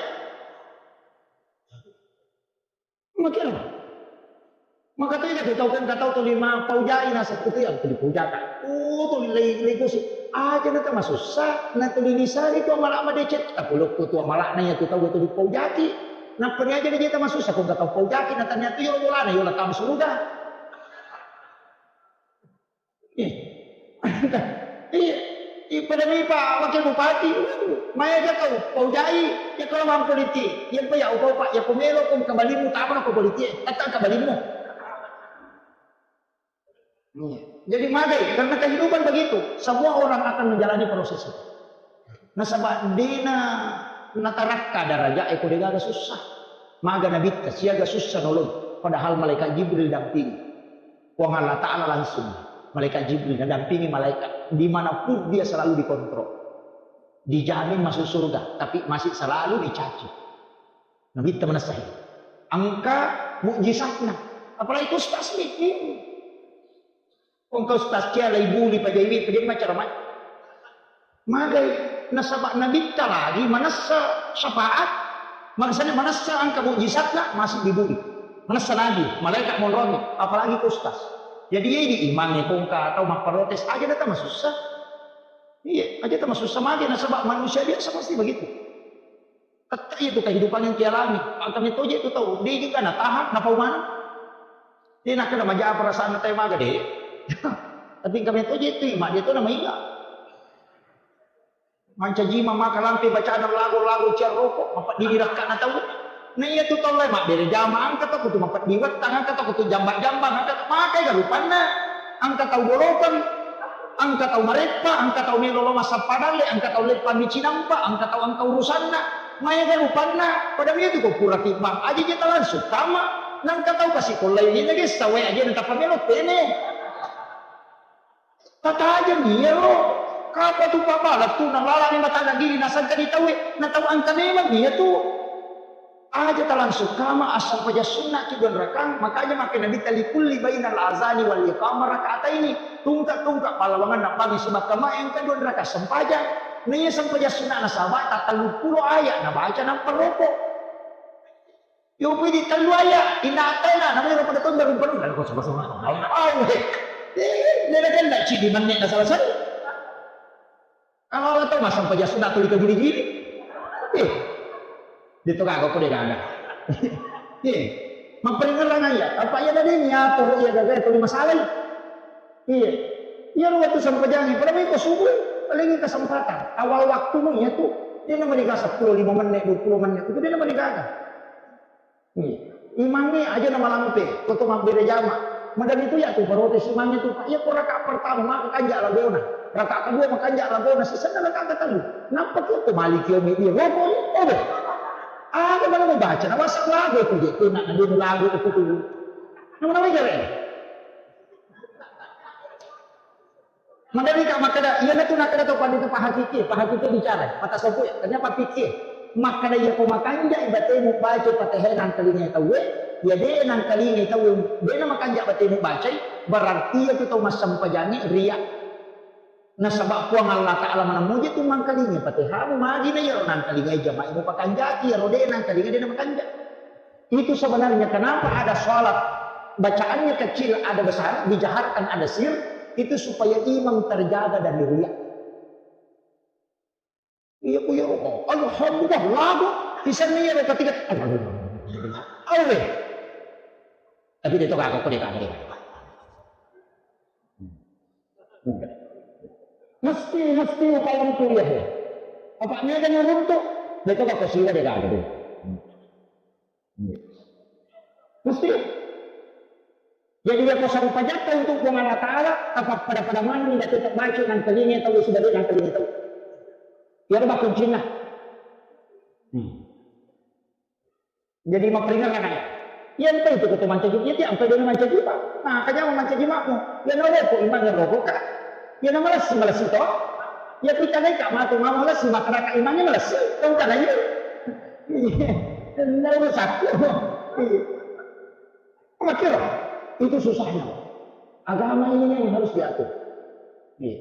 Makero. Maka tu iya tu tau kan tau tuli ma paujai naseng itu yang tuli paujaka. Oh, tuli lei lei kusi. Aja na masussa, na tuli nisari tu amala madeceng. Tapi lo tu amala na iya tu tau tuli paujaki. Nappa ni aja na jeta masussa ko tau paujaki, nataniati yo bolana yo lakam suruga. Iya. Iya. Pada mi Pak Wakil Bupati, maega tau paujai, ya kalau mampu liti, ya pa ya upa ya kumelo kum kembalimu tak apa ko politik, tetap kembalimu. Iya. Jadi magai, karena kehidupan begitu, semua orang akan menjalani proses itu. Nasaba dena natarakka daraja e ko degaga susah. Maga nabitta siaga susah nolong, padahal malaikat Jibril dampingi. Puang Allah Ta'ala langsung, malaikat Jibril nadampingi malaikat. Dimanapun dia selalu dikontrol. Dijamin masuk surga, tapi masih selalu dicaci. Nabitta manessai. Engka mukjizatna. Apalagi ustaz ni. Engka ustaz kia lai buli pajaiwi, pajai macara mai. Magai, nasaba nabitta lagi manessa syafaat, maksudnya manessa engka mukjizatna masih dibuli. Manessa nabi, malaikat monrongi, apalagi ke ustaz. Jadi iya di imang ya kongka atau mapparotes aja datang susah. Iya, aja datang susah magai nasaba manusia biasa pasti begitu. Tette' itu kehidupan yang dialami. Engka metto je tu tau, de' juga natahang, napau maneng. De' nakkeda maja' perasaanna tau maga de'. Tapi engka metto je tu, mak de' tu namaiga. Mancaji maka lampe bacana lagu-lagu ciarroko, mapeddidi rakka'na tau. Na iya tu tau lae mabbere jama, engka tau kutu mapeddi wettang, engka tau kutu jamba-jamba, engka tau makai galupanna. Engka tau bolokeng, engka tau mareppa, engka tau melo lo massappa dalle, engka tau leppanni cinampa, engka tau engka urusanna. Maega lupanna, pada iya tu ko pura tibbang, aja je talangsung kama, nangka tau kasi kollai ni nagessa wae aja na tapamelo tene. Tatajeng iya ro, kapa tu pabala tu nalalani matana diri nasangka di tauwe, na tau engka memang iya tu. Aja talangsung kama assampajang sunna ki dua rakang, makanya makkeda Nabitta likulli bainal azani wal iqamah rak'ataini. Tungka-tungka pallawanganna pagi sibawa kama engka dua rakang sempajang. Naiya sempajang sunna nasaba ta telluppulo aya nabaca nappa roko. Yo pidi tellu aya, inna atena, namanya pada tunda rumpun, lalu kau suka-suka. Au, eh, eh, nena kena cidi menne na selesai. Awal tau masang paja sudah tuli ke gili-gili. Eh, di tu kagak kau deh kagak. Eh, memperingatkan aja. Apa ya tadi niat tuh ya gagah itu masalah. Iya. Iya, lu waktu sampajang, pada minggu subuh, paling kesempatan. Awal waktumu ya tuh. Dia nama dikasih sepuluh, lima menit, dua puluh menit. Itu dia nama dikagak. Iya. Imangnge aja namalampe, ko to mabbere jama. Madan itu ya tu protes imangnge tu, Pak. Iya ko rakaat pertama maka kanja lagona. Rakaat kedua maka kanja lagona. Sisana rakaat katellu. Nappa ko to maliki omi dia. Roko ni. Oh, deh. Aga mana mau baca? Nama lagu tu je. Kena dia lagu itu tu. Nama nama jare. Makkeda ka makkeda, iyanatu nakkeda to pandita pahakiki, pahakiki bicara, mata sopu ya, ternyata pikir. Makkeda iya ko makanja batemu baca Fatihah nangkalingai tauwe, ya de nangkalingai tauwe, de na makanja batemu bacai, berarti iya tu tau massempajangi riya. Nasaba Puang Allah Ta'ala mana muji tu mangkalingai Fatihahmu, magi na iyaro nangkalingai jamaah mu pakanjaki, iyaro de nangkalingai de na makanja. Itu sebenarnya kenapa ada sholat bacaannya kecil, ada besar, dijaharkan, ada sir, itu supaya imam terjaga dari riya. Iya, ku iya, oh, alhamdulillah, lagu, isenni iya, ketiga, awe. Tapi dia tu kagak, kok dia kagak, dia kagak. Mesti, mesti upaya itu ya, he. Apa niaga nyuruntu? Dia tu kagak, kok sila dia kagak, dia. Iya. Mesti. Jadi, iya ko sarupajatta untuk Puang Allah Ta'ala, apa pada-pada mani, tidak tetap baca nangkalingai tau, sudah dia nangkalingai tau. Iya, apa kuncinna? Hmm. Jadi, maperingatkan kayak, iya, entah itu ketua mancaji, iya, tiap sampai dia mancaji, Pak. Nah, kanya mancaji makmu. Iya, no, dia kok iman yang rokok, Kak. Iya, nama lesi, malesi, toh. Iya, kita naik, Kak, mati, mau lesi, masyarakat imannya malesi. Tahu kan, ayo? Iya. Nggak urus aku. Iya. Makanya, itu susahnya. Agama ini yang harus diatur. Iya.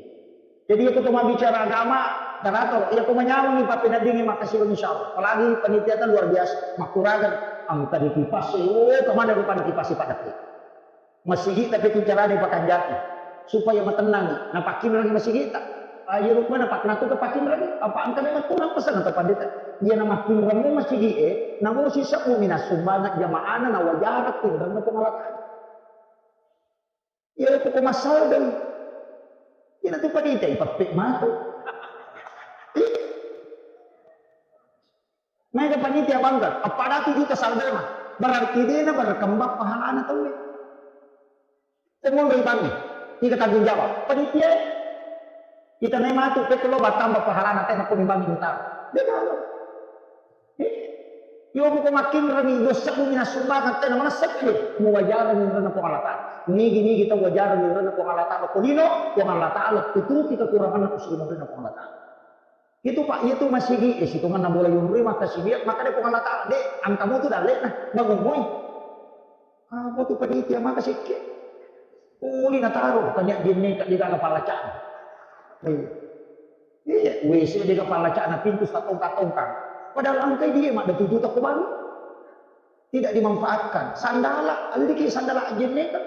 Jadi, itu cuma bicara agama, teratur. Iya, cuma nyameng, Pak, penaddingi, makasih, insya Allah. Apalagi panitia kan luar biasa. Makuragan, angka di kipas, oh, kemana rupanya kipas, Pak, tapi? Masigi tapi tu carana pakanjaki supaya matennangi, napakkinreng masigita. Ayo rupana pak natu ke pakkinreng, apa angka memang kurang pesan atau pandita? Iya namakkinreng masigi e, namu sisa mumina sumbangan jamaana na wajara kinreng na Puang Allah Ta'ala. Iya pokok masalah dong. Iya natu pandita ipappek matu. Maega panitia bangga, appada tu juta saldana, berarti dena berkembang pahalana tauwe. Tengok ribangi, tiga tanggung jawab. Panitia, kita naik matu, pekko lo bertambah pahalana, tena pun bangi utang. Dia tahu. Eh, yo buku makin rani, dosa bumi nasumbangan, tena mana sekali. Mau wajaran yang rena Puang Allah Ta'ala. Nigi-nigi kita wajaran yang rena Puang Allah Ta'ala. Kulino, Puang Allah Ta'ala, tutupi kekurangan aku suruh rena Puang Allah Ta'ala. Itu, Pak, itu masigi, eh, sitonganna bola yonroi maka sibiak, maka dia Puang Allah Ta'ala, dek, angkamu tu dalek nah, bangun moi. Apa tu panitia maka sikke? Uli nataro, tanya jenne ka di dalam palacana. Iya. Iya, W C di dalam palacana, pintu satongkang-tongkang. Padahal angkai dia, mak, ada tujuh toko baru. Tidak dimanfaatkan. Sandala, aliki sandala ajenne kan.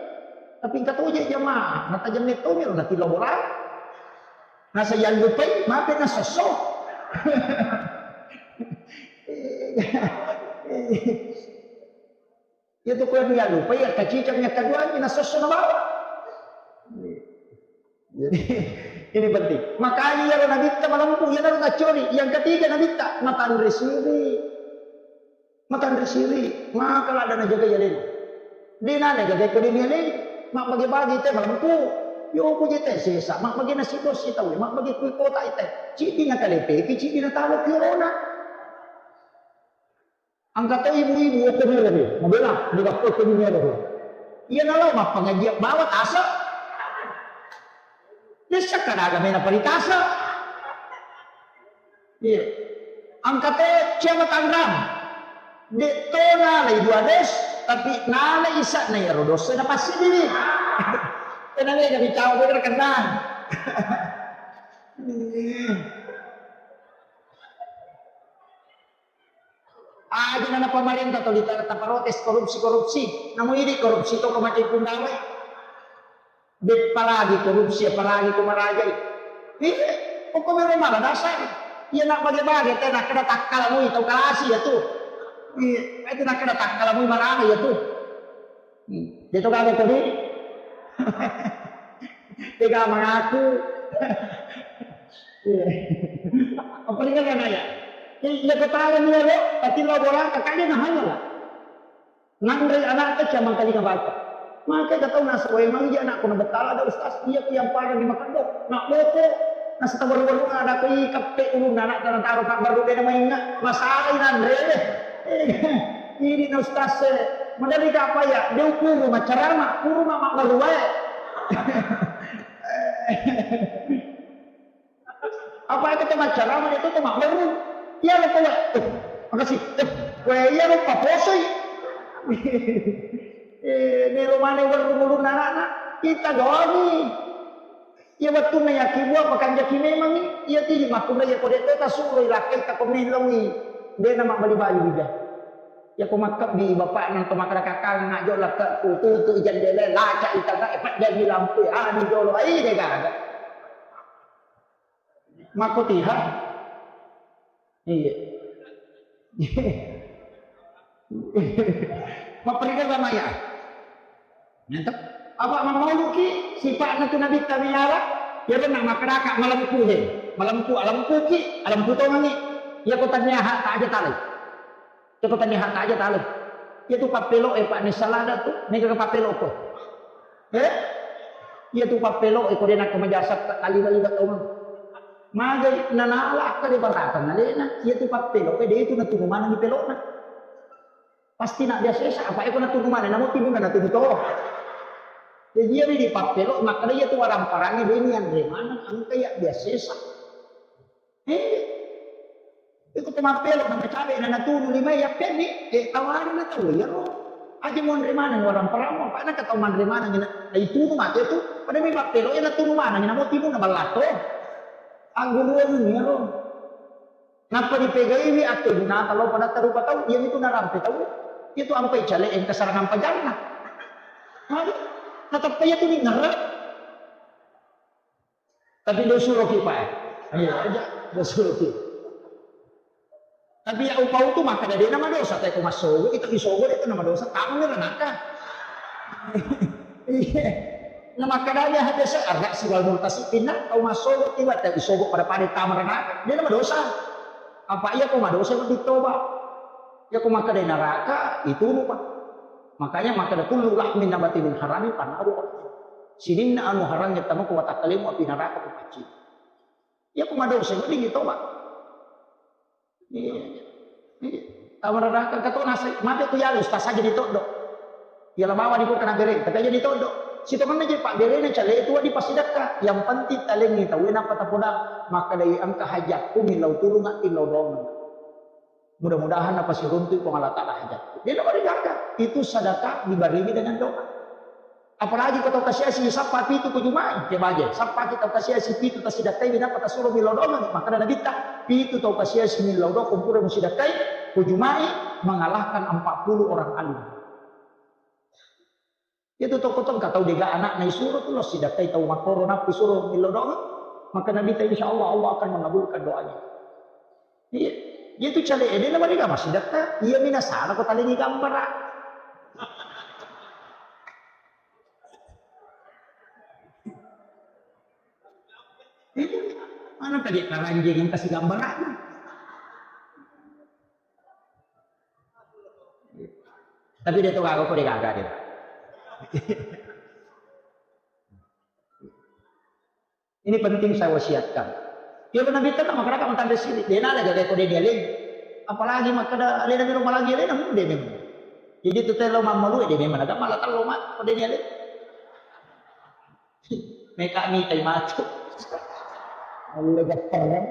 Tapi engka toje jamaah, mata jenne tomi ro natillo bola. Nasa yang lupai, mape nasosso. Iya tu kue dia lupa ya kacicang yang kedua ini nasosso na bawa. Jadi ini penting. Makanya ya nabitta malempu, ya naru tacori. Yang ketiga nabitta matanre siri. Matanre siri, maka ladda najagai alena. De nale gagai ko deni alena. Mabbage-bage te malempu. Yo ko je te sesa, mabbage nasi dosi tau, mabbage kui kota ite. Cidi na kalepeki, cidi na talo kiorona. Angka to ibu-ibu ko mero he. Mabela, de gappo ko mero he. Iya nalo mappangajian bawa tasa. Dessa kadaga mena paritasa. Iya. Angka to ciama tanrang. De to nalai dua dos, tapi nalai isa na yaro dosa na pasti diri. Kena mega bicara kena kenal. Aja nana pemerintah to dita taparotes korupsi-korupsi. Namu idi korupsi to ko macai pundawe. Beppa lagi korupsi, apalagi ko marajai. Iya, pokoknya memang dasar. Iya nak bage-bage, teh nak kena takkala mui tau kalasi ya tu. Iya, itu nak kena takkala mui marana ya tu. Dia tu kagak tadi. Tega mengaku. Iya. Apa ini kan ya? Iya ketahuan dia lo, tapi lo bola kakaknya namanya lah. Nanre anakta ciamang kalinga bata. Maka kita tahu nasa wae mangi anakku na betala ada ustaz, iya ku yang parah di makan dok. Nak boko, nasa tabaru-baru ada kui kappe ulun anak dan taruh tak baru dia mainga. Masalah nanre deh. Ini na ustaz se. Madari ka apa ya? Dia ukuru macarama, kuru mak mak baru wae. Apa itu teman carama itu teman baru? Iya lo kau. Eh, makasih. Eh, kue iya lo paposoi. Eh, melo mana baru mulun anak-anak. Kita doni. Iya wettunna yaki buah pakanjaki memangngi, iya tidi makkunrai iya ko de to tasuro i lakkai ta ko meloi. De na mabbali-bali wija. Iya ko makkebbi bapakna to makkada kakang nak jo lakka ku tutu i jendela laca i tangga e pajjangi lampu e ani jolo ai de gaga. Makko tiha. Iya. Mapperiksa sama ya. Nyata. Apa mammauluki sipa'na tu Nabitta milara? Ya benar makkedaka malempu he. Malempu, alempuki, alempu tongangi. Ya ko tania hak tak aja talai. Ya ko tania hak tak aja talai. Ya tu pappelo e Pak ni salada tu, mega pappelo ko. Eh? Iya tu pappelo e ko de nakko majasa aliwa-liwa tau. Magai nanala akka de baratang alena, iya tu pappelo e de tu natunu manengi pelona. Pasti nak biasa esa apa eko natunu maneng namo timunna natunu to. Jadi iya di pappelo makkada iya tu waramparangi de ni anre maneng engka iya biasa esa. Eh, iko to mappelo na macawe na natunu lima yappenni, eh, tawari na tau iyaro. Aja monre maneng waramparammu, apa na katau manre maneng na, na itunu mate tu, pada mi mappelo ya natunu maneng na mo timu na ballato. Angguluangi iyaro. Nappa dipegaiwi akkegunata lo pada tarupa tau, iya mitu narampe tau. Iya tu ampai cale engka sarangan pajanna. Aduh, natappa iya tu ni ngerre. Tapi do suroki, Pak, eh. Iya, aja do suroki. Tapi ya upau tu makkada de na madosa, tapi ko massogo, itu isogo de tu na madosa, tamu ni ranaka. Iya. Na makkada dia hadis arrak siwal multasi pinna, kau massogo tiba tapi isogo pada-pada tamu ranaka, de na madosa. Apa iya ko madosa lebih toba. Iya ko makkada neraka, itu lupa. Makanya makkada kullu lahmin nabata min harami fannaru. Sininna anu harangnge tama ko watakkalemu api naraka ko pacci. Iya ko madosa, wedding toba. Iya. Iya. Tama neraka kato nasai, mate ku yalo, ustaz aja ditoddo. Iya la bawa di kota na bere, tapi aja ditoddo. Sitongenna je pak berena cale itu di pasidakka. Yang penting talengi tau, nappa tapodang. Makkadai engka hajatku millau turunga, illau dongeng. Mudah-mudahan napasiruntu'i Puang Allah Ta'ala hajatku. Dia nabari gaga. Itu sedekah dibarengi dengan doa. Apalagi ko tau kasiasi sappa pitu ko Juma'i, ke baje. Sappa kita tau kasiasi pitu tasidakkai, napa tasuro millau doang, maka ada Nabitta, pitu tau kasiasi millau doang, kumpul musidakkai, ko Juma'i mengalahkan empat puluh orang alim. Itu toko tongka tau dega anakna isuro tu lo sidakkai tau makkoro nappi suro millau doang. Maka Nabitta, insya Allah, Allah akan mengabulkan doanya. Iya. Iya tu cale ede na mariga masidatta, iya mina sana ko talengi gambara. Mana tadi karanjing yang kasih gambaran? Tapi dia tuh kagak kok dia kagak dia. Ini penting saya wasiatkan. Iya, Nabitta na makkeda matanre siri. Dena ada gaga kode dialeng. Apalagi makkeda alena miro malagi alena, hmm, de memang. Jadi tu telo mammalu de memang. Ada malah telo mak kode dialeng. Meka mitai matu. Allah gappar.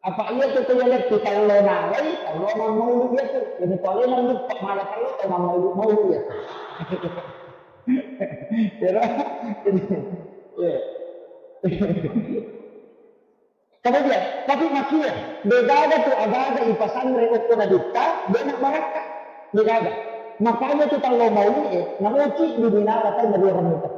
Apa iya tu tu yalek tu tallo nawai, tallo mammaulu iya tu. Ini paling nang lupa malah tallo tau mammaulu maulu iya. Kira, iya. Kemudian, tapi makia, degaga tu agaga ipasanre okko Nabitta, dena barakka. Degaga. Makanya tu tallo maulu eh, namoci di binala tau mari orang muta.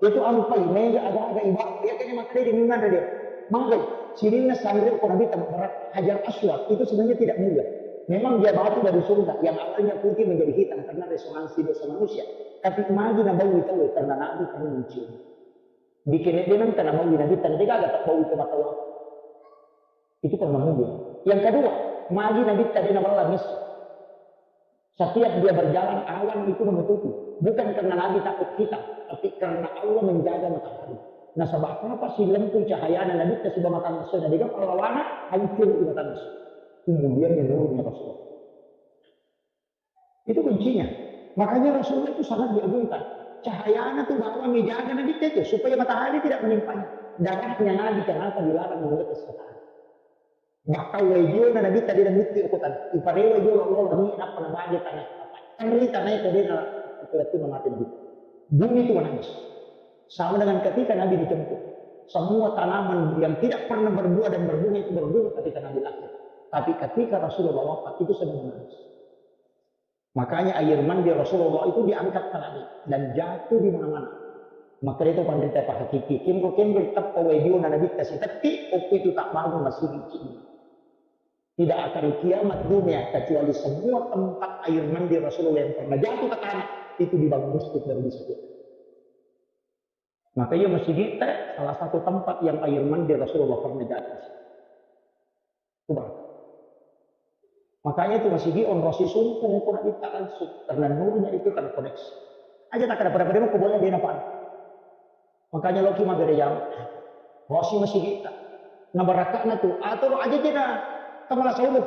Itu ampai, mega aga-aga ibadah. Iya kan, makanya di mimman dia. Mangkai, sininna sanre ko Nabi tempat Hajar Aswad itu sebenarnya tidak mulia. Memang dia batu dari surga yang awalnya putih menjadi hitam karena resonansi dosa manusia. Tapi magi nabawi tahu karena Nabi pernah mencium. Bikin dia nanti nabawi Nabi tanda gaga tak bau itu mata. Itu pernah mulia. Yang kedua, magi Nabi tadi nabala mis. Setiap dia berjalan, awan itu menutupi. Bukan karena Nabi takut hitam, tapi karena Allah menjaga matahari. Nasaba apa sih lempu cahayana Nabi ke sudah makan nasi, Nabi kan pahlawana hancur di makan nasi. Kemudian menurunnya Rasulullah. Itu kuncinya. Makanya Rasulullah itu sangat diagungkan. Cahayana tuh bahwa menjaga Nabi itu supaya matahari tidak menimpa. Darahnya Nabi kenapa dilarang mendekat matahari? Bahkan wae jiona Nabitta de' namuttu okko tana. Iparewa jolo Allah ni nappa namage tana. Terri tana itu de' na itu mati Nabitta. Bumi itu menangis. Sama dengan ketika Nabi dicemput. Semua tanaman yang tidak pernah berbuah dan berbunga itu berbunga ketika Nabi lahir. Tapi ketika Rasulullah wafat itu semua menangis. Makanya air mandi Rasulullah itu diangkat ke langit dan jatuh di mana-mana. Maka itu panrita pahakiki, kenro-kenro tappa wae jiona Nabitta sitetti, okko itu tak bangun masigi. Tidak akan kiamat dunia kecuali semua tempat air mandi Rasulullah yang pernah jatuh ke tanah itu dibangun masjid baru bisa. Maka iya masigitta salah satu tempat yang air mandi Rasulullah pernah jatuh. Coba. Makanya itu masigi onrosi sumpung ko Nabitta langsung karena nurnya itu terkoneksi. Aja tak ada pada-pada ko boleh dia nampak. Makanya loki magere jam. Rosi masigitta. Nah, barakakna tu atoro aja jena kamala saulu.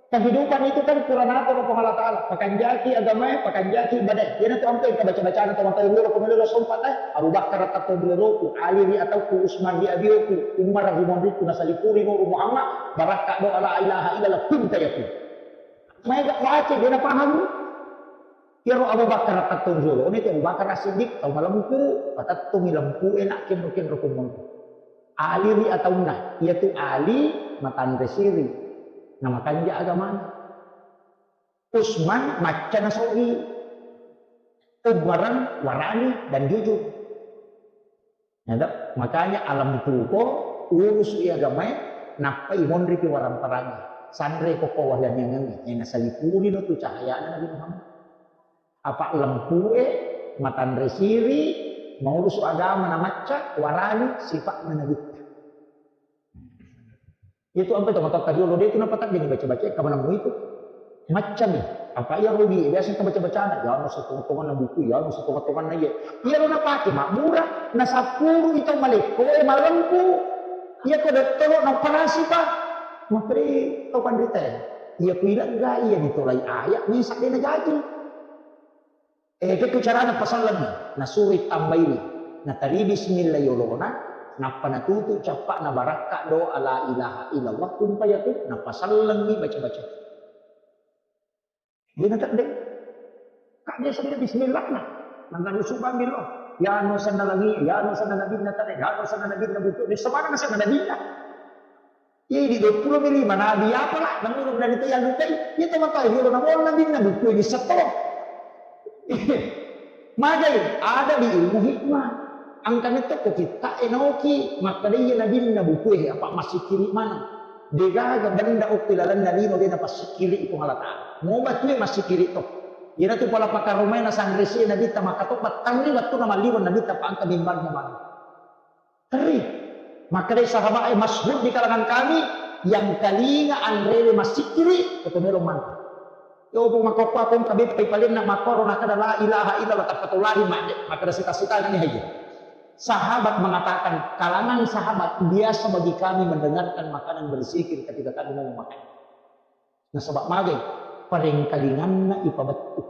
Kehidupan itu kan kurang atur Puang Allah Ta'ala. Pakanjaki agamae, pakanjaki ibadae. Iyana tu ampe kabaca-bacana tau mata dulu ko melo sompat eh. Abu Bakar tetto dulu ku, Ali ri atau ku, Usman ri abioku, Umar ri monriku, nasalipuri Nur Muhammad, barakka doa la ilaha illallah kun fayakun. Maega baca, de' napahang. Iyaro Abu Bakar tetto dulu. Ini tu Abu Bakar As-Siddiq, tau malempu, patetto mi lempu enak kenro-kenro kumon. Ali ri ataunna, iya tu Ali matanre siri. Namakanja agamana. Usman macca nasogi. Ummareng warani dan jujur. Ya toh? Makanya alempuko urusu agamae nappai monripi warang-parangi. Sanre ko ko wahaniangengnge. Eh, nasalipurino tu cahayana Nabi Muhammad. Apa lempue matanre siri, maurusu agama namacca, warani sifa'na Nabitta. Itu ampe to matotta riolo de' tu napateddeng baca-baca kamanammu itu. Maccami. Apa iya rugi biasa kita baca-bacana, ya no setonga-tonganna buku, ya no setonga-tonganna iya. Iya lo napake mabbura, nasappuru itu malekko e malempu. Iya ko dottolo naoperasi pa. Makri tau panrita. Iya ku ilegga iya ditolai ayat ni sadena jaji. Eh, itu carana pasallengi, nasuri tambaini. Natari bismillah yolona, nappa natutu cappa'na barakka doa la ilaha illallah, kun fayakun, napasallengi baca-baca. Dia natedde. Kak dia sendiri bismillah nah. Nangka nusu bambil loh. Ya no sana lagi, ya no sana nabi natedde, ya no sana nabi nabutu. Di semana sana nabi. Iya, di dua puluh lima nabi apa lah? Namun dari itu yang lupa. Iya, teman tahu, dia nama nabi nabi itu ini setor. Magai, ada di ilmu hikmah. Engka metto ko kitta e naoki, makkeda iya nabinna bukue, apa massikkiri maneng. Degaga benda okko ilalenna lino de napassikkiri Puang Allah Ta'ala. Moba tue massikkiri to. Iyanatu pala pakaromai nasanresi nabitta, maka to battangi wettunna malliweng nabitta pa engka mimbarnya maneng. Terri. Makkedai sahabat e, masyhur di kalangan kami, yang telinga anrewe massikkiri, itu melo maneng. Yo, bu, makkokkoe ko engka beppa ipalenna makkoro nakkeda la ilaha illallah, tappa tau lari madde, makkeda sita-sitana ni hayya. Sahabat mengatakan, kalangan sahabat biasa bagi kami mendengarkan makanan berzikir ketika kami mau makan. Nasaba magai, parengkalinganna ipabettu.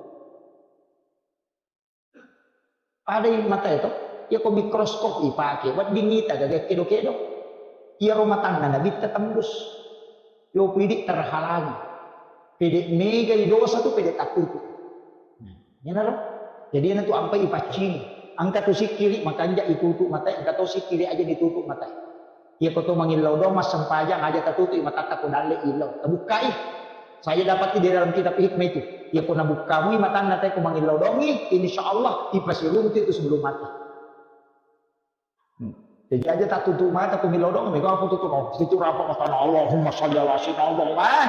Padai matae to, iyako mikroskop ipake, wedding ita gaga kedo-kedo. Iyaro matanna nabitta tembus. Yo pidi terhalangi. Pede megai dosa tu pede tatutu. Nah, iyanaro. Jadi iyanatu ampai ipaccing. Engka tu sikkiri makanja itutu matae, engka to sikkiri aja ditutu matae. Iyako to mangillau doang massempajang, aja tatutu'i matatta ko dalle illau. Tabukkai. Saya dapati di dalam kitab hikmah itu. Iyako nabukkamui matanna tae ko mangillau doangi, insya Allah ipasiruntu itu sebelum mati. Hmm. Jadi aja tatutu mata ko millau doang, mega apa tutu kau? Situ rapa matana Allahumma salli ala sayyidina Allahumma. Ah,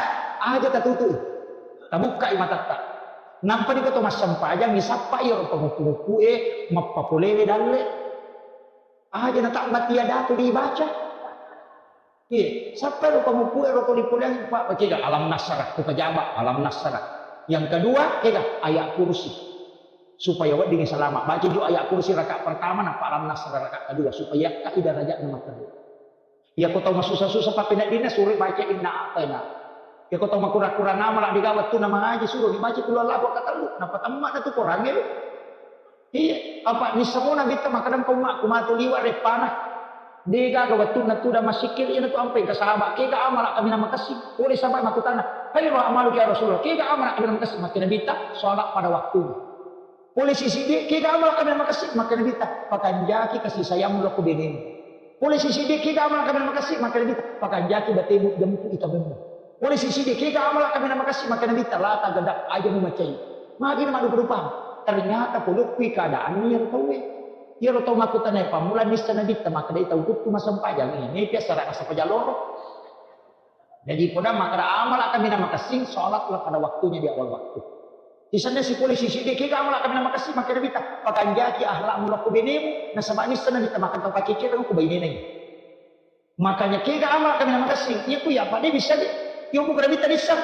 aja tatutu. Tabukkai matatta. Nampa di ko to massempajang, isappa iyaro pamuppu-muppu e, mappapolewe dalle. Aja natabbati ada tu dibaca. Iya, sappa ro pamuppu ero tuli puliang, Pak, kega alam nasrah, ku pajaba alam nasrah. Yang kedua, kega ayat kursi. Supaya wedding selamat. Baca juga ayat kursi rakaat pertama, napa alam nasrah rakaat kedua. Supaya ka idarajat nomor kedua. Iya, ko tau masusa-susa, Pak, peneddina suruh baca inna a'taina. Iya, ko tau makura-kura nama lah digawa tu nama ngaji suruh dibaca kulo Allah katellu. Napa temma tu Quran itu? Iya, apa nisamo nabitta makkeda ko umma ku matu liwa reppana. Degaga wettunna tudang massikkiri, iyanatu ampai engka sahabat, kega amala kaminang makessing? Pole sahabat makkutana, "Kaifa amaluka ya Rasulullah?" Kega amala kaminang makessing? Makkeda nabitta, sholat pada waktunya. Pole sisiddi, kega amala kaminang makessing? Makkeda nabitta, pakanjaki kasih sayangmu lao ko benemu. Pole sisiddi, kega amala kaminang makessing? Makkeda nabitta, pakanjaki batemu jempu itamemu. Pole sisiddi, kega amala kaminang makessing? Makkeda nabitta, la tagadab, aja mumacai. Magi na maddupa-dupa. Ternyata polokkui keadaanna iyaro tauwe. Iyaro tau makkutana, pammula nissa nabitta, makkedai tau kuttu massempajang, ini biasa raka sempajang loro. Jadi poda makkeda amala kaminang makessing, sholatlah pada waktunya di awal waktu. Sisenna sipole sisiddi, kega amala kaminang makessing? Makkeda nabitta, pakanjaki ahlakmu lao ko benemu, nasaba nissa nabitta makkeda tau paccecereng ko bainena. Makanya kega amala kaminang makessing, iya ku iya, Pak, de bisa de. Iya buka de bisa.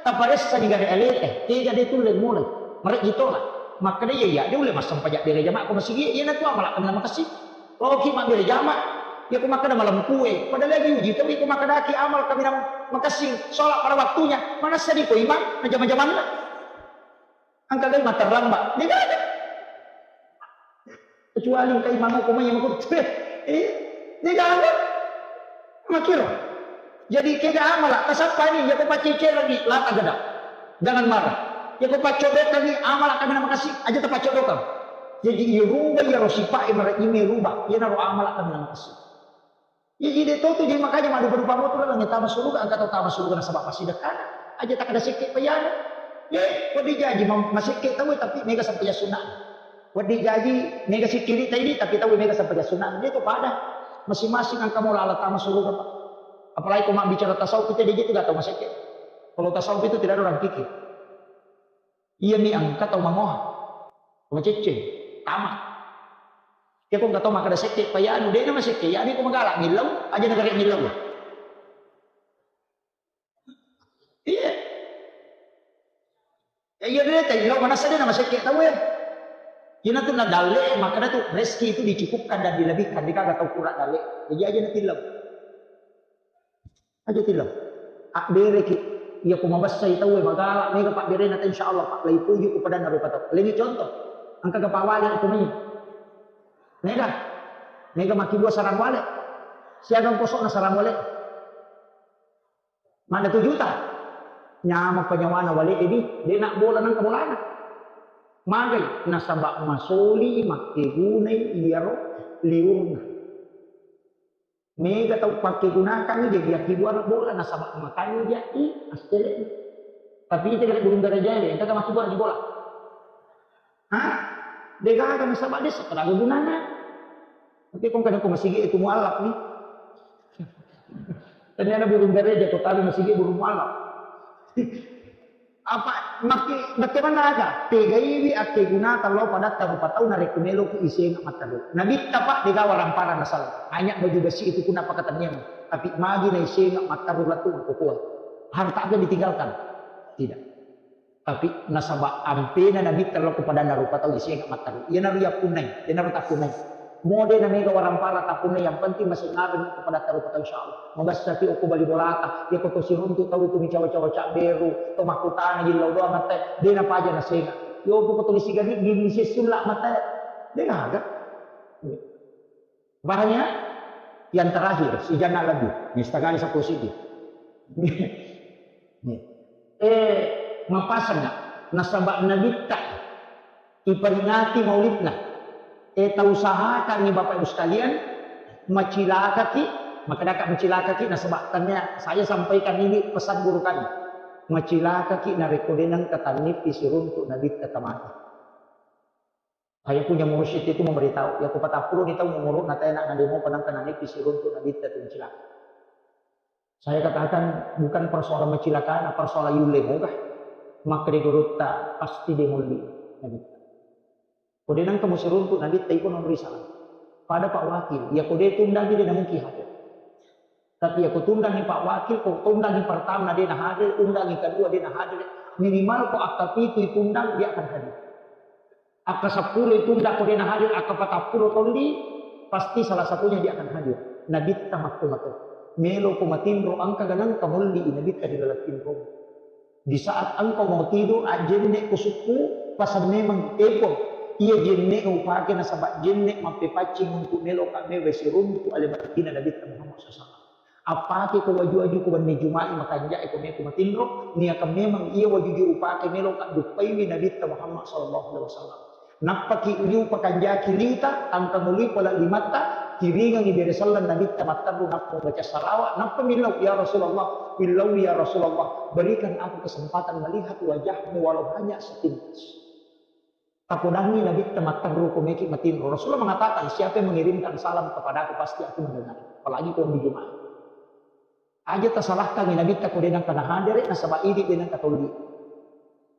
Taparessa di gare aleta, kega de tulle mulai. Mareji tola. Makkeda iya, iya, de ulle massempajang bere jama ko masigi, iyanatu amala kaminang makessing. Loki mabbere jama, iya ku makkeda malam kue. Pada lagi uji, tapi ku makkedaki amala kaminang makessing, sholat pada waktunya. Manessa di ko imang, na jama-jamanna. Engka gai matterlambat, degaga. Kecuali engka imang ko mai makuttu. Eh, degaga. Makkiro. Jadi kega amala, tasappa ni, iya ko paccecereng ni, la tagadab. Jangan marah. Iya ko paccodokan ni, amala kaminang makessing, aja tapaccodokang. Jadi iya rubah, iyaro sipa e mara ime rubah, iyanaro amala kaminang makessing. Iya, jadi de totu, jadi makanya maddupa-dupa moto laleng tama suruga, engka tau tama suruga nasaba passidekkana. Aja takkeda sekke payana. Eh, wedding jaji ma-, masekke tau tapi mega sempajang sunna. Wedding jaji mega sikkiri taidi tapi tau mega sempajang sunna. De to pada. Masing-masing engka mo lala tama suruga, Pak. Apalagi ko mabbicara tasawuf, kita de itu gak tau masekke. Kalau tasawuf itu tidak ada orang pikir. Iyami engka tau mangoha. Macecceng, tama. Iya ko engka tau makkeda sekke, payanu, de na masekke, iyami ko magala millau, aja nagare millau. Iya. Ya, iya, de taillau, manessa de na masekke tau e. Iyanatu na dalle, makkeda tu rezeki itu dicukupkan dan dilebihkan, degaga tau kura dalle. Jadi aja na tillau. Aja tillau. Abbereki. Iya ko mabessai tauwe magala, mega pabberena ta, insya Allah, Pak, lai puju ku padanna rupa tau. Lagi contoh. Engka ga pawale ko mai. Mega. Mega makkibua sarang wale. Siagang kosokna sarang wale. Mana tu juta. Nyameng penyawana wale edi, de na bola nang bolana. Magai nasaba masoli makkegunai iyaro liurna. Mega tau pakkegunakangngi, jadi yakkibuang bola, nasaba makanni jaji, assele'na. Tapi ita kena burung garajae, engka makkibuang di bola. Hah? Degaga nasaba de setelah gunana. Tapi kong kada ko masigi itu mualaf nih. Ternyata burung gereja kota masigi burung mualaf. Apa maki bagaimana aga? Tegaiwi akkegunata lo padatta rupa tau narekko meloki isenga matteru. Nabitta pak dega warang parang asal. Hanya baju besi itu pun apa katanya. Tapi magi na isenga matteru latu kuat. Harta akan ditinggalkan? Tidak. Tapi nasaba ampena nabitta lo kepada narupa tau isenga matteru. Iya naru yappunnai, iya naru tappunnai. Mode na mega warang parang tappunnai, yang penting masih ngareng kepada tarupa tau insyaallah. Mabessaki okko bali bolata, iya ko to siruntu tau itu micawa-cawa cabberu, to makkutana jillau doang atte, de napaja nasenga. Yo ko to lisi gadi gini sesulla mate. De gaga. Bahannya yang terakhir, si jana lagi. Ini setengah sepuluh sidi. Nih. Eh, mapasang nasaba nabitta iperingati maulidna. Eh, tausahakangngi Bapak Ibu sekalian, macilakaki, makadaka macilakaki nasaba tanya saya sampaikan ini pesan guru kami. Macilakaki narekko denang katannipi siruntu nabitta tamati. Saya punya mursyid itu memberitahu, ya kupatappuruni tau umuru'na tena nademo penangka nanipi siruntu nabitta tu cilaka. Saya katakan bukan persoalan macilakana, persoalan yulle moga. Makkeda gurutta pasti de mulli nabitta. Kode nang kamu siruntu nabitta iko nomor salah. Pada Pak Wakil, ya kode tundangi de namuki hadir. Tapi ya kutundangi Pak Wakil, kutundangi pertama de nahadir, tundangi kedua de nahadir. Minimal ko akka pitu itundang dia akan hadir. Akka seppulo itunda ko dena hadir, akka patappulo tolli, pasti salah satunya dia akan hadir. Nabitta matto-matto. Melo ko matinro engka ganang kamolli nabitta di dalam tinro. Di saat engkau mau tidur, ajenne ko sukku, pasal memang telepon. Iya jenne upake nasaba jenne mappepaccing untuk melo ka mewe siruntu ale batina nabitta Muhammad sallallahu alaihi wasallam. Appake ko waju-waju ko wenni Juma'i makanja'e ko meku matinro, niaka memang iya waju-waju upake melo ka duppaiwi Nabitta Muhammad sallallahu alaihi wasallam. Nappaki liu pakanjaki liuta, tangka mului pala limatta, kiringangi bere sallang Nabitta matterru nappa baca salawat, nappa millau, "Ya Rasulullah, millau ya Rasulullah, berikan aku kesempatan melihat wajahmu walau hanya sepintas." Tapodangngi Nabitta matterru ko meki matinro. Rasulullah mengatakan, "Siapa yang mengirimkan salam kepadaku pasti aku mendengar." Apalagi ko di Jumat. Aja tasalahkangi Nabitta ko denang kana hadere nasaba idi denang katolli.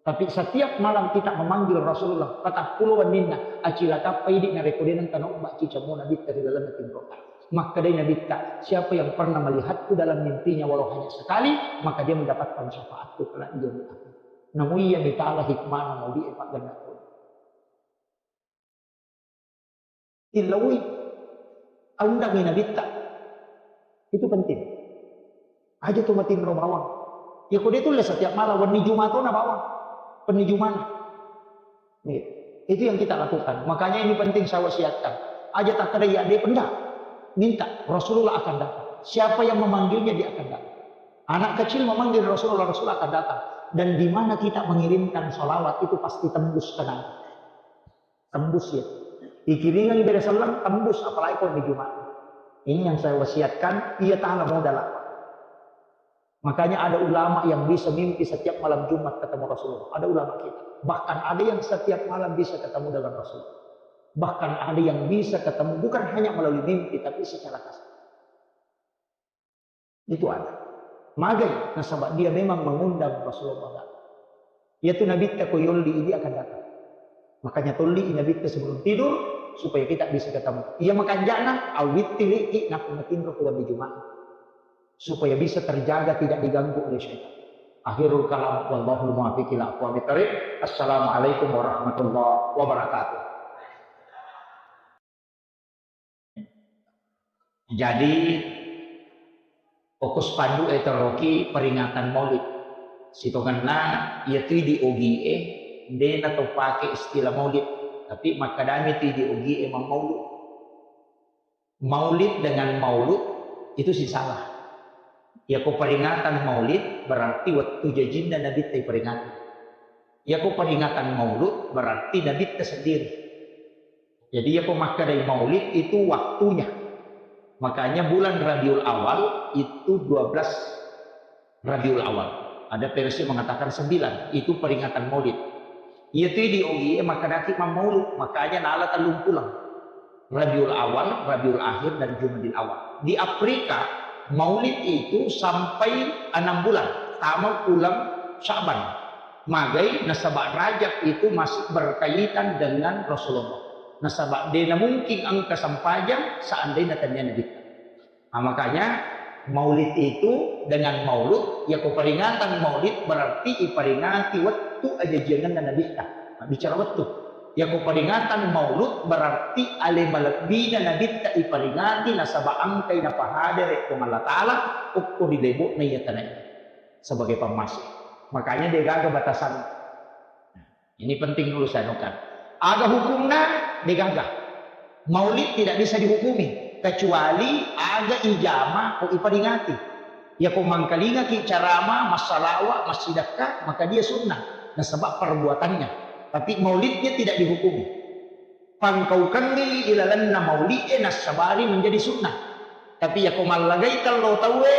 Tapi setiap malam kita memanggil Rasulullah, patappulo wenninna, acilakappa idi narekko denang kana ubba cicammu Nabitta di dalam tinro. Makkedai Nabitta, "Siapa yang pernah melihatku dalam mimpinya walau hanya sekali, maka dia mendapatkan syafaatku kelak di yaumil akhir." Namu iya mitala hikmana mau di epak ganda. Tillaui, aundangi Nabitta. Itu penting. Aja tu matinro bawang. Ya kode tulle setiap malam, wenni Jumat tona bawang. Wenni Jumat. Iya. Itu yang kita lakukan. Makanya ini penting saya wasiatkan. Aja tak ada ya dia pendak. Minta, Rasulullah akan datang. Siapa yang memanggilnya, dia akan datang. Anak kecil memanggil Rasulullah, Rasulullah akan datang. Dan di mana kita mengirimkan salawat itu pasti tembus ke Nabi. Tembus ya. Ikiringan bere sallang tembus, apalagi kalau di Jumat. Ini yang saya wasiatkan, iya taala modal. Makanya ada ulama yang bisa mimpi setiap malam Jumat ketemu Rasulullah. Ada ulama kita. Bahkan ada yang setiap malam bisa ketemu dengan Rasulullah. Bahkan ada yang bisa ketemu bukan hanya melalui mimpi, tapi secara kasar. Itu ada. Magai, nasaba dia memang mengundang Rasulullah datang. Yaitu Nabitta ko yolli, dia akan datang. Makanya tolli Nabitta sebelum tidur, supaya kita bisa ketemu. Ia makanjana, awitti liki, naku matinro ko di Jumat. Supaya bisa terjaga, tidak diganggu oleh syaitan. Akhirul kalam, wallahul muwaffiq ila aqwamit thariq. Assalamualaikum warahmatullahi wabarakatuh. Jadi, fokus pandu e teroki peringatan maulid. Sitongenna, iya tu di ogi e, dena to pake istilah maulid. Tapi makkadami tu di ogi e mammaulud. Maulid dengan maulud itu si salah. Yako peringatan maulid berarti wettu jajinna Nabitta iperingati. Yako peringatan maulud berarti Nabitta sendiri. Jadi yako makkedai maulid itu waktunya. Makanya bulan Rabiul Awal itu dua belas Rabiul Awal. Ada versi mengatakan sembilan, itu peringatan maulid. Iya tu di ogi e makkedaki mammaulud, makanya nala tellung pulang. Rabiul Awal, Rabiul Akhir, dan Jumadil Awal. Di Afrika, Maulid itu sampai enam bulan, tamat bulan Sya'ban. Magai nasaba Rajab itu masih berkaitan dengan Rasulullah. Nasaba dena mungkin engka sempajang seandainya tania Nabi. Nah, makanya Maulid itu dengan Maulud, ya ko peringatan Maulid berarti iperingati wettu ajajiangenna Nabitta. Nah, bicara wettu. Ya ko peringatan Maulud berarti ale malebbina Nabitta iperingati nasaba engkai napahadere Puang Allah Ta'ala okko ri lebo'na iya tanai sebagai pammasih. Makanya degaga batasan. Ini penting dulu saya anukan. Aga hukumna? Degaga. Maulid tidak bisa dihukumi kecuali aga ijama ko iperingati. Ya ko mangkalingaki carama, massalawa, massidakka, maka dia sunnah. Nasaba perbuatannya. Tapi maulidnya tidak dihukumi. Pangkaukengngi ilalenna maulid e nassabari menjadi sunnah. Tapi ya ko mallagai tello tauwe,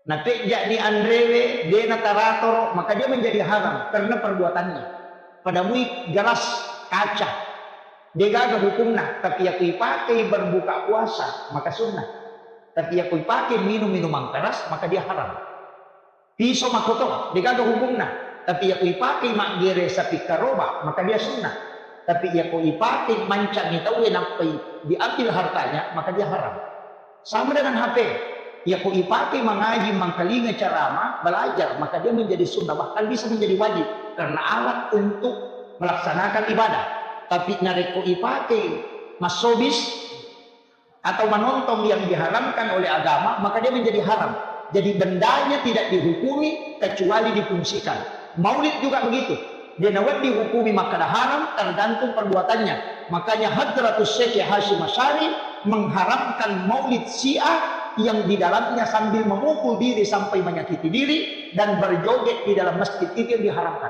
napejja'ni anrewe, de nataratoro, maka dia menjadi haram karena perbuatannya. Pada mui gelas kaca, degaga hukumna, tapi ya ko ipakei berbuka puasa, maka sunnah. Tapi ya ko ipakei minum minuman keras, maka dia haram. Piso makoto, degaga hukumna, tapi ya ko ipakei maggere sapi karoba, maka dia sunnah. Tapi ya ko ipakei mancangi tauwe nappai diambil hartanya, maka dia haram. Sama dengan H P. Ya ko ipake mangaji, mangkalinga carama, belajar, maka dia menjadi sunnah, bahkan bisa menjadi wajib karena alat untuk melaksanakan ibadah. Tapi narekko ipake massobis atau menonton yang diharamkan oleh agama, maka dia menjadi haram. Jadi bendanya tidak dihukumi kecuali difungsikan. Maulid juga begitu. De nawedding hukumi makkeda haram, tergantung perbuatannya. Makanya Hadratus Syekh Hasyim Asy'ari mengharamkan maulid Syiah yang di dalamnya sambil memukul diri sampai menyakiti diri dan berjoget di dalam masjid, itu yang diharamkan.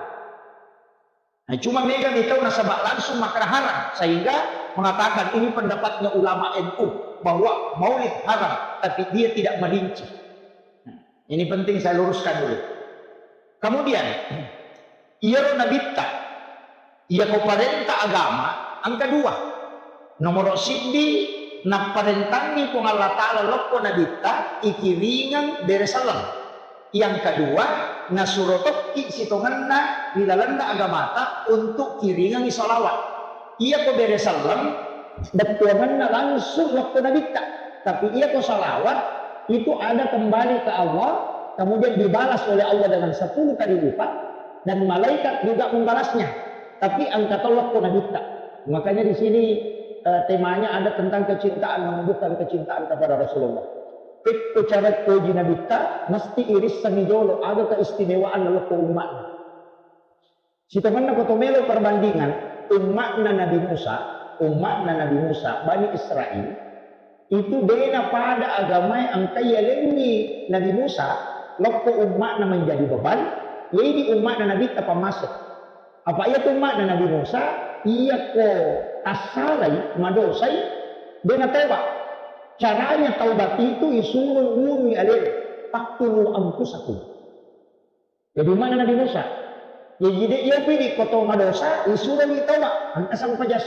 Nah, cuma mega mitau nasaba langsung makkeda haram, sehingga mengatakan ini pendapatnya ulama N U bahwa maulid haram, tapi dia tidak merinci. Nah, ini penting saya luruskan dulu. Kemudian, iyaro nabitta, iyako parenta agama, engka dua. Nomoro siddi, napparentangngi Puang Allah Ta'ala lokko nabitta, ikiringeng bere selleng. Yang kedua, nasuro tokki sitongenna ri lalenna agamata untuk kiringengi salawat. Iyako bere selleng, bettuangenna langsung lokko nabitta. Tapi iyako salawat, itu ada kembali ke Allah, kemudian dibalas oleh Allah dengan sepuluh kali lipat, dan malaikat juga membalasnya. Tapi engka to lokko nabitta. Makanya di sini, eh, temanya ada tentang kecintaan, menunjukkan kecintaan kepada Rasulullah. Pekko cara poji nabitta, mesti irissengi jolo aga keistimewaan lokko umma'na. Sitongenna ko to melo perbandingan, umma'na Nabi Musa, umma'na Nabi Musa, Bani Israel, itu dena pada agamae engkai yalengngi Nabi Musa, lokko umma'na menjadi beban, jadi umma'na Nabitta pammaseh. Apa iya tu umma'na Nabi Musa, iyako tassalai, madosai, dena taubat. Caranya taubat itu isuro wurui alena, "Faqtulu anfusakum." Jadi umma'na Nabi Musa. Jadi de iya pidi ko to madosa, isuroi taubat. Engka sampajang